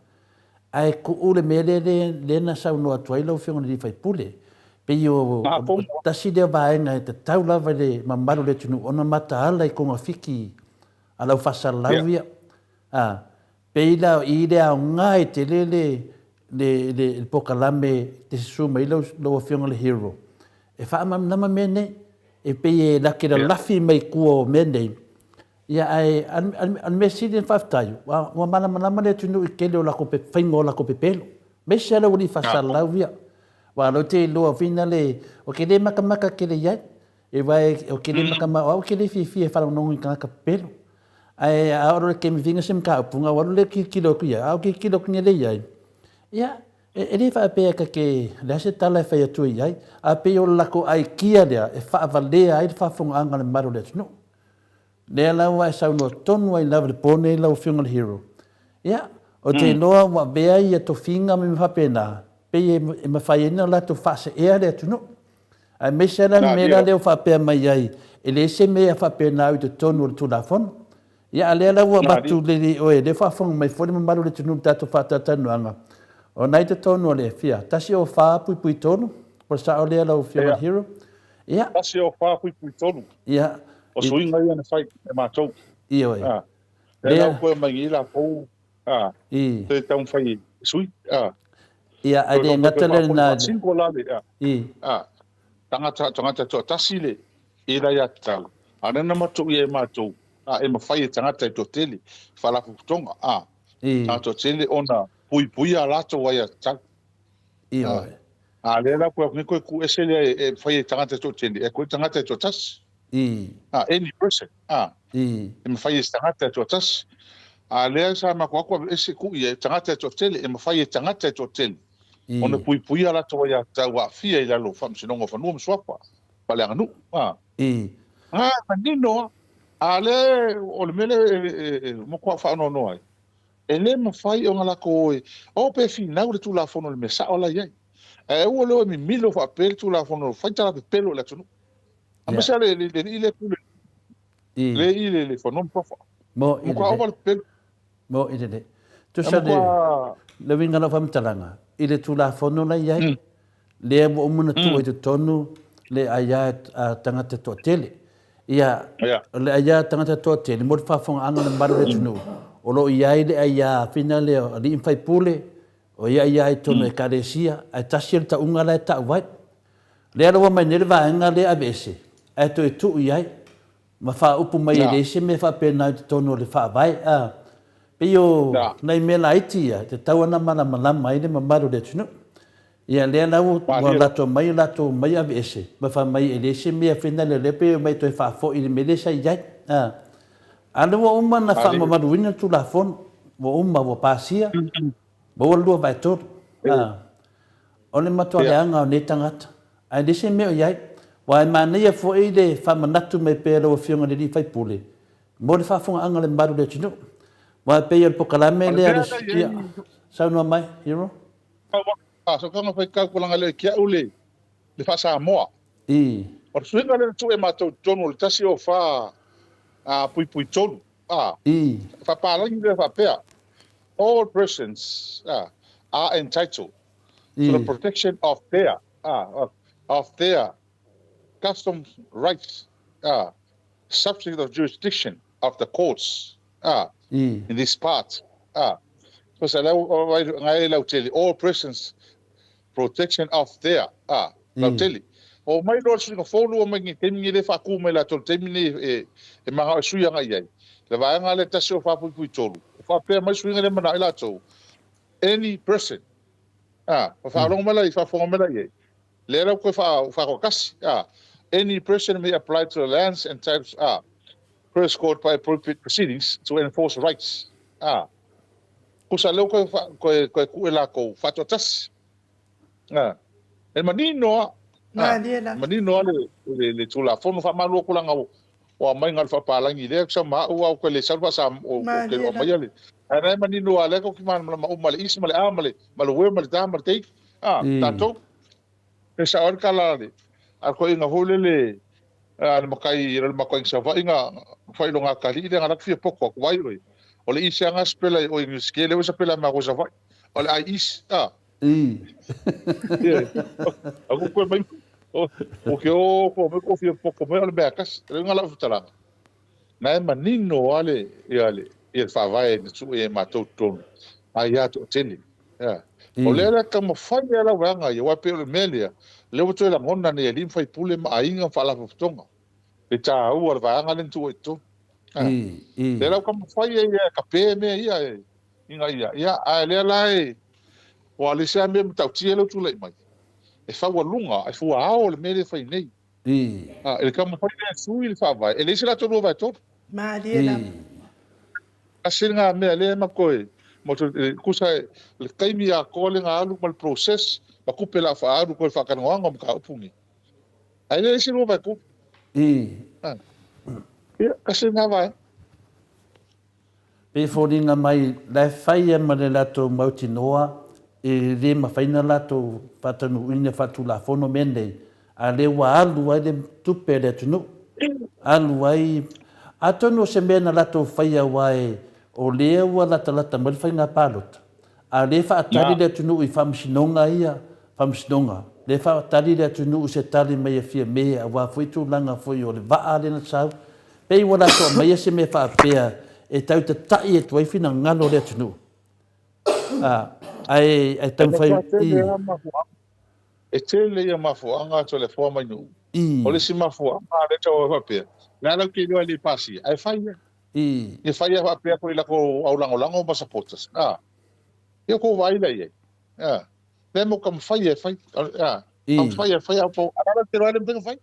Ae tuu le mea lea, lea, lea na saunoa atu ai lau Afioga i le sui usufono. Pei o, o, tasi lea vaega e tatau lava i le mamalu o le atunuu ona mataala i togafiti a lau faasalalau ia, a, pei la o i le aoga e tele le, le, le, le polokalame te susu mai lau, lau Afioga le Hero e faamalamalama mea nei, e pei e lake lalafi mai tua o mea nei, ia ae a le mea sili ona faafetai, ua, ua malamalama le atunuu i le tele o latou faiga o latou pepelo, aemaise lava le aualii faasalalau ia. Aua o lea ou te iloa whina le, ou te le makamaka tele i ai, E wae o ke le makama o au ke le fiafia e faalogologo i tagata pepelo. Ae a oo loa i le taimi viga se mataupu ona ou alu lea tilotilo atu i ai, a ou tilotilo atu nei i ai, ia, e le faapea ta te, o le a se tala e fai atu ai i ai, ae pei o le latou aikia lea e faavalea ai le faafofogaaga a le mamalu o le atunuu. Lea la ua e saunoa tonu ai lava i le po nei lau Afioga i le Hero. Ia, ou te iloa ua avea ia tofiga ma mea faapena, pei e mafai ai ona latou faaseea le atunuu. Aemaise lava le mea lea ua faapea mai ai, e leai se mea faapena o i totonu o le Tulafono. Ia, a o lea la ua avatu i oe, lea ua faafofoga mai foi le mamalu o le atunuu i le tatou faatalatalanoaga, o lena i totonu o le fia, 104.3, po o le sao lea lau Afioga i le Hero? Ia. 104.3. Ia. O suiga ia na fai e matou. Ioe. Lea la ua toe aumai nei latou toe taumafai e sui. Ia, ae le gata lea lena. Faasino la le, tagata, tagata toatasi le i le aiatatau, a o lea na matou i ai e matou, e mafai e tagata e toatele, faalapotopotoga, tagata toatele ona puipuia a latou aiatatau. Ioe. A lea la koe nei koe ku ese lea e fai e tagata e toatele, e koe tagata e toatasi. A, any person, a. E mafai e se tagata e toatasi. A lea sa matou atu aveese ku ia e tagata e toatele, e mafai e tagata e toatele ona puipuia latou aiatatau aafia i lalo o Faamasinoga o Fanua ma Suafa, faaleaganuu, a. A, manino lava. A lea o le mea lea e matua faanoanoa ai, E le mafai ona latou o e o pe finau le Tulafono i le mea sao la e i ai. Ae aua le o e mimilo faapea le Tulafono fai tala pepelo i le atunuu. Aemaise lava le alii lea e pule lea i i le fanua ma suafa. Mo i Matua ova le pepelo. Mo i lelei. Tusa le le uiga o lau faamatalaga, i le Tulafono la e i ai, lea ua uma ona tuu i totonu le aia a tagata toatele. Ia, o le aia tagata toatele mo le faafofogaaga a le mamalu o le atunuu, o lo o i ai le aia fina lea o alii ma faipule, o ia aia i totonu o ekalesia, ae tasi le tauga la e tau ai. O lea la ua aumai nei le vaega lea e aveese, ae toe tuu i ai ma faaupu mai e leai se mea faapena i totonu o le Faavae. A, pei o nai mea laiti ia e tatau ona malamalama ai le mamalu o le atunuu. Ia lea la ua latou aumai latou omai aveese ma fai mai e leai se mea foi lea, lea pei e omai toe faafoi i le mea lea sa i ai. A, a lea ua uma ona faamamaluina le Tulafono, ua uma ua pasia, maua le 2/3. A, o le matua leaga o nei tagata, ae leai se mea o i ai. Aua e manaia foi le faamanatu mai pea e lau Afioga i le sui usufono mo le faafofogaaga a le mamalu o le atunuu. Aua e pei o le polokalame lea a le... Ia, saunoa mai, Hero. Sokaga faitau tulaga lea ki au le le faa-Samoa. O le suiga lea na tuu e matou i totonu o le 104 a puipui 3 a faapalagi lea faapea all persons are entitled to the protection of their of their custom rights subject of jurisdiction of the courts in this part. So lau ngai lautele all persons protection of their lautele. O mai loa le suiga fou lua mai ni taimi ni le faatu mai latou le taimi nei e e manao e sui agai i ai. Le vaega lea 104.3, o faapea mai suiga lea manao ai latou, any person. Faalogo mai la i faafofoga mai la i ai. Lea la ua toe faatoatasi, any person may apply to the Lands and Titles First Court by appropriate proceedings to enforce rights. Kusa lea ua toe toe tuu e latou faatoatasi. E manino lava, Malie lava. manino lava le le Tulafono. Faamalo atu leaga ua aumai na o le faapalagi lea sa ma au au le sau faa-Samoa ou te aumaia le ae na e manino lava lea tou te malamalama uma le is ma le a ma le ma le we ma le da ma le te a tatou e sao ai le tala a le a le toeaina foi lele a le matai le matai i Savaii na faailoga atalii lea na alu atu fia poto atu vai oe o le is lava na sipela i o i Niu lea ua sapela mai i Savaii o le I is a Aku koe mai o ke o ko mai ko fia poko mai o le mea tasi. Le uiga o lau fetalaga, na e manino lava le ia le ia le faavae na tuu e matou totonu ai ia toatele. Ia. O lea la taumafai lea lau vaega ia, aua e pei o le mea lea, lea ua toe lagona nei e alii ma faipule ma aiga ma faalapotopotoga le taua o le vaega lea na tuu ai i totonu. Lea la ua taumafai ai e kape mea ia e ina ia, ia, ae lea la e, ua o le isi lava mea matautia lea ua tulai mai, e faualuga, e fuaao le mea lea e fai nei. A, i le taumafai lea e sui le faavae, e leai se latou 2/3. Malie lava. Tasi lena mea lea e matou e, matou e, tusa e, le taimi atoa lea na alu ma le process ma tupe o le a faaalu toe faatalanoaga o mataupu nei. Ae leai se 2/3. Ia, tasi lena vaega. Pei e foliga mai la e fai a ma le latou mautinoa e le mafai na latou faataunuuina faatulafono mea nei, a lea ua alu ai le tupe a le atunuu, alu ai, atonu o se mea na latou faia aua e o lea ua latalata mai le faiga palota, A o lea e faatali le atunuu i faamasinoga ia, faamasinoga, lea e faatali le atunuu i se tali mai a Fiame aua foi tulaga foi o le vaa lea na sau, pei ua latou aumaia se mea faapea e tau tatai atu ai finagalo o le atunuu. A, ae, ae taumafai i. E tele ia mafuaaga atu a le Afoa mai Nuu. O le isi mafuaaga lea tau faapea, le a lau te iloa e le pasia, ae fai ia. Ia fai ia faapea foi i latou au lagolago ma supporters. A. Ia kou vaai la i ai. A. Lea mo taumafai e fai. A. Taumafai e fai a po. A la te loa le mea fai.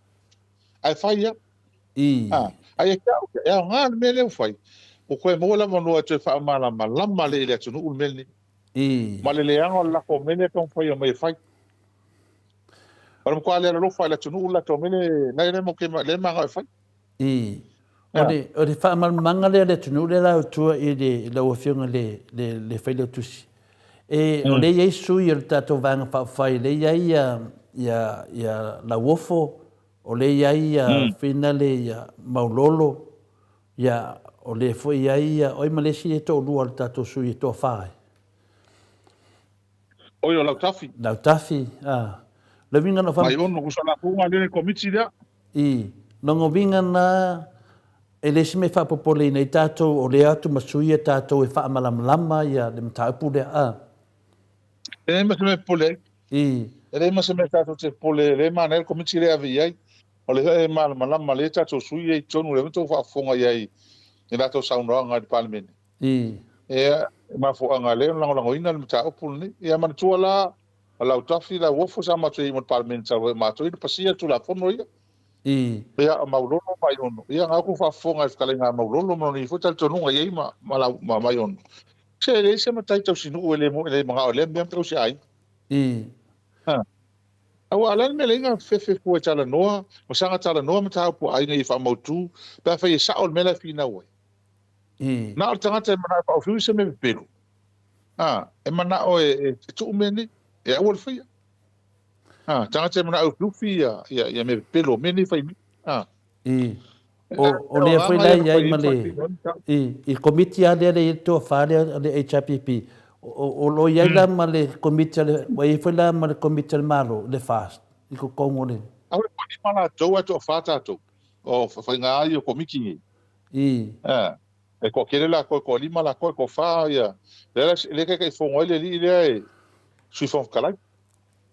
Ae fai ia. A. Ai e ke au, e aoga le mea lea ua fai. Ua toe maua le avanoa e toe faamalamalama lelei i le atunuu le mea lenei. Ma le leaga o le latou mea lea e taumafai e aumai e fai. O le matua le alolofa i le atunuu le latou mea lea, lea lea e manao e fai. I. O le, o le faamalamalamaga lea a le atunuu lea la tua i le, lau Afioga i le, le, le Failautusi. E, o lea e i ai sui o le tatou Vaega Faaupufai, lea e i ai ia, ia, ia Lauofo, o lea e i ai ia Finale, ia Maulolo, ia, o lea foi e i ai ia, o ai ma le isi e toalua o le tatou sui e toafa ai? Oi, o Lautafi. Lautafi, a. Le uiga na Mai ono, kusa la kuga le komiti lea. I. Lona uiga na, e le isi mea e faapopoleina ai tatou o lea atu ma sui ia tatou e faamalamalama ia le mataupu lea a. E leai ma se mea e popole ai. E leai ma se mea tatou te popole ai, o lea e manaia le Komiti lea e ave i ai. O lea e malamalama lelei tatou sui ia i totonu, o lea foi na outou faafofoga i ai i latou saunoaga i le Palemene. Ia, e mafuaaga lea ona lagolagoina le mataupu lenei. Ia manatua la, o Lautafi, Lauofo sa matou i ai ma le Palemene talu ai o matou ia na pasia le Tulafono ia. Ia, o Maulolo ma Aiono, ia na outou faafofoga i le fetalaiga a Maulolo ma lona ia foi talitonuga i ai ma, ma, Lau, ma, ma Aiono. Se e leai se matai tausinuu e le, e le manao i lea mea ma tausiaiga. Ha. Aua o le a le mea e leai na fefe fua e talanoa, ma saga talanoa mataupu a aiga ia faamautu, pe afai e sao le mea la e finau ai. Na o le tagata e manao e faaofiufi se mea pepelo, a, e manao e, e tuu mea nei, e aua le faia. A, tagata e manao e ufiufi ia, ia, ia mea pepelo, mea nei fai mai. A. O, o lea foi la e i ai ma le, i, i komiti lava lea le i ai le toafa lea a le HRPP, o, o lo o i ai la ma le komiti a le, ua i ai foi la ma le komiti a le Malo, le FAST, i totonu o le. Aua e toalima latou ae toafa tatou. O faiga lava ia o komiti nei. A, e toatele latou, e toalima latou, e toafa ia, lea la, lea e taitaifono ai le alii lea e Sui Fofoga Fetalai.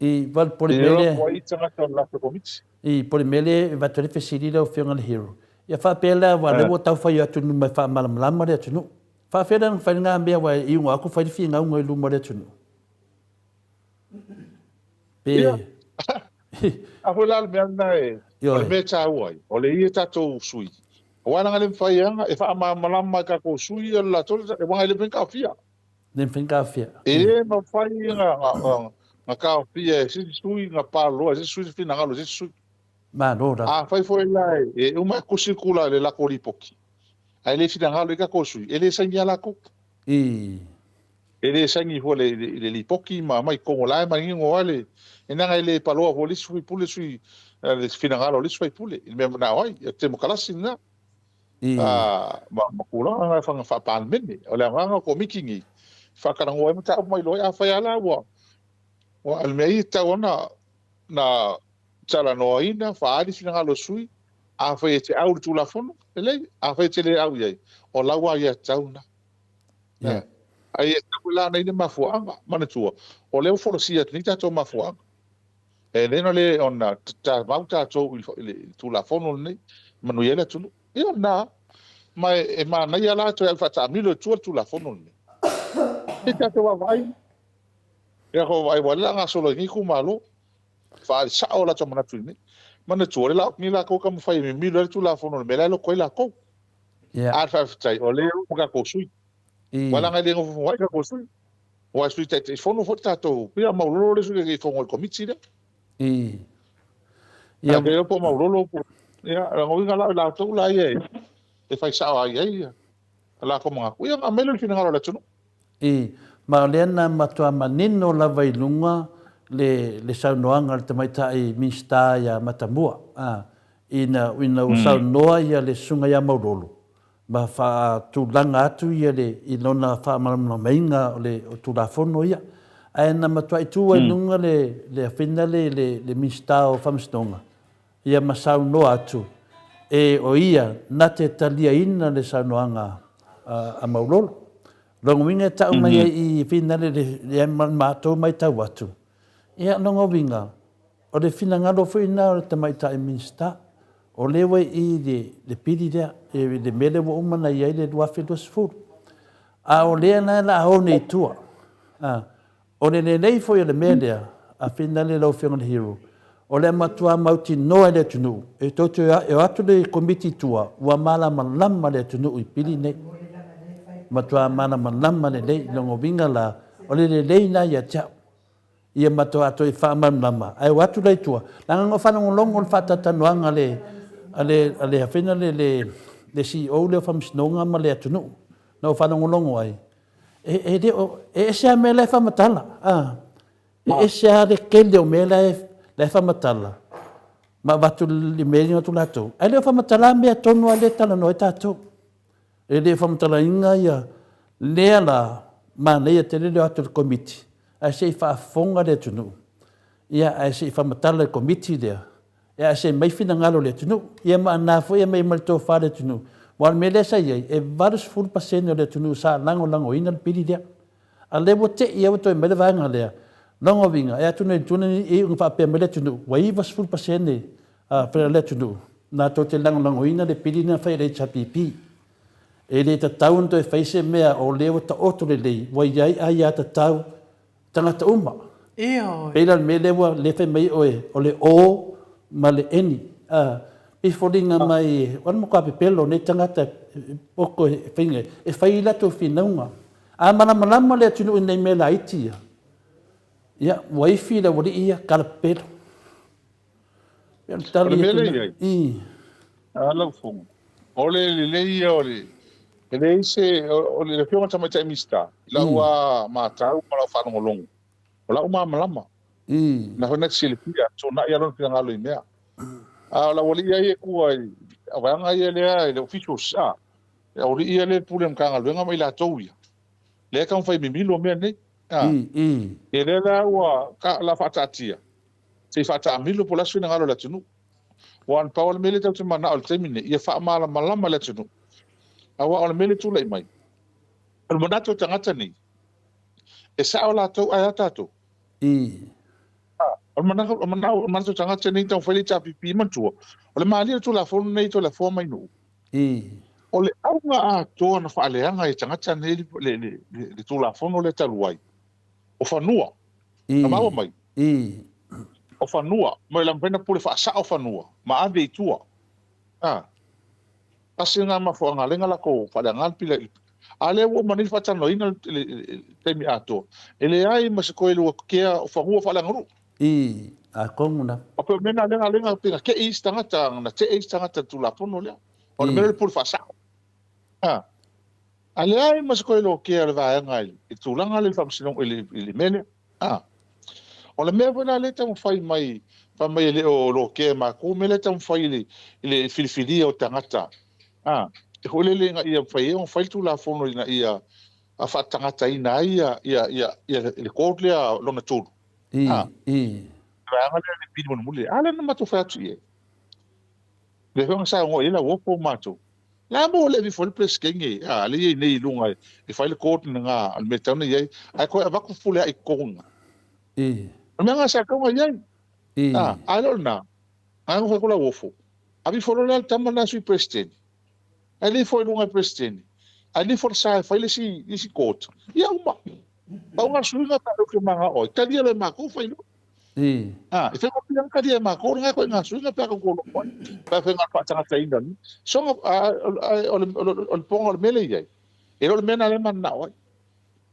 I, well, po o le mea lea. E o ai tagata o le latou komiti. I, po o le mea lea e avatu ai le fesili lau Afioga i le Hero. Ia faapea la, aua o lea ua tau fai atu i luma e faamalamalama le atunuu. Faapefea la ona fai lena mea aua e iuga atu fai le finauga i luma o le atunuu. Pe... Ia, a foi la le mea lena e, o le mea e taua ai, o le ia tatou sui, aua leaga e le mafai lava e faamalamalama e tatou sui ia le latou, aua e le mafai ona taofia. Le mafai ona taofia. E le mafai ona taofia e se isi sui, na paloa e se isi sui se finagalo o se isi sui. Malo lava. Afai foi la e uma e tusi le le latou lipoti, ae le finagalo i ai tatou sui, e le saini lava latou. E le saini foi i le lipoti ma aumai i totonu, o la e manino lava le, leaga e le paloa foi le isi sui usufono sui, le finagalo o le isi sui usufono i le mea e manao ai. O le temokalasi lena. Ma tulaga na faiga faa-Palemene. O le agaga o Komiti nei, faatalanoa ai mataupu ma iloa ai. Afai lava la ua, o le mea ia e tatau lava ona talanoaina, faaali finagalo o sui usufono, afai e te au i le Tulafono, lelei, afai e te le au i ai, o lau aiatatau lena. Ae e tatau foi la ona i ai le mafuaaga. Manatua, o lea ua folasia atu nei tatou mafuaaga. E lelei ona le ona tamau tatou i le Tulafono lenei, e manuia ai le atunuu. Ia o lena. Ma e manaia la toe faataamilo i tua le Tulafono lenei. Se i tatou vaavaai, tatou vaavaai aua o lea o le a gasolo ai nei itumalo, faaali sao o latou manatu i mea. Manatua, o lea o le a oo atu nei latou taumafai e mimilo ai le Tulafono i le mea la e loto ai latou. A o le faafetai, o lea e o ma tatou sui. Aua leaga e le nofonofo ai tatou sui. Aua e Sui Taitaifono foi le tatou, pei o Maulolo le Sui Taitaifono o le Komiti lea. Ia. Ae le iloa po o Maulolo po o, ia, o lona uiga la o i latou la ia e fai sao ai i ai latou manatu, ia ona aumai lea o le finagalo o le atunuu. Ma o lea na matua manino lava i luga le, le saunoaga a le tamaitai Minisita ia Matamua, a, ina, ina ua saunoa ia le Susuga ia Maulolo, ma faatulaga atu ia le i lona faamalamalamaina o le Tulafono ia. Ae na matuai tu ai luga le le afina le le Minisita o Faamasinoga ia ma saunoa atu e o ia na te taliaina le saunoaga a Maulolo. Lona uiga e tau mai ai i afina le le matou maitau atu, ia lona uiga O le finagalo foi lena o le Tamaitai Minisita, o lea ua i i le pili lea, i le mea lea ua uma ona i ai le 2020. A o lea la o le a o nei i tua. O le lelei foi o le mea lea, a finagalo lau Afioga i le Hero, o le a matua mautinoa e le atunuu, e tou te o atu le Komiti i tua, ua malamalama le atunuu i pili nei. Matua malamalama lelei, lona uiga la, o le lelei lena ia te au. Ia matua toe faamalamalama ae o atu la i tua, leaga na ou faalogologo i le faatalatalanoaga a le, a le, a le afena le, le, le CEO lea o Faamasinoga ma le atunuu. Na ou faalogologo ai, e, e le o, e ese lava mea la e faamatala, a, e ese lava le tele o mea la e, la e faamatala ma avatu i mea ia atu latou, ae le o faamatala mea tonu lava lea e talanoa ai tatou. E le o faamatalaina ia lea la manaia tele le o atu o le Komiti ae se i faafofoga le atunuu, ia ae se i faamatala e le Komiti lea. E ase mai finagalo o le atunuu. Ia ma ana foi e aumai ma le tofa a le atunuu. Aua o le mea lea sa i ai, e 80% o le atunuu sa lagolagoina le pili lea. A o lea ua te i lava ua toe mai le vaega lea, lona uiga, e atu nei i tuna i iuga faapea mai le atunuu, ua 90% o le atunuu latou te lagolagoina le pili lea na fai e le HRPP. E le tatau ona toe fai se mea o lea ua taoto lelei, ua i ai aiatatau tagata uma. Ioe. Pei la o le mea lea ua lea fai mai oe, o le o ma le eni. A, pei foliga mai, o le matua pepelo o nei tagata poto e faiga, e fai i latou finauga. A malamalama le atunuu i nei mea laiti ia, ia, ua ifi le aualii ia, kalapepelo. Pei o le O le tali mea atu lea lena. i ai, I. a lau Fofoga, o le lelei ia o le, e leai se, o le Afioga i le Tamaitai Minisita, i lau lava matau ma lau faalogologo, o lau malamalama, na foi na te silafia, tuanai lava lona finagalo i mea. A o le aualii lava ia e tua i vaega ia lea i le officials, a, le aualii ia lea e pule i le Matagaluega ma i latou ia, lea e taumafai mimilo mea nei. A, ia lea la ua la faataatia, se i faataamilo po o le a se finagalo o le atunuu. Aua na pau lava le mea lea tatou te manao i le taimi lenei, ia faamalamalama le atunuu. Aua o le mea lea e tulai mai, o le manatu o tagata nei, e sao latou ae a tatou? O le manatu, o le manatu o tagata nei e taumafai le HRPP, manatua, o le malie o le Tulafono lenei e toe lafoa mai nuu. O le auga atoa na faaleaga ai e tagata nei le Tulafono lea talu ai, o fanua. Na maua mai? O fanua. Ma e le mafai ona pule faasao fanua ma ave i tua. A. Tasi lena mafuaaga lea na latou faaleaga le pili. A lea ua uma nei faatalanoaina le taimi atoa, e leai ma se toe lua kea o fanua faaleaganuu. Atonu na. A pei o mea na lea na pei na tei isi tagata, na tee isi tagata i le Tulafono lea. O le mea lea o le pule faasao. A. A leai ma se toe lokea o le vaega i le tulaga lea i le faamasinoga, i le mea lea. A. O le mea foi la lea e taumafai mai, fai mai e le o lokea e matou mea lea e taumafai i le filifilia o tagata, a, e foi lele ina ia mafai ai ona fai le Tulafono ina ia faatagataina ai le court lea lona tolu. A. Le vaega lea le pili mulimuli. A lea na matou fai atu i ai. Lea foi na saunoa i ai Lauofo ma matou. La mo le aveifo ai le Peresetene a lea e i ai nei i luga e fai le court lena o le mea e tatau ona i ai, ae toe avatu fepuleai i totonu i ina. O le mea lena sa tatau ona i ai. A, ae le o lena. Ae nofo atu Lauofo, aveifo loa le tama lena e Sui Peresetene, ae le ifo i luga e Peresetene, ae le ifo le sa e fai le isi court, ia uma. Pau lena o le suiga pe a ou te manao ai, talia loa e matou fai loa. A, e faigofie lava talia e matou lena ituaiga suiga pe a tatou lofo ai, pe a fai na o le faatagataina. Soga, o le poga o le mea lea e i ai, e le o le mea lena o lea e mananao ai.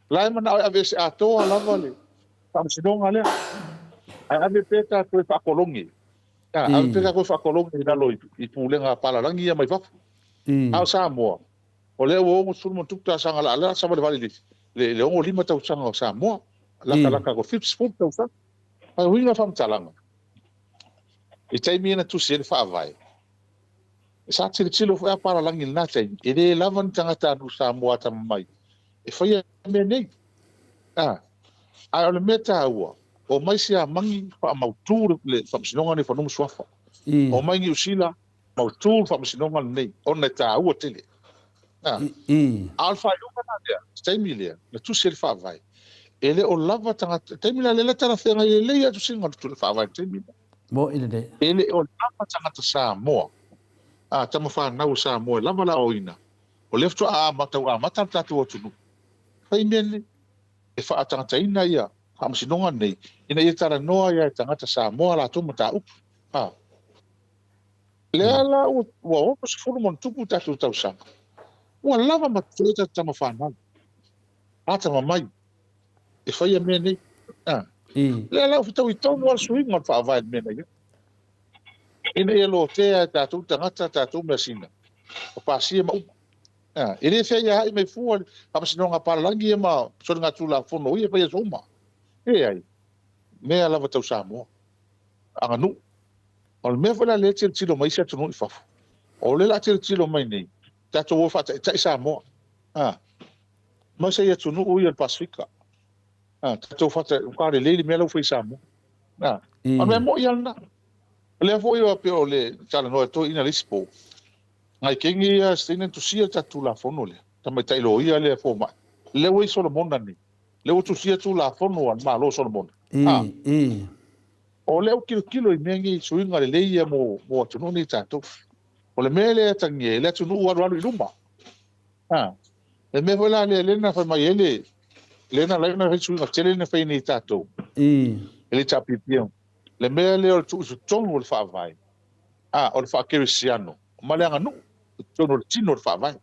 O la e manao e aveese atoa lava le faamasinoga lea, ae ave pea tatou e faakologi. A, ave pea tatou e faakologi i lalo i pulega a palalagi ia mai fafo. A o Samoa, O lea ua 60 ma ona tupu tausaga la la savalivali i le le 65 tausaga o Samoa, lata lata atu 70 tausaga. A o uiga o faamatalaga, i taimi ia na tusi ai le Faavae, sa tilotilo foi a palalagi i lena taimi, e le lava ni tagatanuu Samoa atamamai e faia mea nei. A, ae o le mea taua, omai siamagi faamautu le Faamasinoga lenei o Fanua ma Suafa. Omai Niu Sila, mautu le faamasinoga lenei ona e taua tele. A o le faaiuga la lea, i le taimi lea, na tusi ai le Faavae, e le o lava tagata, i le taimi la lea, e talafeagai lelei lava tusiga o le Faavae i le taimi lea. Moni lelei. E le o lava tagata Samoa, a, tama fanau a Samoa e lava le aoaoina, o lea faatoa tau amata le tatou atunuu, fai mea nei, e faatagataina ia faamasinoga nei, ina ia talanoa ai lava e tagata Samoa a latou mataupu. A. Lea la ua 60 ma ona tupu tatou tausaga, ua lava ma totoe tatou tama fanau, atamamai e faia mea nei. A. Lea la ua fetaui tonu lava le suiga o le faavae i le mea na i ai. Ina ia lotea e tatou tagata tatou measina, o pasia ma uma. A. E le feaiaai mai fua le faamasinoga a palalagi ia ma soligatulafono ia e fai aso uma. Leai, mea lava tau Samoa, aganuu. O le mea foi la lea e tilotilo mai isi atunuu i fafo, o lea o le a tilotilo mai nei, tatou o e faataitai Samoa, a, aemaise i atunuu ia o le Pasefika, a, tatou faataitai, ua lelei le mea la ua fai i Samoa. A, o le mea moni lava lena. O lea foi e pei o le talanoa e toeaiina i le isi po, nai kegi ia se taimi na tusia le tatou Tulafono lea, tamaitai loia lea fomai, lea ua i Solomona nei, lea ua tusia Tulafono a le Malo o Solomona. A. O lea ua tilotilo i mea nei, suiga lelei ia mo mo atunuu nei tatou. O le mea lea e atagia ai le atunuu ua alualu i luma. A. Le mea foi la lea lea na fai mai ai le lea na ala ai ona fai suiga tele na fai nei tatou. E le HRPP. Le mea lea o le tuu i totonu o le Faavae, a, o le faakerisiano ma le aganuu i totonu o le tino o le Faavae.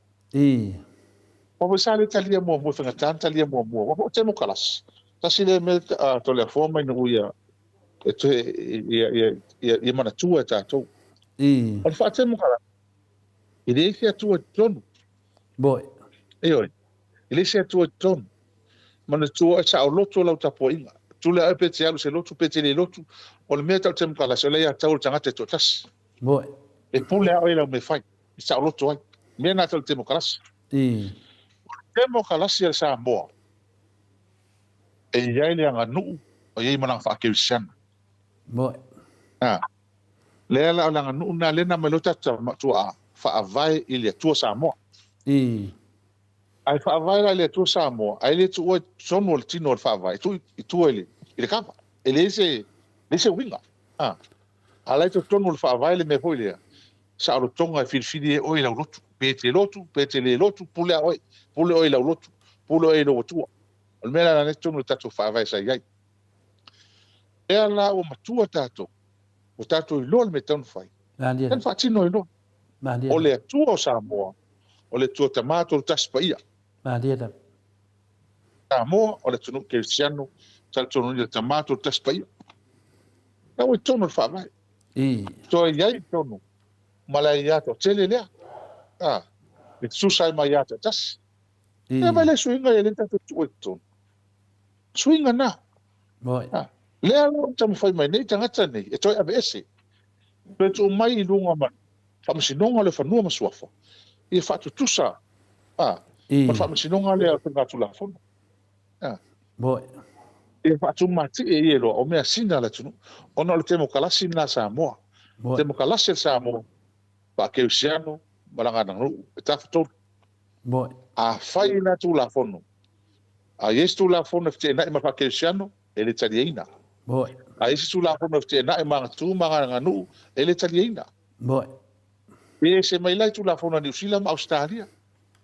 Aua foi sa le talia muamua, e faigata ona talia muamua, aua foi o Temokalasi, tasi lea mea a Toleafoa ma Inu ia e toe ia ia ia ia manatua e tatou. O le faatemokalasi, e leai se Atua i totonu. Ioe. E leai se Atua i totonu. Manatua oe saoloto lau tapuaiga. Tule oe pe te alu i se lotu pe te le lotu, o le mea tau temokalasi o le aiatatau a le tagata e toatasi. E pule lava oe i lau mea e fai, e saoloto ai. O le mea lena tau le temokalasi. O le temokalasi a le Samoa, e i ai le aganuu, e i ai ma lana faakerisiana. Lea la o le aganuu lena lea na aumai loa tatou tuaa faavae i le Atua Samoa. Ae faavae la i le Atua Samoa, ae le tuua i totonu o le tino o le Faavae, e tuu i tua i le, i le kava. E leai se, leai se uiga. A, a la e i totonu o le Faavae le mea foi lea, saolotoga e filifili ai oe i lau lotu. Pe e te lotu, pe e te le lotu, pule a oe. Pule oe i lau lotu, pule oe i lou Atua. O le mea la lena i totonu o le tatou Faavae sa i ai. Lea la ua matua tatou, ua tatou iloa le mea e tatau ona fai. Lea na faatino ai loa. O le Atua o Samoa, o le Atua Tama Tolotasi Paia. Samoa, o le atunuu kerisiano, talitonuina le Tama Tolotasi Paia. La ua i totonu o le Faavae. Toe i ai i totonu ma le aia toatele lea. A, e tutusa ai ma aia toatasi. E vai le suiga ia lea tatou tuua i totonu. Suiga na. A, lea la ua taumafai mai nei tagata nei e toe aveese, toe tuu mai i luga ma le Faamasinoga o le Fanua ma Suafa, ia faatutusa a, ma le Faamasinoga lea o Faigatulafono. A, ia faatumatie ia loa o measina a le atunuu, ona o le temokalasi lena a Samoa. Temokalasi a le Samoa, faakerisiano ma lana aganuu e tafatolu. Afai lena Tulafono, a i ai se Tulafono e feteenai ma le faakerisiano, e le taliaina. A i ai se Tulafono e feteenai ma agatū ma aganuu, e le taliaina. E ese mai la i Tulafono a Niu Sila ma Ausetalia.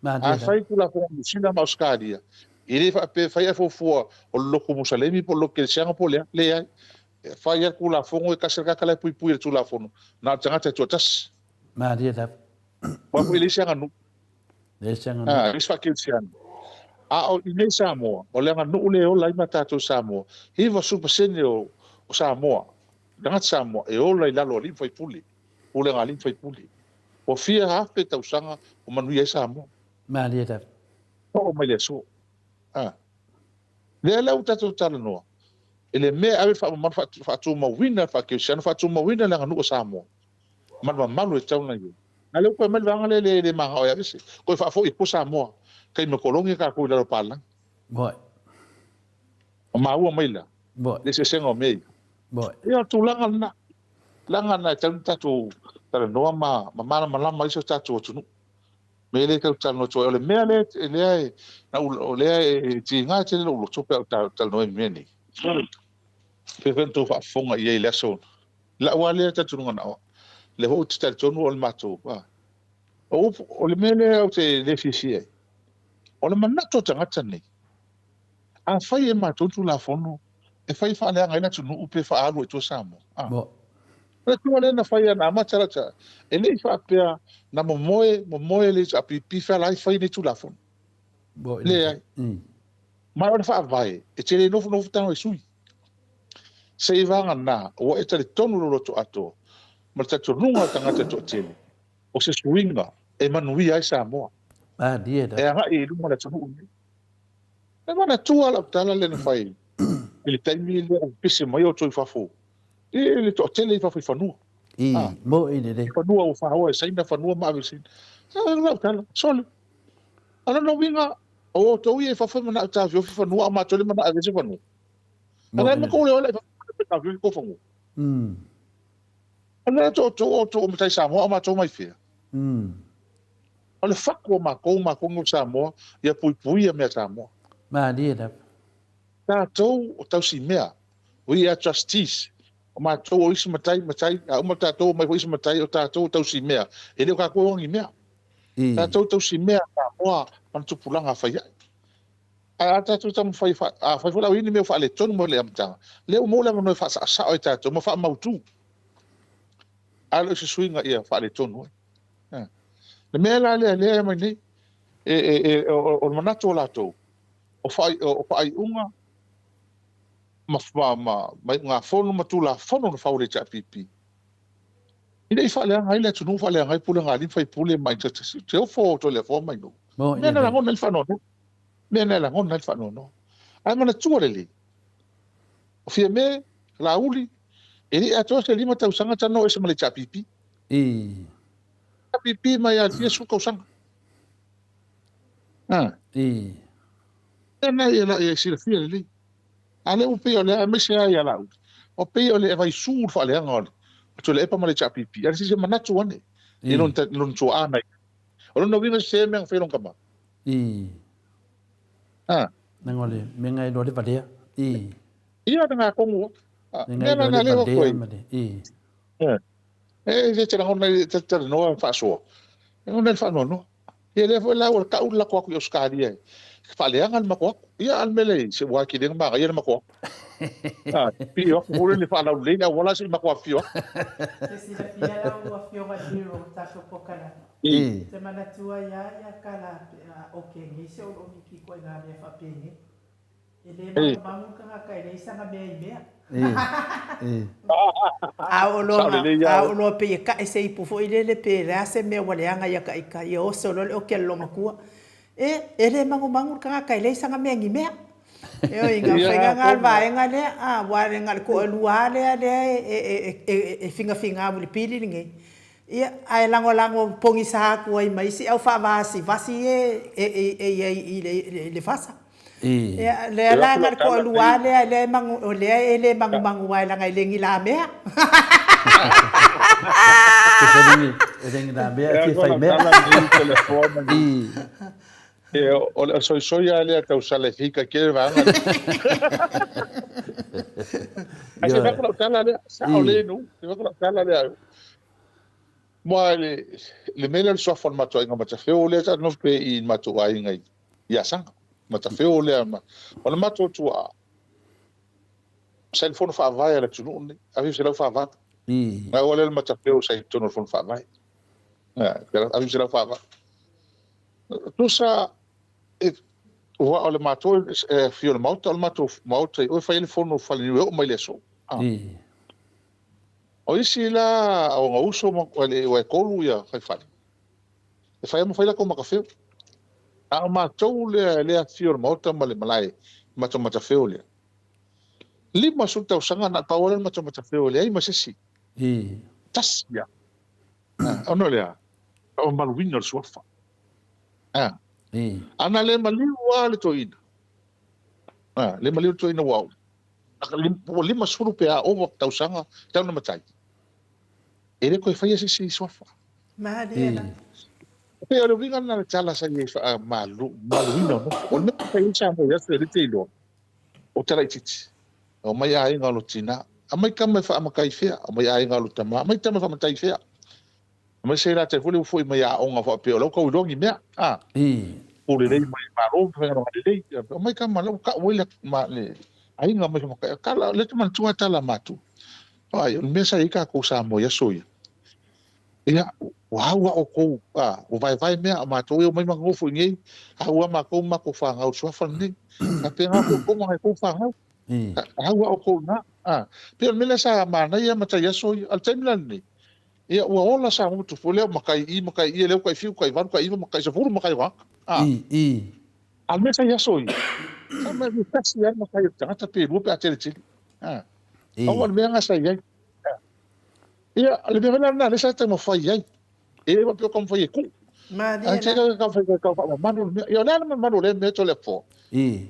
Afai Tulafono a Niu Sila ma Ausetalia, e le faapea e fai ae fuafua o le lotu Musalemi po o le lotu Kerisiano po o le a. Leai. E fai lava le Tulafono, e tasi lava le tagata la e puipui i le Tulafono, na o le tagata e toatasi. Aua foi e leai se aganuu. Leai se aganuu. Ah, leai se faakerisiano. A o i nei Samoa, o le aganuu lea e ola ai ma tatou Samoa, 90% o, o Samoa, tagata Samoa, e ola i lalo o alii ma faipule, pulega a alii ma faipule. Ua fia afe tausaga o manuia ai Samoa. Malie lava. Oo mai le aso. Ah. Lea la ua tatou talanoa, i le mea e ave le faamamalu faatumauina le faakerisiano, faatumauina le aganuu a Samoa. ma le mamalu e tatau ona i ai. A o lea ua toe aumai le vaega lea e le manao e aveese, toe faafoi i tua Samoa, taimi o koloni tatou i lalo o palagi. Moi. Ma maua mai la Moi. le eseesega o mea ia. Moi. Ia o le tulaga lena, tulaga lena e tatau ona tatou talanoa ma ma malamalama ai si o tatou atunuu. Mea lea e tau talanoa atu ai, o le mea lea lea e na ou o lea e tiga tele lou loto pe a ou talanoa i mea nei. Pei foi ona outou faafofoga i ai i le aso I lau lava lea talitonuga na o au, lea foi ou te talitonu o le matou, a. O upu, o le mea lea ou te le fiafia ai, o le manatu o tagata nei, afai e matou ni Tulafono e fai e faaleaga ai le atunuu pe faaalu ai i tua Samoa, a. O le Atua lea na fai na amata lau ta, e le i faapea na momoe, momoe le HRPP feala ai fai nei Tulafono. Leai. Ma o le Faavae, e te le nofonofo tago e sui. Seiavagana, ua e talitonu lou loto atoa ma le talitonuga o le tagata toatele, o se suiga e manuia ai Samoa, e agai i luma le atunuu lenei. E manatua lau tala lea na fai i le taimi lea o pese mai outou i fafo, i le toatele i fafo i fanua. I, moʻi lelei. Fanua ua faoa e Saina fanua ma ave i Saina. Lau tala, sole. O lona uiga, o outou ia i fafo e manao e taofiofi fanua, a o matou le manao e aveese fanua. A la e matou le ola i fafo pe taofiofi tou fanua. O lea outou o outou o matai Samoa o matou mai fea? O le fatu o matou, matou nei o Samoa, ia puipuia mea Samoa. Malie lava. Tatou o tausimea, we are trustees, o matou o isi matai, matai, a uma tatou omai foi isi matai, o tatou o tausimea, e le o tatou e o ni mea. Tatou tausimea Samoa ma tupulaga fai ai. Ae a tatou taumafai e faa, afai foi la ua i ai ni mea ua faaletonu mai le amataga, lea ua maua le avanoa e faasaosao ai tatou ma faamautu. Ae le o se suiga ia faaletonu ai. A. Le mea la lea lea e aumai nei, e, e, e, o, o le manatu o latou, o, faa, o faaiuga ma, ma, ma, ma iugafono ma tulafono na fau e le HRPP. Ina i faaleaga ai le atunuu, faaleaga ai pulega a alii ma faipule ma te ofo o Toleafoa ma Inu. Mea na lagona ai le faanoanoa. Mea na lagona ai le faanoanoa. Ae manatua lelei, o Fiame, Laauli, e le i atoa se 5 tausaga talu ona o ese ma le HRPP. HRPP mai lava i le fia sefulu tausaga. Mea na ia silafia lelei. A lea ua pei o lea, aemaise lava ia Laauli, ua pei o le vaisu le faaleaga o le Tuilaepa ma le HRPP. Ae se manatu ane i lona tuaa na i ai. O lona uiga se mea na fai lona tama. Leaga o le mea na iloa le valea. Ia na ngā kongu. Mea na na lea koe. E se te lagona i te talanoa faasoa. E lagona i le faanoanoa. Ia lea foi la ua tau le lako atu i Ausetalia e faaleaga le matou atu. Ia a le mea lea i se ua ki lenga magaia le matou atu. A pio atu foi le faalaulelei le auala se i matou afifio atu. Te silafia lau afioga Hero tatou pokalame. Te manatua ia ia kala pe a oke nei se o loo miki koe nga mea faapenei. E le magumagu le tagata e leai sana mea i mea. A oo loa, a oo loa pei e tae se ipu foi lele pe le a se mea ua leaga ia ta ita, ia oso loa le oki a le loomatua. E, e le magumagu le tagata e leai sana mea ni mea. Ioe, na faiga lena o le vaega lea, a, aua na o le toalua lava lea lea e, e, e, e finafinau i le pili lenei. Ia, ae lagolago pogisa atu ai ma isi au faavasivasi ia e i ai i le fasa. Ia, lea la na o le toalua lava lea lea e magu, o lea e le magumagu ai leaga e le ni lamea. E le ni lamea, e fia fai mea. O le soisoi lava lea tausala e fika kele le vaega lea. Ae se fai atu lau tala lea, sao le nu, se fai atu lau tala lea. Mua le, le mea lea o le suafa o le matou aiga matafeo lea sa nofo pea i le matou aiga i, i Asaga. Matafeo lea ma, o le matou tuaa, sa i le fono faavae a le atunuu lenei, 1948. Na oo lea le matafeo sa i totonu o le fono faavae. 1948. Tusa, e, ua o le matou e afio o le Maota, o le matou Maota i o e fai ai le fono o Faleniu e oo mai le aso. O isi la o ona uso ma ua e tolu ia faifale, e fai lava ma fai latou matafeo. A o matou lea e afifio i le Maota ma le malae i matou matafeo lea, 50 tausaga na o le pau lava lea o le matou matafeo e leai ma se isi. Tasi lava. Ona o le a? Faamamaluina o le suafa. A na le maliu lava le toeaina, le maliu le toeaina ua Ua 50 pe a ova tausaga talu ona matai, e le toe faia se isi suafa. Malie la. E pei o le uiga lena o le tala sa i ai faamamaluina o nofo. O le mea na fai ai Samoa i aso e le te iloa, o tala itiiti. Aumai aiga o lo tina, aumai tama e faamatai fea, aumai aiga o lo tama, aumai tama e faamatai fea. Aemaise la taimi foi lea ua foi mai aoga faapea o la ua tau iloa ni mea, a. Pule lelei mai Malo ma faigaluega lelei. Aumai tama la ua tau ai le le aiga mai faamatai. Tala lea te manatua tala a matua. Ai o le mea sa i ai tatou Samoa i aso ia. Ia ua au lava outou, a, ua vaevae mea a matou e omai ma nonofo i inei, au lava matou ma matou fanau i le suafa lenei. Faapena foi outou ma nai outou fanau. Au lava outou i ina. A, pei o le mea lea sa manaia ma tai aso ia. A o le taimi la lenei, Ia, ua ola Samoa ma tupu, lea ua matai i, matai i, lea ua tai fitu, tai valu, tai iva, matai sefulu, matai o tagata. A. A o le mea sa i aso ia, sa mai e tasi lava le matai o le tagata pe lua pe a tele tele. A. Aua o le mea lena sa i ai. A. Ia, o le mea foi la lena lea sa taumafai ai. E le faapea o taumafai e tuu. Malie Ae la. te taumafai e tau faamamalu le mea. Ia, o le a le mamalu o lea mea Toleafoa?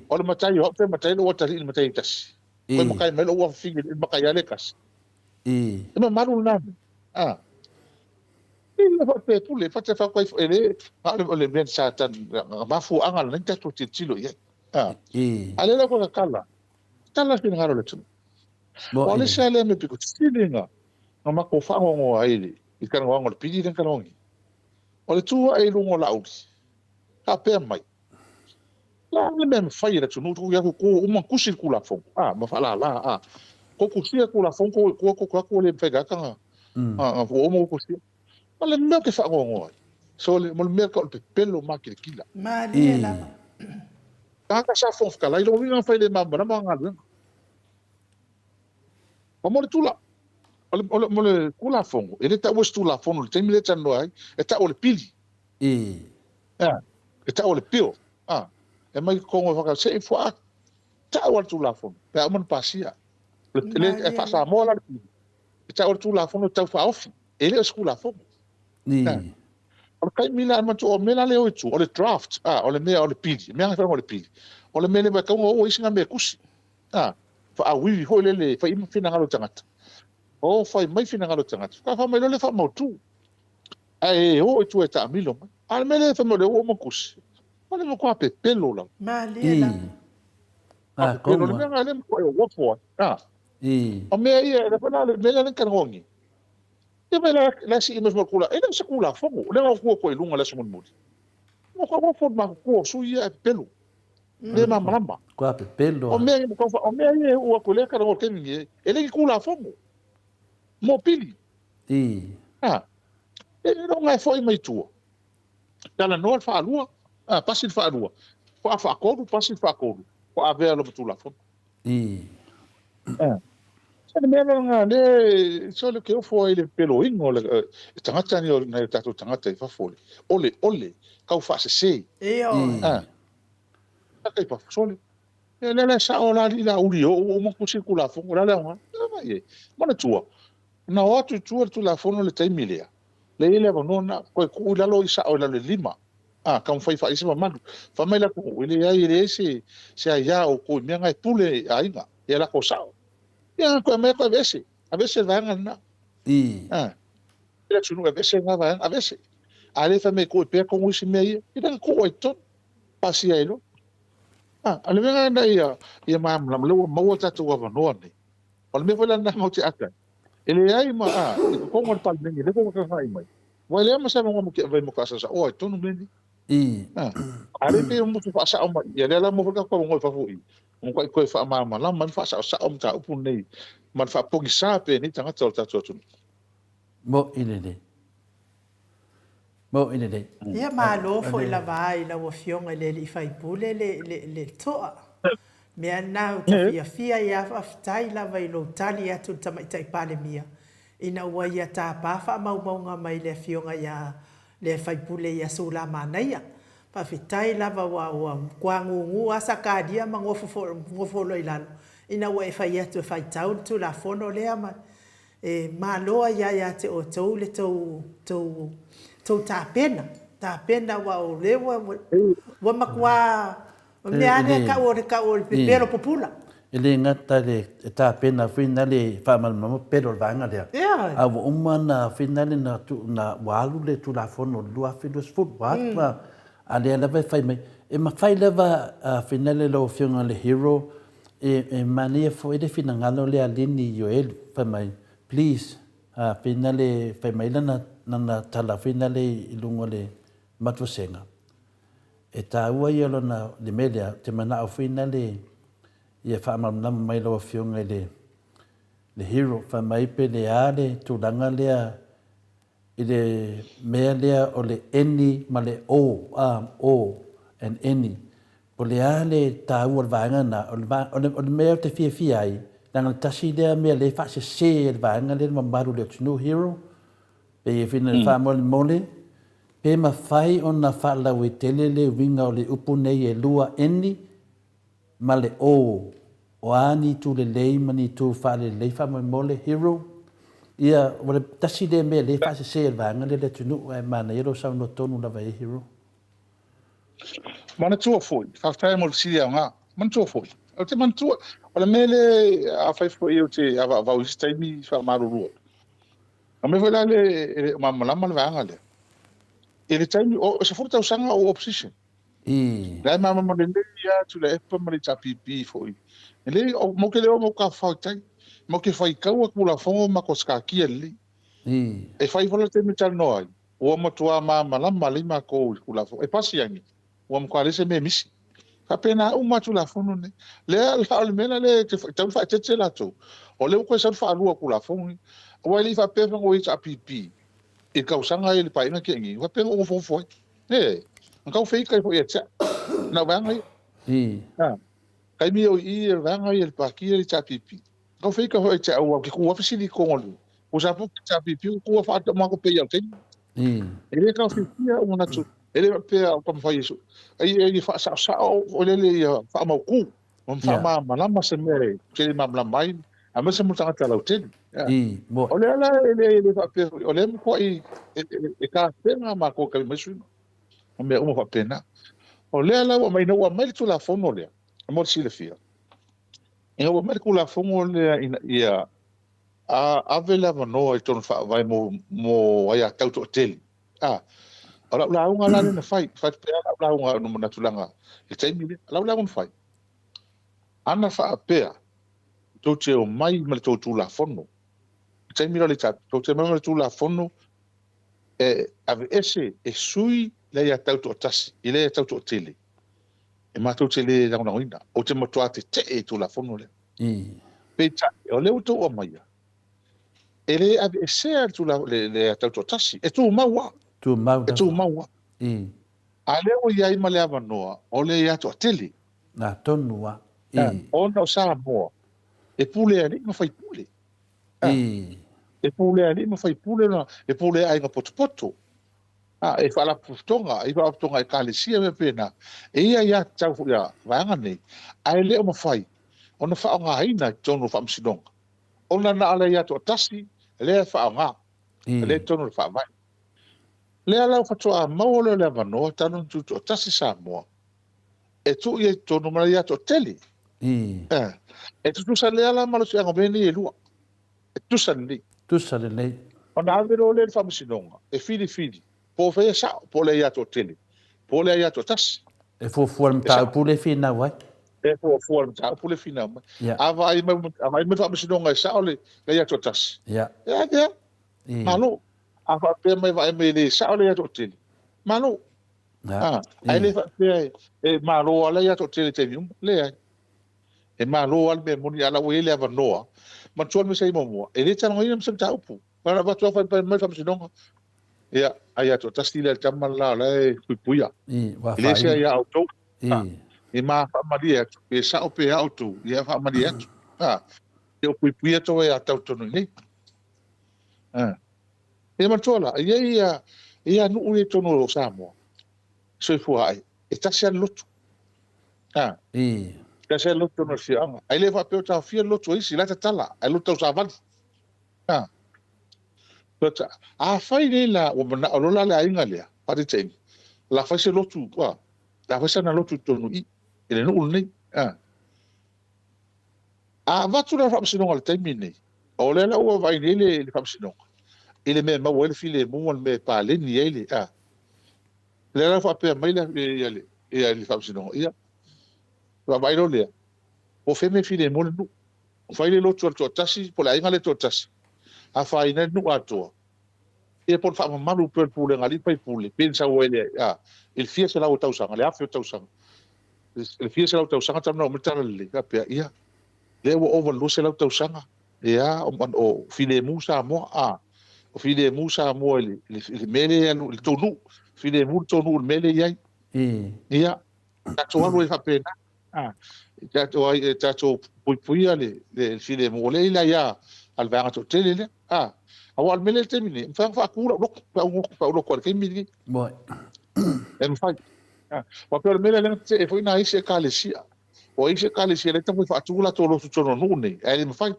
O le matai o au pe matai lou atalii i le matai e tasi. Koe matai mai lou afafine i le matai lava lea e tasi. E mamalu lena mea. A. E le faapea pule, fate fa kai e le a le le mea sa tan mafuaaga lena tatou tilotilo i ai. A. A le la ko kala. Tala finagalo o le atunuu. Aua o le isi lava lea mea pito sili na na matou faanoanoa ai i le i le talanoaga o le pili lea na talanoa nei. O le tu ae i luga o Laauli, faapea mai, o le a le mea e mafai e le atunuu tuu atu ua uma ona tusi le Tulafono, a, ma faalala, a. Tou tusia le Tulafono tou o i tua tou toe atu ua le mafai e tagata ona, ua uma ona tusia. O le mea ou te faanoanoa ai, sole, mo le mea tau o le pepelo makilatila. Malie lava. Tagata sa Fofoga Fetalai, lona uiga na fai le malamalama lana galuega. Ma mo le tula, o le, o le, mo le Tulafono, e le taua se Tulafono i le taimi lea e talanoa ai, e tau o le pili. Ea, e tau o le bill. A, e aumai i totonu o le se i fuaa tau a le Tulafono, pe a uma ona pasia. O le, le, e faa-Samoa la le pili. E tau o le Tulafono Tau Faaofi, e le o se Tulafono. O le taimi la, manatua, o le mea la lea o i tua, o le draft, a, o le mea o le pili, mea na o le pili. O le mea lea e tatau ona oo ai sina mea tusi, a, faaauivi foi lele, fai uma finagalo o tagata. O, fai mai finagalo o tagata, faatoa fai mai loa lea faamautu. Ae o i tua e taamilo mai. A o le mea lea fai mai o lea ua uma tusi, o le matua pepelo lava. Malie lava. Pepelo, o le mea lena lea e matuai ofo ai. A, o mea ia, o le mea lea na talanoa nei. Ia mai la la sii mai foi kula. E le o se Tulafono. O lea na ou tu atu ai i luga i le aso mulimuli. Ua ka ofo le matutua o sui ia ae pepelo. Le malamalama. Kua pepelo. O mea ia o mea ia e uu atu lea talanoa i le taimi lenei, e le ni Tulafono. Mo pili. Ha. E le o foi mai tua. Talanoa le faalua, a pasi le faalua. Faatoa faatolu, pasi le faatolu. Faatoa avea loa ma Tulafono. Se le mea lena lea se o le ke ofo ai le peloina o le tagata nei o nai o tatou tagata i fafo o le ole tau faasese. Ioe. Tagata i fafo sole. Ia lea la e sao la alii Laauli o ua uma ona tusi le Tulafono, o le a le aoga? Ia e manatua, na o atu i tua le Tulafono i le taimi lea, lea e i ai le avanoa lena, toe tuu i lalo i sao i lalo i le 5. A, taumafai faaisa mamalu. Fai mai le atunuu, e leai, e leai se, se aia o outou i mea na e pule aiga, ia latou sao. Ia, na toe aumai atu aveese, aveese le vaega lena. A, le atunuu e aveese lena vaega, aveese. A lea e fai mai e tuu ai pea tonu isi mea ia, ia na tuu ai i totonu, pasia ai loa. A, o le mea lena ia, ia malamalama, lea ua maua tatou avanoa nei. O le mea foi la lena matou te ata ai, e leai ma, a, i totonu o le Palemene, lea foi ua tagai mai, Ua leai ma se avanoa mo te avai mo kaasasaoa i totonu mea nei. A, a lea pei o motu faasao mai, ia lea la mo foi tatou avanoa i fafo i, mo kai toe faamalamalama ai ma faasaosao mataupu nei ma le faapogisa pea i nei tagata o le tatou atunuu. Mo'i lelei. Mo'i lelei. Ia malo foi lava i lau Afioga i le Alii Faipule le, le, le toa. Mea lena ou te fiafia ai a faafetai lava i lou tali atu i le Tamaitai Palemia ina ua ia tapa faamaumauga mai le Afioga ia le Faipule ia Sulamanaia. Faafetai lava ua ua matua gugu a Sakaria ma nofo nofo loa i lalo ina ua e fai atu e faitau le Tulafono lea ma e malo ai a ia te outou le tou tou tou tapena tapena aua o lea ua ua matua O le mea lava lea e tau o le tau o le pepelo pupula. E le gata i le tapena foi na le faamalamalama pepelo o le vaega lea, a ua uma ona foi na le na ua alu le Tulafono i le 2020, ua alu la, a lea lava e fai mai. E mafai lava foi na le lau Afioga i le Hero, e manaia foi le finagalo lea a Lini Ioelu, fai mai, please, foi na le fai mai lana tala foi na le i luga o le matuasega. E taua ia lona, le mea lea, ou te manao foi nale ia faamalamalama mai lau Afioga i le le hero, fai mai pe le a le tulaga lea i le mea lea o le any ma le o, a, o and any. Po le a le taua o le vaega lena, o le, o le, o le mea ou te fiafia ai, leaga le tasi lea mea lea e faasese e le vaega lea le mamalu o le atunuu, hero, Pei e fina faamolemole, pe mafai ona faalauaitele le uiga o le upu nei e lua any ma le o, o a ni itu lelei ma ni itu faalelei faamolemole, hero? Ia, ua le tasi lea mea lea e faasese e le vaega lea le atunuu, ae manaia lou saunoa tonu lava i ai, hero. Manatua foi, faafetai mo le fesili aoga. Manatua foi, ou te manatua, o le mea lea, afai foi ou te avaavau i isi taimi, faamalulu atu. O mea foi la lea e le o malamalama le vaega lea. I le taimi, o 10 tausaga o opposition. La e malamalama lelei lava Tuilaepa ma le HRPP foi. E le, matou te le o tafafao i tai. Matou te faitau a Tulafono ma matou sikatia lelei. E fai foi la le taimi e talanoa ai, ua matua malamalama lelei matou i le Tulafono. E pasi ane, ua matua leai se mea e misi. E faapena uma lava Tulafono nei. Lea la o le mea la lea e tatau ona faaeteete latou, o lea ua toe sau le faalua o Tulafono nei. Aua e le i faapea foi na o HRPP i le tausaga ia i le Paeaiga na tea nei, na faapea na ou nofonofo ai. Ioe, na tau feita ai foi ia te au, na o vaega ia. Taimi o i i le vaega ia le Pati ia le HRPP. Na tau feita foi ia te au, aua ou te tu lava fesili i totonu o le Ua sapo ke HRPP ua tu lava matou pei au taimi. E le taofiofia ou manatu, e le faapea o taumafai e ai e faasaosao foi lele ia faamautu ma faamalamalama se mea e tele malamalama ai, aemaise mo tagata lautele. O lea la e le faapea foi, o lea e matuai e tapena matou e tali mai suiga ma mea uma faapena. O lea la ua aumai, ina ua aumai le Tulafono lea, mo le silafia, ina ua aumai le Tulafono lea ina ia ave le avanoa i totonu o le Faavae mo aiatatau toatele. O lau lauga la lea na fai, fai atu pea lau lauga ona manatu leaga i le taimi lea, o lau lauga na fai, ana faapea tou te omai ma le tou Tulafono, i le taimi lea o le HRPP, tou te omai ma le Tulafono e aveese, e sui le aiatatau toatasi i le aiatatau toatele, e matou te le lagolagoina, ou te matua tetee i Tulafono lea. Peitai, o lea ua outou aumaia, e le aveesea le le aiatatau toatasi, e tumau lava. Tumau E tumau lava. A o lea ua i ai ma le avanoa o le aia toatele. Na tonu lava. Ona o Samoa, e pule alii ma faipule. E pule alii ma faipule, e pule aiga potopoto. E faalapotopotoga, e faalapotopotoga ekalesia mea faapena. E i ai aiatatau foi a vaega nei, ae le o mafai ona faaaogaina i totonu o faamasinoga, ona na o le aia toatasi lea e faaaoga, lea e i totonu o le Faavae. Lea la faatoa maua lea o le avanoa talu ona tutoatasi Samoa, e tuu i ai i totonu ma le aia toatele. E tutusa lea la malosiaga o mea nei e lua. E tutusa lelei. Tutusa lelei. Ona ave loa lea i le Faamasinoga e filifili po o fea e sao, po o le aia toatele, po o le aia toatasi. E fuafua le mataupu lea e finau ai. E fuafua le mataupu lea e finau mai. A vaai mai, a vaai mai le Faamasinoga e sao le aia toatasi, e ave lava. Malo. A faapea mai vaai mai e le sao le aia toatele, malo. Ae le faapea e malo lava le aia toatele i taimi uma. Leai. E malo lava le mea moni, a o la ua i ai le avanoa. Manatua le mea sa i ai muamua, e le talanoaina ma se mataupu. Na ona avatu lava fai mai le faamasinoga, ia, aia toatasi lea le tama le la o la e puipuia. E le se aia outou. E ma faamalie atu, pe sao pe a outou, ia faamalie atu. E o puipuia tou aia tau tonu i nei. Ia manatua la, e i ai ia, e i ai nuu ia i totonu o Samoa, soifua ai, e tasi lava le lotu. Tasi lava le lotu totonu o le afioaga. Ae le faapea o taofia le lotu a isi, la e tatala, ae lotu tausavali. But, afai nei la ua manao loa la le aiga lea, faataitaiga, o le a fai se lotu, o le a fai sana lotu i totonu i i, i le nuu lenei. A avatu la le faamasinoga i le taimi lenei, o lea la ua vaai nei le faamasinoga i le mea e maua ai le filemu ma le mea e paleni ai le, lea la ua faapea mai le, ia, le faamasinoga, ia, vaavaai loa lea, po o fea le mea e filemu ai le nuu. Fai le lotu a le toatasi po o le aiga lea e toatasi, afaina ai le nuu atoa, ia po o le faamamalu pea o le pulega a alii ma faipule, pe na sau ai i le fia selau o tausaga, le afe o tausaga, le fia selau tausaga talu ona oo mai le Talalelei, faapea, ia, lea ua ova i le 200 tausaga, ia, o filemu Samoa, a, o filemu Samoa i le mea lea e alu i le tou nuu, filemu le tou nuu i le mea lea e i ai. Ia, tatou alu ai faapena. E tatou ai e tatou puipuia le le filemu o lea e i le aia a le vaega toatele lea. A, aua o le mea lea i le taimi nei, e mafai ona faatu lau lotu, pe au lotu i le taimi lenei. Moi. E mafai. Aua pei o le mea lea na tetee foi nai isi ekalesia. O isi ekalesia lea e taumafai e faatu latou lotu i totonu o nuu nei, ae le mafai.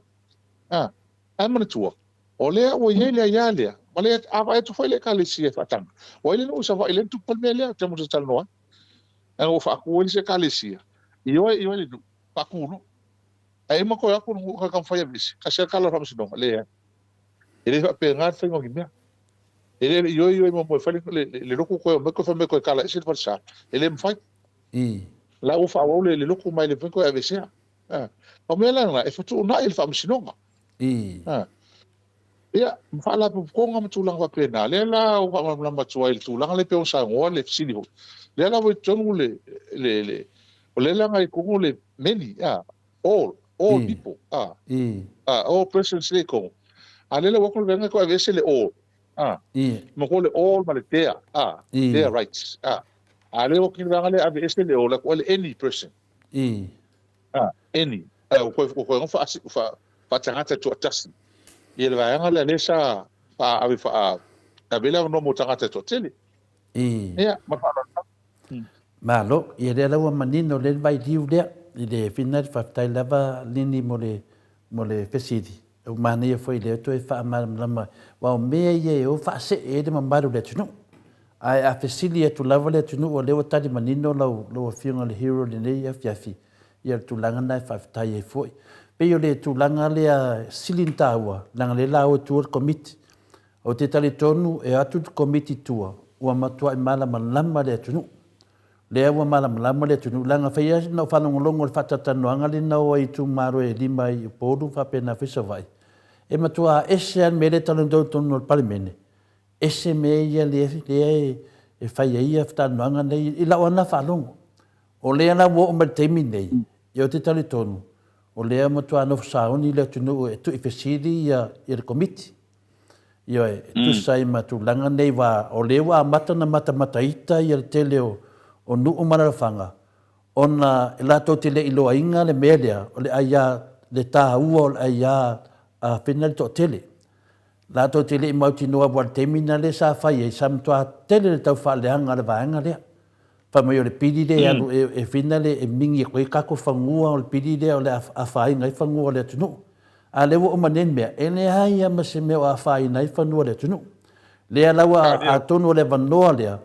Ae manatua, o lea ua i ai le aia lea, ma le, a vaai atu foi le ekalesia e faataga, ua i ai le nuu i Savaii lea na tupu ai le mea lea, tamu te talanoa ai. Leaga ua faatu ai le isi ekalesia, ioe ioe le nuu, faatu loa. Ae uma toe atu le nuu, taumafai e aveese, tasi lava le tala o le faamasinoga, leai. E le faapena le faiga o ni mea. E le le ioe ioe muamua e fai le, le, le lotu toe omai toe fai mai toe tala ese le falesa. E le mafai. La ua faaauau le, le lotu ma e le mafai toe aveesea. A. O mea la na, e fetuunai le faamasinoga. A. Ia, ma faalapotopotoga ma tulaga faapena. Lea la ua faamalamalama atu ai i le tulaga lea pei ona saunoa le fesili foi. Lea la ua i totonu le, le, le, o lea la na i totonu le many, a, all, all people, a, a, all persons lea i totonu. A lea la ua o atu le vaega toe aveese le all, a, ma koa le all ma le their, a, their rights, a. A lea ua o atu le vaega lea aveese le all, atu ai le any person. A, any. A, ua toe, ua toe faasi, fa, faatagata toatasi. Ia le vaega lea lea sa faaave faa, ave le avanoa mo tagata e toatele. Ia, ma le faaaloalo lava. Malo, ia lea la ua manino lea le vailiu lea i le fina le faafetai lava Lini mo le mo le fesili. Ua manaia foi lea toe faamalamalama aua o mea ia e o faasee ai le mamalu o le atunuu. Ae a fesili atu lava le atunuu o lea ua tali manino lau lau afioga i le hero i lenei afiafi, ia o le tulaga lena e faafetai ai foi. Pei o le tulaga lea sili ona taua leaga lea la o i tua le Komiti. Ou te talitonu e o atu le Komiti i tua ua matuai malamalama le atunuu. Lea ua malamalama le atunuu leaga fai lava na ou faalogologo i le faatalatalanoaga lea na o ai i itumalo e lima i Upolu ma faapena foi Savaii, e matua ese lava le mea lea e talanoa i totonu o le Palemene, ese mea ia lea e fai ai ia talanoaga nei i lau lava na faalogo. O lea la ua oo mai i le taimi lenei, ia ou te talitonu, o lea ua matua nofo sauni le atunuu e tuuifesili ia le Komiti. Ioe, e tusa ai ma tulaga nei aua o lea ua amata ona matamataita ia le tele o o nuu ma alaalafaga ona e latou te le iloaina le mea lea o le aia le taua o le aia a fena le toatele. Latou te le i mautinoa aua i le taimi na lea sa fai ai sa matua tele le tau faaleaga a le vaega lea. Fai mai o le pili lea e alu e fina le e mingi atu ai tatou fanua o le pili lea o le a afaina ai fanua o le atunuu. A lea ua uma nei le mea, e leai lava ma se mea o afaina ai fanua o le atunuu. Lea la ua, atonu o le avanoa lea,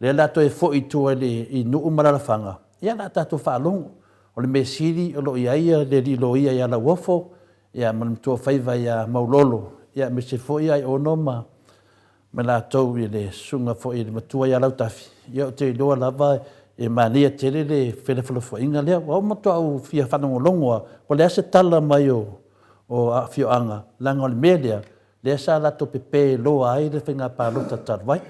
lea o le a toe foi i tua i nuu ma alalafaga, ia o le a tatou faalogo. O le mea sili o lo o i ai le alii loia ia Lauofo, ia ma le matuafaiva ia Maulolo, ia aemaise foi Aiono ma ma latou i le susuga foi i le matua ia Lautafi, ia ou te iloa lava e manaia tele le felafolafoaiga lea. Ua uma matua ou fia faalogologo lava po o le a se tala mai o o afioaga, leaga o le mea lea, lea sa latou pepe loa ai le faiga palota talu ai.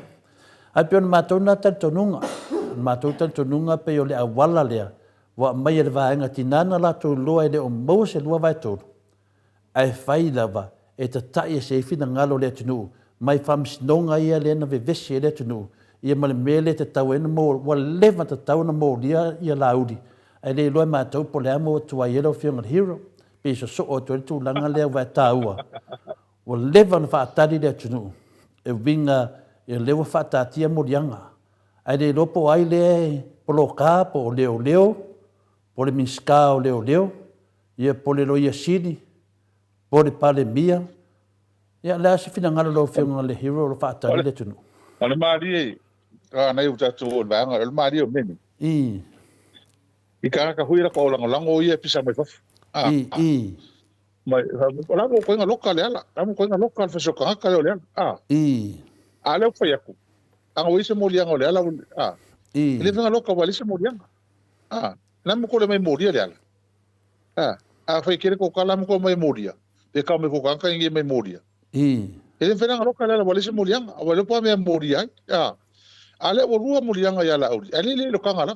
Ae pei o le matou lena talitonuga, o le matou talitonuga pei o le auala lea ua aumai e le vaega tina na latou iloa e le o maua se 2/3, ae fai lava e tatai ese ai finagalo o le atunuu mai faamasinoga ia lea na vevesi ai le atunuu ia ma le mea lea e tatau ai ona mo ua leva tatau ona molia ia Laauli ae le iloa e matou po o le a maua tuai ai lau afioga i le Hero pei e sosoo atu ai le tulaga lea aua e taua ua leva ona faatali le atunuu e uiga ia lea ua faataatia moliaga ae le iloa po o ai lea e poloka po o leoleo po o le Minisita o Leoleo Ia po o le Loia Sili, po o le Palemia, ia o le a se finagalo o lau Afioga le Hero o lo o faatali le atunuu? O le malie, a nai o tatou o le vaega, o le malie o mea nei. I. I tagata foi ia latou lagolago ia e pisa mai fafo. I, i. Mai, o la mo koinga loka le ala, la mo koinga loka le faso tagata le o le ala. A. I. A lea ua fai atu, ana ua i se moliaga o le ala, a. I. E le faiga loka ua leai se moliaga. A. La mo kole mai molia le ala. A, a fai kere ko kala mo ko mai molia. Pe ka mai ko ka ngi mai molia. E le fena loka le ala wale se molianga. Wa le pa me molia ai. A. A le o lua molianga ia la auli. A le le lo kanga la.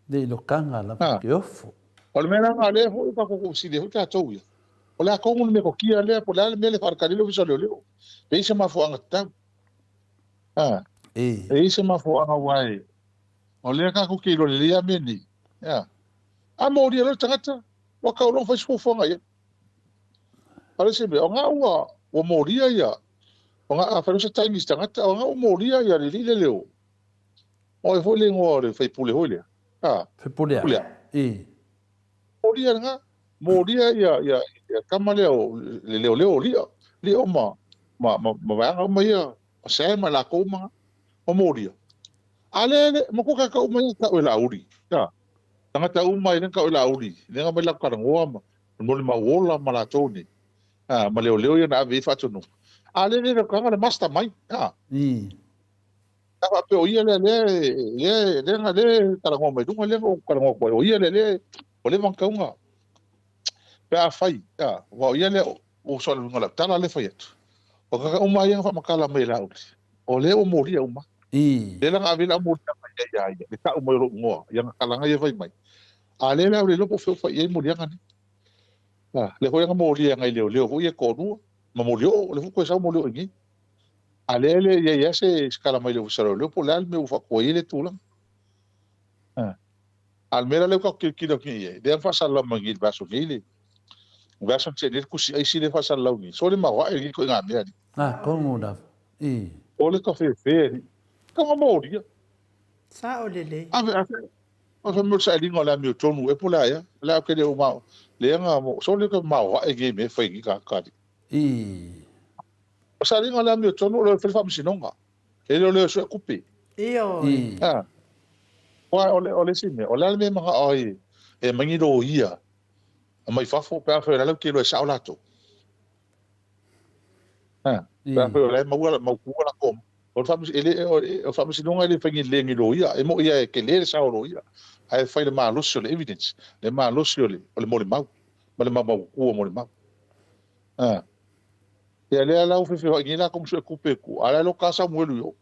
Le lo kanga la ke ofo. O le mea la le ho pa ko ko si le ho ta tou ia. O le a kongu le me ko kia le po le me le far ka le lo le le. Pe se mafuanga tau. A. E. E se mafuanga wai. O lea ka kuke iloa lelei a mea nei. Ea. A molia loa le tagata, ua kau loa fai se fuafuaga i ai. A o le isi mea, o nga ua, ua molia ia, o nga, a fai loa se taimi i se tagata, o nga ua molia ia le alii lele o, o ai foi le igoa o le faipule foi lea. A. Faipule a. Pule a. I. Molia lena. Molia ia, ia, ia tama lea o le leoleo o Lia. Lia o ma, ma, ma, ma vaega uma ia, o Sam ma lakou uma nga. O molia. A le le ma ko ka uma ia tau e Laauli. Ia. Tagata uma i le tau e Laauli. Le nga mai la talanoa ma mo le mau ola ma latou nei. A, ma leoleo ia na ave i ai faatonuga. A lea le tulaga o le mastermind, a. A faapea o ia lea lea lea lea lea e talanoa mai luga lea na ou talanoa atu ai, o ia lea lea ua leva ona tatau ona pe afai, a, aua o ia lea ua soa le uiga o lau tala lea e fai atu, o tagata uma lava ia na faamatala mai e Laauli, o lea ua molia uma. Lea la na ave ai lau moliaga i ai ia ia, le tau mai o lou igoa i ana tala na ia fai mai, a lea la ua le iloa po o fea ua fai i ai moliaga nei. A, lea foi na molia e nai leoleo foi ia e toalua ma molioo, o lea foi toe sau molioo i inei. A lea e le i ai lava se tala mai le Ofisa o Leoleo po o le a le mea ua faatuai ai lea tulaga. A, a o le mea la lea ua tatou tilotilo atu nei i ai, lea na faasalalau mai nei i le vaiaso nei le vaiaso na tea nei le tusi aisi lea e faasalalau nei, sole maoae lenei ituaiga mea alii. Atonu lava. I. O le kafefe alii. Tau na molia. Sao lelei. Ave, ave, O se mea o le sailiga o le amiotonu ea po o le a ea? O le a ou te le o ma, lea na, sole ke maoae nei mea e fai nei tagata alii. I. O le sailiga o le amiotonu o le fai le faamasinoga. E le o le sue kupe. Ioe. I. A. Aua o le, o le isi mea, o le a le mea e manao ai e aumai ni loia mai fafo pe afai o la e latou te iloa e sao latou. A. Pe afai o la e maua, mautu latou. O le faamas, e le, o le faamasinoga e le fai ni le ni loia. E moi lava e tele le sao o loia, ae fai le malosi o le evidence, le malosi o le, o le molimau, ma le maumautu o molimau. A. Ia lea la ua feofeoai nei latou ma suetupe e tua, a o la e loka lava Samuelu i o.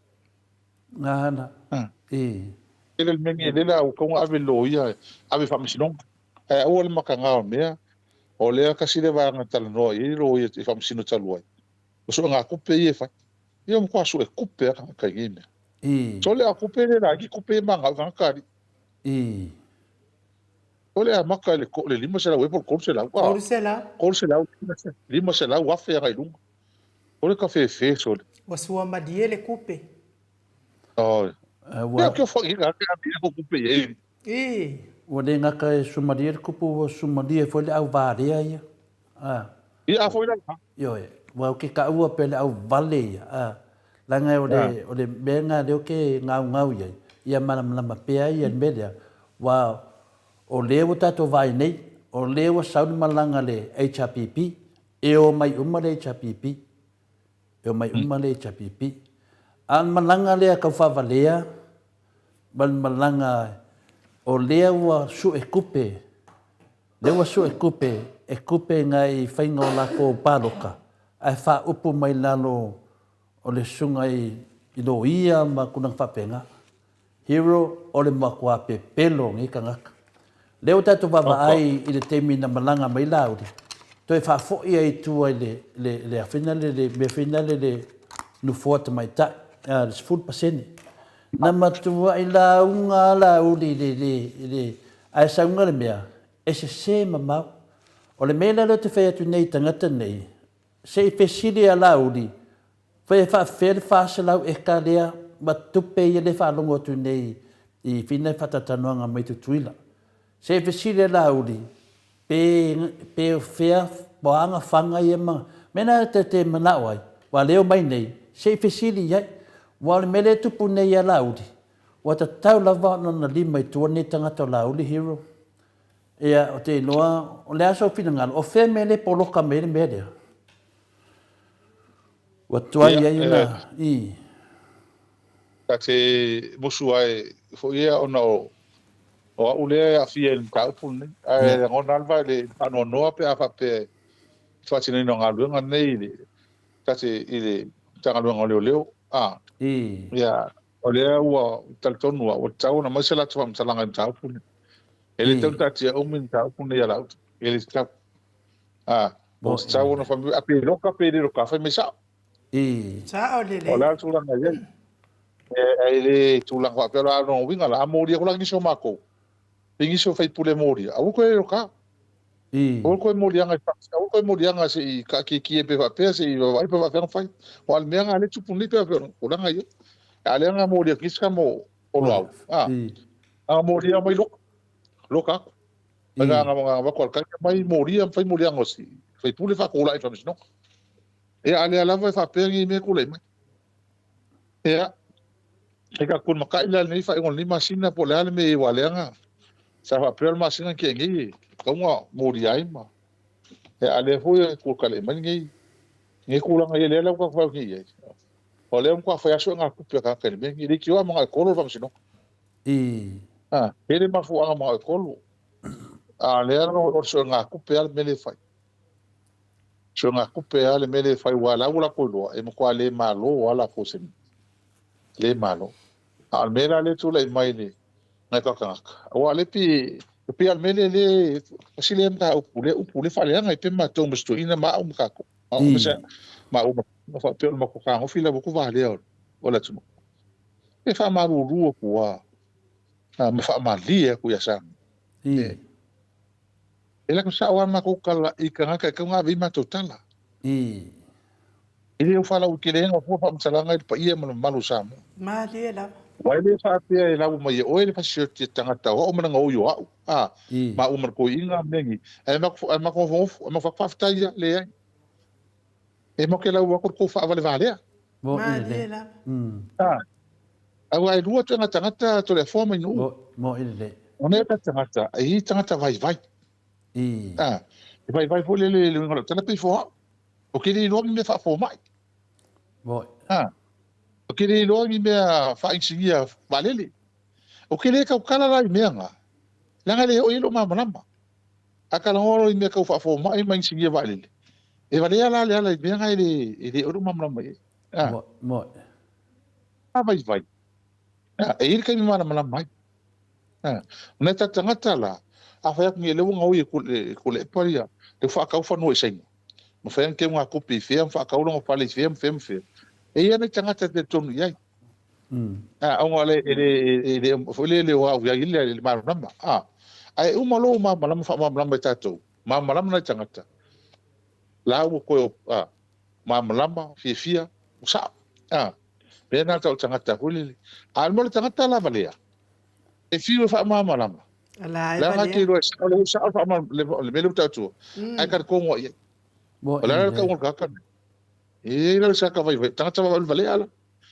Nahana. A. I. Tele le mea nei, lea la ua tatau ona ave i le loia, ave i faamasinoga. Ae aua le mataga o le mea, o lea tasi lea vaega na talanoa i ai le loia i faamasino talu ai, o suegatupe ia e fai. Ia ua matua sue tupe lava tagata i nei mea. Sole a tupe le laiti tupe ia manao i tagata alii. Sole amata i le 500 ea po o le 300. 300. 300, 500 afe agai i luga. Sole kafefe sole. Ua sua malie le kupe. Oi. Ia ke foi ga ke abi ko kupe i. I. Ua le gata e sumalie le kupu, ua sumalie foi le auvalea ia. A. Ia a foi la. Ioe, ua ou ke taua pe le auvale ia. A. Leaga o le, o le mea lena lea ou te gaugau i ai, ia malamalama pea ia i le mea lea, aua o lea ua tatou vaai nei, o lea ua sau le malaga a le HRPP, e omai uma le HRPP. E omai uma le HRPP. A o le malaga lea tau faavalea ma le malaga o lea ua sue tupe, lea ua sue tupe e tupe nai faiga o latou palota ae faaupu mai lalo o le susuga i loia ma tulaga faapena. Hero o le matua pepelo o nei tagata. Lea ua tatou vaavaai i le taimi na malaga mai Laauli, toe faafoi ai i tua i le, le, le afina le, le mea foi lea le nofoa tamaitai, le 10%. Na matuai lauga lava Laauli i le, le, i le, ae sauga le mea, e sese mamao. O le mea la lea ou te fai atu nei i tagata nei, se i fesili ia Laauli, Fai e faafefea le 400 eka lea ma tupe ia lea e faalogo atu nei i fina faatalatalanoaga mai Tutuila. Se i fesili a Laauli pe pe o fea o a gafaga ia ma mea na te te manao ai ua leo mai nei se i fesili i ai. Ua o le mea lea e tupu nei ia Laauli ua tatau lava ona na lima i tua lenei tagata o Laauli Hero. Ia ou te iloa o le a sou finagalo o fea mea lea e poloka mai ai le mea lea? Ua tuai ai ona i. Ta te musu ai foi ia ona o o au lea e aafia i le mataupu lenei. Ae lagona lava le faanoanoa pe a faapea i le faatinoina o galuega nei i le ta te i le Matagaluega o Leoleo. A. Ia, o lea ua talitonu au ua tatau ona aumai se latou faamatalaga i le mataupu lenei. E le tatau ona taatia umi le mataupu lenei ia Laauli. E le tatau. A, ua tatau ona fai mai, a pe loka pe le loka, fai mai sao. Sao lelei. O le a le tulaga e i ai? E le tulaga faapea, o le a lona uiga la, a molia aku la nisi o matou, pe nisi o faipule e molia, aua toe loka. Aua toe moliaga i fafo, aua toe moliaga se i taatietie pe faapea, se i vaavaai pe faapefea ona fai. Aua o le mea lena lea e tupu nei pe faapea o le tulaga ia. A o lea na molia atu nisi tama o Loau, a, a molia mai loka, loka aku. Mai na na avatu a le tali mai molia ma fai moliaga o si faipule faatulai i le faamasinoga. Ia a lea lava e faapea nei mea e tulai mai. Ia, e tatou matai la lenei faaiuga o lenei masina po o le a le mea aua lea na sa faapea le masina na tea nei e tatau ona molia ai ma. Ia, a lea foi e kuakalei mai lenei, lenei tulaga ia lea la ua tatou fai nei i ai. O lea ua matua fai lava suegatupe a tagata i le mea lenei, e leitioa lava manao e kolo le faamasinoga. A, tele mafuaaga manao e kolo. A o lea la o le suegatupe lava le mea lea e fai. Suegatupe lava le mea lea e fai, aua o la ua latou iloa, e matua le malo lava latou i se mea. Le malo. A o le mea la lea e tulai mai i le nai o tatou tagata, aua o lea e pei, e pei lava o le mea lea, lea, tasi lea mataupu, lea upu lea faaleaga ai pea matou ma si toeaina ma au ma tatou. Ma au ma faapea o le matou fetagofi lea ua valea o le atunuu. E faamalulu atu lava ma faamalie atu ia Samoa. E lako sao lava matou tala i tagata e tatau ona ave i ai matou tala. E le o faalauaiteleina fua faamatalaga i le paia ma le mamalu o Samoa. Malie lava. Aua e le faapea e lau mai e oe le fasioti a tagata o au ma le gaoi o au, a, maua ma le toeaina mea nei, ae matou nofonofo, ae matou faafetai lava, leai. E matou te lau atu le tou faavalevalea. Malie lava. A, aua e lua ituaiga tagata Toleafoa ma Inu'u. Mo'i lelei. O nei tagata, e i ai tagata vaivai. A, e vaivai foi lele i le uiga o lau tala pei fo au. Ou te le iloa ni mea faafomai. Mo'i. A, ou te le iloa ni mea faainisinia vaalele. Ou te le tautala la i mea na, leaga e le oo i ai lou malamalama. A talanoa loa i mea tau faafomai ma inisinia vaalele, e valea la Leala i mea na e le oo i lou malamalama i ai. A, Mo'i. A vaivai. A, e i ai le taimi malamalama ai. A, o nai tatou tagata la, a fai atu nei, lea ua gaoi e Tuilaepa ia, lea ua faatau fanua i Saina, ma fai ana teugatupe i fea ma faatau lona fale i fea ma fea ma fea. E i ai nai tagata e talitonu i ai. A, ona le, e le, e le, foi le, le o au i ai le, le malamalama. A, ae uma lou malamalama faamalamalama i tatou, malamalama nai tagata, la ua toe, a, malamalama, fiafia, ua sao. A, mea na tau tagata foi lele. A mo le tagata lava lea, e fiu e faamalamalama. La e Leaga valea. te iloa e sao, le sao faamalamalama, le mea lea ua tautua, ae talitonu ai i ai. Mo O le ala le i tauga o le tagata nei. E la sa ka vaivai, tagata vaivai valea la.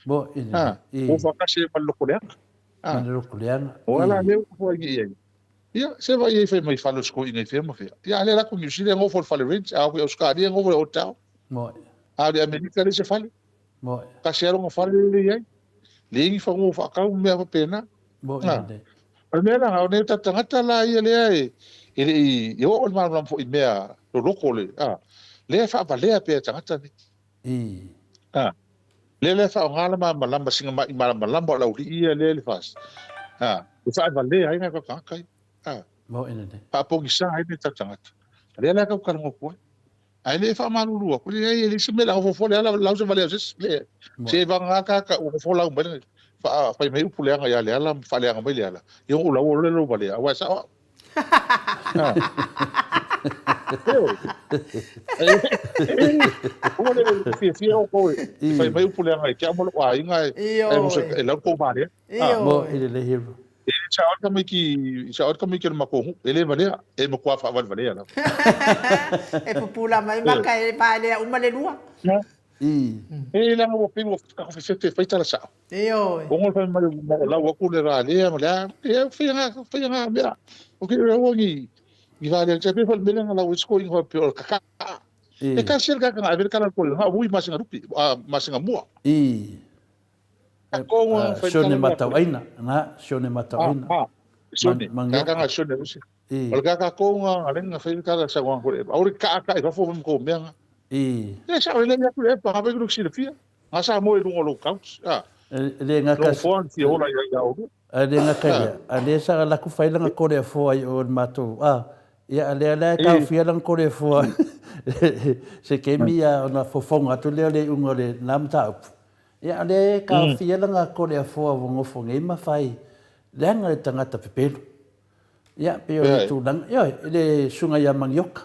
Mo i Ha, o faatasi ai ma le loko leaga. Ha. Ma le loko leaga. O ala lea ua fai i ai. Ia, se vai ai fai mai fale o sikoiga i fea ma fea. Ia, a lea la ku New Zealand ngofo le fale rent, a ku Australia ngofo le hotel. Mo. A le Amerika le se fale. Mo. Kasi alo nga fale le i ai. Le ni fanua whaakau mea whapena. Mo i le. O le mea la, o nei tagata la ia lea e, e le i, e oo le malamalama foi i mea loloko le, a, lea e faavalea pea e tagata nei. A, lea lea faaaoga le malamalama, singa ma'i malamalama o le aualii ia lea i le FAST. A, e faavalea ai nai tagata ia. A, Mo i le. faapogisa ai nai tagata. Lea la e tau talanoa atu ai. Ae le faamalulu atu, leai, e leai se mea o le a nofo le ala lau se valea o se isi. Leai. Se vagana tagata ua folau mai le fai mai upu leaga ia Leala ma faaleaga mai Leala, ia ona ou laua loa lea lou valea, aua e sao au. Ua le fiafia outou e fai mai upu leaga ia te au ma lou aiga e lau le tou valea. Mo i le hero. E sao ai le tamaiti, sao ai le tamaiti o le matou nuu, e le valea, e matua faavalevalea lava. E pupula mai maka e valea uma le lua. E leaga ua pei ua fefefe e fai tala sao. Ioe. Ona fai mai o lau atu le valea ma le a, e fai nga, fai nga mea. O ke ua ni ni valea te pe fai mele nga lau isko inga pe o kaka. E kasi le kaka nga avele kala ko nga ui masinga rupi, masinga mua. Sione Matauaina, na, Sione Matauaina. Ah, Sione, kaka nga Sione usi. O le kaka ko nga le nga fai kala sa wa ko. Aure ka ka i fafo mo ko mea nga. E sa le le ku e pa ga ku silafia. Nga sa mo i lunga o lou couch. Ah. E le nga ka. Lou foa fia ola ia ia o. A le nga ka ia. A le sa la ku fai langa kore foa i o le matou. Ah. Ia a lea lea e taofia langa kore foa. Se kemi ia ona fofonga atu lea o le iuga o le na mataupu. Ia, o lea e taofia lana Koleafoa ua nofo nei ma fai leaga le tagata pepelo. Ia, pei o le tulaga, ioe, i le susuga ia Manioka.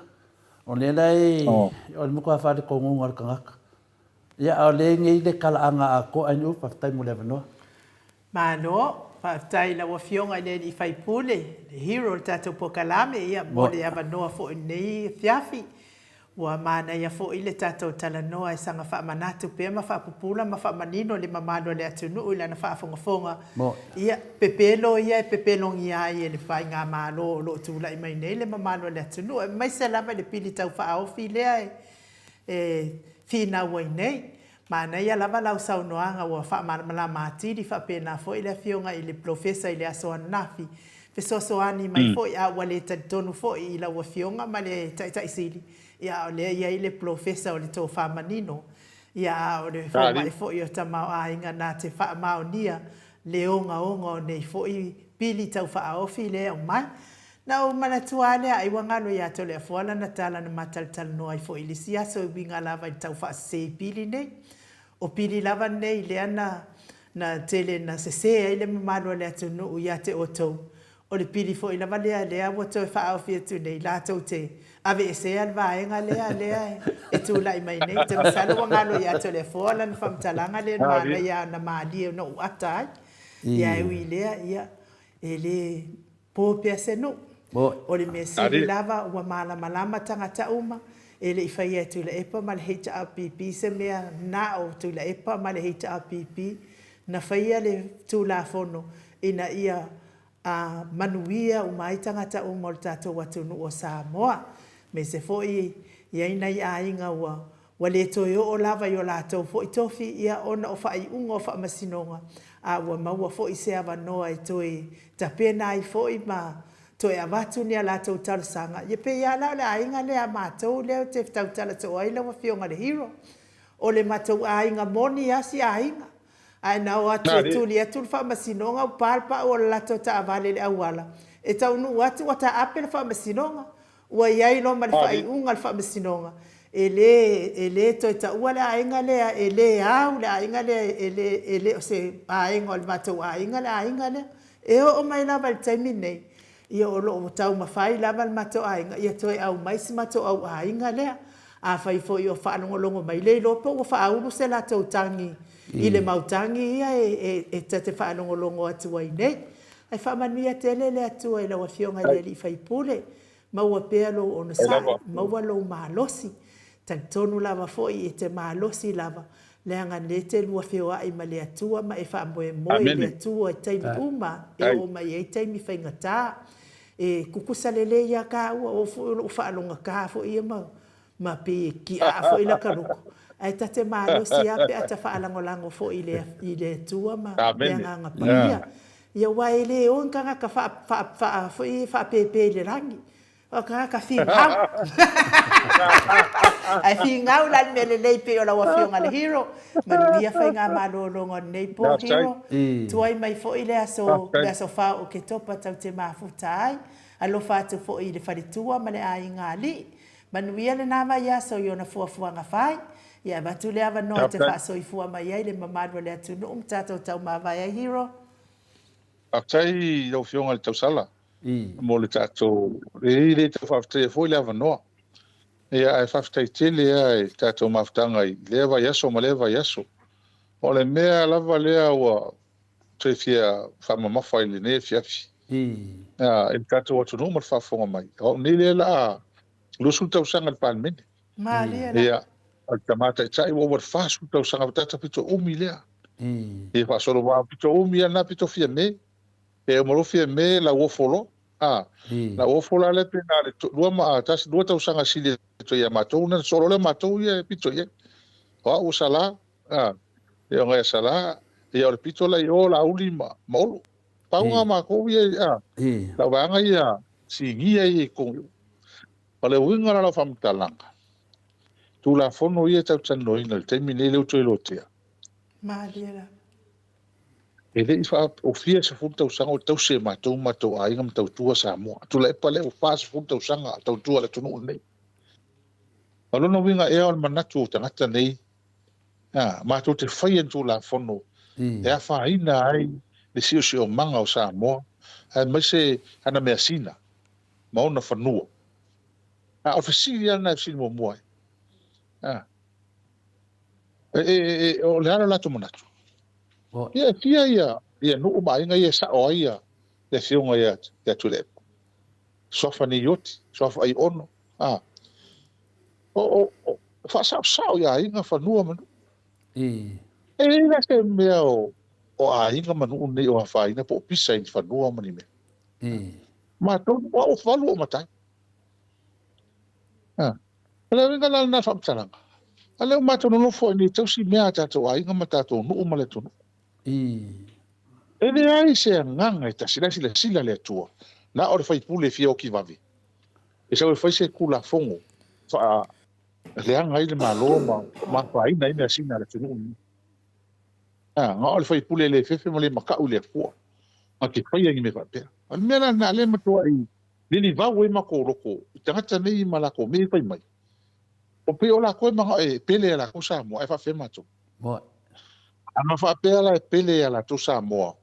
O lea la e, o le matua faaletonuga o le tagata. Ia, a o lea e nei le talaaga atoa ai nuu, faafetai mo le avanoa. Malo, faafetai i lau Afioga i le alii faipule, le hero o le tatou polokalame, ia, mo le avanoa foi i lenei afiafi. Ua manaia foi le tatou talanoa e saga faamanatu pea ma faapupula ma faamanino le mamalu o le atunuu i lana faafogafoga. Ia, pepelo ia e pepelogia ai e le Faigamalo o lo o tulai mai nei le mamalu o le atunuu, aemaise lava i le pili tau faaofi lea e finau ai nei. Manaia lava lau saunoaga ua faamalamalama atili faapena foi le Afioga i le Polofesa i le aso ananafi, fesoasoani mai foi a ua le talitonu foi i lau Afioga ma le Taitai Sili, ia a o lea e i ai le Polofesa o le tofa manino, ia a o le fomai foi o tamaoaiga na te faamaonia le ogaoga o nei foi pili tau faaofi lea e aumai. Na ou manatua lava lea ai ua galo ia Toleafoa lana tala na ma talatalanoa ai foi i le isi aso e uiga lava i le tau faasese i pili nei. O pili lava nei lea na na tele na sese ai le mamalu o le atunuu ia te outou. O le pili foi lava lea lea ua toe faaofi atu nei latou te aveesea le vaega lea lea e tulai mai nei. Ou te masalo ua galo ia Toleafoa lana faamatalaga lea na manaia na malie na ou ata ai. Ia e ui i lea, ia, e le Po pea se nuu. O le mea sili lava ua malamalama tagata uma, e le i faia e Tuilaepa ma le HRPP se mea na o Tuilaepa ma le HRPP na faia le Tulafono ina ia manuia uma ai tagata uma o le tatou atunuu o Samoa. Aemaise foi e i ai nai aiga ua Ua le toe oo lava i o latou foi tofi ia ona o faaiuga o faamasinoga, a ua maua foi se avanoa e toe tapena ai foi ma toe avatu ni a latou talosaga. Ia pei lava la o le aiga lea a matou lea ou te tautala soo ai lau Afioga i le Hero. O le matou aiga moni lava si aiga. Ae na o atu e tuli atu le faamasinoga ua pa le pau o le latou taavale i le auala, e taunuu atu ua taape le faamasinoga. Ua i ai loa ma le faaiuga a le Faamasinoga, e le, e le toe taua le aiga lea, e le au le aiga lea, e le, e le o se vaega o le matou aiga le aiga lea. E oo mai lava i le taimi lenei, ia o lo o taumafai lava le matou aiga ia toe aumai si matou au aiga lea. Afai foi o faalogologo mai, le iloa po ua faaulu se latou tagi i le mau tagi ia e, e ta te faalogologo atu ai nei. Ae faamanuia tele le Atua i lau Afioga i le Alii Faipule, maua pea lou onosai, maua lou malosi, talitonu lava foi e te malosi lava, leaga lea e te lua feoai ma le Atua ma e faamoemoe i le Atua i taimi uma e oo mai ai taimi faigata. E kukusa lelei lava tāua, oo foi o lou faalogata foi ia ma ma pei e kiaa foi laka loko, ae ta te malosi lava pe a ta faalagolago foi i le, i le Atua ma le Agaga Paia. Ia aua e le o ni tagata faa, faa, faa, foi faapepe i le lagi. O tagata figau. Ae figau la le mea lelei pei o lau Afioga le Hero. Manuia faigamalologa o lenei po Hero. Tuai mai foi le aso, le aso 4 o Oketopa tau te mafuta ai. Alofa atu foi i le faletua ma le aiga alii. Manuia lena vaiaso i ona fuafuaga fai, ia avatu le avanoa e te faasoifua mai ai le mamalu o le atunuu ma tatou taumavae ai Hero. Faafetai i lau Afioga i le Tausala mo le tatou, e le tau faafetaia foi le avanoa. Ia ae faafetai tele lava i le tatou mafutaga i lea vaiaso ma lea vaiaso. O le mea lava lea ua toe fia faamamafa i lenei afiafi i le tatou atunuu ma le faafofoga mai, o au nei lea o le a 20 tausaga i le Palemene. Malie la. Ia, o le tama taitai ua ova i le 40 tausaga, ua tata pito umi lea. Ia faasolo ma pito umi lava lena pito Fiame. E uma loa Fiame Lauofo loa. A, Lauofo la lea pe na o le lua ma tasi lua tausaga sili atu ia matou, na solo lea matou ia e pito i ai. O au o Sala, a, ia o Gaia Sala, ia o le pito la i o Laauli ma, ma Olo. Pau nga matou ia, a, lau vaega ia sinia ia i totonu. O le uiga la o lau faamatalaga, Tulafono ia e talatalanoaina i le taimi lenei lea ua toe lotea. Malie lava. E le i faaofia 10 tausaga o tausi e matou matou aiga ma tautua Samoa. Tuilaepa lea ua 40 tausaga o tautua le atunuu lenei. O lona uiga ea o le manatu o tagata nei, a, matou te faia ni Tulafono e afaina ai le siosiomaga o Samoa aemaise ana measina ma ona fanua. A o le fesili lava lena e fesili muamua ai. A, e, e, e, o le a le latou manatu? Ia, e fia ia, ia nuu ma aiga ia e sao ai ia le afioga ia, ia Tuilaepa. Suafa Neioti, Suafa Aiono, a. O, o, o faasaosao i aiga, fanua ma nuu. E leai la se mea o, o aiga ma nuu nei o afaina po o pisa i ni fanua ma ni mea. Matou, o au falu o matai. A. O le uiga la lena o le faamatalaga, a lea ua matou nonofo ai nei e tausi mea a tatou aiga ma tatou nuu ma le atunuu. E leai se agaga e tasi, la e silasila le Atua, na o le faipule e fia oti vave, e sau e fai se Tulafono faaleaga ai le Malo ma afaina ai measina a le atunuu lenei. A, na o le faipule e le fefe ma le matau i le Atua, na te faia ni mea faapea. O le mea la lena, lea e matuai lilivau ai matou loto i tagata nei ma latou mea e fai mai. O pei o latou e manao e pele ia latou Samoa, ae faafefea matou? Ana faapea la e pele ia latou Samoa,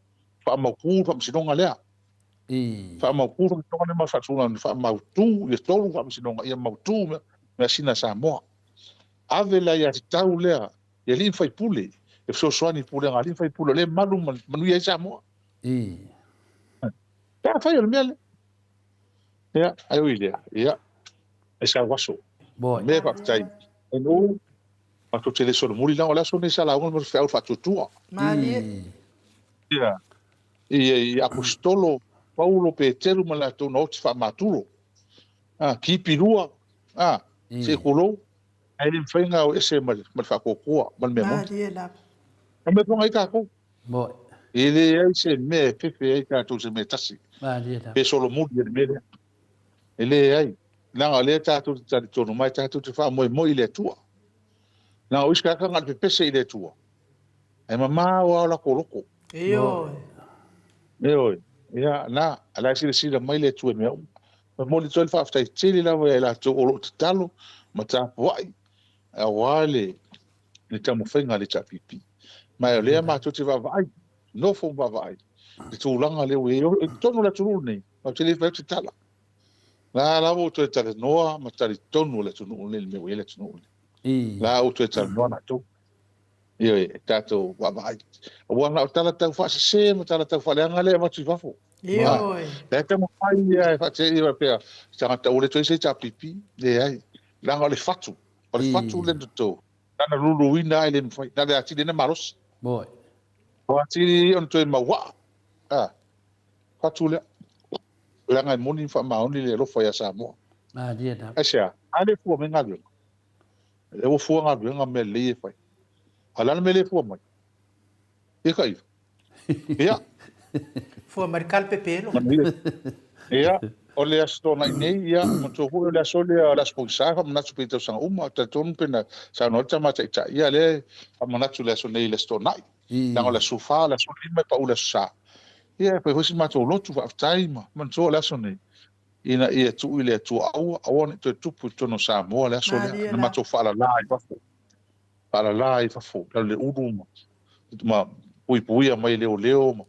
faamautu le faamasinoga lea. Faamautu le faamasinoga lea ma le faatulaga, faamautu ia tolu faamasinoga, ia mautu measina a Samoa. Ave le aiatatau lea i alii ma faipule, e fesoasoani i pulega a alii ma faipule o lea e malu ma manuia ai Samoa. Pe afai o le mea lea. Ia, ae ui i lea, ia, e sau aso. Boy. Mea faafetai. Enu, matou te le solomuli leaga o le aso lenei sa lauga le feau faatuatua. Malie. Ia, i, i Aposetolo, Paulo, Peteru ma latou na oti faamaturo. Ah, kipi lua, ah, se kulou. Ae le mafai ona o ese ma le, ma le faatuatua ma le mea moni. Malie lava. O mea fonga ai tatou. Moi. E leai se mea e fefe ai tatou i se mea e tasi. Malie lava. Pe solomuli e le mea lea. E leai. Leaga o lea tatou te talitonu mai, tatou te faamoemoe i le Atua. Leaga o isi tagata na o le pepese i le Atua. Ae mamao lava o latou loto. Ioe. Ioe. Ia, na, o la e silasila mai le Atua i mea uma. E momoli atu ai le faafetai tele lava ia i latou o lo o tatalo ma tapuai aua le le taumafaiga a le HRPP. Ma o lea matou te vaavaai, nofo ma vaavaai i le tulaga lea ua i ai. I totonu o le atunuu lenei, matou te le fai atu se tala. La lava ua toe talanoa ma talitonu le atunuu lenei i le mea ua i ai le atunuu lenei. La ua toe talanoa latou. Ioe, e tatou vaavaai. Aua na o tala tau faasese ma tala tau faaleaga lea e avatu i fafo. Ioe. Lea e taumafai ia e faateia faapea, se tagata ua le toe i se HRPP. Leai. Leaga o le fatu, o le fatu lea na toto, na ona luluina lava e le mafai, na o le atili ai ona malosi. Moi. O atili ona toe mauaa, a, fatu lea. Leaga e moni ma faamaoni le alofa ia Samoa. Malie lava. Aisea? A lea e fua mai galuega. Lea ua fua galuega ma mea lelei e fai. A o le a le mea lea e fua mai? Ia ka iva. Ia. Fua mai le kalepepelo. Manuia. Ia, o le Aso Toonai nei, ia, manatua foi o le aso lea o le Aso Pogisa e faamanatu pea i tausaga uma. Talitonu pe na saunoa le tama taitai, ia lea e faamanatu le aso nei i le Aso Toonai. Leaga o le Aso Fa, o le Aso Lima e pau le Aso Sa. Ia, e fai foi si matou lotu faafetai ma manatua o le aso nei, ina ia tuu i le Atua aua, aua ne i toe tupu i totonu o Samoa le aso lea, na matou faalala i fafo. Faalala i fafo, lalo le ulu ma, ma puipuia mai e leoleo ma,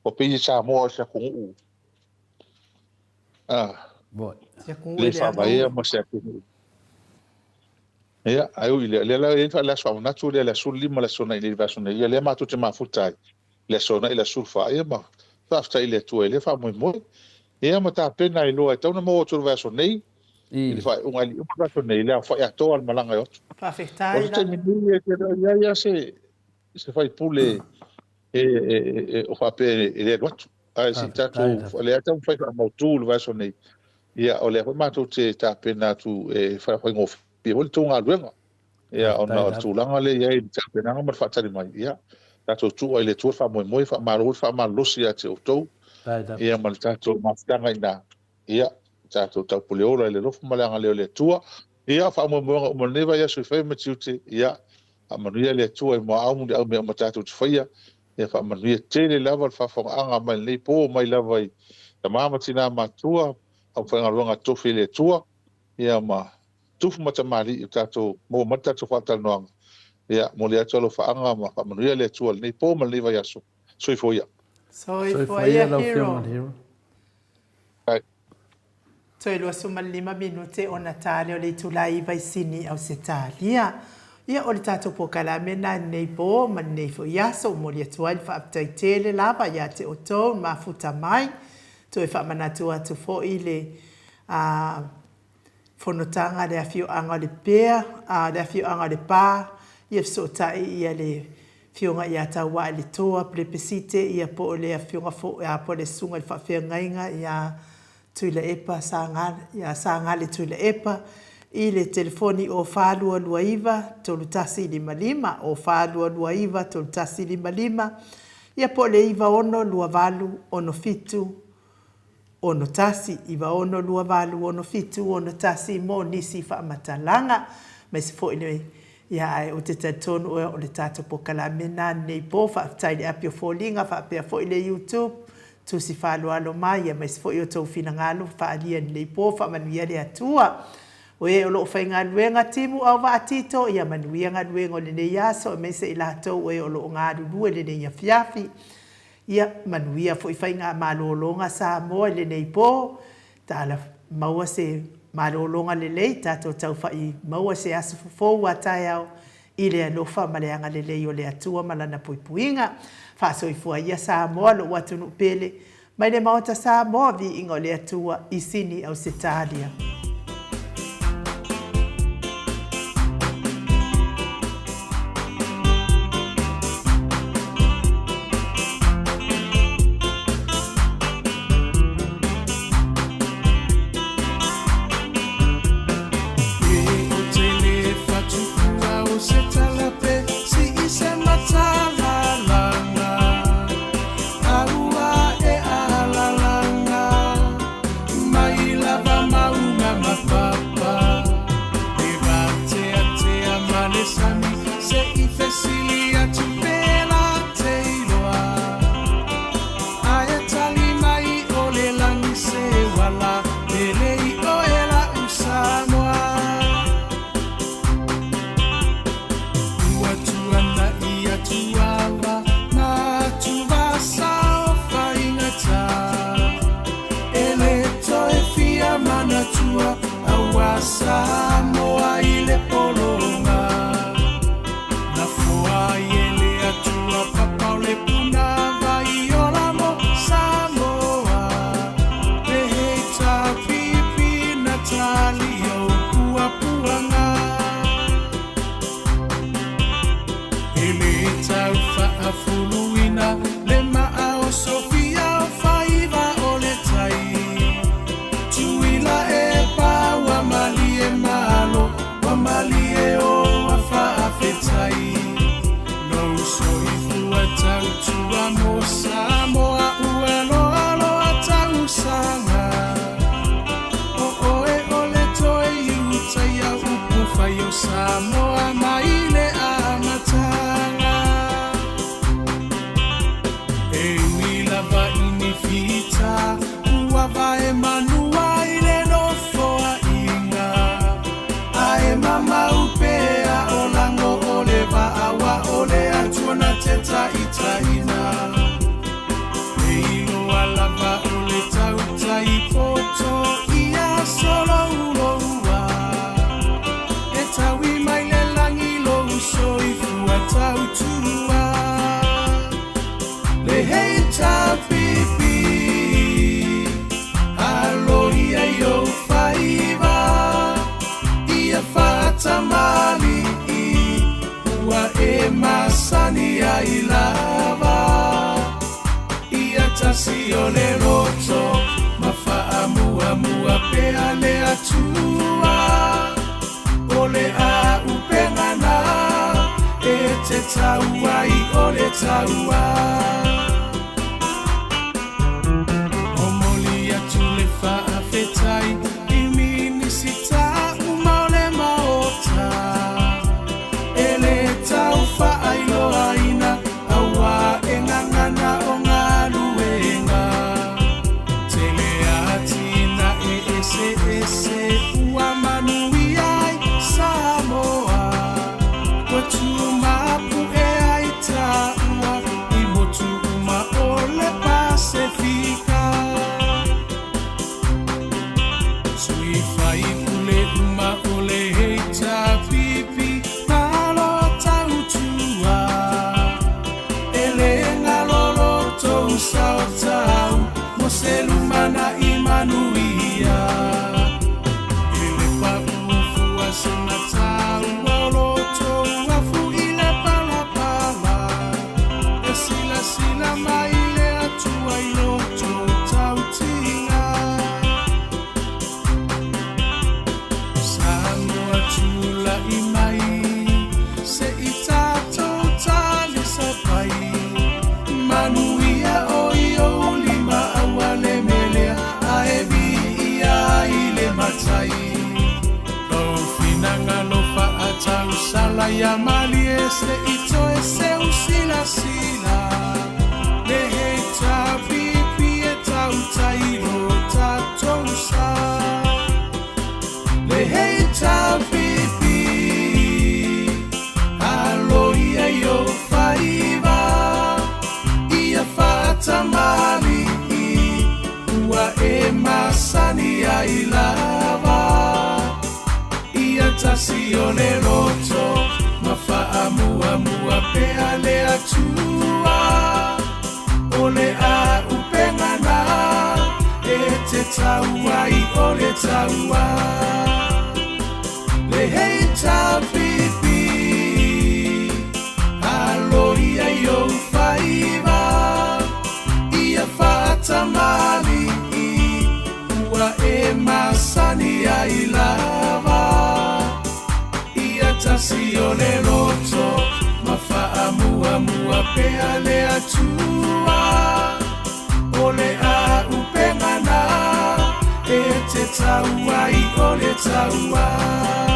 ua pei e Samoa o se atunuu a, le faavaea ma se atunuu. Ia, ae ui i lea, lea la e i ai le aso faamanatu lea, le aso 15 le aso Toonai nei, le vaiaso nei, ia lea matou te mafuta ai, le aso Toonai le aso 14, ia ma faafetai i le Atua i lea faamoemoe. Ia ma tapena ai loa e tatau ona maua atu i le vaiaso nei, i le faaiuga e le i uma le vaiaso nei, le aofai atoa o le malaga e o atu. Faafetai O le taimi nei e te le o i ai lava se, se faipule e, e, e, o faapea e le alu atu. Ae se i tatou, o lea e taumafai faamautu i le vaiaso nei, ia o lea foi matou te tapena atu e faafaigofie foi le tou galuega. Ia ona o le tulaga lea e i ai i le tapenaga ma le faatali mai, ia tatou tuu ai i le Atua le faamoemoe, faamalo le faamalolosi ia te outou, ia ma le tatou mafutaga i ina. Ia, tatou taupuleola i le alofa ma le agalelei o le Atua. Ia, faamoemoega uma o lenei vaiaso i faiva ma tiute, ia, faamanuia le Atua i muaau muliau mea uma tatou te faia. Ia faamanuia tele lava le faafofogaaga mai lenei po mai lava i tama ma tina matutua, aufaigaluega tofi e le Atua, ia ma tufu ma tamalii o tatou maua mai le tatou faatalanoaga. Ia, momoli atu alofaaga ma faamanuia le Atua i lenei po ma lenei vaiaso. Soifua ia. Soifua ia Hero. Toe 25 minute ona ta lea o le itula e 9 i Sini, Ausetalia. Ia, o le tatou polokalame lena i lenei po ma lenei foi aso. Momoli atu ai le faafetai tele lava ia te outou i mafuta mai. Toe faamanatu atu foi le a. fonotaga a le afioaga o Lepea, a le afioaga o Lepa, ia fesootai ia le Afioga ia Tauailetoa Pelepesite, ia po o le afioga foi, a po o le Susuga i le Faafeagaiga ia Tuilaepa Saga, ia Sagale Tuilaepa, i le telefoni o 4229 3155, o 4229 3155, ia po o le 9628 67 61, 9628 67 61 mo nisi faamatalaga, aemaise foi le, ia ae ou te talitonu o le tatou polokalame lena lenei po. Faafetai i le api o foliga faapea foi le YouTube, tusi faaaloalo mai aemaise foi outou finagalo faaalia i lenei po. Faamanuia le Atua. O e o lo o faigaluega timu auvaa Tito, ia manuia galuega o lenei aso aemaise i latou o e o lo o galulue i lenei afiafi. Ia manuia foi faigamalologa Samoa i lenei po, tala maua se malologa lelei tatou taufa'i maua se aso fofou a taeao i le alofa ma le agalelei o le Atua ma Lana puipuiga. Faasoifua ia Samoa lou atunuu pele, mai le Maota Samoa, viiga o le Atua i Sini Ausetalia. mai ia malie se i toe seu silasila Le hei tāpipi e tautai lo tatou sa Le hei tāpipi Alo ia i ou faiva Ia faatamalii Ua e masani ai lava Ia tasi o le loto Ma faamuamua pea le Atua O le auupega na E te tau ai o le taua Le hei tapipi Alo ia i ou faiva Ia faatamalii Ua e masani ai lava Ia tasi o le loto Ma faamuamua pea le Atua O le auupega na E te tau ai o le taua.